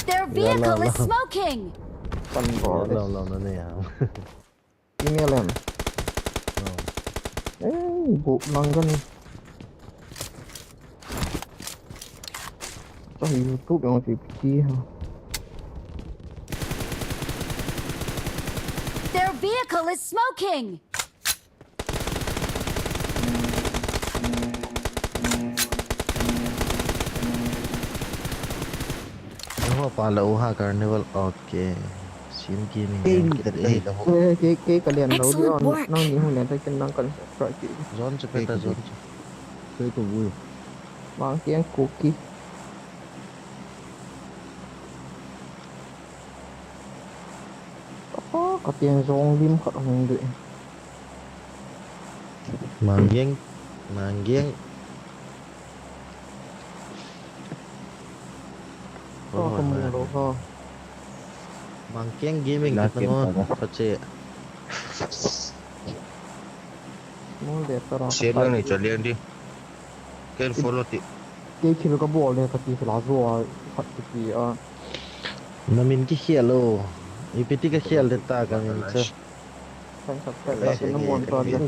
Their vehicle is smoking. Kan bo. Lo, lo, lo, lo, lo. Email em. Oh. Eh, bu lang kan. Sa YouTube yang si piti ha. Their vehicle is smoking. Ho pa la u ha carnival, okay. Sim ki ni. Kei ni ta kei la ho. Kei, kei, kei ka lian lo di on. Excellent work. Nang ni hu lian ta ken nang kan subscribe ki. Zone chu peta zone chu. Kei ko bu. Mang kiang kuki. Apa, ka tiang zong lim khat hong dui. Manggeng, Manggeng. Ko ko mu lo ko. Manggeng Gaming kit na ngo, ko che. Mol de tara. Share lang ni chalian di. Ken follow ti. Kei thil ka bol le ka ti la zo a khat ti a. Na min kikhel lo. Ipi ti ka khel de ta ka min che. Kan subscribe ta ka na mon ta le.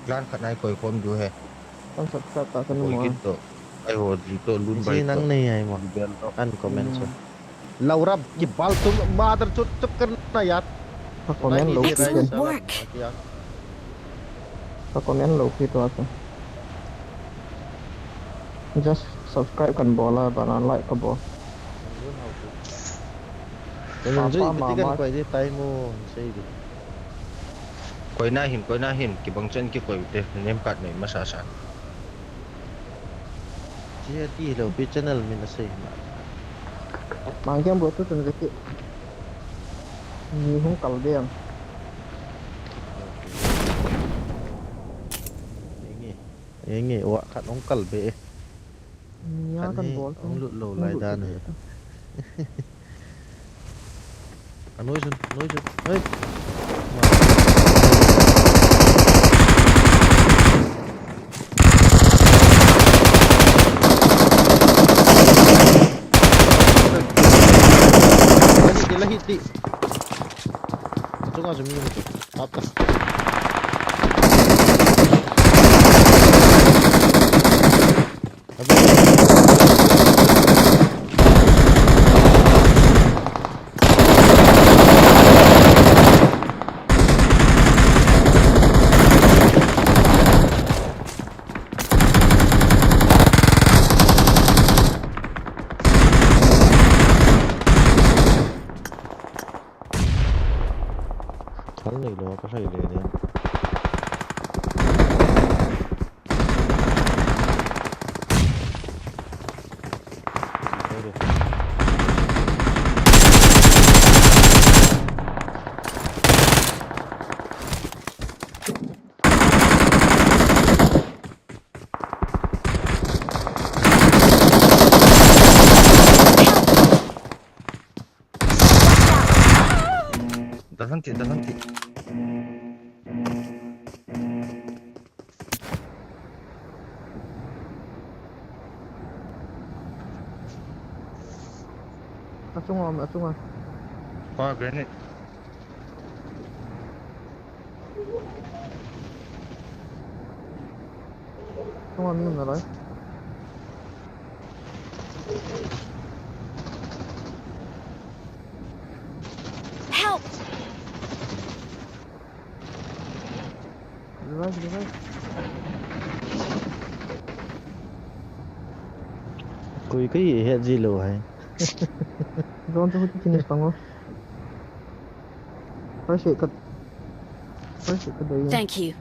Plan khat nai koi khom du he. Kan subscribe ta ka na mon. Koi kit to. Ai ho di to lun bai to. Nang nei ai mo. Kan comment so. Laurap ki bal tum mother chut chut karna yaar. Ka comment lo kit. Excellent work. Ka comment lo kit to asa. Just subscribe kan bol a, bana like ka bol. Comment jui piti kan koi di tai mo sei di. Koi na hin, koi na hin, kibang chen kikoi te, name card nei masa sa. Ji ti lo pi channel min asei ma. Mangkem bro tu tun veki. Ni hung kal be am. Enge, enge, wa khat hung kal be. Ni a kan bol. Hung lut lo lai dan he. Anoi chun, anoi chun, hei. Lahi, lahi, ti. Achunga chu mi mu chu. Apa? Thal nei lo ka hlei le le. Dalang ti, dalang ti. Achunga, achunga. Pa, grenade. Achunga mi um nalai. Help! Revive, revive. Koi kahi het ji lou hai. Drone chu huti chini pango. First aid ka, first aid ka dei. Thank you.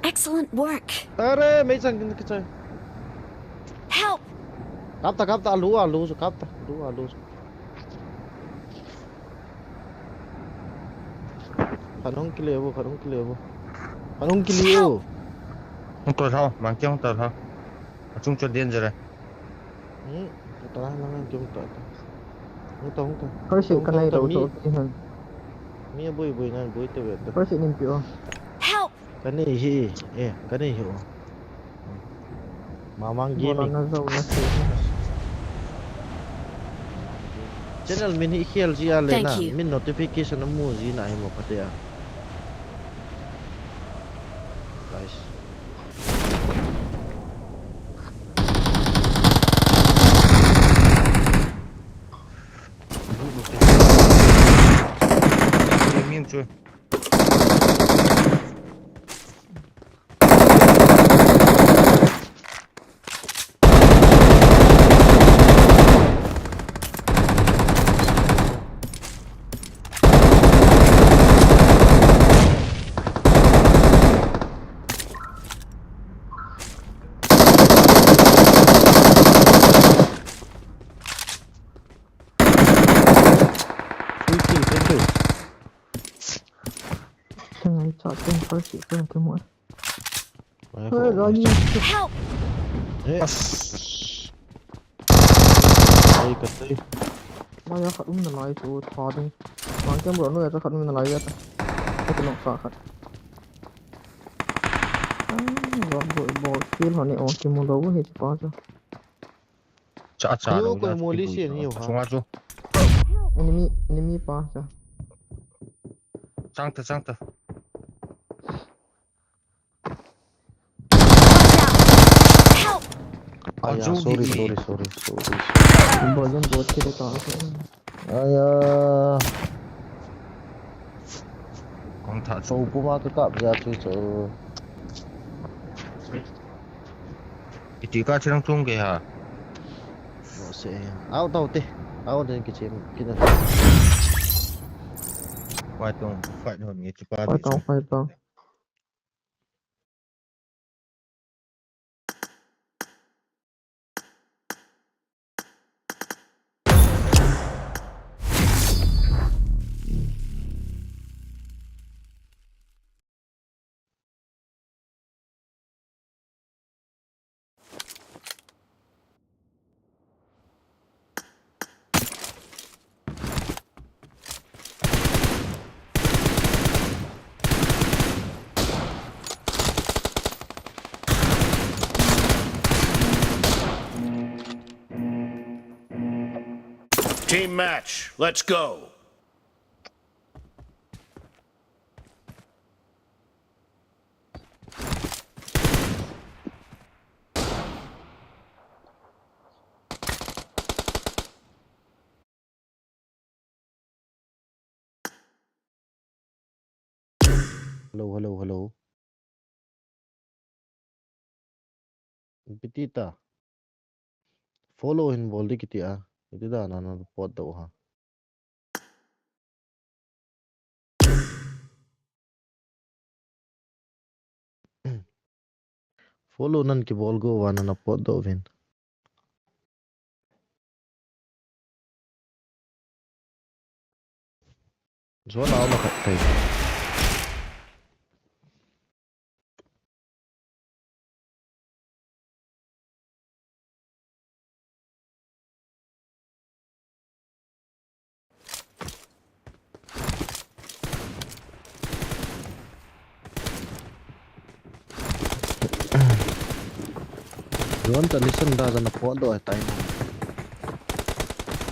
Excellent work. Are, mei chang kin kichai. Help! Kap ta, kap ta, alu, alu, kap ta, alu, alu. Khat hung kile vo, khat hung kile vo. Khat hung kile vo. Hung to thao, Mangkeng hung to thao. Achung chu danger e. Hmm, ta la, la, la, hung to, ta. Hung to, hung to. Hung to, hung to, mi. Mi aboi, boi nan, boi te ve ta. Help! Ka nei hi, eh, ka nei hi o. Mamang Gaming. Channel min hi khel ji a le na, min notification amu ji na hi mo phatea. Guys. Min chu. Thank you, thank you. Thank you, thank you. Help! Eh. Ai, ka tei. Maya khat um nalai chu tha ding. Mangkeng bro, noi a khat um nalai ya ta. Ka nok sa khat. Ah, bro, bro, bro, kill hone o, kimu lou hi pa chu. Cha, cha, yo, lo koi na moli kibu si ni yo ha. Sunga chu. Enemy, enemy pa cha. Chang ta, chang ta. Watch out! Help! Aya, sorry, sorry, sorry, sorry, sorry. Bo jan bo che ta. Aya. Kong tha chou puma ka kap ja chu chu. Iti ka chirang chung ke ha. Bo se. Au tau te. Au den ki chem ki na. Pai tong, pai tong ni chu pa. Pai tong, pai tong. Team match. Let's go. Hello, hello, hello. Ipi ti ta. Follow hin bol di kiti a. Iti dan a na potdoh u ham. Follow nan kibol go uva na potdoh uvin. Zone a um khat tai. Zone ta listen da zan a potdoh tai na.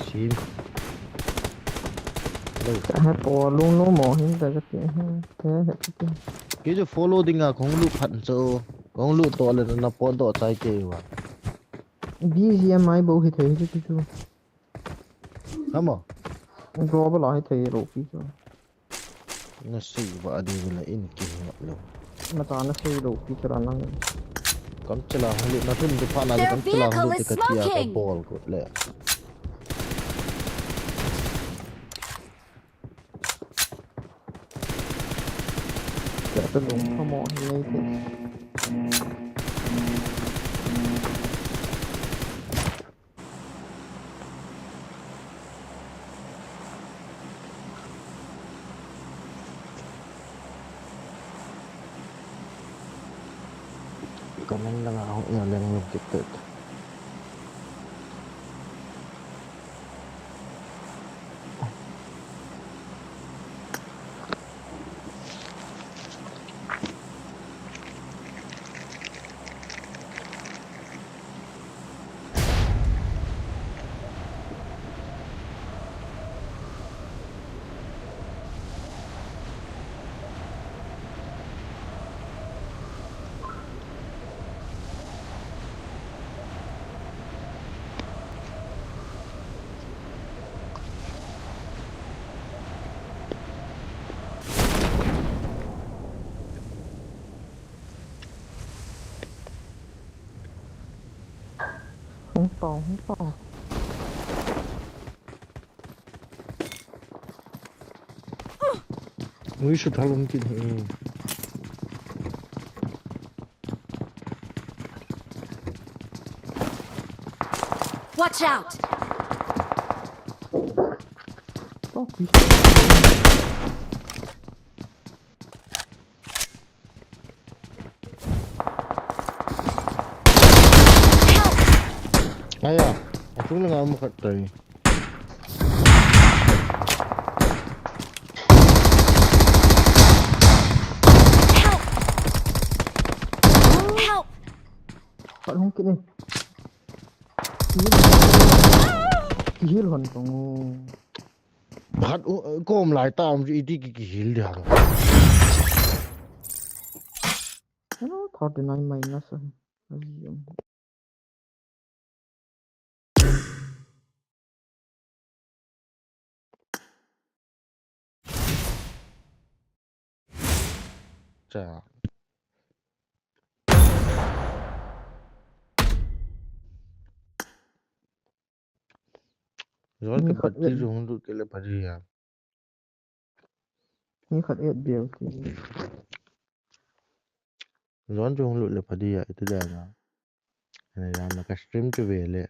Sim. Hello. He po lung lung mo hin ta ka ti. He he ti. Kei chu follow ding a kong lut phat chu. Kong lut to le na potdoh chai kei uva. B G M I bou hi thei hi chu chu. Hamo. Global a hi thei lo pi chu. Na sei ba a ding la in ki hi lo. Na ta na sei lo pi chu ra nang. Kam chala hung lut na thun tu pha na. Their kam chala hung vehicle lut is ka tia ka smoking. Bol ko le. Ka lung pha mo hi nei te. Ka nang lang a hung ina leng lung kit te. Hung tong, hung tong. Ui, sut halum kin hi. Watch out! Oh, ui. Help! Aya, atung lang amo khat tai. Help! Help! Khat hung kit e. Kihil hon kong. Khat u, kom lai ta um iti ki, kihil dia. Ano, thirty-nine minus. Cha. Zone mi khat bati et. Zone lut kele pari ya. Mi khat et bel ki. Zone chu hung lut le pha dia, iti dia na. Ana jam na ka stream chu ve le.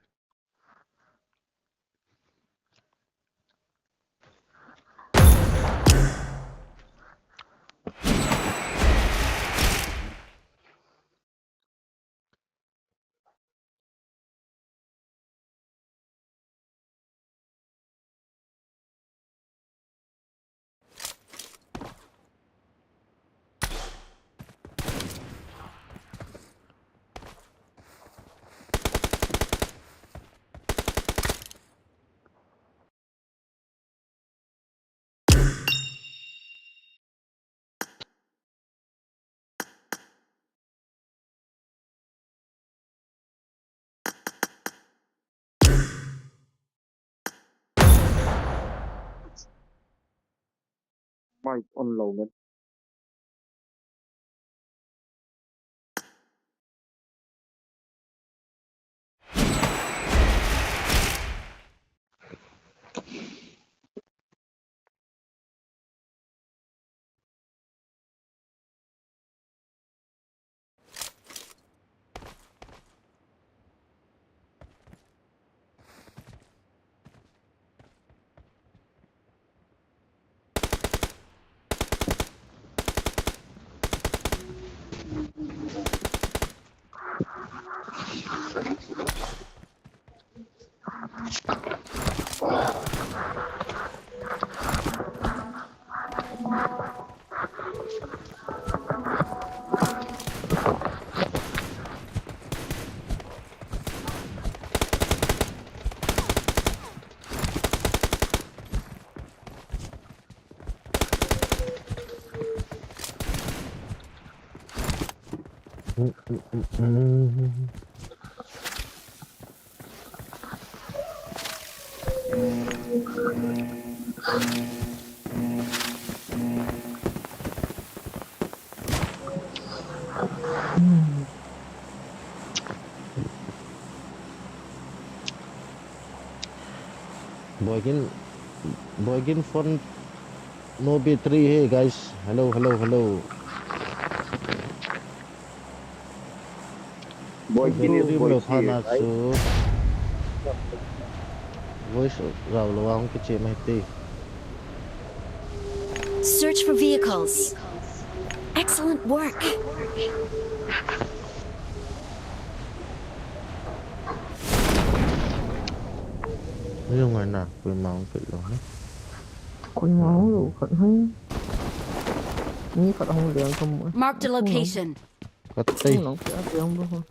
Mic on lo nge. Boy Gin, Boy Gin phone no battery hai, guys. Hello, hello, hello. Boy Gin is Battery voice lo pha na hai. Chu. Voice rao lo ang kiche mai te. Search for vehicles. Excellent work. Ni ngai na, koima hung pe lo na. Koima hung lo khat hai. Ni khat hung leng ka mu. Marked a location. Khat tei. Hung lo pe a leng bo.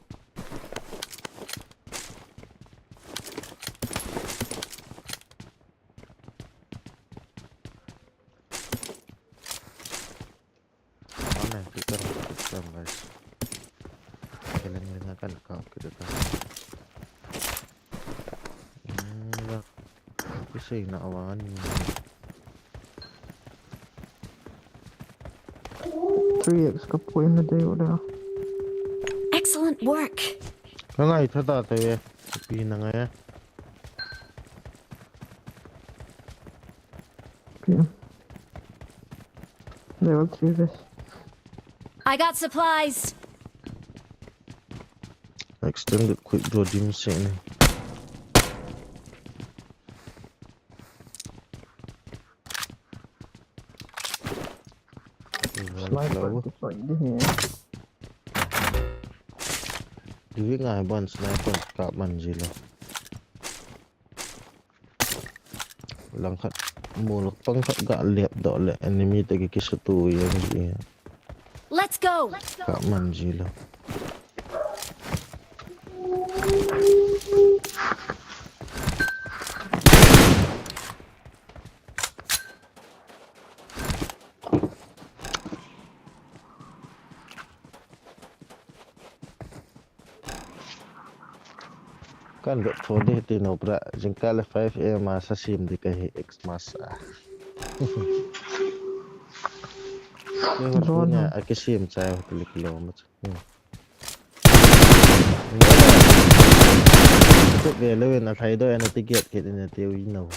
Amen, kita, kita, guys. Kailangan akan ka kita ta. Hmm, ya. Kasi na awan. Three X ka poi na dei uda. Excellent work. Ka ngai tha ta te. Pi na ngai. Okay. Level three vest. I got supplies. Extended quick draw dim se ne. Sniper ki soi di he. Di ngai ban sniper ka man ji lo. Langkhat, mu lak pang khat ga lep doh le enemy te ki kisa tu yang ji. Let's go. Ka man ji lo. Kan dot tho de ti no pra, jingkah le five A M a sa sim di ka hi X mas a. Ni ho tu nia, a ki sim chai ho tu lik lo ma chu. Hmm. Kut ve lo in a thai do en a ti get kit in a ti ui no.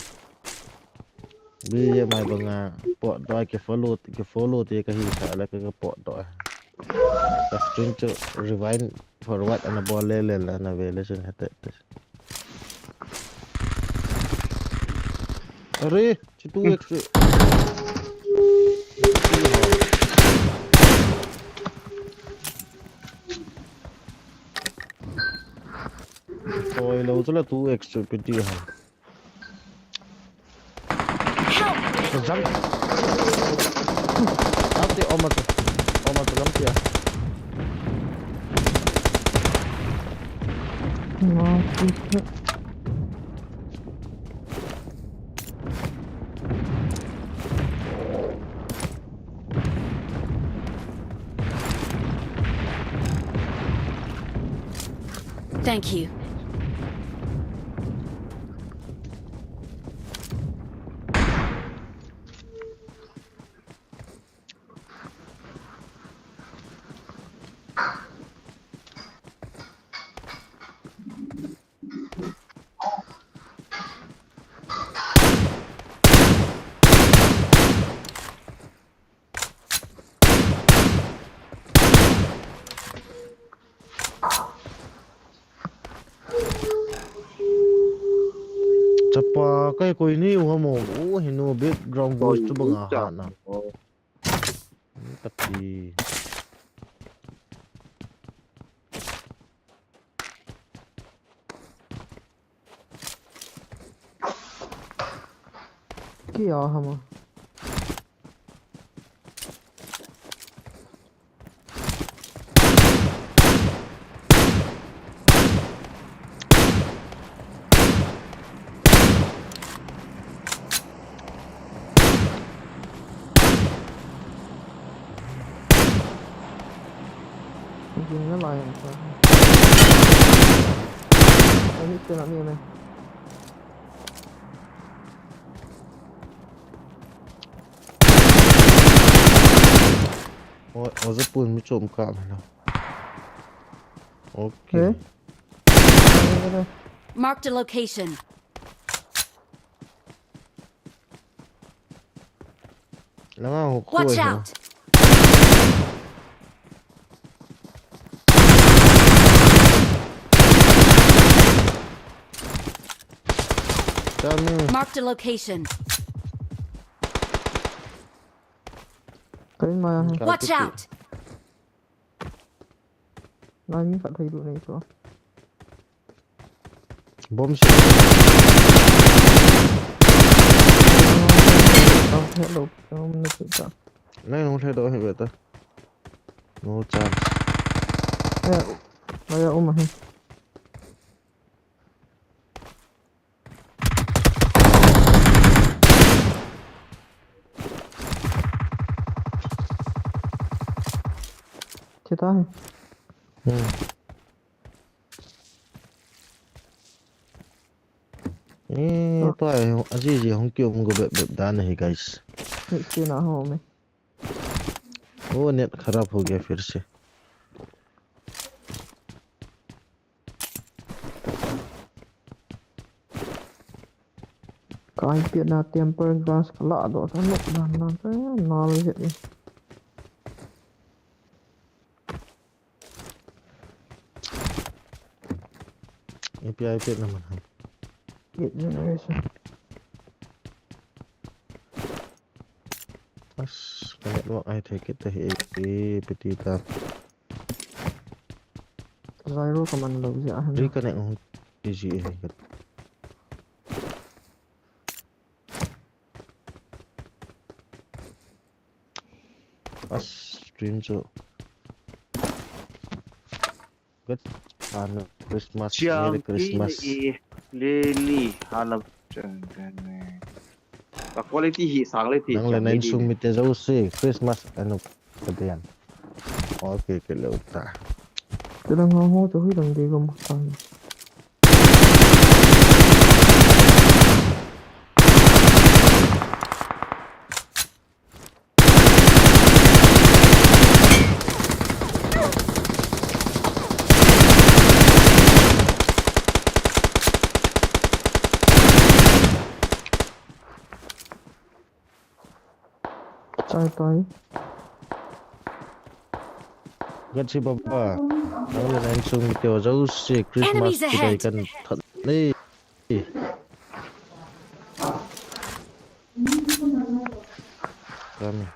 Bi ye mai banga pot do ki follow, ki follow ti ka hi sa la ka pot do. Ka string chu rewind forward ana bol le le la na ve le chun hete te. Are, chu two X chu. Toi lo chu la two X chu piti ha. Help! Jump. Lampi, oma tu. Oma tu lampi a. Wow, Thank you. Kai koi ni u hamo, u hinu background voice chu banga ha na. Tapi. Kia hama. Jing na lai ang sa. Ani kena ni me. O, o, za pun mi chom ka ma na. Okay. Marked a location. Lama ho. Watch out! Marked a location. Watch out! Nai mi khat thei du nei chu. Bomb se. Hello, um, na chu ta. Nai nung thei do he beta. No chance. Ya, ya, um, he. Chita hai. Hmm. Eh, to hai, aji ji hung kium go bep bep dan hai, guys. Ni china ho me. वो नेट खराब हो गया फिर से। Kai pia na tempered glass kala do sa nok dan na sa na le je. A P I pet naman ham. Eight generation. As, ka network ai thei kit ta hi, eh, peti ta. Zyro ka man lo ji a han. Reconnect hung ti ji e. As, stream chu. Good. Ano, Christmas, Merry Christmas. Leni, hala, ka quality hi sang le ti. Nang le na insung mite jouse, Christmas, ano, katian. Okay, ke lo ta. Tilang ho ho, to hui lang de gam tang. Chai tai. Gatsi baba. Nang le na insung mite jouse Christmas kidai kan that le. Kami.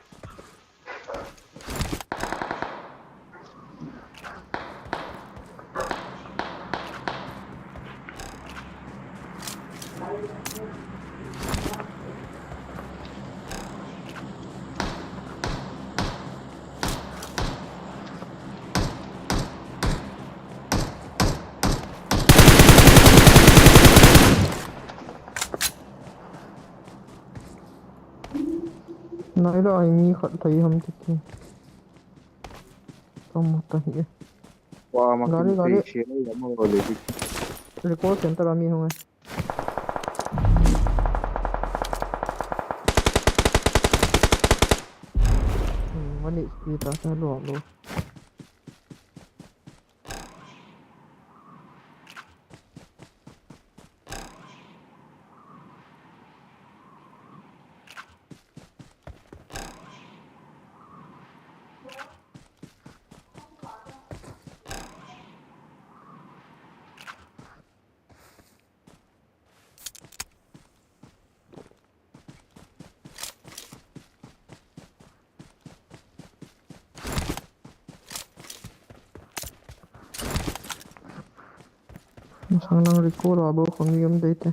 Nai la ai mi khat thei ham ti ti. Tamo ta hi. Wa ma gari, gari. Recall center a mi hung e. Hmm, mani speed a sa lo lo. Masang lang recall a bou kho mi um dei te.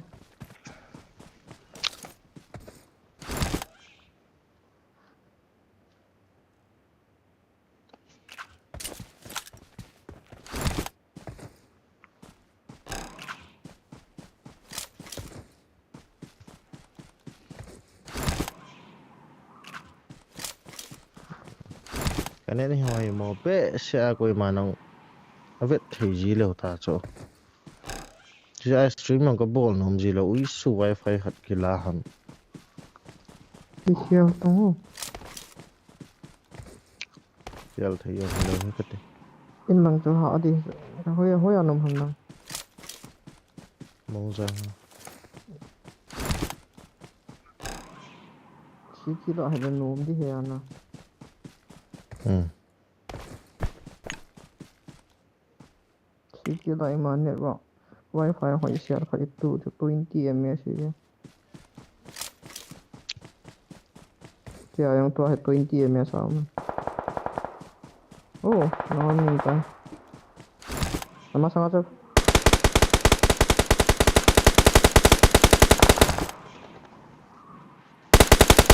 Ka net hi hoi mo behseh a, koima nang a vet thei ji lou ta chu. Hiche a stream jong ka bol nom ji lou, ui su wifi khat kila ham. Ti hial tong u. Hial thei jong hilou hi kati. In lang chu ha di. Hoi, hoi a nom ham nang. Mong jang. City lah hi le nom di hi ana. Hmm. City lah ima network. Wifi hoi sial khat itu tu twenty M S hi. Tia jong tua hi twenty M S a um. Oh, no ni ta. Ama sanga chu.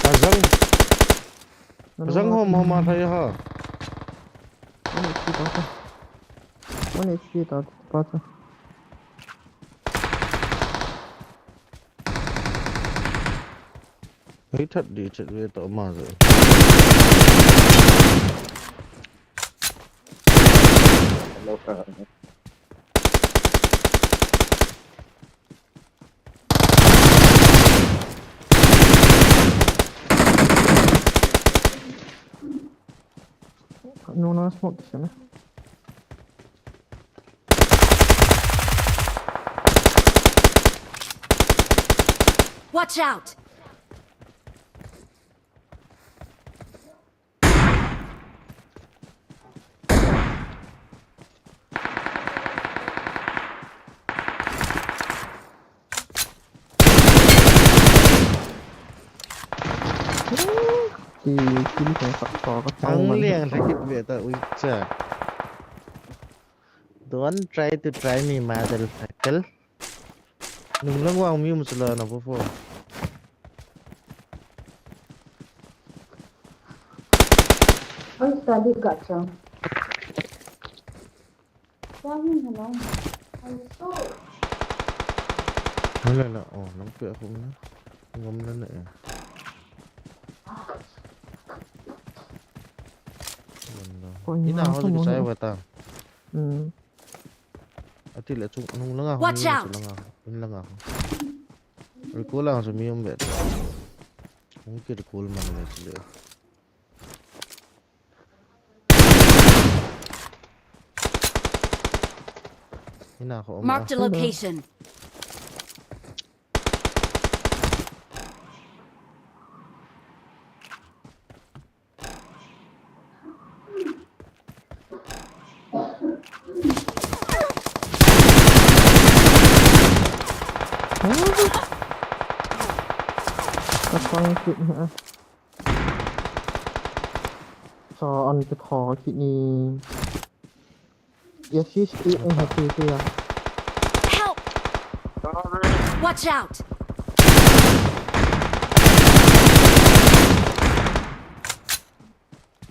Kazang. Kazang hom hom a thei ha. One H P ta chu. One H P ta chu, pa chu. Hei that di chet ve to ma zo. Nung nang smoke kisa na. Watch out! Ki, ki ni kong sak to ka chang man. Ang liang thakit ve ta ui cha. Don't try to try me, motherfucker. Nung lang wang mi musula na po po. Ang study ka chang. Wala na, oh, nang pe ako na. Ngam na na eh. Wala. Ina ako sa wata. Hmm. Ati le chung nung langa ho. Watch out! Langa, in langa ho. Recall lang sa mi um bet. Hung ki recall man le chile. Ina ko. Marked a location. Ka pang kit na. Sa an ka tha kit ni. Yes, yes, yes, yes, yes, yes. Help! Watch out!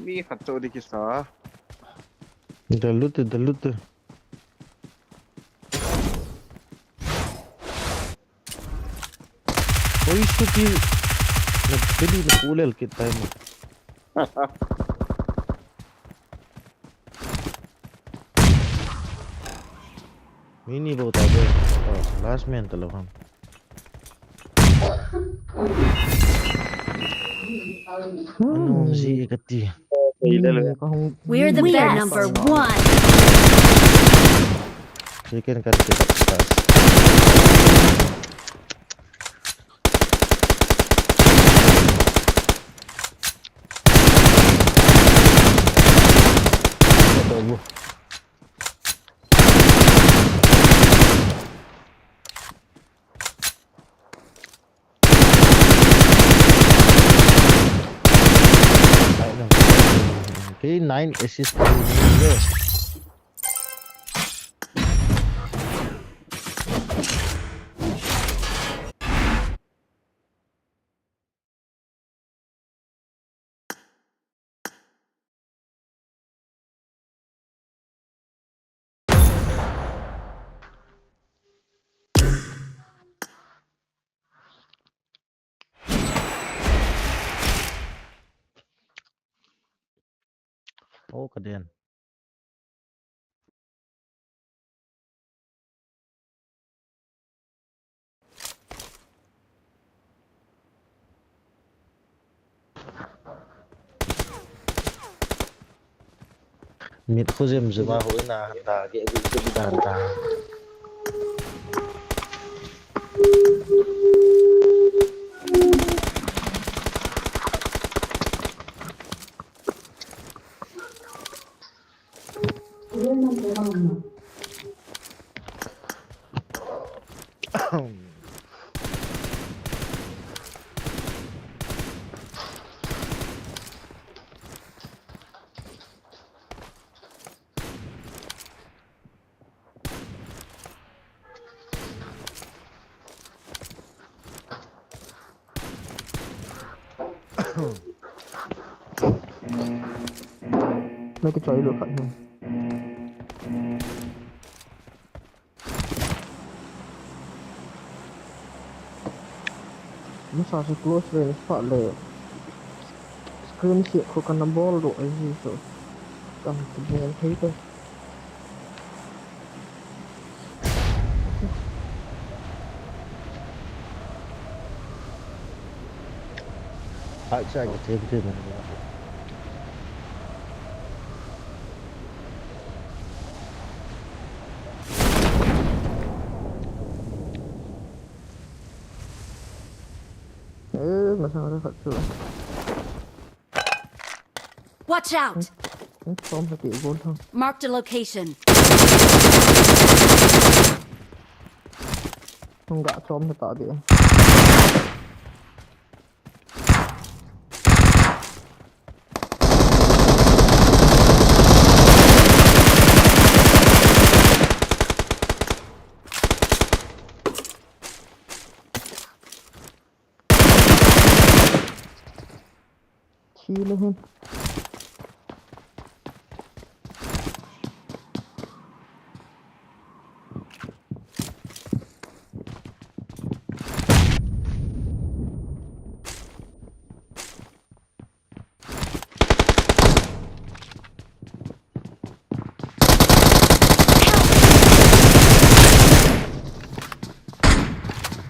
Mi khat to di kisa. Dalut, dalut. Oi, suki. Na pili na pulel kit tayo mo. Mini bauta de. Oh, last man talo ham. Ano si ikati. We're the best. Number one. Chicken kan kita kita. Adobo. Okay, nine assist. O, ka den. Mit khu zem zem a hu na han ta, ge gu gu dan ta. Make it try look at him. Masa si close range pha le. Screen si khu kana bol do ai ji so. Kam ti bol thei te. Hah cha ki them them. Eh, masang ada khat chu. Watch out! Hmm, hmm, chom hati gol thang. Marked a location. Hung ga chom hata di. Thi le hen.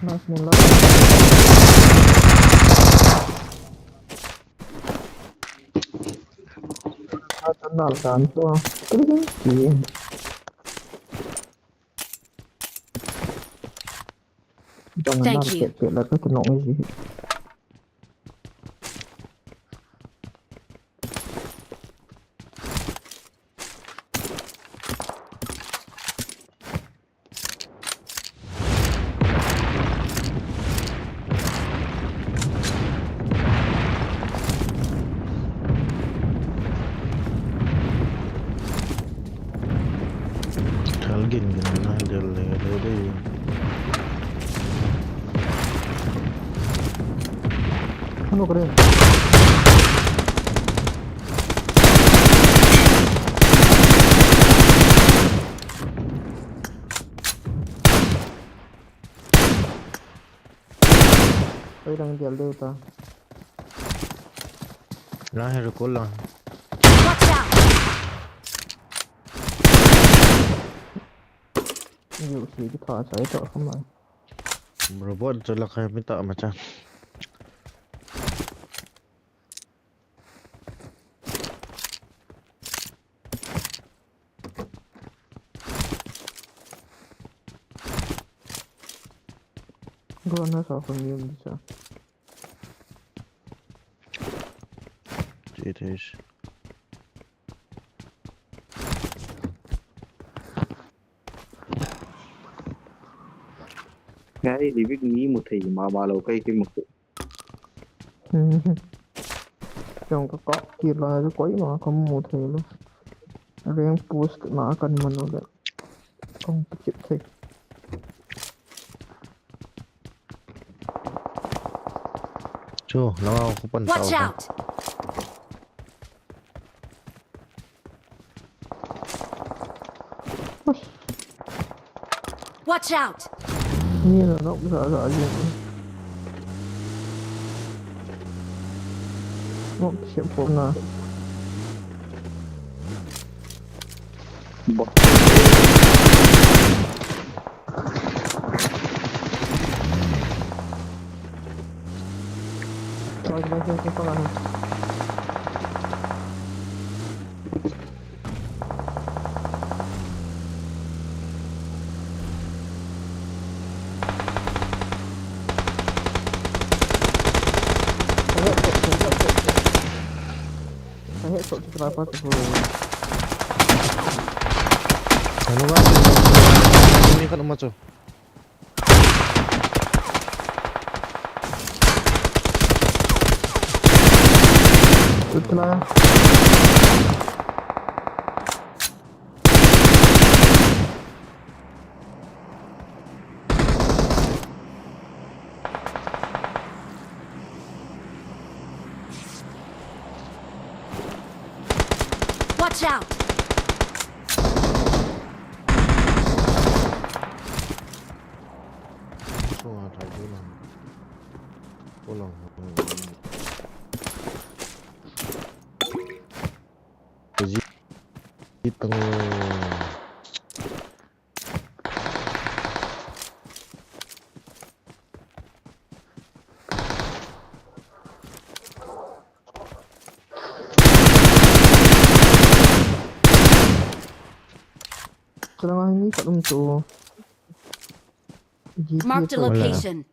Nice, man, last. Atan na alkan to. Kiri kiri. Thank you. Pet pet la ka tunong isi. Thal gin gin na del le le de. Ano kare? Oi, dang dial deu ta. Lang he, recall lang. Watch out! Yu si ki tha chai to kham mai. Robot chu la khai mi ta ma cha. Gua na sa khun yum di cha. It is. Ngai, Livik ni mu thei ma ma lo kai ki mu. Chong ka kap kit lai, koima ka mu thei lou. Rank push na kan man lou le. Kong ka chip thei. Chu, na ko pan. Watch out! Watch out! Ni na nok za za ji. Nok siap pom na. Bot. Bot, bot, bot, bot, bot. Ka headshot chu sniper chu. Ano ba? Ni kan umacho. Utna. Watch out! Sunga thai tu lang. Ko lang. Ji tang. Chulang a hi mi khat um chu. Marked a location.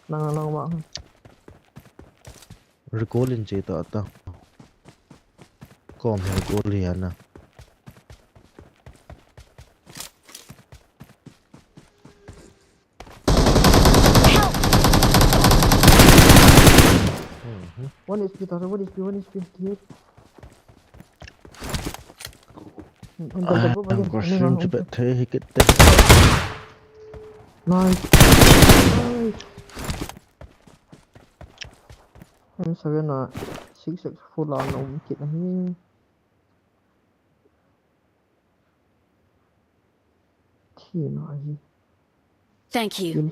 Nang, nang, nang. Recall in che ta ta. Kom he recall hi ana. Help! Mhm. One H P, Tara, one H P, one H P. Here. Ah, tang ko shim chu pe the hi kit te. Nice. Nice. M seven a six X full a na um kit ahi. Thi na ahi. Thank you. Kill,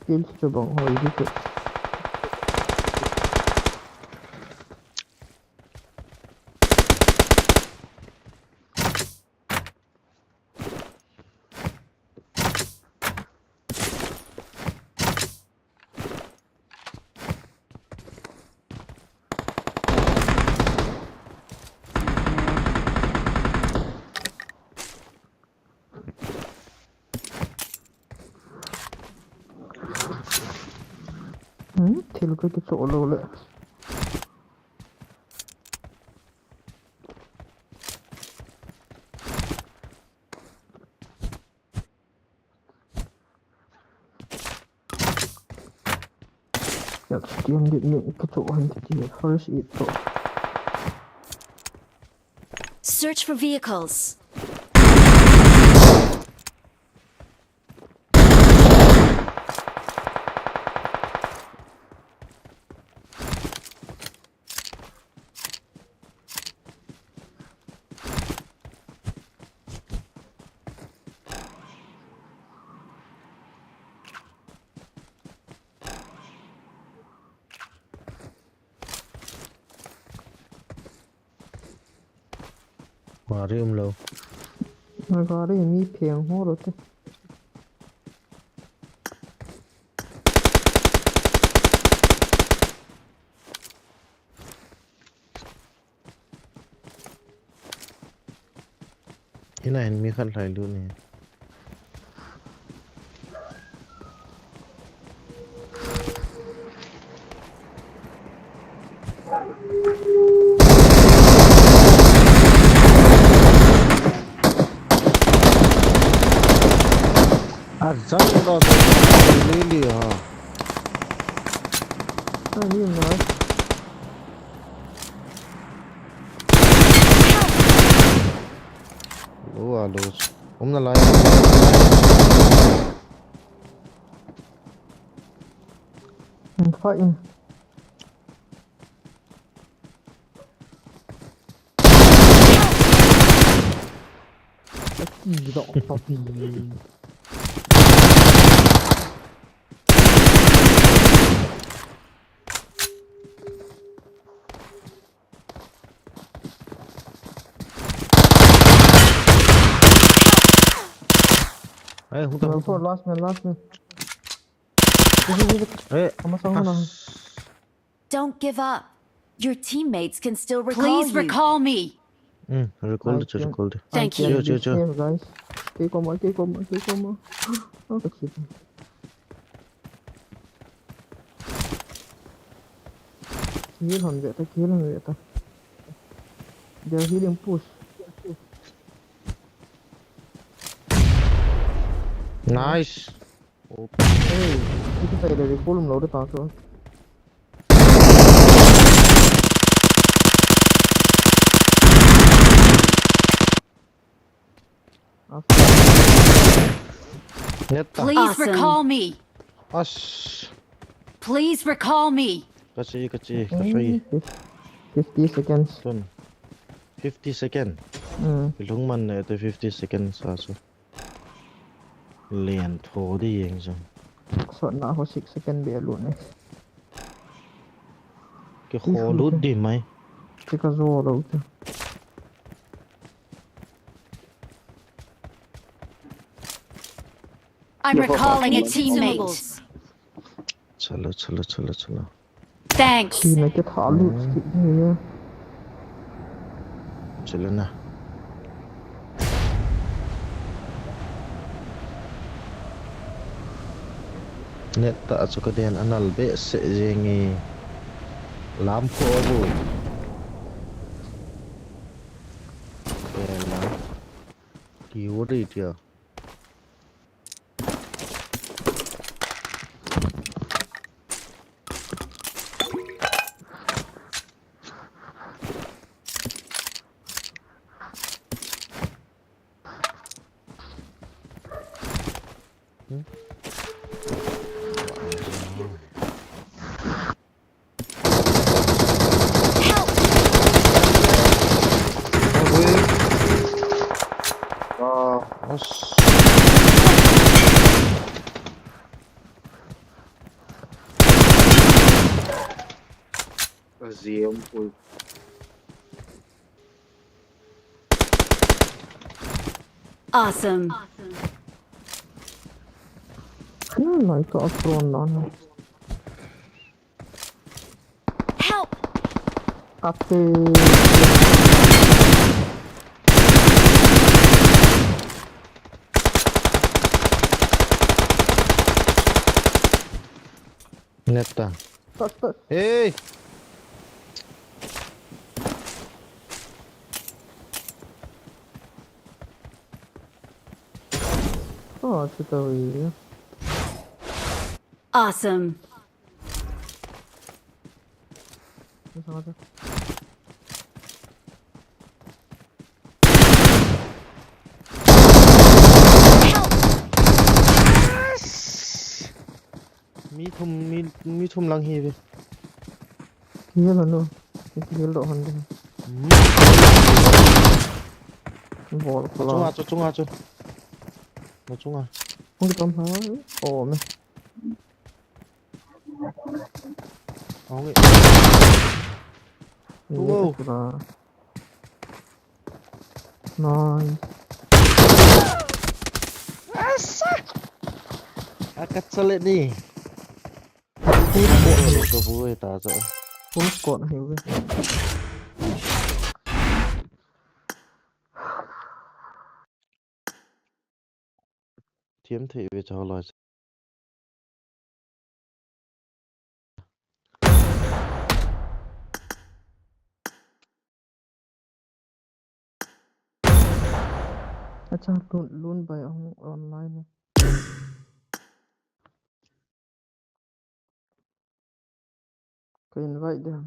kill chu bang hoi di chu. Hmm, thil ka kichoh lou le. Yak tiang dit ni kichoh han ti first aid to. Search for vehicles. Gari um lou. Na gari mi pheng ho lou te. Ina hin mi khat lai lut ni. Ajang lo to lili ha. Ai, ni na. Lo a lo. Um na lai. Fight in. Taki dok tapi. Hey, hung ta, hung ta. Last man, last man. Hey, amasang na. Don't give up. Your teammates can still recall you. Please recall me. Hmm, recall de, recall de. Thank you. Chill, chill, chill. Guys. Kei koma, kei koma, kei koma. Oh, okay. Kill hon ve ta, kill hon ve ta. They are healing, push. Nice. Hey, kitu sa ila recall um lo de ta so. Neta. Please recall me. As. Please recall me. Kachi, kachi, kachi. Fifty seconds. Tun. Fifty second. Hmm. Kilung man ne te fifty seconds aso. Len tho di jeng jong. Sot na ho six second be lu ne. Ke ho lu di mai. Chika zo lo te. I'm recalling a teammate. Chalo, chalo, chalo, chalo. Thanks. Tina ke thalu. Hmm. Chalo na. Neta chu ka den anal be se jeng e. Lam pho bu. Ela. Ki wo ri tia. Awesome. Hmm, I got a drone on. Help! Ate. Neta. Touch, touch. Hey! Oh, chuta hui. Awesome. Mi thum, mi, mi thum lang hi ve. Kihil hon u. Kihil doh hon de. Hmm. Bol ko la. Chunga chu, chunga chu. Na chunga. Hung tom ha. Oh, me. Hung e. Wow. Nice. Asa! Akat salit ni. Full squad ni ko bu ta cha. Full squad ni ve. Thiam thei ve cha loi. Acha, lun, lun bai ahung online e. Ka invite dia.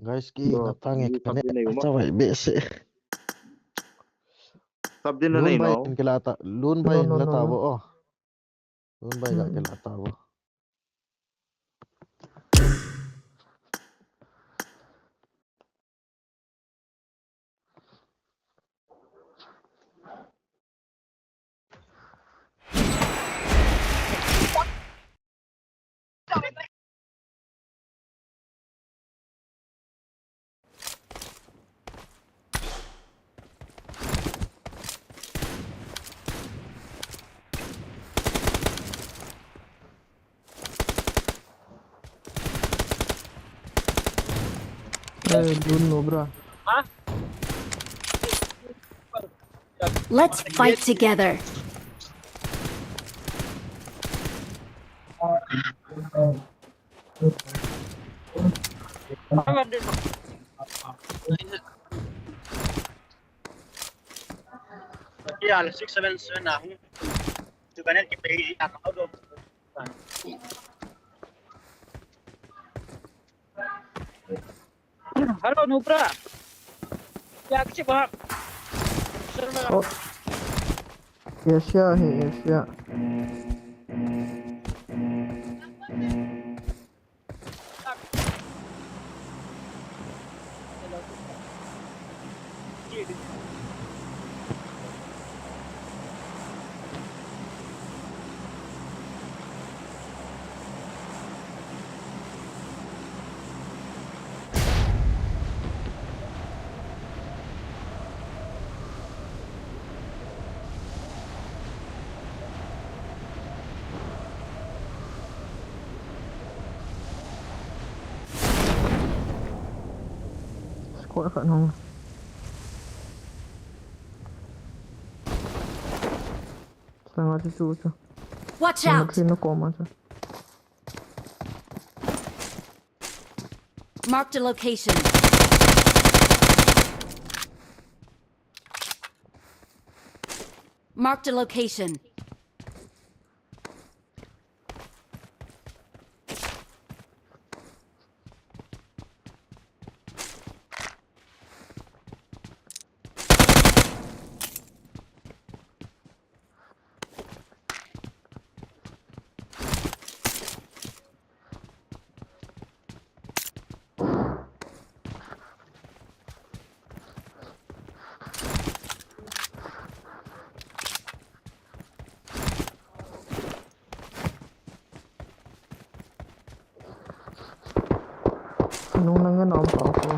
Guys, ki na tang e ka ne. Acha vai be se. Sab din na nei no. Lun bai in kila ta, lun bai in la ta bo o. Lun bai ga kila ta bo. Hey, don't know, bro. Let's fight together. Iya, six seven seven na. Tu kanet kita isi tak kau do. Hello, Nubra. Ya, kichi ba? Oh. Yes, yeah, he, yes, yeah. Squad khat hung. Sanga chu chu chu. Watch Sanga out! chu na koma chu. Marked a location. Marked a location. Nung nang ngan om pa ko.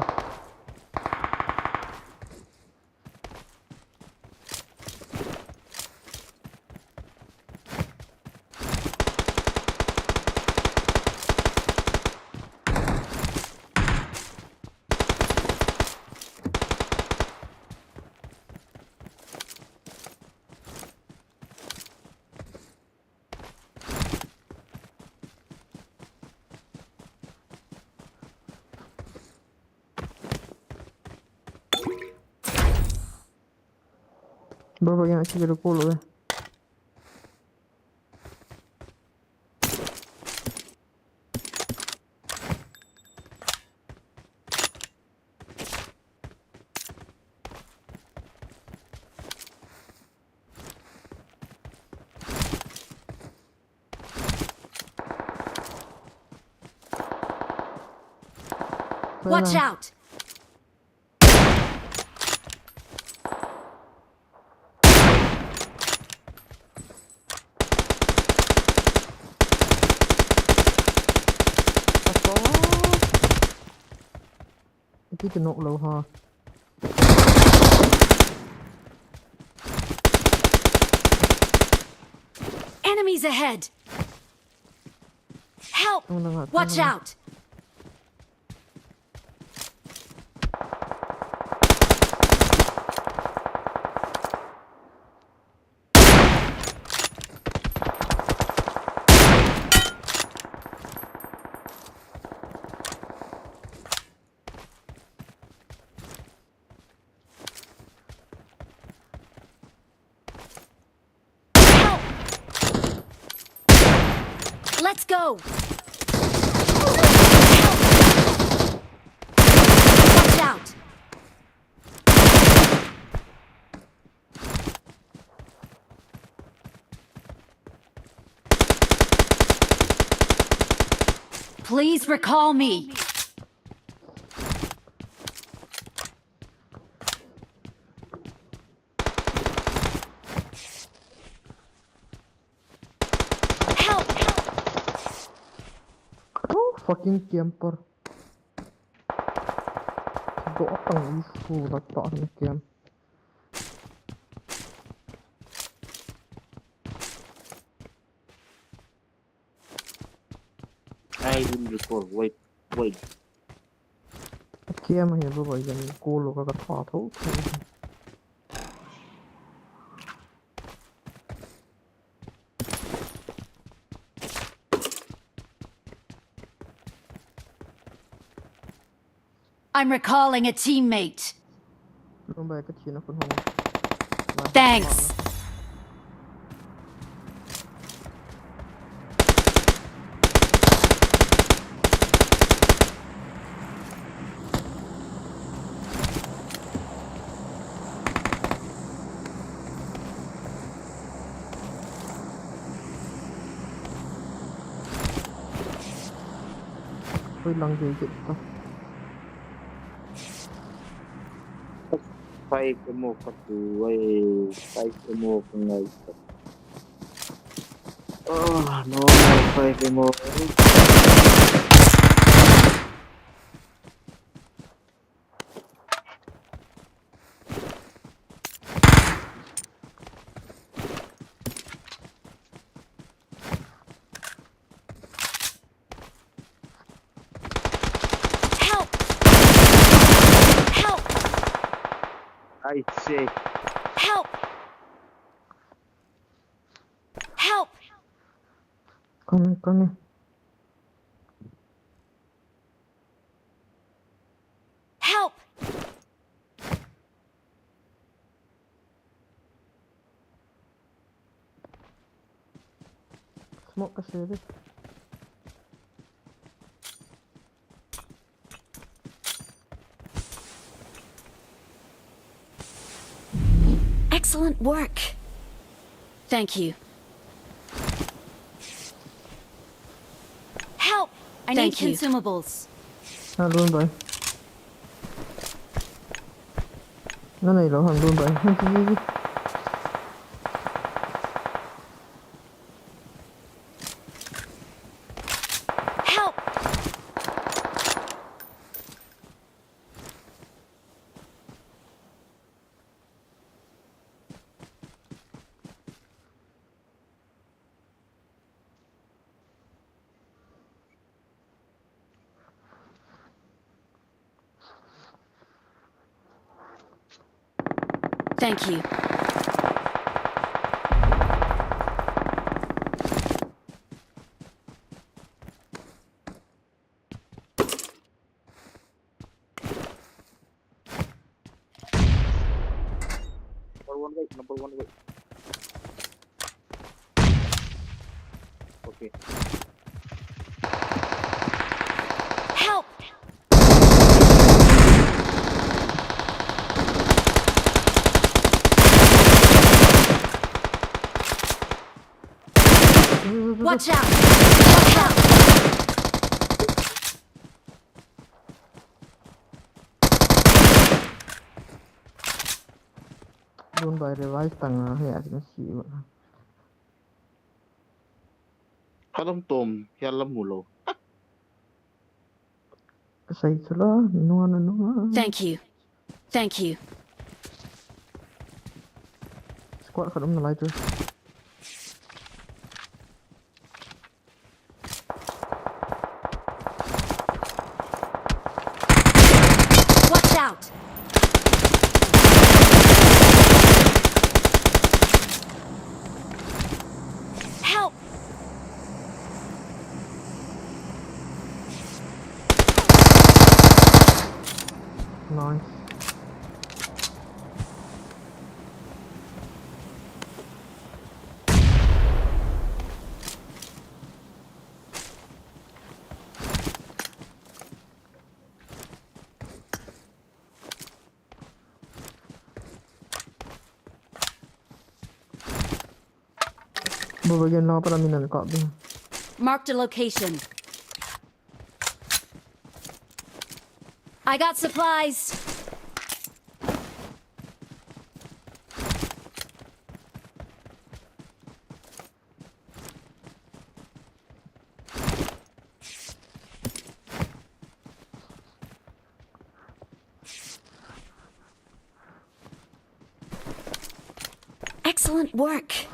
Baba yang achi bela kolo eh. Watch out! Iti kinok lou ha. Enemies ahead! Help! Ang langa. Watch out! Help! Let's go! Help! Watch out! Please recall me. Help! Oh, fucking camper. Doh tang isu la ta ni camp. I will recall. Wait, wait. Ok, Game hi bu bai jam ko lo ka ka tha tho tho. I'm recalling a teammate. Lum bai ka thina phun hung. Thanks. Hoi lang dei kit ta. Five ammo ka tu ai, five ammo ka ngai. Oh, no, five ammo. Help! Help! I say. Help! Help! Coming, coming. Help! Smoke ka save. Excellent work. Thank you. Help! I need consumables. Thank you. Nalun bai. Nanei lou ham lun bai. Help! Thank you. Number one guy, number one guy. Okay. Help! Watch out! Watch out! Lun bai revive tanga he a na si. Halam tom, halam mulo. Kasai chula, nua na nua. Thank you. Thank you. Squad khat um nalai chu. Watch out! Help! Nice. Marked a location. I got supplies. Excellent work.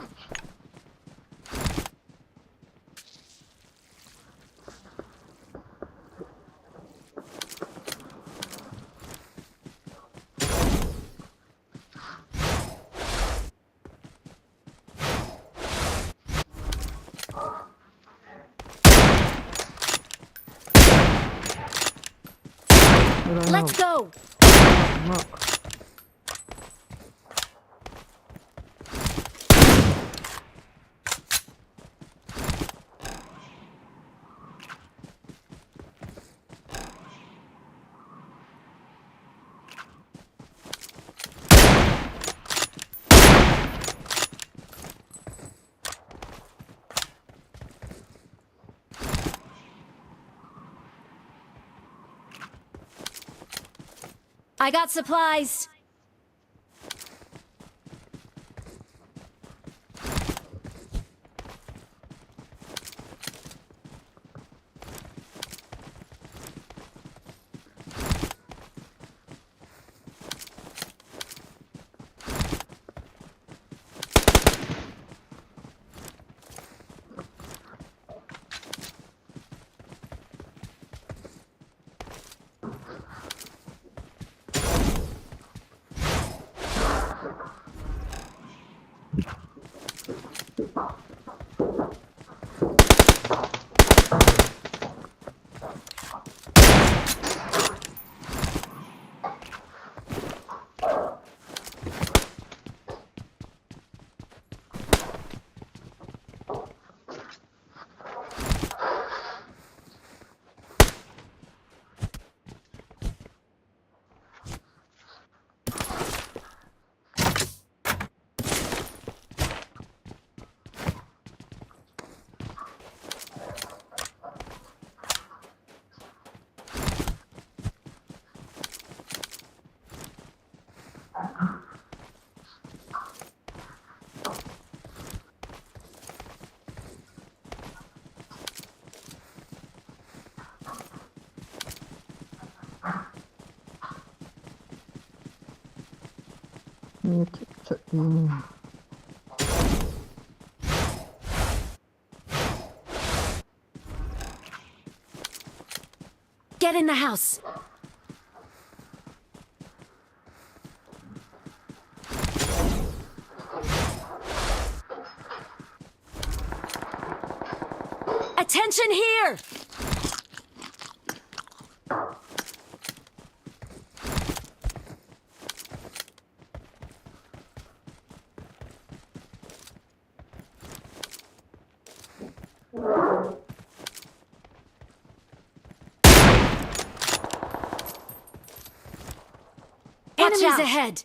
Let's go! Mark. I got supplies. Get in the house. Attention here! Watch out! Enemies ahead!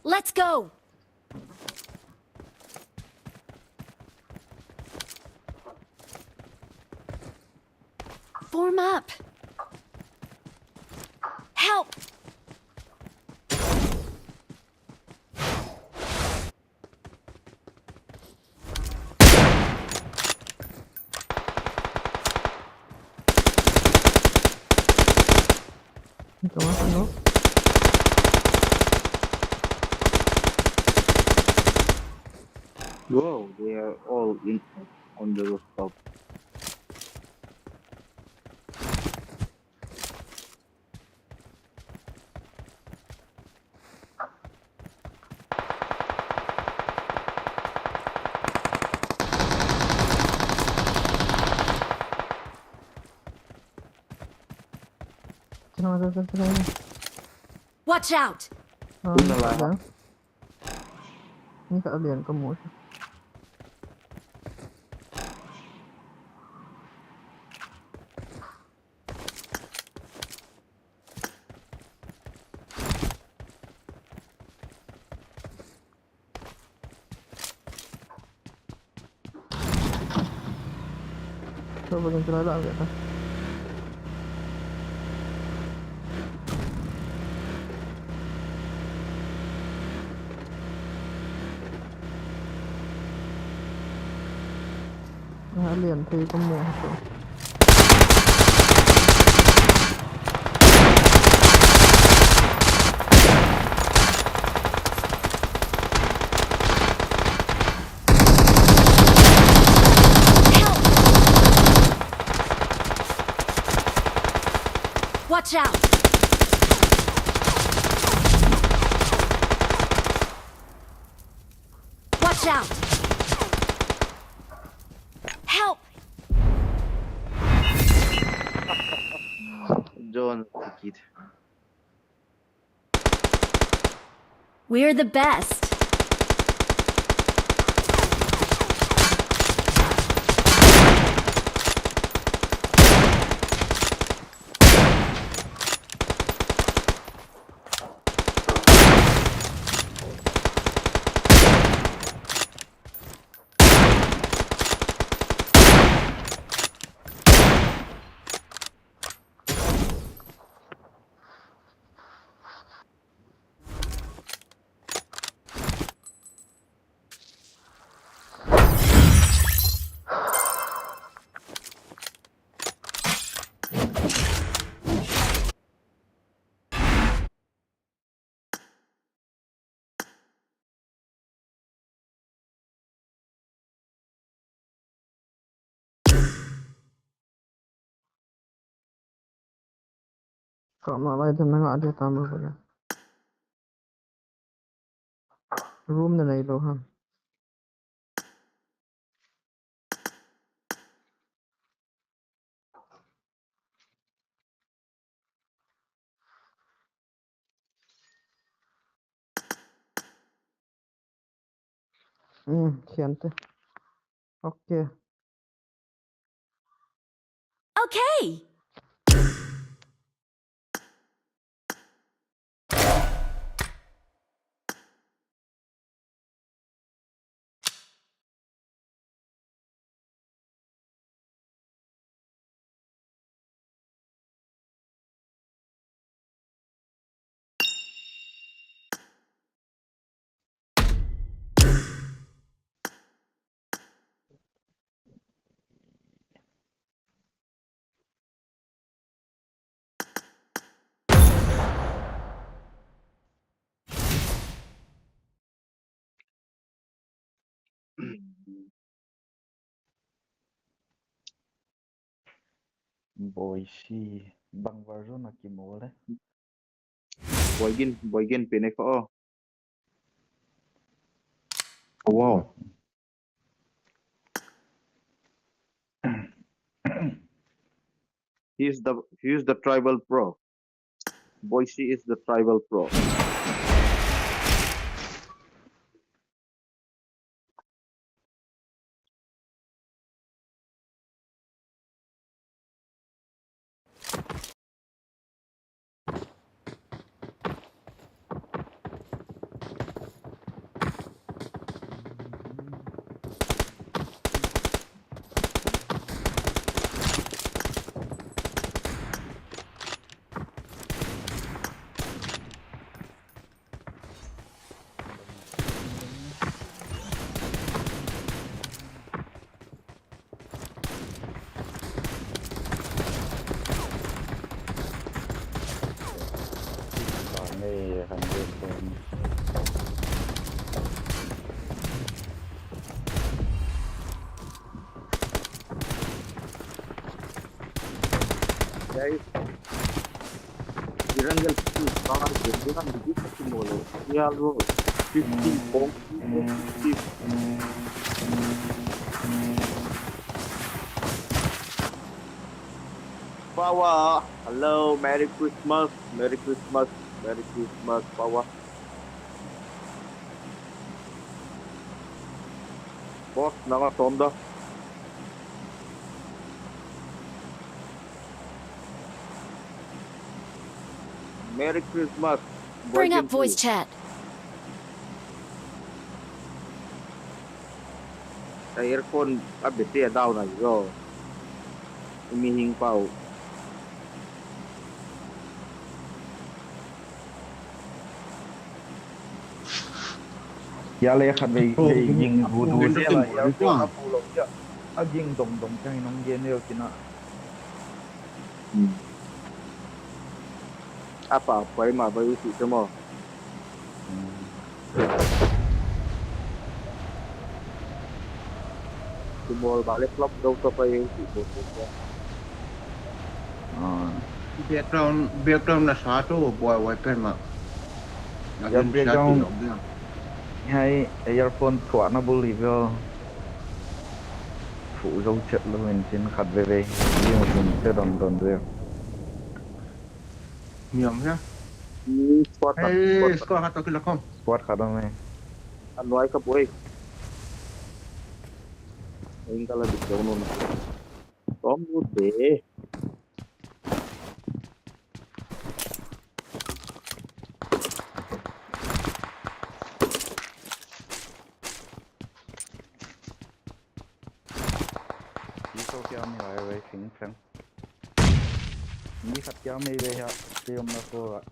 Let's go! Form up! Help! Ito nga, ano? Wow, they are all in on the rooftop. Watch out! Ah, ni ka alian ka mu. Coba kita lah ambil kan. Nga lian thei ka mu hi chu. Help! Watch out! Watch out! Help! John Tikit. We're the best. Kama lai tu nanga ade tam ba. Room na nei lo ham. Hmm, siante. Okay. Okay. Boisi bang version a kimu le. Boigin, Boigin pine ko. Wow. He is the he is the tribal pro. Boisi is the tribal pro. Guys, Irangel fifteen star, Irangel fifteen mole. Real world, fifteen, fifteen. Power, hello, Merry Christmas, Merry Christmas, Merry Christmas, Power. Boss, nanga tom da. Merry Christmas. Bring up voice chat. Ka earphone a battery a down a jo. Mi hing pau. Ya le khat vei vei ging gu du se la ya ko na pu lo ya. A ging dong dong chang nong gen leo kina. Apa pai ma bai u si se mo. Tu bol ba le flop do to pai u si bo se. Ah. Background, background na sa to boy boy pen ma. Ya background. Hai earphone thuah na bul hi veo. Phu zo chet lo in chin khat ve ve. Game zin te don don ve. Niam ya. Squad khat, hey, squad khat. Squad khat to kila kom. Squad khat to me. Anwai ka boi. Ing kala di jong no. Tom lu de. Iso kya mi lai wai sing sang. Ni khat kya mi wai ha. Kya mi na ko.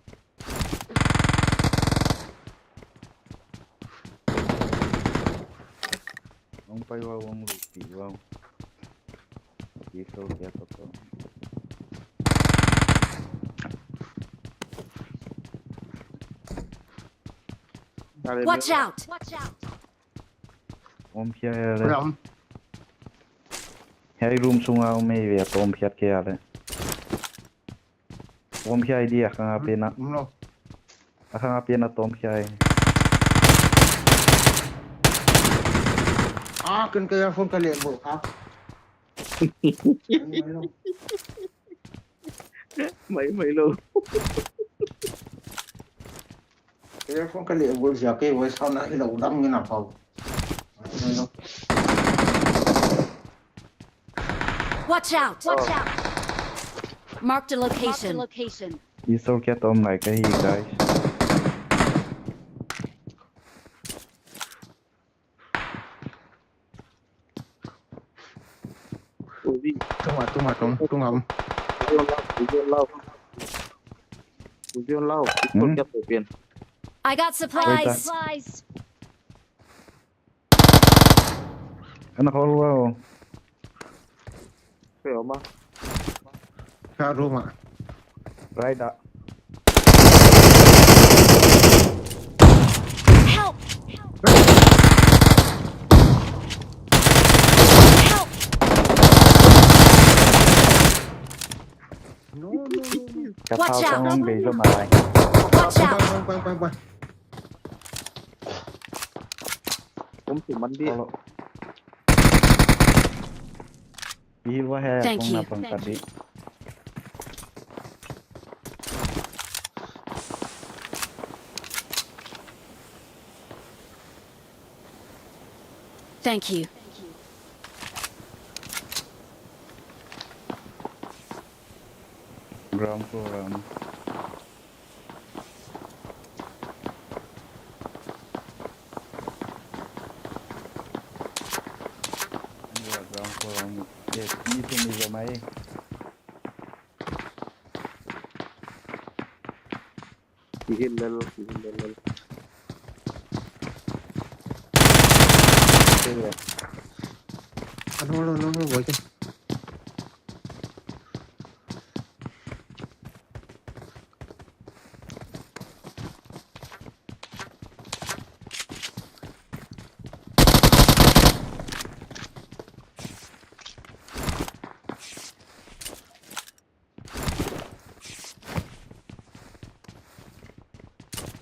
Hung pai uva, hung lutpi uva. Kiso kya to to. Watch out! Watch out! Om kya hai le. Ram. Hai room sunga om ei ve, to om kya kya le. Om kya idea kanga pena. No. Akanga pena tom kya e. Ah, ken ka earphone ka le bo ha. Mai, mai lo. Earphone ka le bo ja ke voice sound na ilo dang ni na pau. Mai lo. Watch out! Watch out! Marked a location. Marked a location. Pistol kya tom lai kahi, guys. Uzi. Tunga, tunga, tunga, tunga. Uzi lau. Uzi lau. Pistol kya to pian. I got supplies. Wait, uh, supplies. Ana call wow. Kaya ma. Sa room ah. Right ah. Help! Help! No, no, no, no. Watch out! Watch out! Bang, bang, bang, bang. Kum si mandi. Hello. Thank you. Thank you. Ground floor, um, Ani wa ground floor, um, yes, ni tu ni jamai. Kihil lel, kihil lel lel. Ano, ano, ano, ano, boy.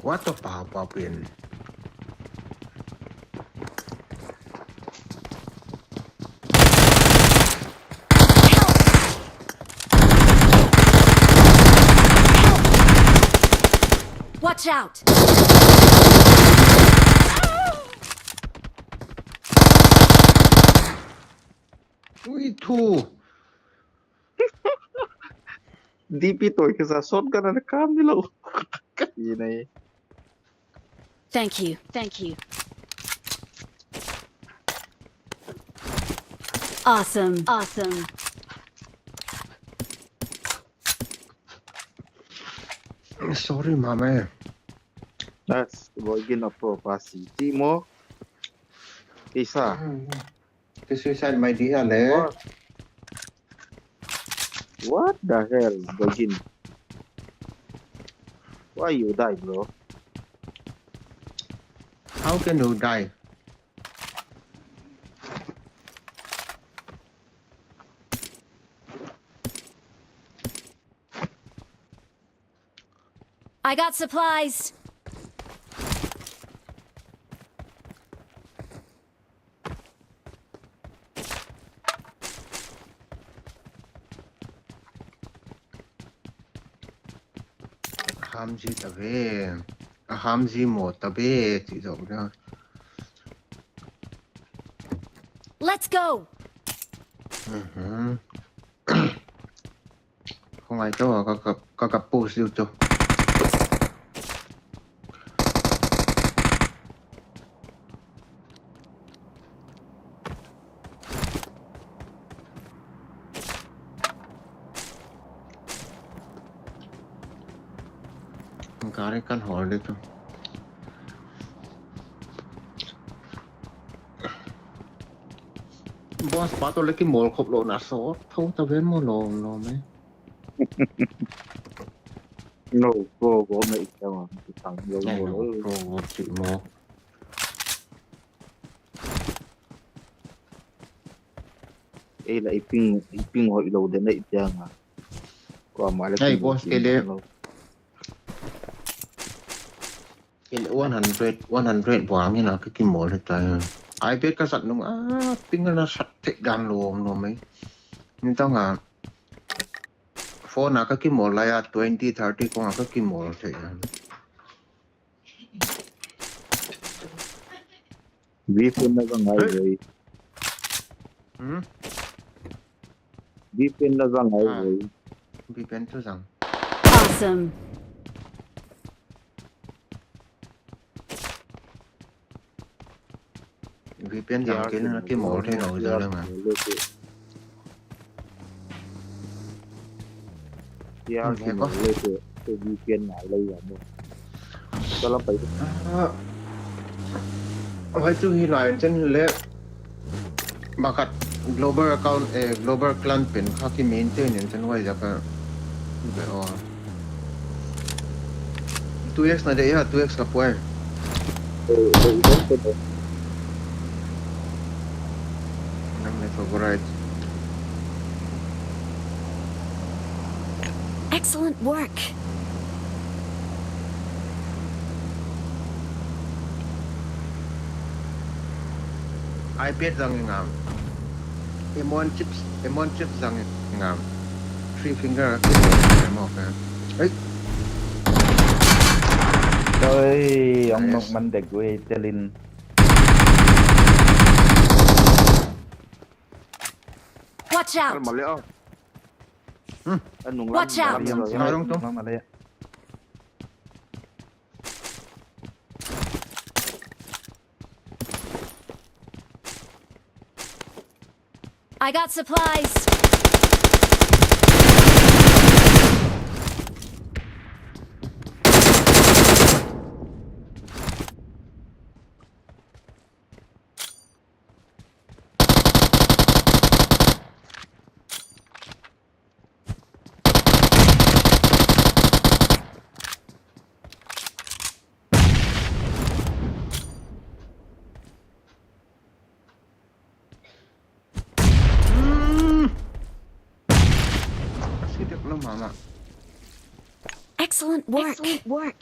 What the pa pa pin? Watch out! Ui thu. D P toh kisa shotgun ana kam ni lo. Ka ti nai. Thank you. Thank you. Awesome. Awesome. Sorry, mama. That's Boygin a pro pasi. Timo. Isa. Ki suicide mai di ha le. What? What the hell, Boygin? Why you die, bro? How can you die? I got supplies. Hamji ta ve. A hamji mo ta ve, ti jo na. Let's go. Mhm. Không ai cho, ka, ka, ka, ka push diu cho. Gari kan hol de tu. Boss pa to le kimol khop lou na so tho ta ven mo lo lo me. No, pro go me ikya ma, ki tang lo mo lo. Pro go ki mo. Ei la iping, iping ho ilo de na ipia nga. Ko ama le. Hey, boss, kele. Kele one hundred, one hundred buang ina ka kimol le ta. Ai bet ka sat nung a ping na sat te gan lo no mai. Ni ta nga. Phone a ka kimol la ya twenty, thirty ko nga ka kimol te ya. V P N na zang ai voi. Hmm? V P N na zang ai voi. V P N tu zang. Awesome. V P N zang ke na kimol thei lo zang le ma. Tiang ko le te, te V P N ngai le ya mo. Ka lam pai. Ah. Vai tu hi lai chen le. Bakat global account, eh, global clan pen kha ki maintain in chen vai ja ka. Be o. Two X na de ya, two X ka poi. Eh, eh, don't put it. Nang le favorite. Excellent work. iPad zang ngam. M one chips, M one chips zang ngam. Three finger keyboard mo ka. Hey. Oi, ong nok man de gui telin. Watch out. Al male, oh. Hmm. Anung Watch out. Lam, lam, lam, lam. I got supplies. Hmm. Sidik lo mama. Excellent work. Excellent work.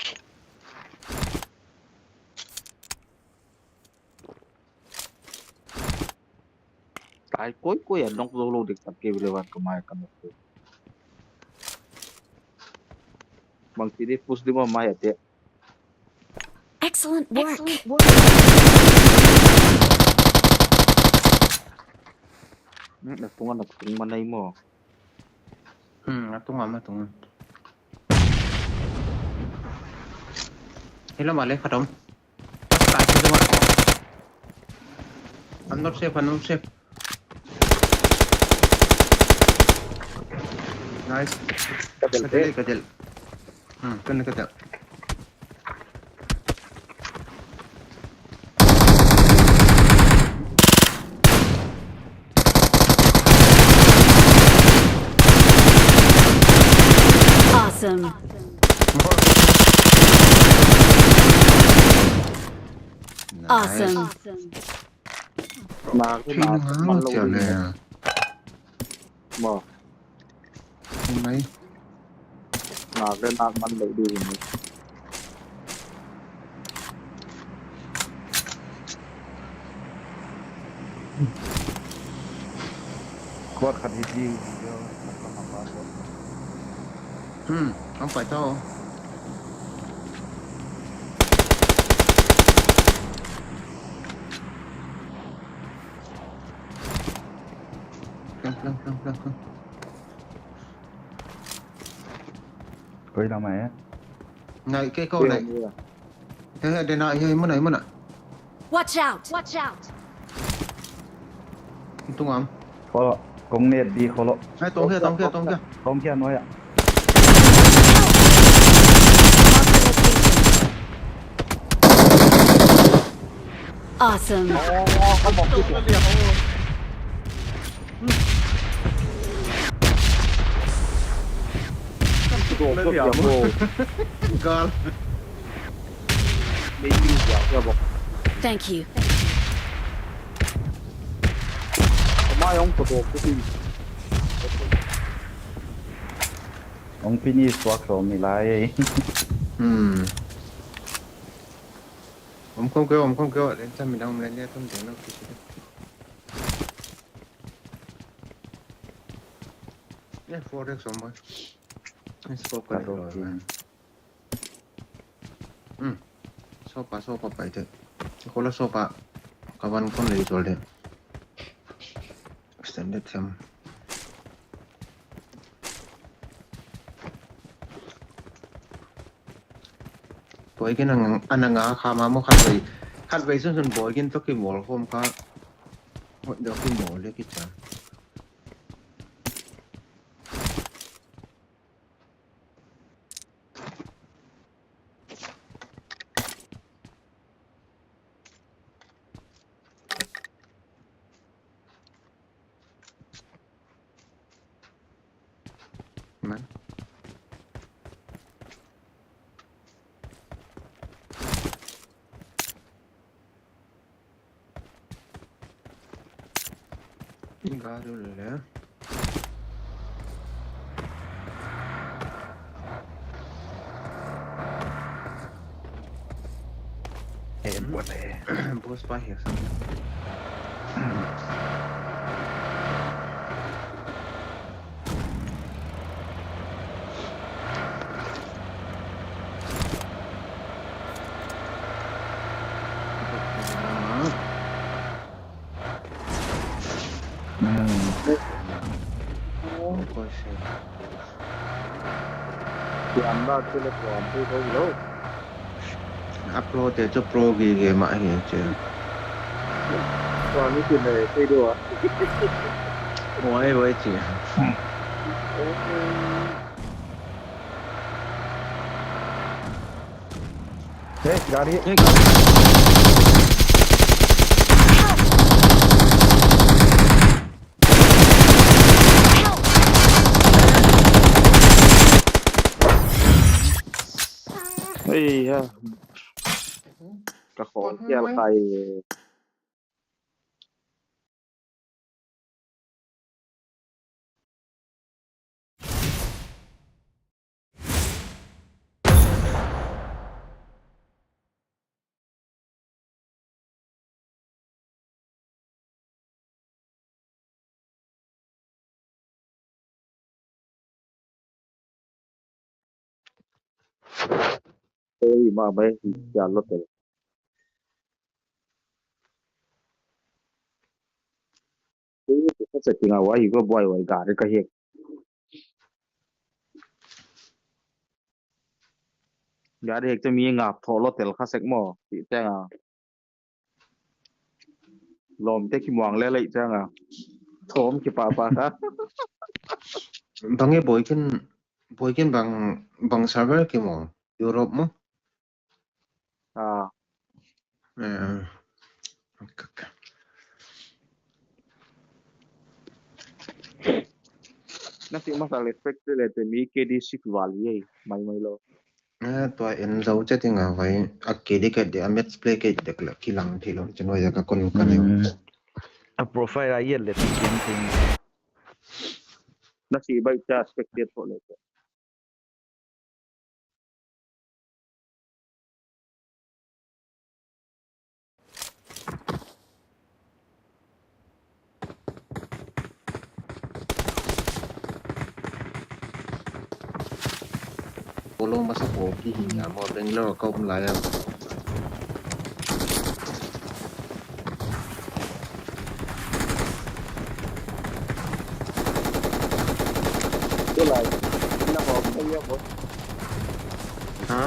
Tai koi koi a nok zo lo dik tak ke bile wan ka mai ka nok. Bang ti di push di ma mai ate. Excellent work. Excellent work. Hmm, na tunga na tunga manai mo. Hmm, na tunga ma tunga. Hello, male khatom. I'm not safe, I'm not safe. Nice. Ka del, ka del, ka del. Hmm, ka del, ka del. Awesome. Nice. Awesome. Nak, nak, man lo ding. Mo. Mai. Nak le nak man lo ding. Bot khat hi di video. Hmm, ang pai tao. Lang, lang, lang, lang. Koi lam a e? Nai, kei ko nai. He, he, dena, he, muna, muna. Watch out! Watch out! Tung am. Kholo, kong net di kholo. Hai, tong kia, tong kia, tong kia. Tong kia, noi a. Awesome. Gal. Thank you. Amai hung kudok tu ti. Hung finish work so mi lai. Hmm. Om kom keo, om kom keo, len cha mi dang, len ya tum deng no kisi. Ya, four X om ba. Scope ka lo. Hmm. Sopa, sopa pai te. Kola sopa. Kavan kon le jol de. Extended them. Boikin ang, ananga kha ma mo khat vei. Khat vei sun sun boikin to kimol khom kha. Hot do kimol le kicha. Man. Gari le. Eh, buat eh. Bos pa hiya sa. Hmm. Tua anda chule tua pu tho lo. A pro te chu pro gige ma hi che. Tua ni ti le te do a. Oi, oi che. Hey, gari. Hey, gari. Hey, ha. Ka khon kial khai. Ei, ma mai, ya lo te. Ei, ka sa tinga wai, go boy wai, gari ka he. Gari hek te mi nga tho lo tel kha sek mo, ti te nga. Lom te kimuang le lei chang a. Thom kipa pa kha. Bang e boikin, boikin bang, bang server kimuang. Europe mo? Ah. Eh. Okay, okay. Nasi masa respect le te mi K D six wali ye, mai mai lo. Eh, tua en zo che ting a vai, a K D ke de, a match play ke de la kilang thi lo, chen vai ka kon ka ne. Hmm. A profile a ye le ti ken ting. Nasi bai cha spectate ko le. Polo masa poki hi amo Bangalore ka um lai a. Tulai. Ina ho ko ya bo. Ha?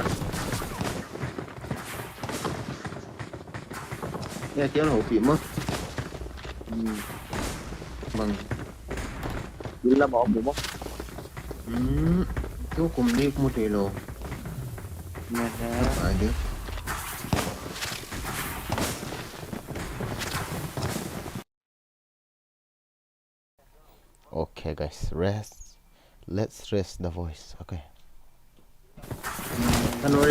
Ya, tiang ho pi mo. Hmm. Bang. Ila mo mo. Hmm. Tu kum ni mo te lo. Nah. Ai de. Okay, guys, rest. Let's rest the voice. Okay. Hello,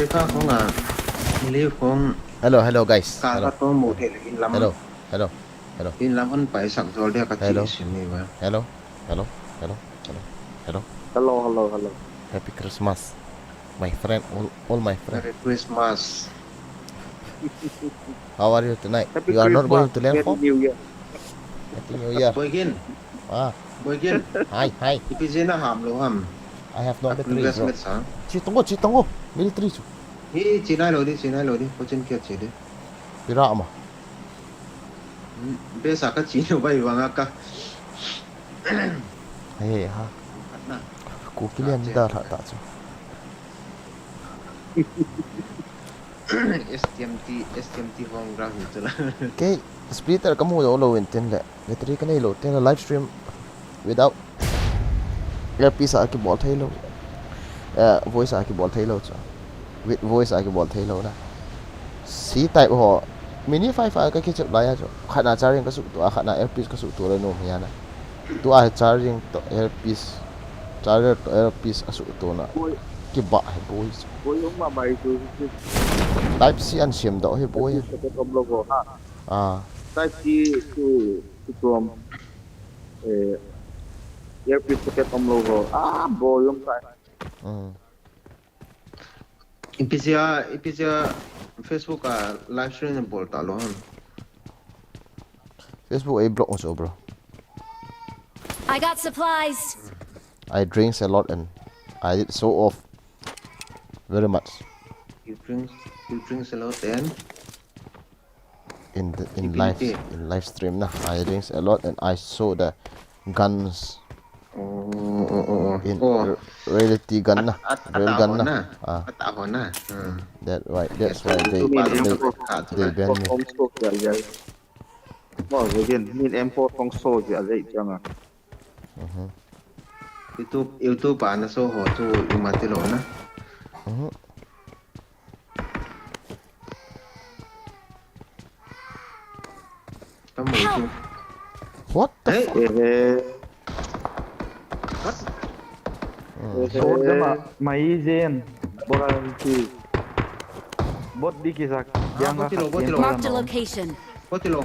hello, guys. Hello. Hello, hello, hello. Hello. Hello, hello, hello, hello, hello. Hello, hello, hello. Happy Christmas, my friend, all, all my friend. Merry Christmas. How are you tonight? Happy Christmas. You are not going to land for? Happy New Year. Happy New Year. Boy Gin. Ah. Boy Gin. Hi, hi. Ipi jena ham lo ham. I have no battery, bro. Investment sa. Chi tongo, chi tongo. Military chu. Hi, chi nai lo di, chi nai lo di. Pochin kia chi di. Pira ama. Hmm, besa ka chi lo bai wanga ka. He ha. Khatna. Ku kilian da lha ta chu. S T M T, S T M T home ground ni chu la. Kei splitter ka mu lo lo in tin le. Battery ka nei lo tin le live stream without earpiece a kibol thei lo. Eh, voice a kibol thei lo chu. With voice a kibol thei lo na. C type ho. Mini five a ka kichep lai a chu. Khatna charging ka suh tu a, khatna earpiece ka suh tu le nom hi a na. Tu a hi charging to earpiece. Charger to earpiece a suh tu na. Boi. Kiba hi boi chu. Boi, um ma bai tu. Type C an siam doh hi boi. Earpiece ka tom lo ho ha. Ah. Type C tu, tu tom. Eh, earpiece ka tom lo ho. Ah, boi, um tai. Mm. Ipi jeh a, ipi jeh a Facebook a live stream bol ta lo ham. Facebook a block mo so, bro. I got supplies. I drinks a lot and I did show off very much. You drinks, you drinks a lot and? In the, in live, in live stream na, I drinks a lot and I show the guns. Oh, oh, oh, oh. In reality gun na, real gun na. Ah. That why, that's why they, they, they ban me. Wow, again, min M four kong so jia lei chang a. Mhm. YouTube, YouTube a na so ho chu ima ti lo na. Mhm. Help! What the fuck? Hey, eh, eh. What? Hmm. Eh, eh. Sword gana, mai jen, bora ki. Bot di kisak, ah, yang bot ilo, bot ilo. Marked a location. Bot ilo.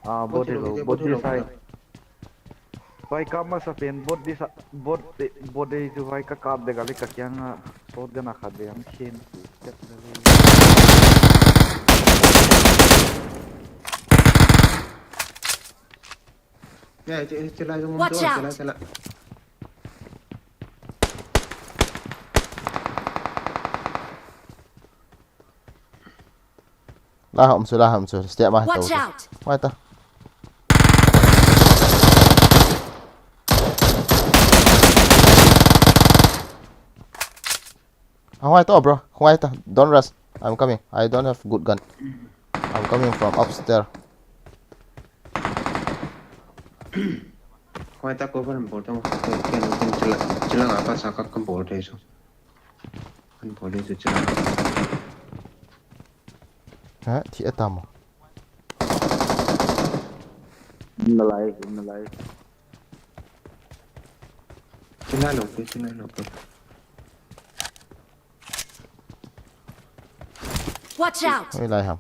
Ah, bot ilo, bot ilo, bot ilo, bot ilo. Vai kap masa pen, bot di sa, bot di, bot di chu vai ka kap de gali ka kiang a, sword gana khat de ang khen tu, chat gali. Ya, che, che la jong. Watch out! Che la, che la. La ham su, la ham su, step ma. Watch out! Wait. Ah, wait, oh, bro. Wait. Don't rush. I'm coming. I don't have good gun. I'm coming from upstairs. Wait, cover and bottom. Can, can, can, chila, chila apa saka kan bol de so. Kan bol de so chila. Ha, thi atam. Nalai, nalai. Chila lo, chila lo. Watch out! Oi, lai ham.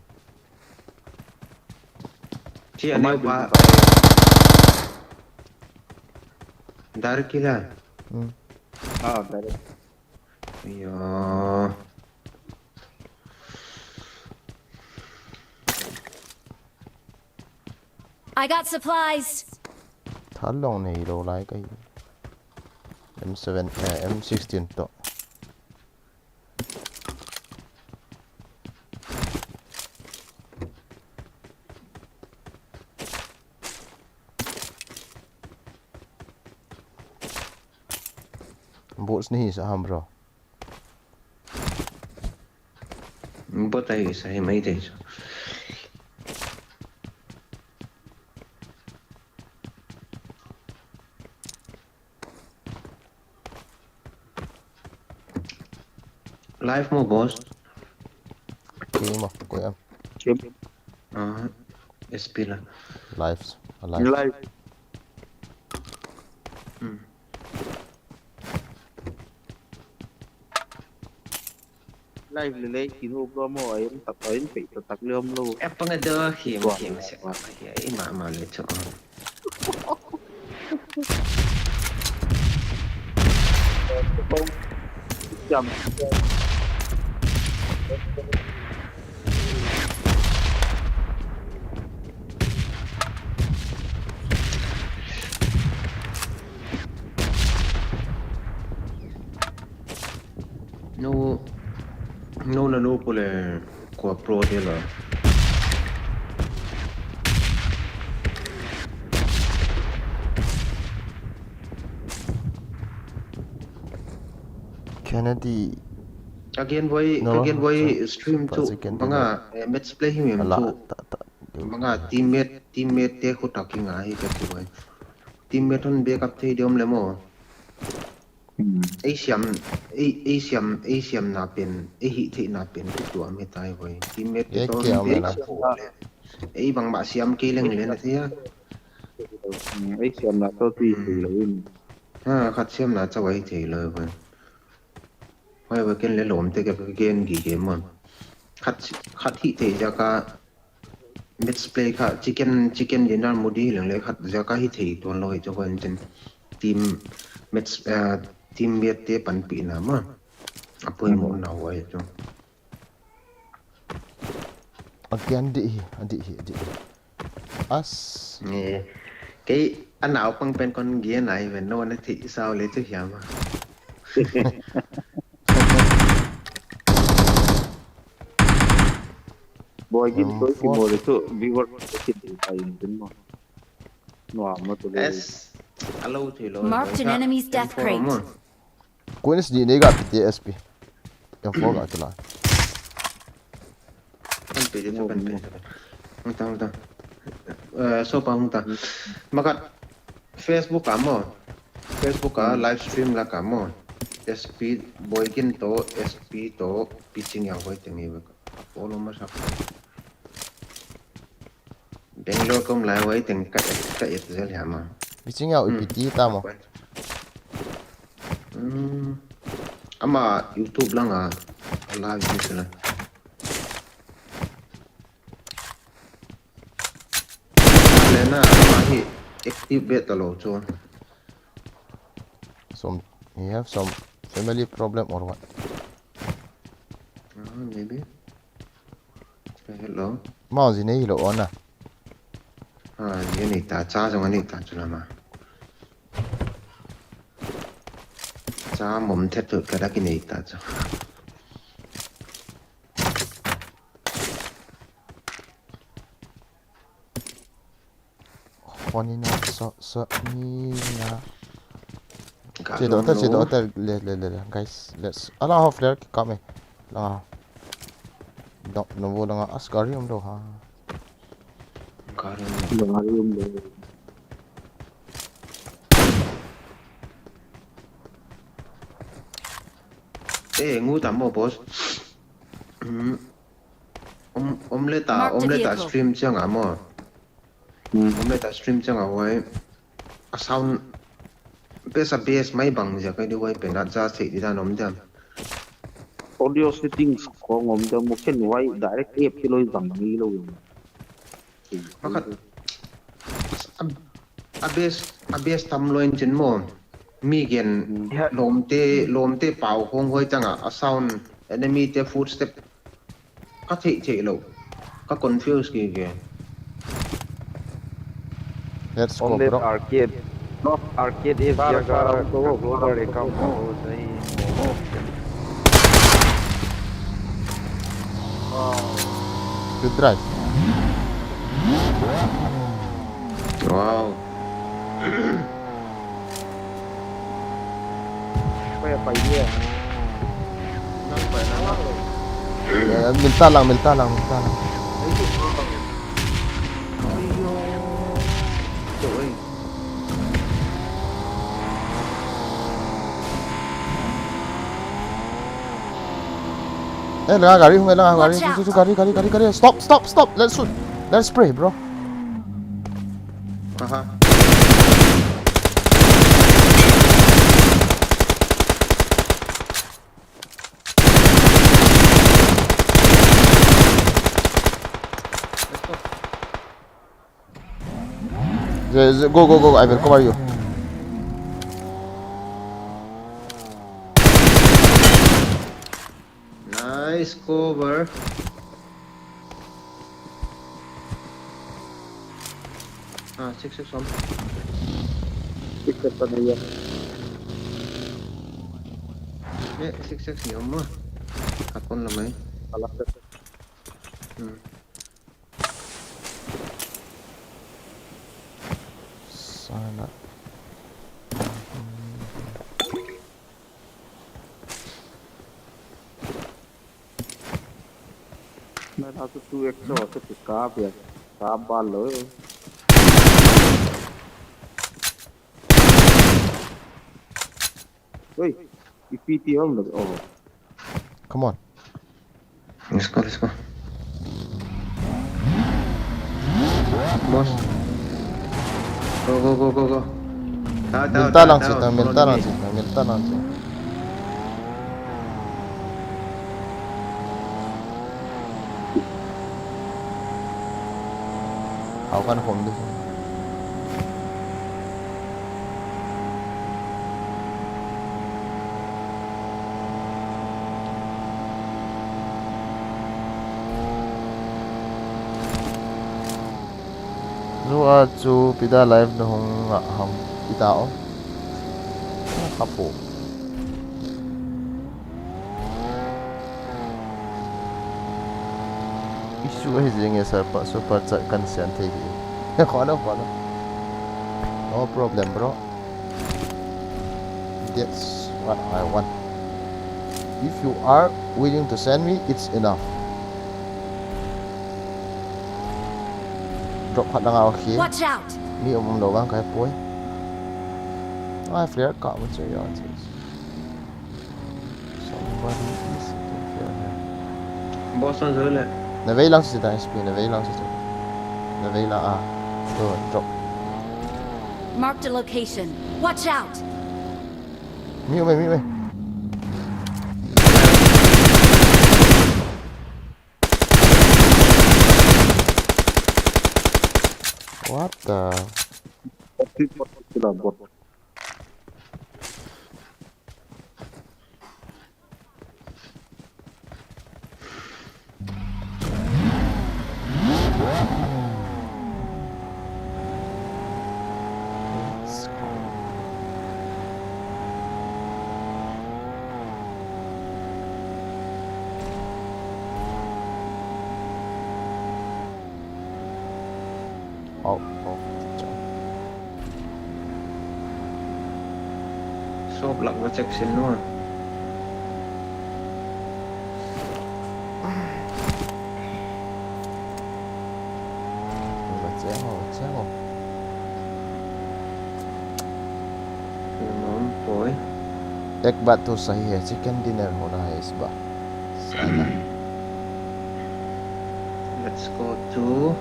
Chi aneu pa. Direct kila. Hmm. Ah, direct. Yo. I got supplies. Thalong nei lo lai kai. M seven, eh, M sixteen to. Bots ni hi sa ham bro. Bot ahi sa hi mai thei chu. Live mo boss. Kei mo, koi am. Kei. Ah, S P la. Live, live. Live. Hmm. Live le le, kinu bro mo, ayun tak, ayun pe, tak tak le om lo. Apang ada khim khim se. Ai ma ma le chu. Jam. No, no, na no pule kua pro de la. Kennedy. Again, boy, no, again, boy, so, stream chu banga, eh, match play hi mem chu. Banga teammate, teammate te khu taking a hi ka chu boy. Teammate hon backup thei diom le mo. Hmm. Ei siam, ei, ei siam, ei siam na pen, ei hi thei na pen, tu am he tai hoi. Teammate te to ke am la. Ei bang ba siam ke leng le na thei a. Hmm, ei siam na to ti thei lo in. Ha, khat siam na cha wai thei lo hoi. Hoi ba ken le lom te ke ken gi ke mon. Khat, khat hi thei ja ka. Match play kha, chicken, chicken dinner mudi leng le khat ja ka hi thei ton lo hi chu ko en chen. Team match, ah, team match te panpi na ma. Apoi mo na wa hi chu. Again di hi, di hi, di hi. As. Ni. Kei anau pang pen kon gi na hi ven no na thi sao le chu hiam a. Boy gin M four. Toi ki mo le chu viewer ki ding pa in din mo. No amo to le. Yes. Alo thei lo. Marked an enemy's death crate. Koi ni sini ne ga P T S P. M four ga tula. Kan pe de chu kan pe. Hung ta, hung ta. Eh, so pa hung ta. Makat Facebook a mo. Facebook a live stream la ka mo. S P Boy gin to, S P to, pitching ya hoi teng ni ba. Follow ma sa. Bangalore kom lai wai teng ka, ka et zel ya ma. Pitching ya u P T ta mo. Hmm. Ama YouTube lang a. Live di sila. Lena, ama hi active bet ta lo chu. Some, he have some family problem or what? Ah, maybe. Hello. Ma ji nei lo ona. Ah, ji nei ta cha jong nei ta chu la ma. Cha mom thet tu ka da ki nei ta chu. Khonina so, so, nina. Che do ta, che do ta, le, le, le, le. Guys, let's. Ala ho flare ki kame. La. Do, no bo la nga as gari um do ha. Gari um do. Gari um do. Eh, ngu ta mo, boss. Hmm. Um, um le ta, um le ta stream chang a mo. Hmm. Um le ta stream chang a hoi. A sound best a best mai bang ja kai di hoi pen a ja sei di dan um dem. Audio settings ko ngom dem mo ken wai direct app ki loi bang ni lo. Makhat a, a best, a best tam lo in chin mo. Mi gen lom te, lom te pau hong hoi chang a, a sound enemy te footstep. Ka thei thei lo. Ka confuse ki ke. Let's go, bro. Arcade. Not arcade is jaga global account ho sahi. Good drive. Wow. Pai, pai dia. Nang pai, nang pai. Eh, milta lang, milta lang, milta lang. Eh, langa gari, hung langa gari. Watch out. Gari, gari, gari, gari. Stop, stop, stop. Let's shoot. Let's spray, bro. Aha. Let's go. Go, go, go, go. I will cover you. Nice cover. Ah, six six one. Six six one ya. Eh, six six ni amma. Akon na mai. Alak. Hmm. Sana. Main satu tu extra tu tu kap ya. Kap bal lo. Oi, ipiti om lo. Oh. Come on. Let's go, let's go. Boss. Go, go, go, go, go. Down, down, Milta lang down, sita, down. milta Follow lang me. Sita, milta lang sita. How can hold this? Zo a chu pida live na hung ngah ham pida o. Khapo. Issue ahi jing e sir pa super chat kan send thei hi. Kholo, kholo. No problem, bro. That's what I want. If you are willing to send me, it's enough. Drop khat lang a, okay. Watch out! Mi um um lo vang kai poi. Ai, flare ka mo che ya che. Somebody is sitting here. Boss on zone. Na vei lang si ta S P, na vei lang si ta. Na vei lang a. To drop. Marked a location. Watch out! Mi um e, mi um e. What the? Bot, bot, bot, bot. Out of the jump. Sob lak va check sin no. Bachao, bachao. Nom poi. Ek baat to sahi hai, chicken dinner hona hai is baar. Sana. Let's go to.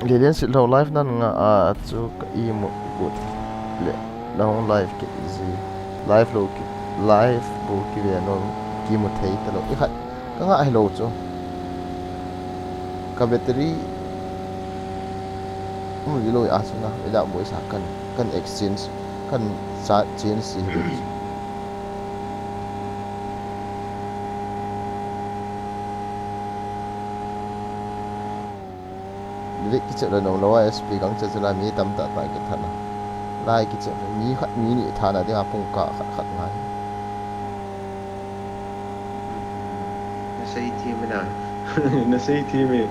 Lilian sit lou live nan nga a chu ka imut gut le. Nahung live kit ji. Live lou kit. Live bou kive nom kimu thei talou. I khat ka nga hilou chu. Ka battery. Mu lou a chu na. Ila bou sa kan, kan exchange. Kan sa change si hilou chu. Vek kichep le nom lou a S P kang che che la mi tam tah tah kithat na. Lai kichep le mi khat mi ni tha na dinga pung kah khat khat ngai. Na sei thim na. Na sei thim e.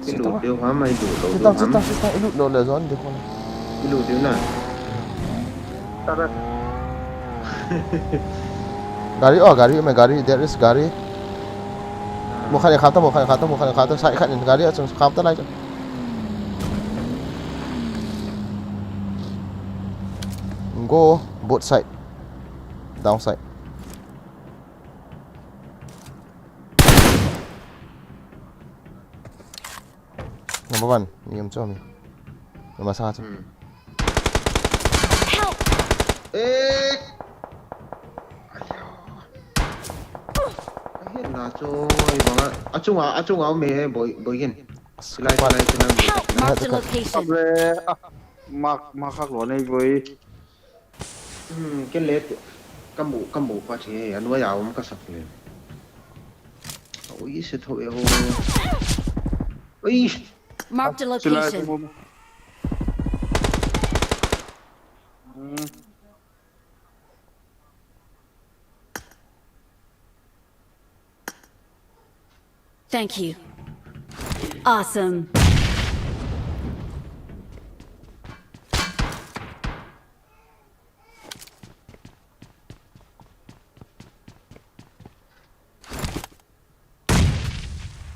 Kilu Deu ham mai du lo, deu ham. Sita, sita, sita, ilut lo le zon, deu kon. Ilut deu na. Gari, oh, gari, me gari, there is gari. Mo khan khata, mo khan khata, mo khan khata, sai khan gari, achung khata lai. Go both side. Downside. Number one, ni um cho mi. Number sa cho. Hmm. Help! Eh! Ayo. Ahin na cho, ibanga. Achunga, achunga um e, boy, boy gin. Silai, silai, silai. Help! Marked a location. Abre, ah, mark, mark khak lo nei boy. Hmm, ken le tu. Kamu, kamu pa che, anu ya um ka sak le. Oi, se tho e ho. Oi. Marked a location. Hmm. Thank you. Awesome.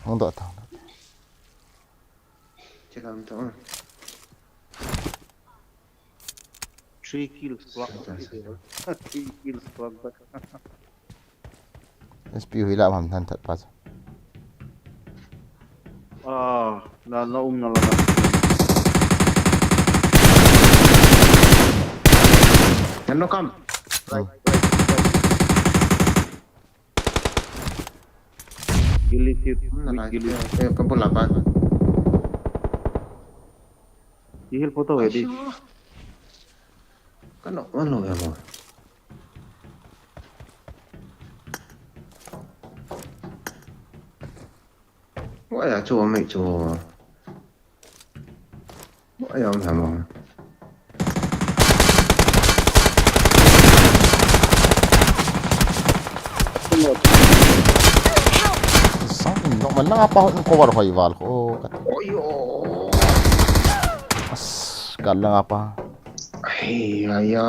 Hong doh ta. Check out. Three kills, club. Three kills, club. S P U hi la ham nan that pa. Ah, na, na um na la na. Hello, come. Right, right, right. Gili tip, hmm, na gili. Eh, ka bula pa. Ihil photo he di. Ka no, ano ya mo. Wa ya cho mai cho. Wa ya ma ma. Sang nok man langa pa hon ko war hoi val ko. Oyo. As, ka langa pa. Ai, ai, ya.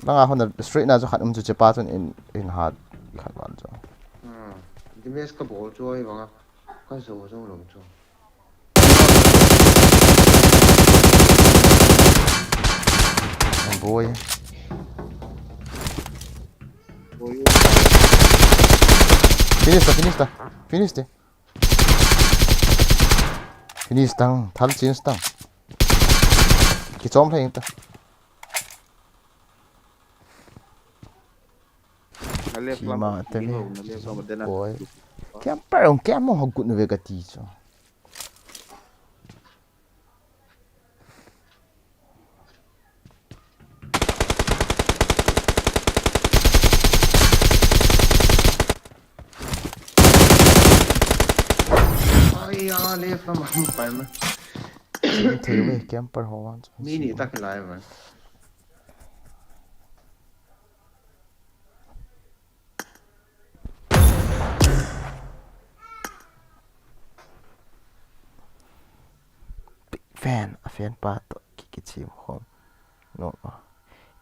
Langa hon straight na chu khat um chu chepa chun in, in hat khat val chu. Hmm. Dimes ka bol chu ai banga. Ka zo zo lo chu. Boy. Finish ta, finish ta. Finish te. Finish tang, thal change tang. Kichom thei ta. Kima te ve. Boy. Camper ong cam ong hagut nu ve kati cho. Ai ya, left na ma pai ma. Thei ve, camper ho wan. Mi ni tak lai ma. Big fan, a fan pa to ki, kichim khom. No, no.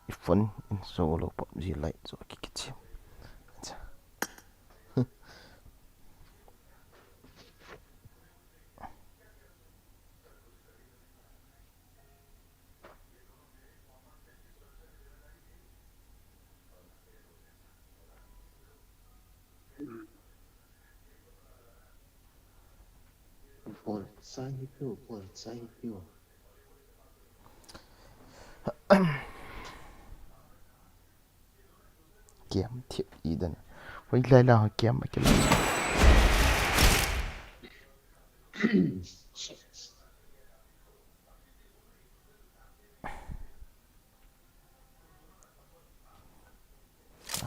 I phone in solo PUBG Lite so ki, kichim. Acha. Bol chai hi piu, bol chai hi piu. Kiam thiep i dan. Hoi lai la ho kiam ma kiam.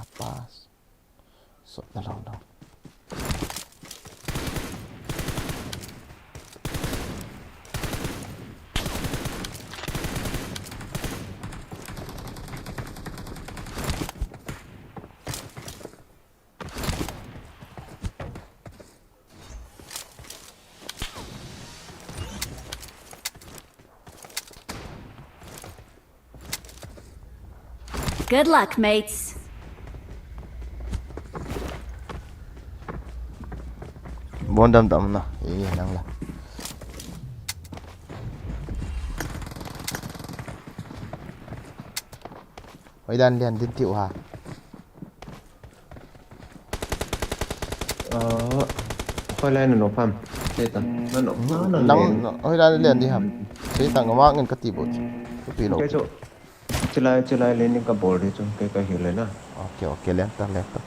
Apas. Sot na lang daw. Good luck, mates. Bon dam dam na. Ye, ye, nang la. Hoi dan lian din tiu ha. Ah, hoi lai na no pam. Sei ta. Na no. Na no. Nang, hoi dan lian di ham. Sei ta ngam ngin kati bot. Kapi lo. Chulai, chulai le ni ka bol de chu, ke ka hil le na. Okay, okay, lenta, lenta.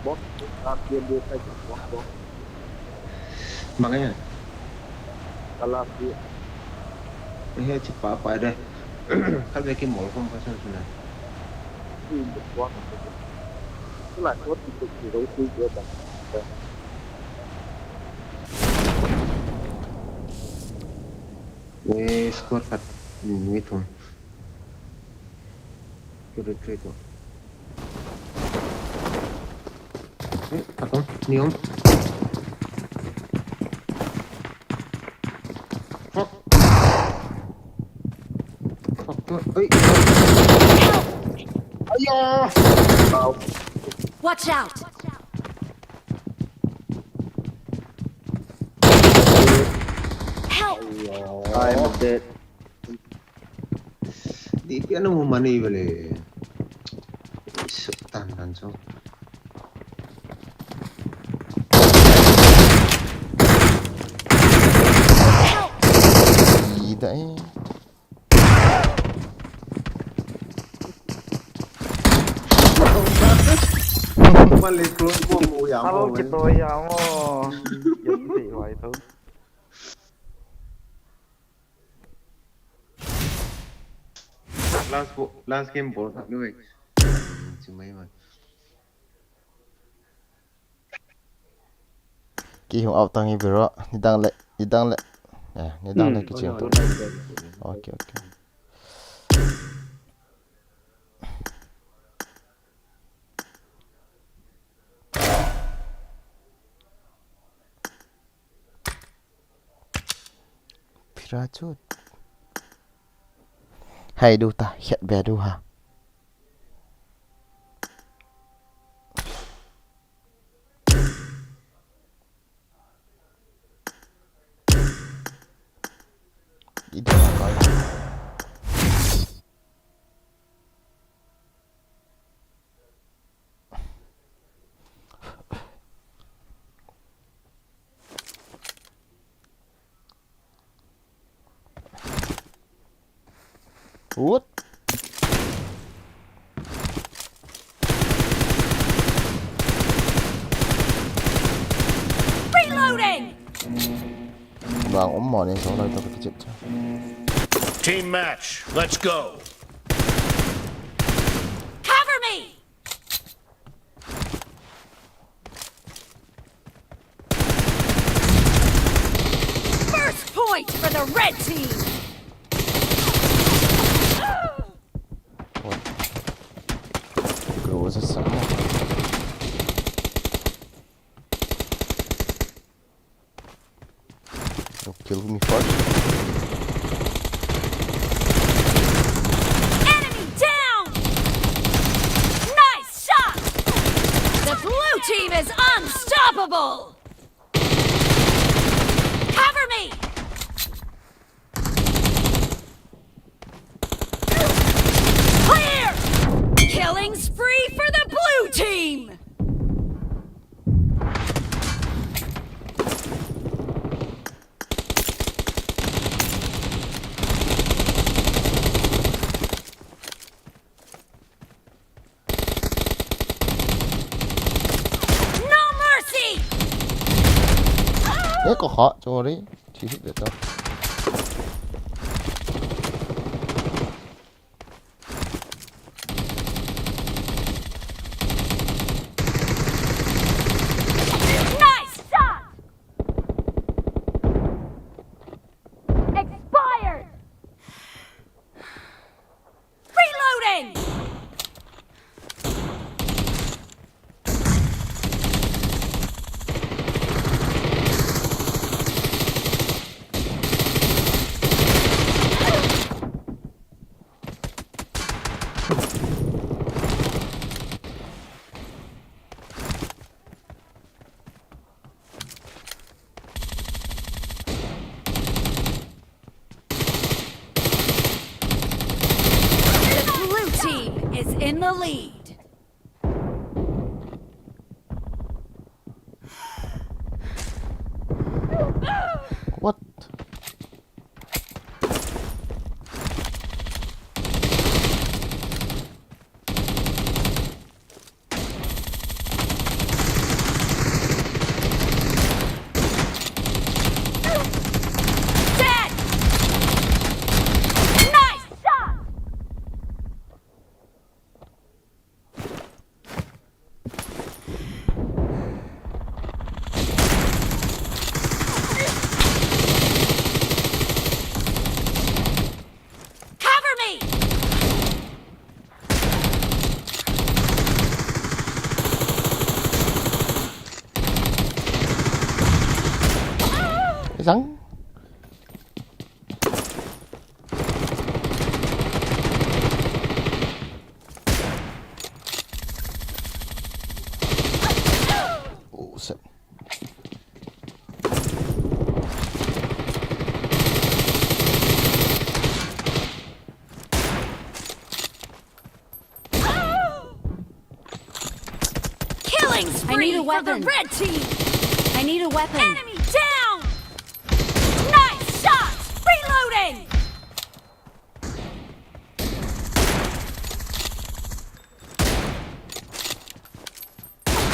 Bok, last game dia saya bok, bok. Makanya. Kalau dia. Eh, cepat apa dah. Kalau bikin mall pun pasal sudah. Ini bok. Itulah kau tidur di rumah dia dah. Eh, squad kat. Hmm, itu. Kiri, kiri tu. Eh, apa? Niung. Fuck. Fuck tu. Oi. Ayo. Watch out! Help! I'm dead. Di pi anu mani bale. Tan tan so. Ida eh. Mali ko mo mo ya mo. Alo kito ya mo. Yan ti wai to. Last bo-, last game bol thak ni. Chimai man. Ki hung out tang hi bro. Nidang le, nidang le. Eh, nidang le ki chim. Okay, okay. Phira chu. Hai du ta, het be du ha. Idiot. What? Reloading! Bang um mo ni so lai to ka chip cha. Team match, let's go. Cover me! First point for the red team! What? Bro, was this something? Don't kill me first. Enemy down! Nice shot! The blue team is unstoppable! Cover me! Clear! Killing spree for the blue team! Eh, ka kha, sorry. Thi hit ve ta. Nice shot! Expired! Reloading! The blue team is in the lead. What? Dead! Nice shot! Cover me! Isang. Oh, set. Killing spree for the red team. I need a weapon. Enemy down! Nice shot! Reloading!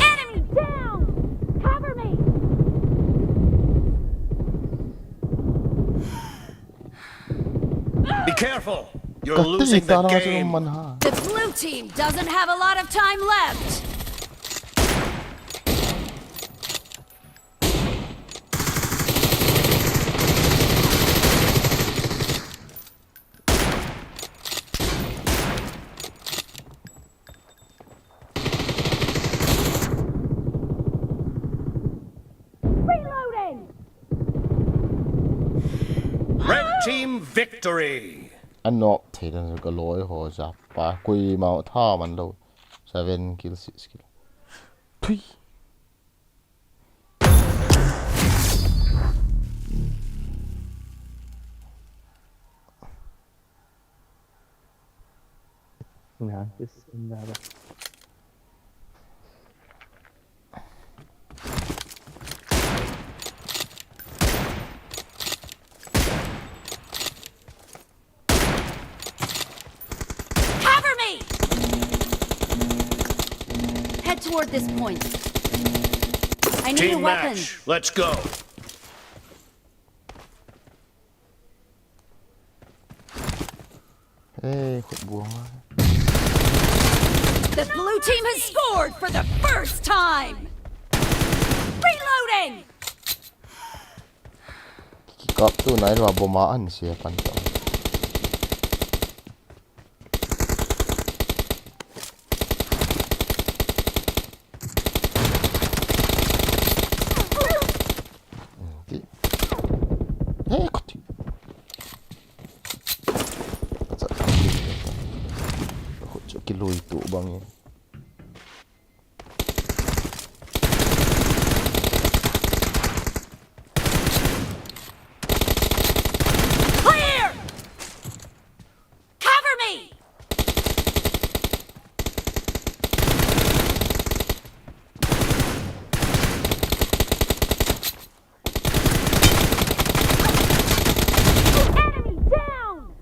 Enemy down! Cover me! Be careful! You're losing the game. The blue team doesn't have a lot of time left. Reloading! Red team victory! Anop thei dan ka loi ho ja pa kui mau tha man lo. Seven kill, six kill. Thui. Nah, this is another. Cover me! Head toward this point. I need a weapon. Team match. Let's go. Hey, khut buang a. The blue team has scored for the first time. Reloading! Kikap tu nai lua bom a an sia pan ta. Ti. He, kati. Acha. Ho chu kilui tu bang e. Clear! Cover me! Enemy down!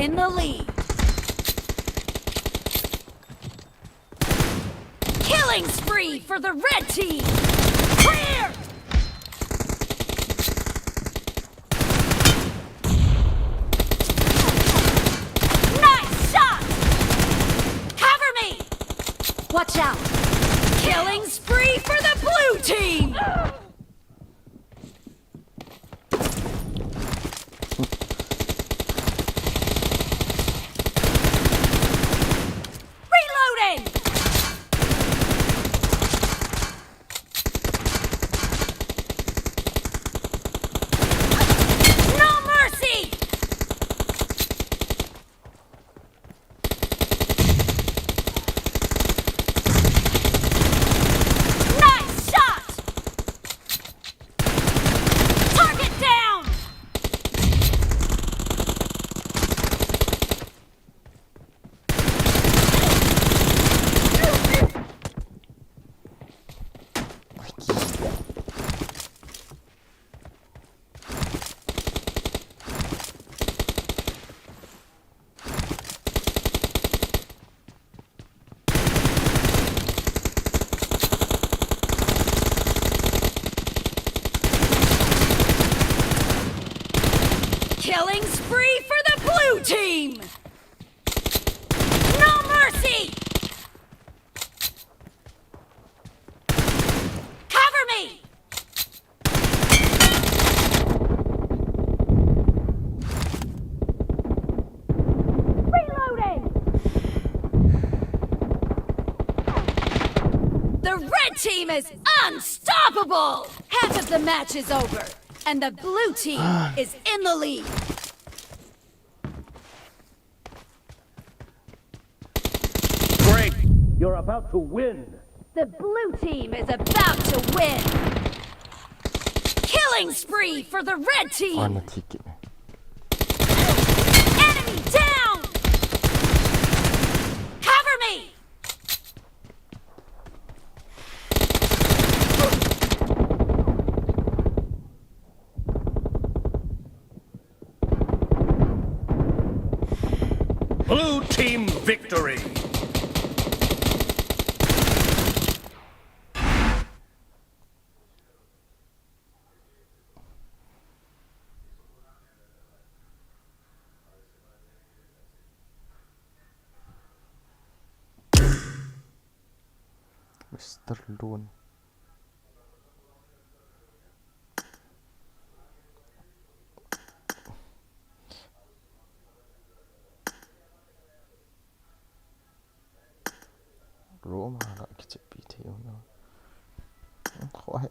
in the lead. Killing spree for the red team! Clear! Nice shot! Cover me! Watch out! Killing spree for the blue team! Reloading! No mercy! Nice shot! Target down! Killing spree for the blue team! No mercy! Cover me! Reloading! The red team is unstoppable! Half of the match is over, and the blue team is in the lead. Great! You're about to win! The blue team is about to win! Killing spree for the red team! Ana thik e. Enemy down! Cover me! Blue team victory! Mister Lun. Roma la kichepi thei u no. Khoi.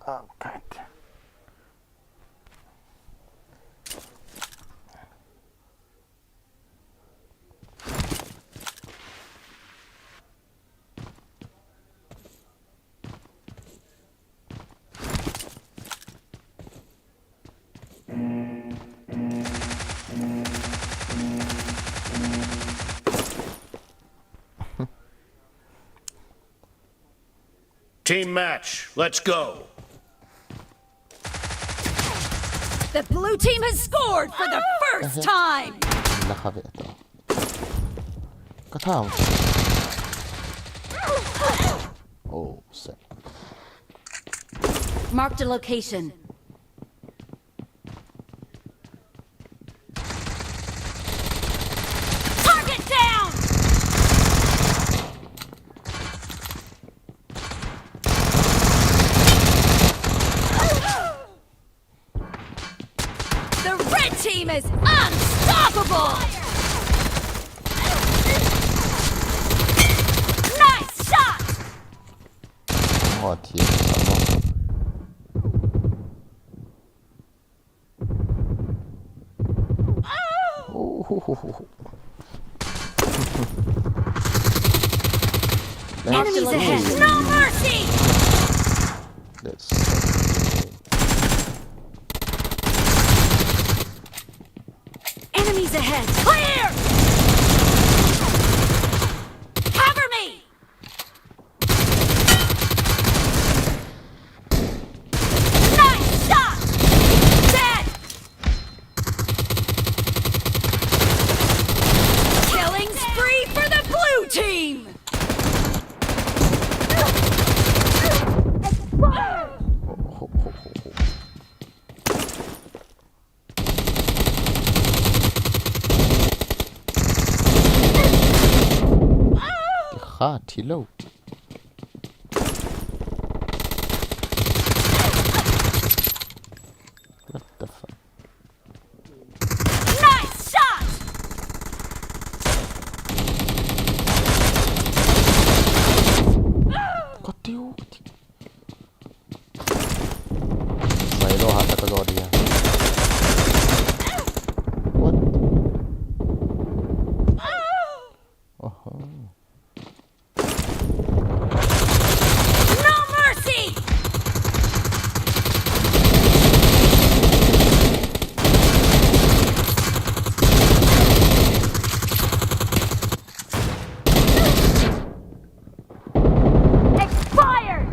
Ah, God. Team match, let's go. The blue team has scored for the first time. La kha ve to. Ka tham. Oh, shit. Marked a location. Target down! The red team is unstoppable! Nice shot! Oh, thiam. Oh. Enemies ahead! No mercy! That's Enemies ahead! Clear! Cover me! Ah, thi lou. What the fuck? Nice shot! Kati u, kati. Mai lo ha ta ka zo dia. What? Oho. No mercy! Expired!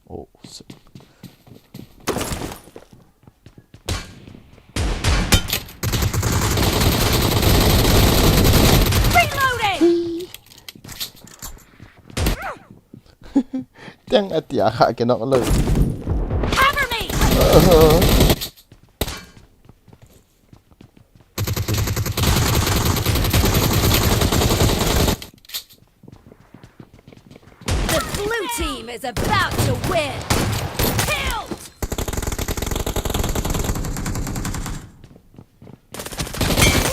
Oh, shit. Reloading! Tiang ati a kha ke nok lo. Cover me! The blue team is about to win. Killed!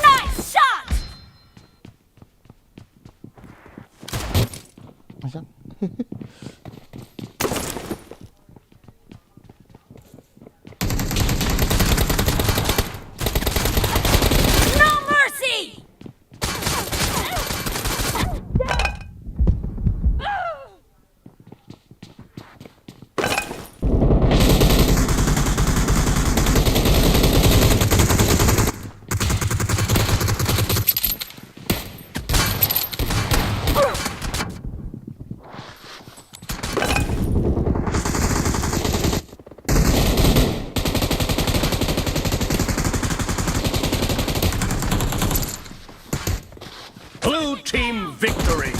Nice shot! Ayan. No mercy! Blue team victory.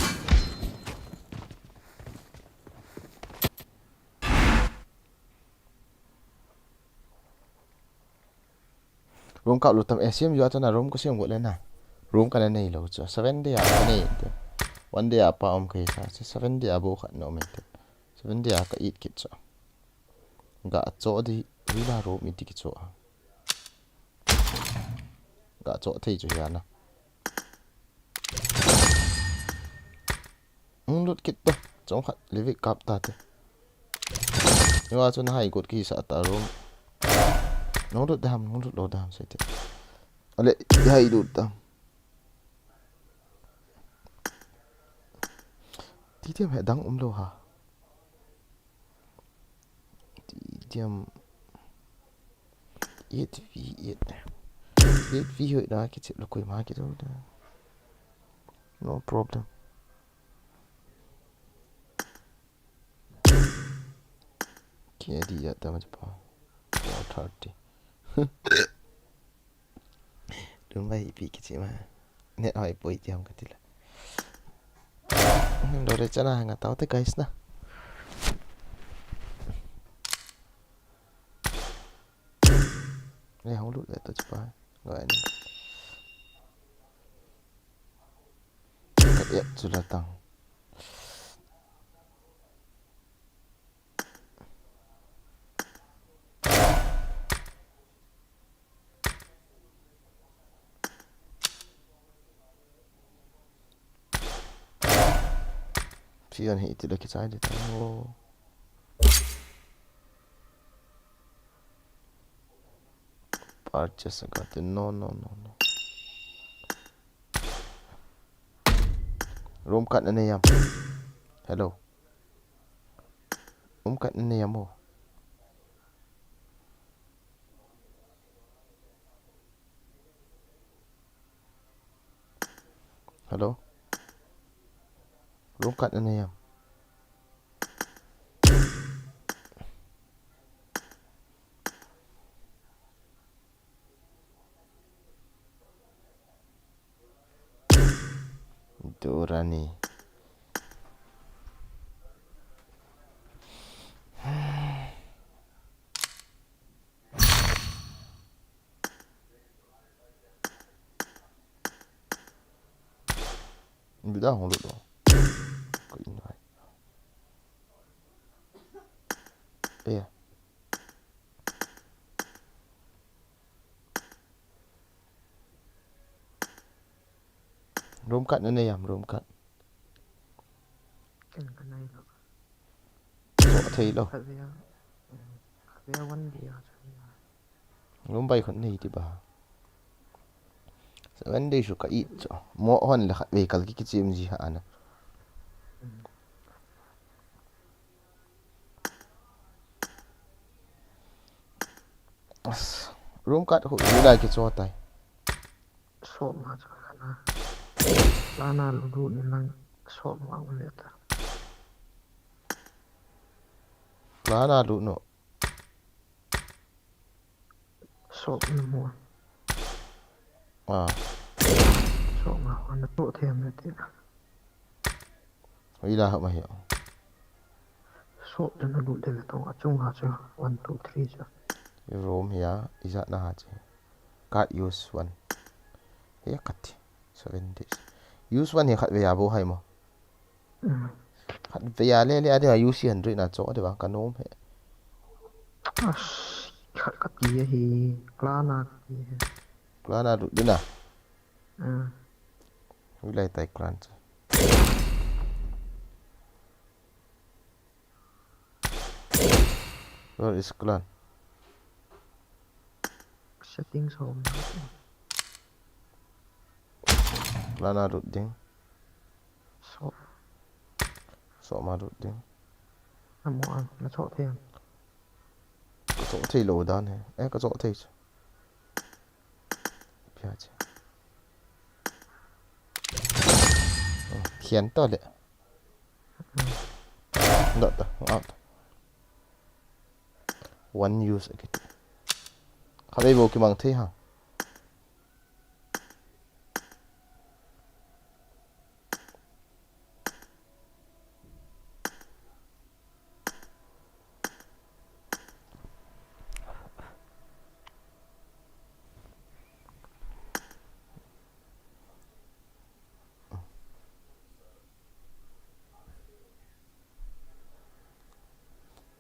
Room kap lou tam, eh, siam jua chun a room ka siam got le na. Room ka na nei lou chu. Seven day a ka nei te. One day a pa um ka hi sa. Seven day a bo khat na um te. Seven day a ka it kit chu. Ga cho di, hila room iti ki cho. Ga cho thei chu hi a na. Hung lut kit to. Chong khat livik kap ta te. Niwa chu na hai got kisa ta room. Nung lut dam, nung lut lo dam se te. Ale, hai lut dam. Ti tiam he dang um lo ha. Ti tiam. Eight v eight. Eight v hoi na ki chip lo koi ma ki do da. No problem. K D ya ta ma pa. Four thirty. Dun bai pi ki chi ma. Net hoi poi ti ham ka ti la. Dore chana hanga tau te guys na. Ei, hung lut le to chi pa. Ngai ni. Ka et chu la tang. Fian hi ti la ki chai di ta. Oh. Purchase ka te. No, no, no, no. Room kat na nei am. Hello. Room kat na nei am o. Hello. Room kat na nei am. Durani. Dah hong lut lo. Ko in vai. Eh. Room card na nei am, room card. Ken ka nei lo. Choh thei lo. Khatvei a, khatvei a one day a chu. Room bai khun nei ti ba. Seven day chu ka it chu. Mo hon le khatvei kal ki kichim ji ha ana. Room card ho, hilai kicho tai. Sop ma chu kana. Lana lu du ni lang sop ma u le ta. Lana lu no. Sop na mo. Ah. Sop ma ana to them na ti. Ila ha ma hi. Sop te na lut le to achung ha chu. One, two, three chu. Room hi a, ijat na ha chu. Card use one. Hi a kat. Seven days. Use one hi khatvei a bo hai mo. Mm. Khatvei a le le a de use hundred na cho de ba ka nom he. As, khat ka ti hi, clan a ka ti hi. Clan a lut din a. Mm. Ui lai tai clan chu. Where is clan? Settings home. Clan a lut ding. So. So ma lut ding. Na mo an, na choh thei am? Ka choh thei lo dan he. Eh, ka choh thei chu. Pia che. Oh, khian to le. Dot ta, out. One use akiti. Khatvei bo kimang thei ha.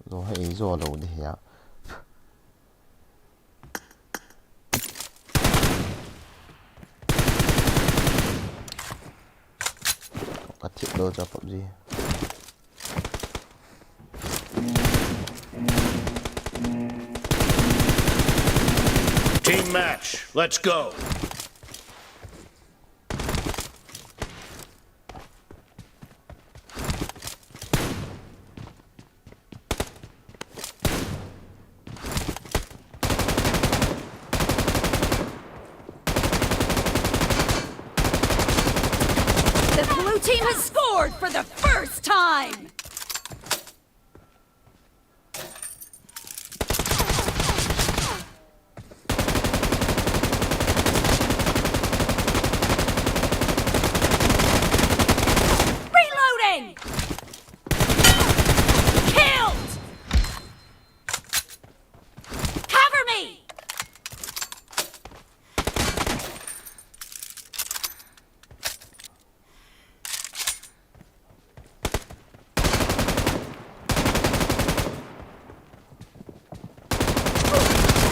Zo hai zo lo di hia. Ka thip lo cha PUBG. Team match, let's go. The blue team has scored for the first time. Reloading! Killed! Cover me!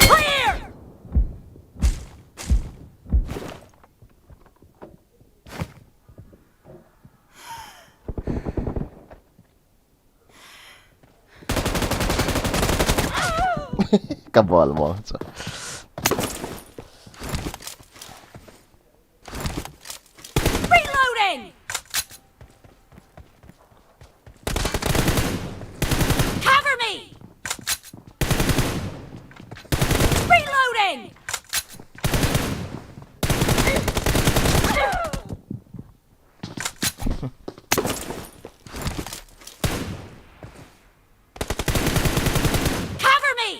Clear! Ka bol bol chu. Reloading! Cover me! Reloading! Cover me!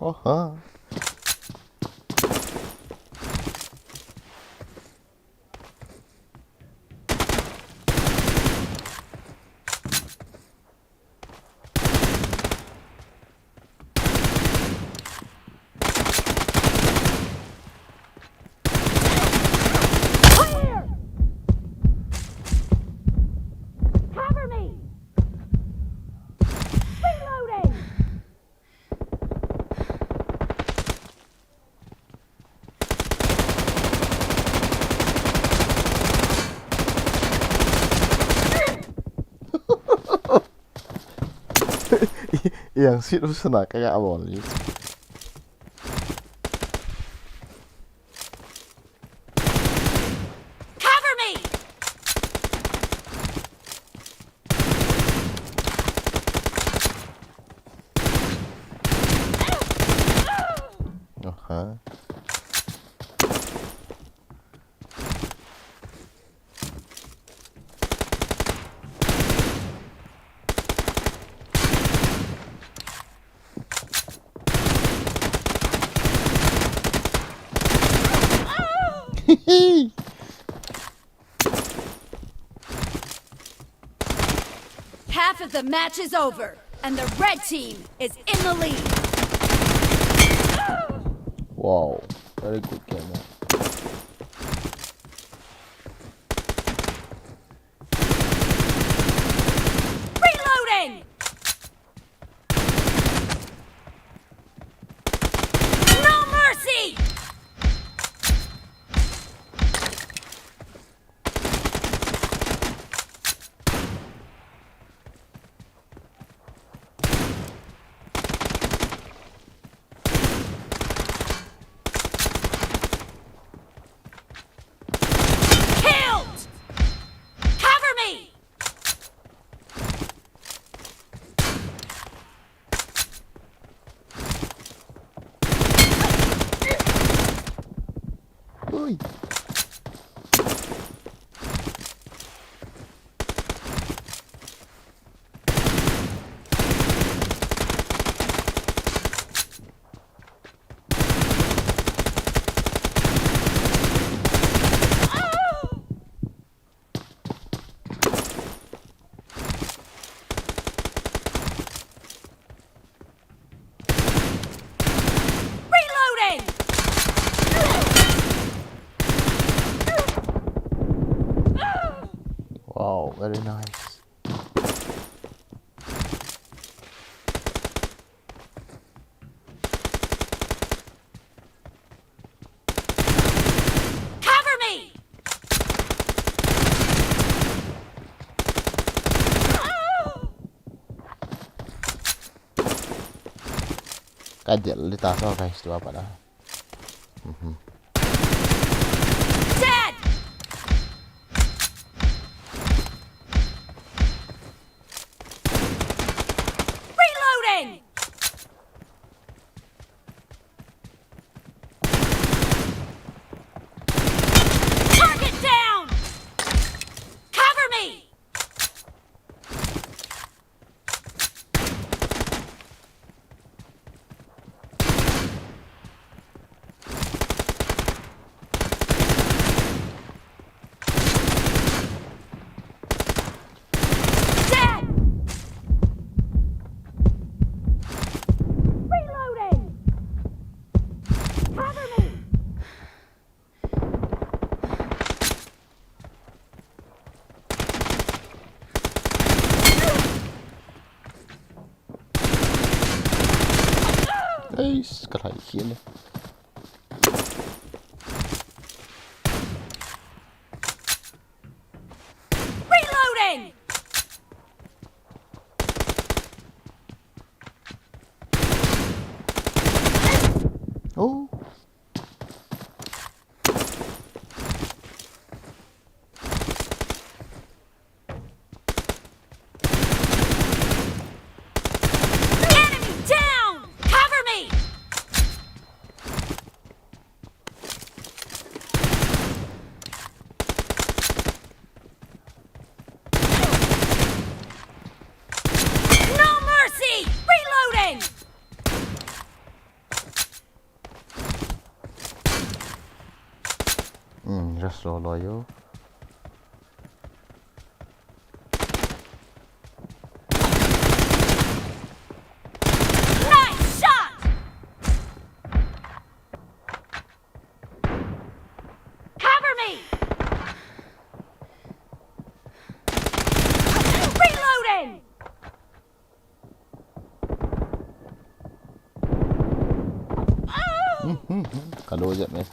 Aha. Clear! Cover me! Reloading! Yang sit usah nak kayak awal ni. Cover me! Aha. Half of the match is over, and the red team is in the lead. Wow, very good game, man. Reloading! No mercy! Killed! Cover me! Ui. Reloading! Wow, very nice. Cover me! Ka del le ta so guys, tu apa dah? Mhm. Dead! Reloading! Target down! Cover me! Dead! Reloading! Cover me! Eis, ka lai hian e. Reloading! Oh. Enemy down! Cover me! Hmm, just lo lo yo. Nice shot! Cover me! Reloading! Kalo jep me.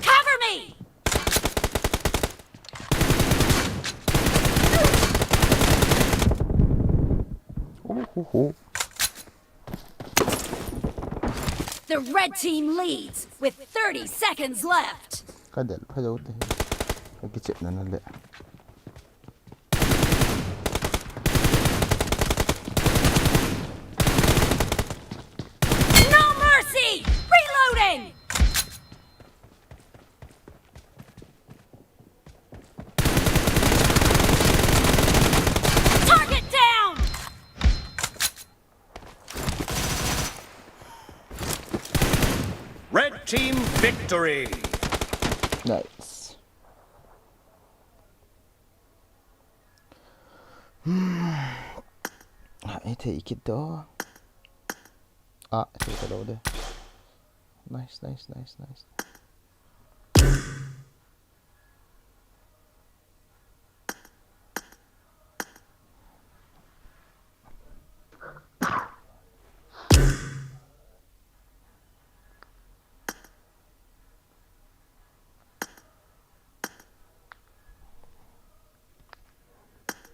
Cover me! Oh, oh, oh. The red team leads with thirty seconds left. Ka del pha jou te. Ka kichep na na le. No mercy! Reloading! Target down! Red team victory! Nice. Hmm. Ah, e thei kit do. Ah, thei ta lo de. Nice, nice, nice, nice.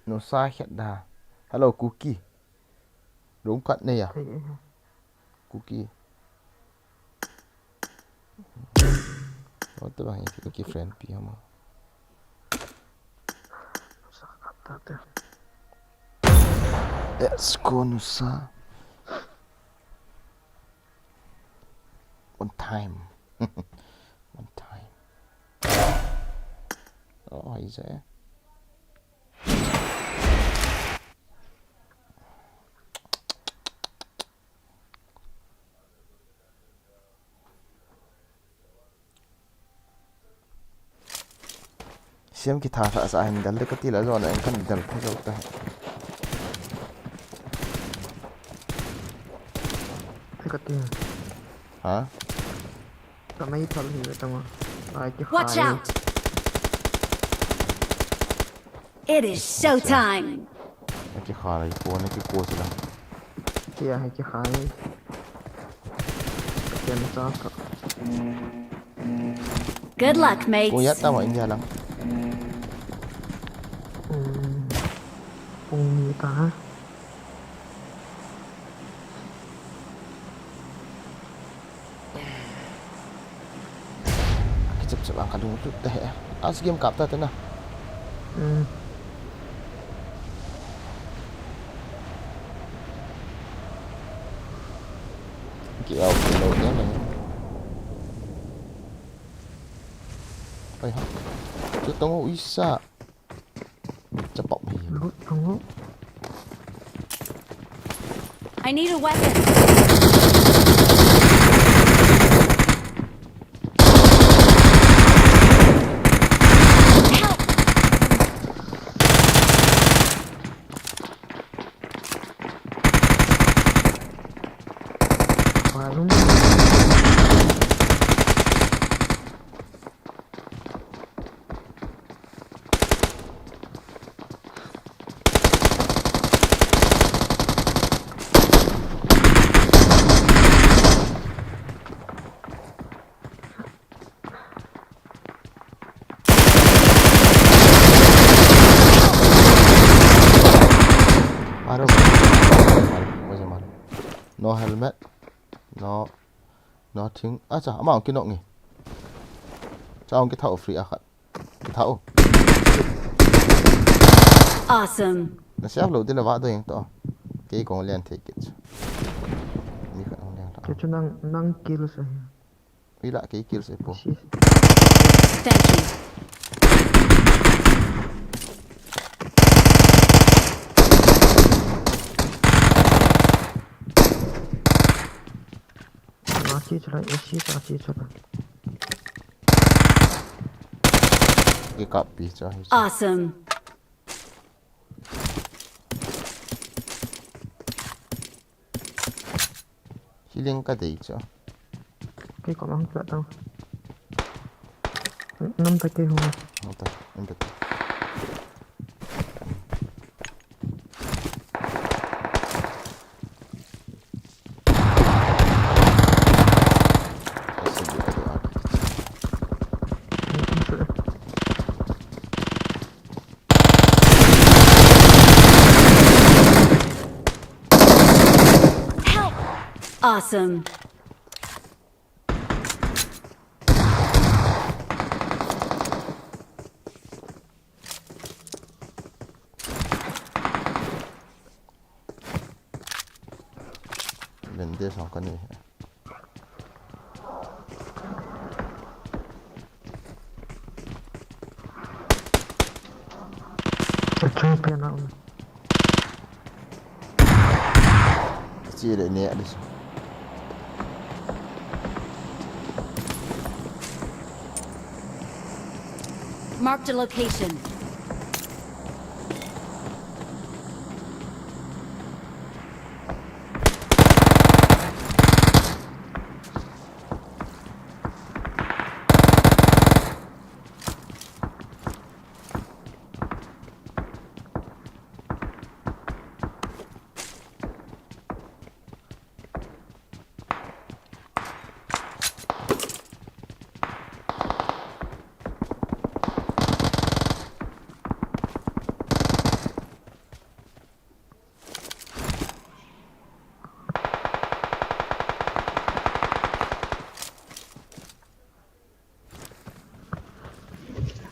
Nusa khat da. Hello, Kuki. Room khat nei a. Kuki. What the hell? Kuki friend pi hama. Let's go, Nusa. One time. One time. Oh, he's there. Siam kitha sa sa hin dal de kati la zona en kan dal pha zo ta. Kati. Ha? Ka mai thal hi ta ma. Ai ki. Watch out! It is showtime! Ki kha lai ko na ki ko sila. Kia hai ki khai. Kia na sa ka. Good luck, mates. Ko ya ta ma India lang. Pung ni ta ha. Kichep chep ang kalung lut ta he. As game kap ta te na. Ki au ki lo te na. Ai ha. Chu tong u isa. Chapok mai. Lut thang ho. I need a weapon. Help! Malum. Maro. Maro. Maro. No helmet. No. Nothing. Acha, ama ang kinok ni. Cha ang kitha o free akhat. Kitha o. Awesome. Na siap lo dile va do yang to. Kei kong lian thei kit. Mi khat ang lian ta. Ke chu nang nang kill sa. Ila kei kill se po. Thank you. Chi chu lai, A C sa chi chu lai. Kikappi chu ahi chu. Awesome. Healing kadei chu. Kei kom ahung pia tang. Nam ta kei hung. Nam ta, nam ta. Help! Awesome. Bandage hong kani. Achung pia na um. Chi le ne ali. Marked a location.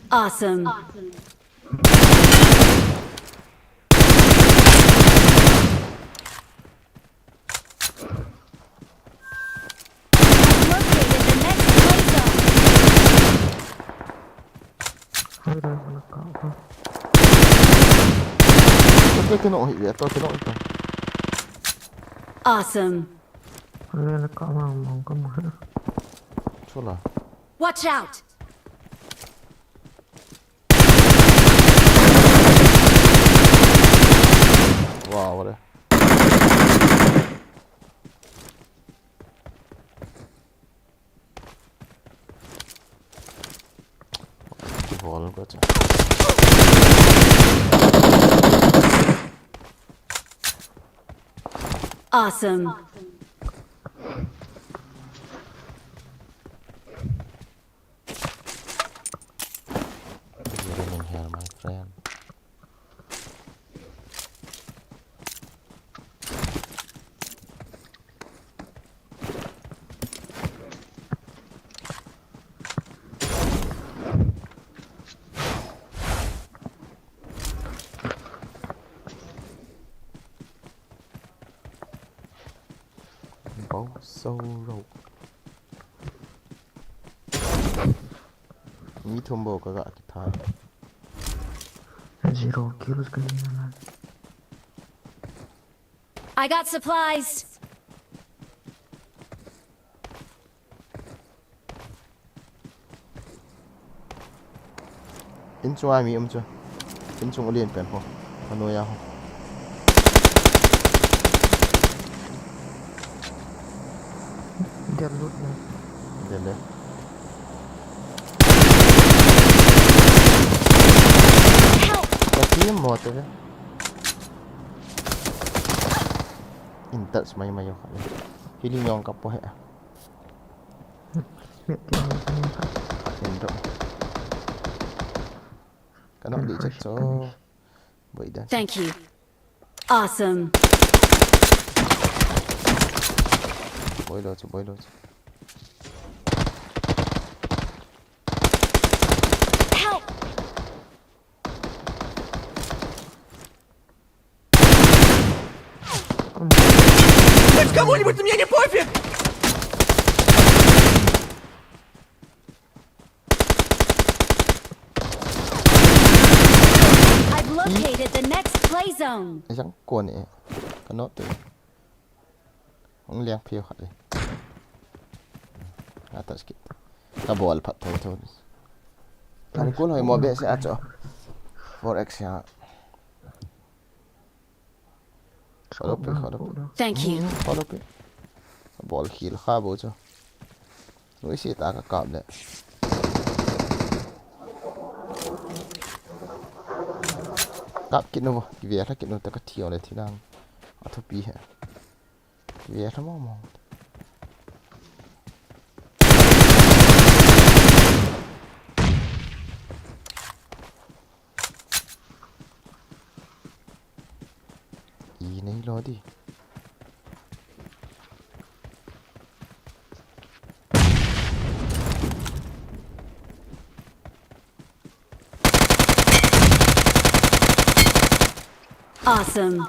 Awesome. Located the next play zone. Hai dah, nak kau. Kau kena oi, ya, kau kena oi. Awesome. Hai dah, nak kau, mang, mang, kau, mang. Chola. Watch out! Wow, what a Awesome. What are you doing here, my friend? Bou so ro. Mi thum bou kaga kitha. Zero kills kahi na. I got supplies. Inchung a mi um chu. Inchung ulen pen ho. Anoiya ho. Del lut na. Del le. Help! Ka team mo te ve. In touch mai mai yo. Healing jong kapo he. Met ke. Endo. Kana di check cho. Boi da. Thank you. Awesome. Boi lo cho, boi lo cho. Help! Хоть кому-нибудь, мне не пофиг! I've located the next play zone. Jang kon e. Kano te. Hung liang phiu khat le. Atas kit. Kabol phat thei thou. Kan kul hoi mo behseh a chu. Four X ya. Follow pi, follow pi. Thank you. Follow pi. Bol khel kha bou chu. Noise tah a ka kap le. Kap kit nu, kive lha kit nu, ta ka thi le thi nang. A thupi he. Kive lha mong mong. I nei lo di. Awesome.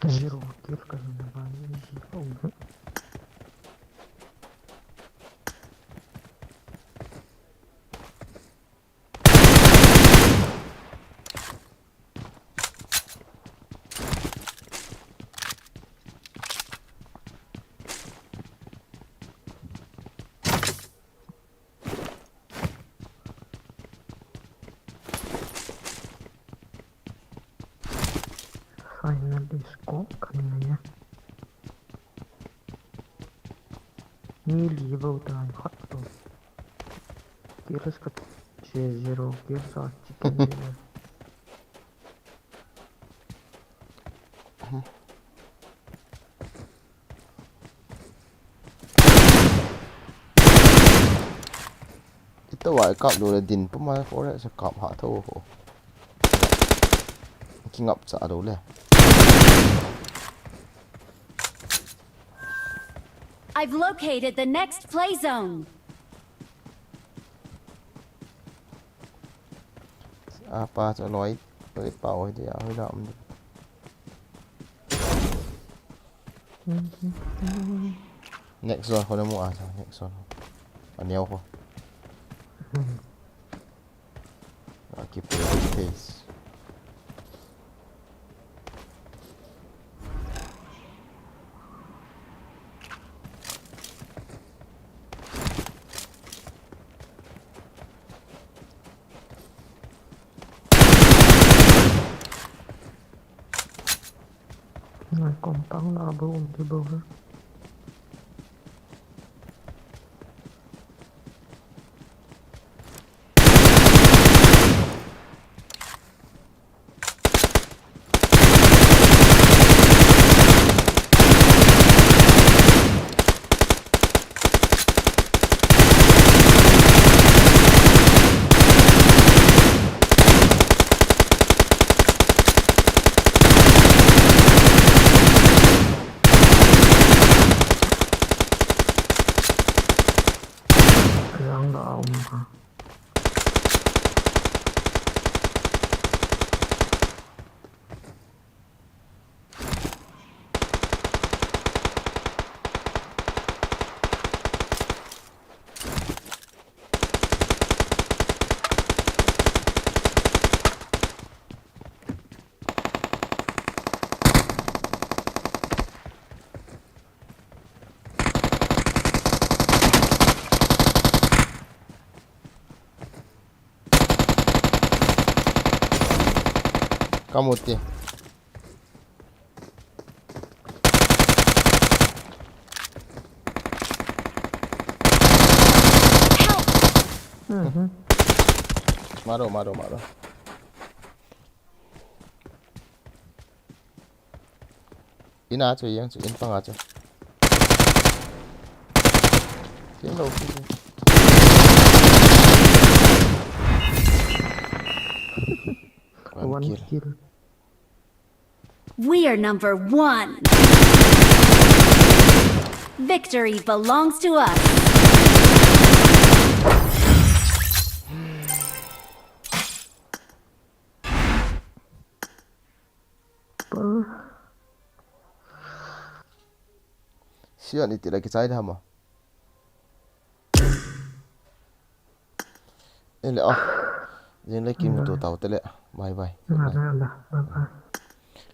Zero kill ka hina ba ni zero. Finally score kan ngai a. Mi li bou tai khat to. Kills ka che zero kills a chicken dinner. Ito wa kap lo le din puma four X kap ha tho ho. Kingap cha lo le. I've located the next play zone. A pa cha loi, loi pa oi dia, oi da um. Next zone kho na mu a cha, next zone. A neo kho. A ki pu space. Ngai compound la bou um ti bou ha. Klang da um ha. Kamu ti. Mhm. Maro, maro, maro. In a chu, yang chu, in pang a chu. Tin lo ki chu. One kill. We are number one. Victory belongs to us. Sia ni ti la kichai da ma. Ele a. Jing le kimuto tau te le. Bye bye. Bye bye.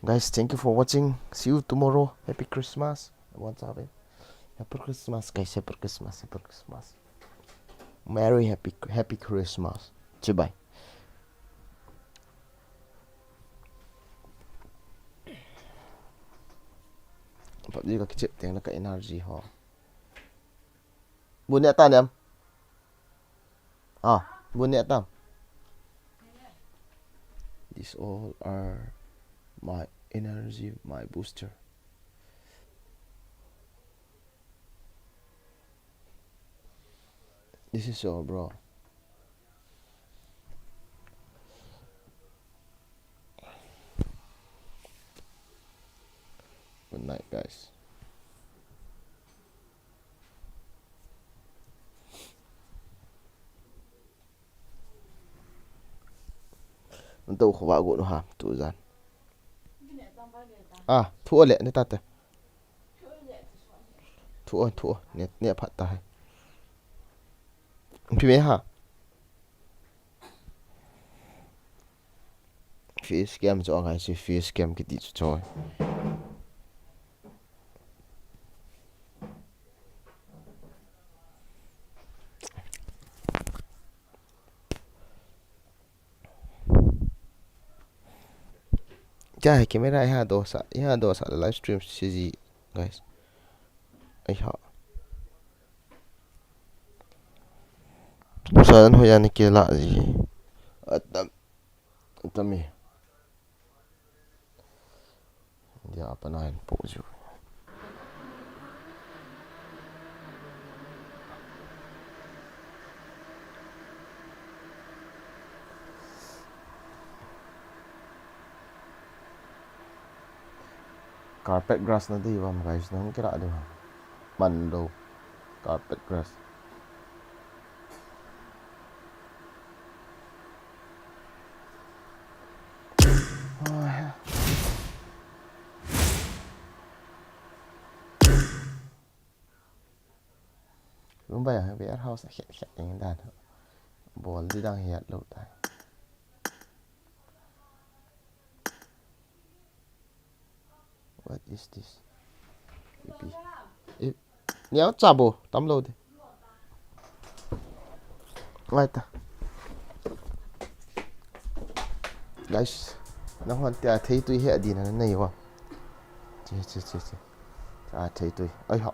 Guys, thank you for watching. See you tomorrow. Happy Christmas. What's up, eh? Happy Christmas, guys. Happy Christmas. Happy Christmas. Merry happy happy Christmas. Bye bye. Pabji ka kichep teng na ka energy ho. Bun ne ta nem. Ah, bun ne ta. These all are my energy, my booster. This is all, bro. Good night, guys. Nang tou khovah got u ham, tu jan. Ah, thu o le, ne ta te. Thu o, thu o, ne, ne phat ta hai. Phi me ha. Face cam chu angai si, face cam kiti chu choi. Kya hai camera iha dosa, iha dosa live stream siji, guys. Aiha. Sa dan ho yani kila ji. Atam. Atam e. Dia apa nahin po ju. Carpet grass na di bam, guys, nang kira di bam. Mando. Carpet grass. Lum bai ang warehouse a khet khet ding dan. Bol di dang hiat lo tai. What is this? Ipi. I, niau cha bo, tam lo de. Ngai ta. Guys, nang hon tia thei tui he adin na nei wa. Che, che, che, che. A thei tui. Ai ha.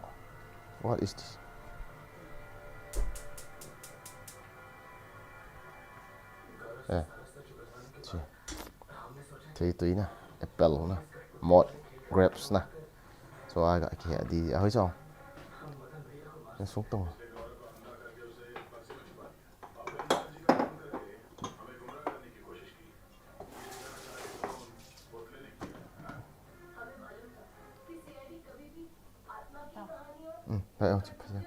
What is this? Eh. Che. Thei tui na, apple na, mot, grapes na. So aga kihe di, a hoi so. Sung tong. Hmm, hai, oh, check, check.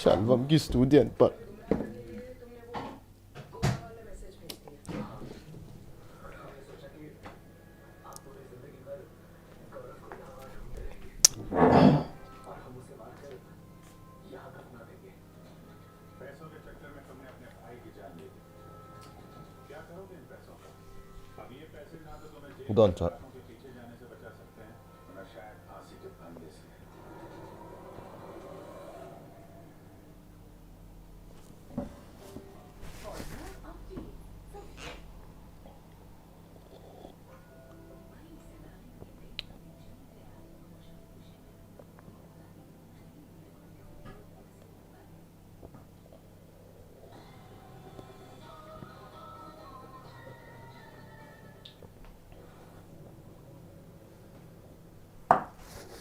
Shalvam ki student par. Don chot.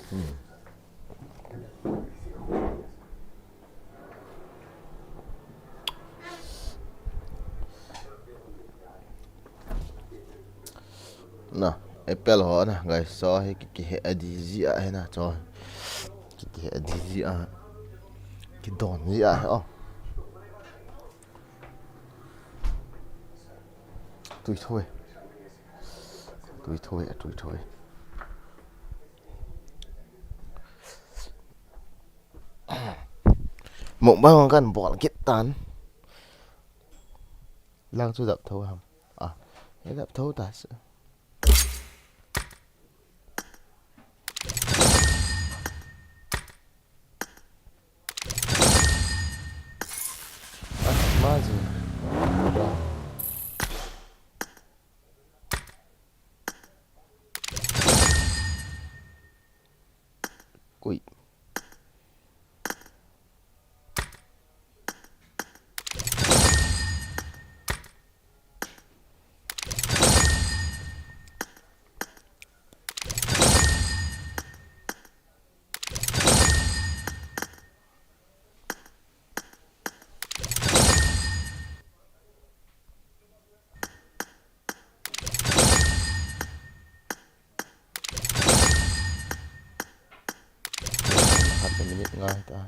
Hmm. Na, apple ho na, guys, so hi ki, kihe adi ji a hi na, so. Ki, kihe adi ji a. Kidon ji a, oh. Tui thoi. Tui thoi, tui thoi. Mukbang kan bol kit tan. Lang chu dap tho ham. A, e dap tho ta se. A, ma ji. Ui. Khat le minute nga hita.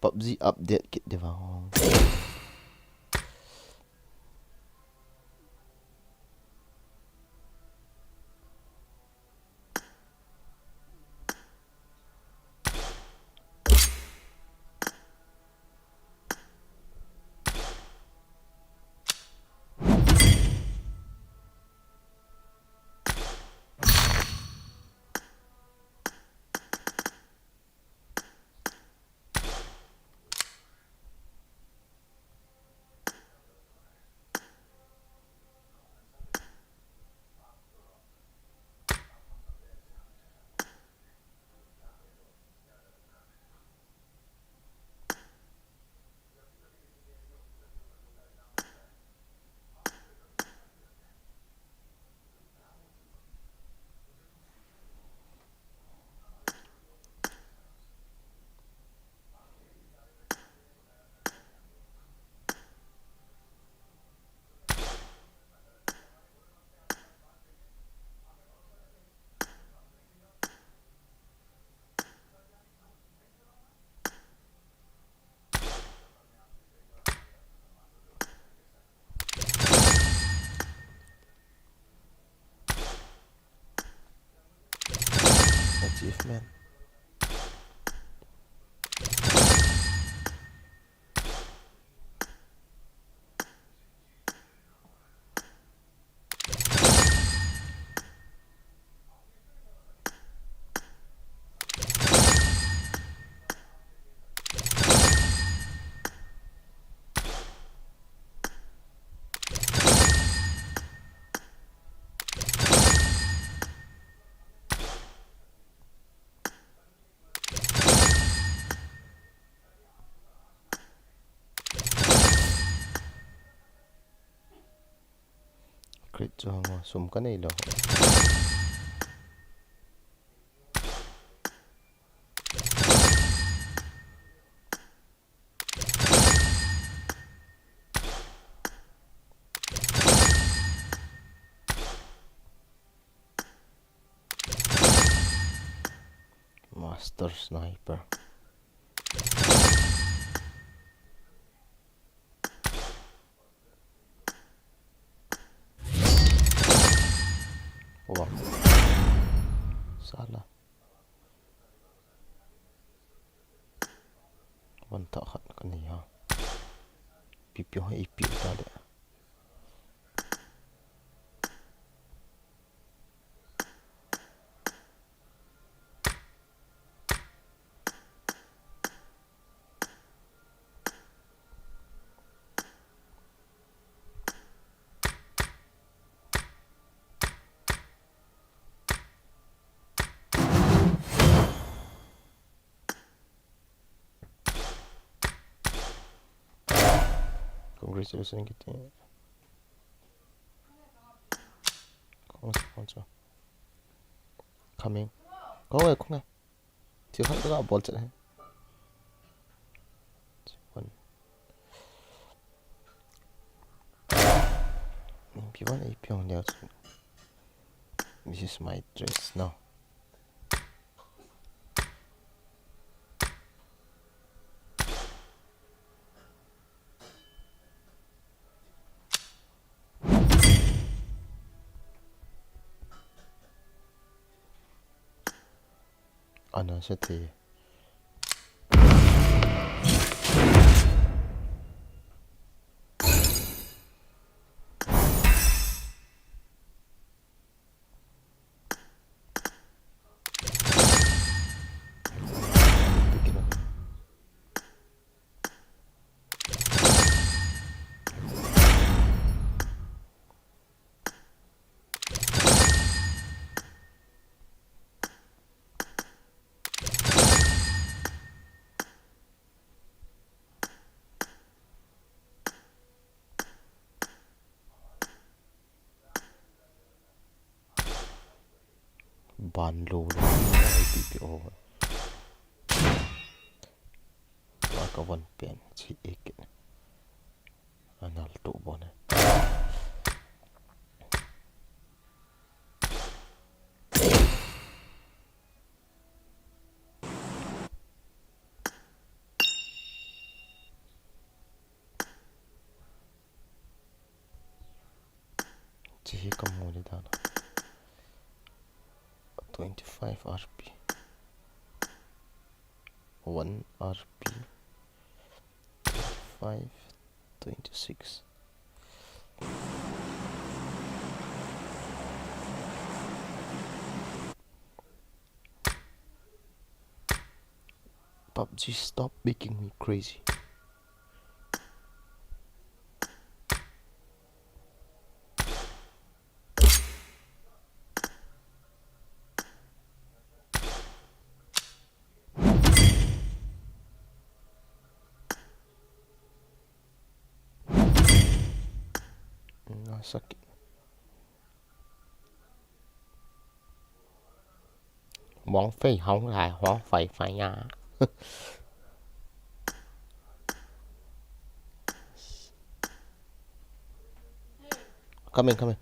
PUBG update kit ding vang hong. Achievement. Crit chu hang o, sum ka nei lou. Master Sniper. Wow. Sala. Van tha khat ka nei a. Pipi ho ipi ta le. Congratulations kiti. Kong sa, kong sa. Coming. Kong e, kong e. Thil khat ka bol chet ahi. One. P one, A P on leo chu. This is my dress now. Ana sa the. Ban lo lo. Ai ti ti o. Tua ka von pen chi ek. Anal tu bon e. Chi hi ka mu ni dan. Twenty-five R P. One R P. Twenty-five, twenty-six. PUBG, stop making me crazy. Nasakit. Mong fei hong lai hong fei fei ya. Coming, coming.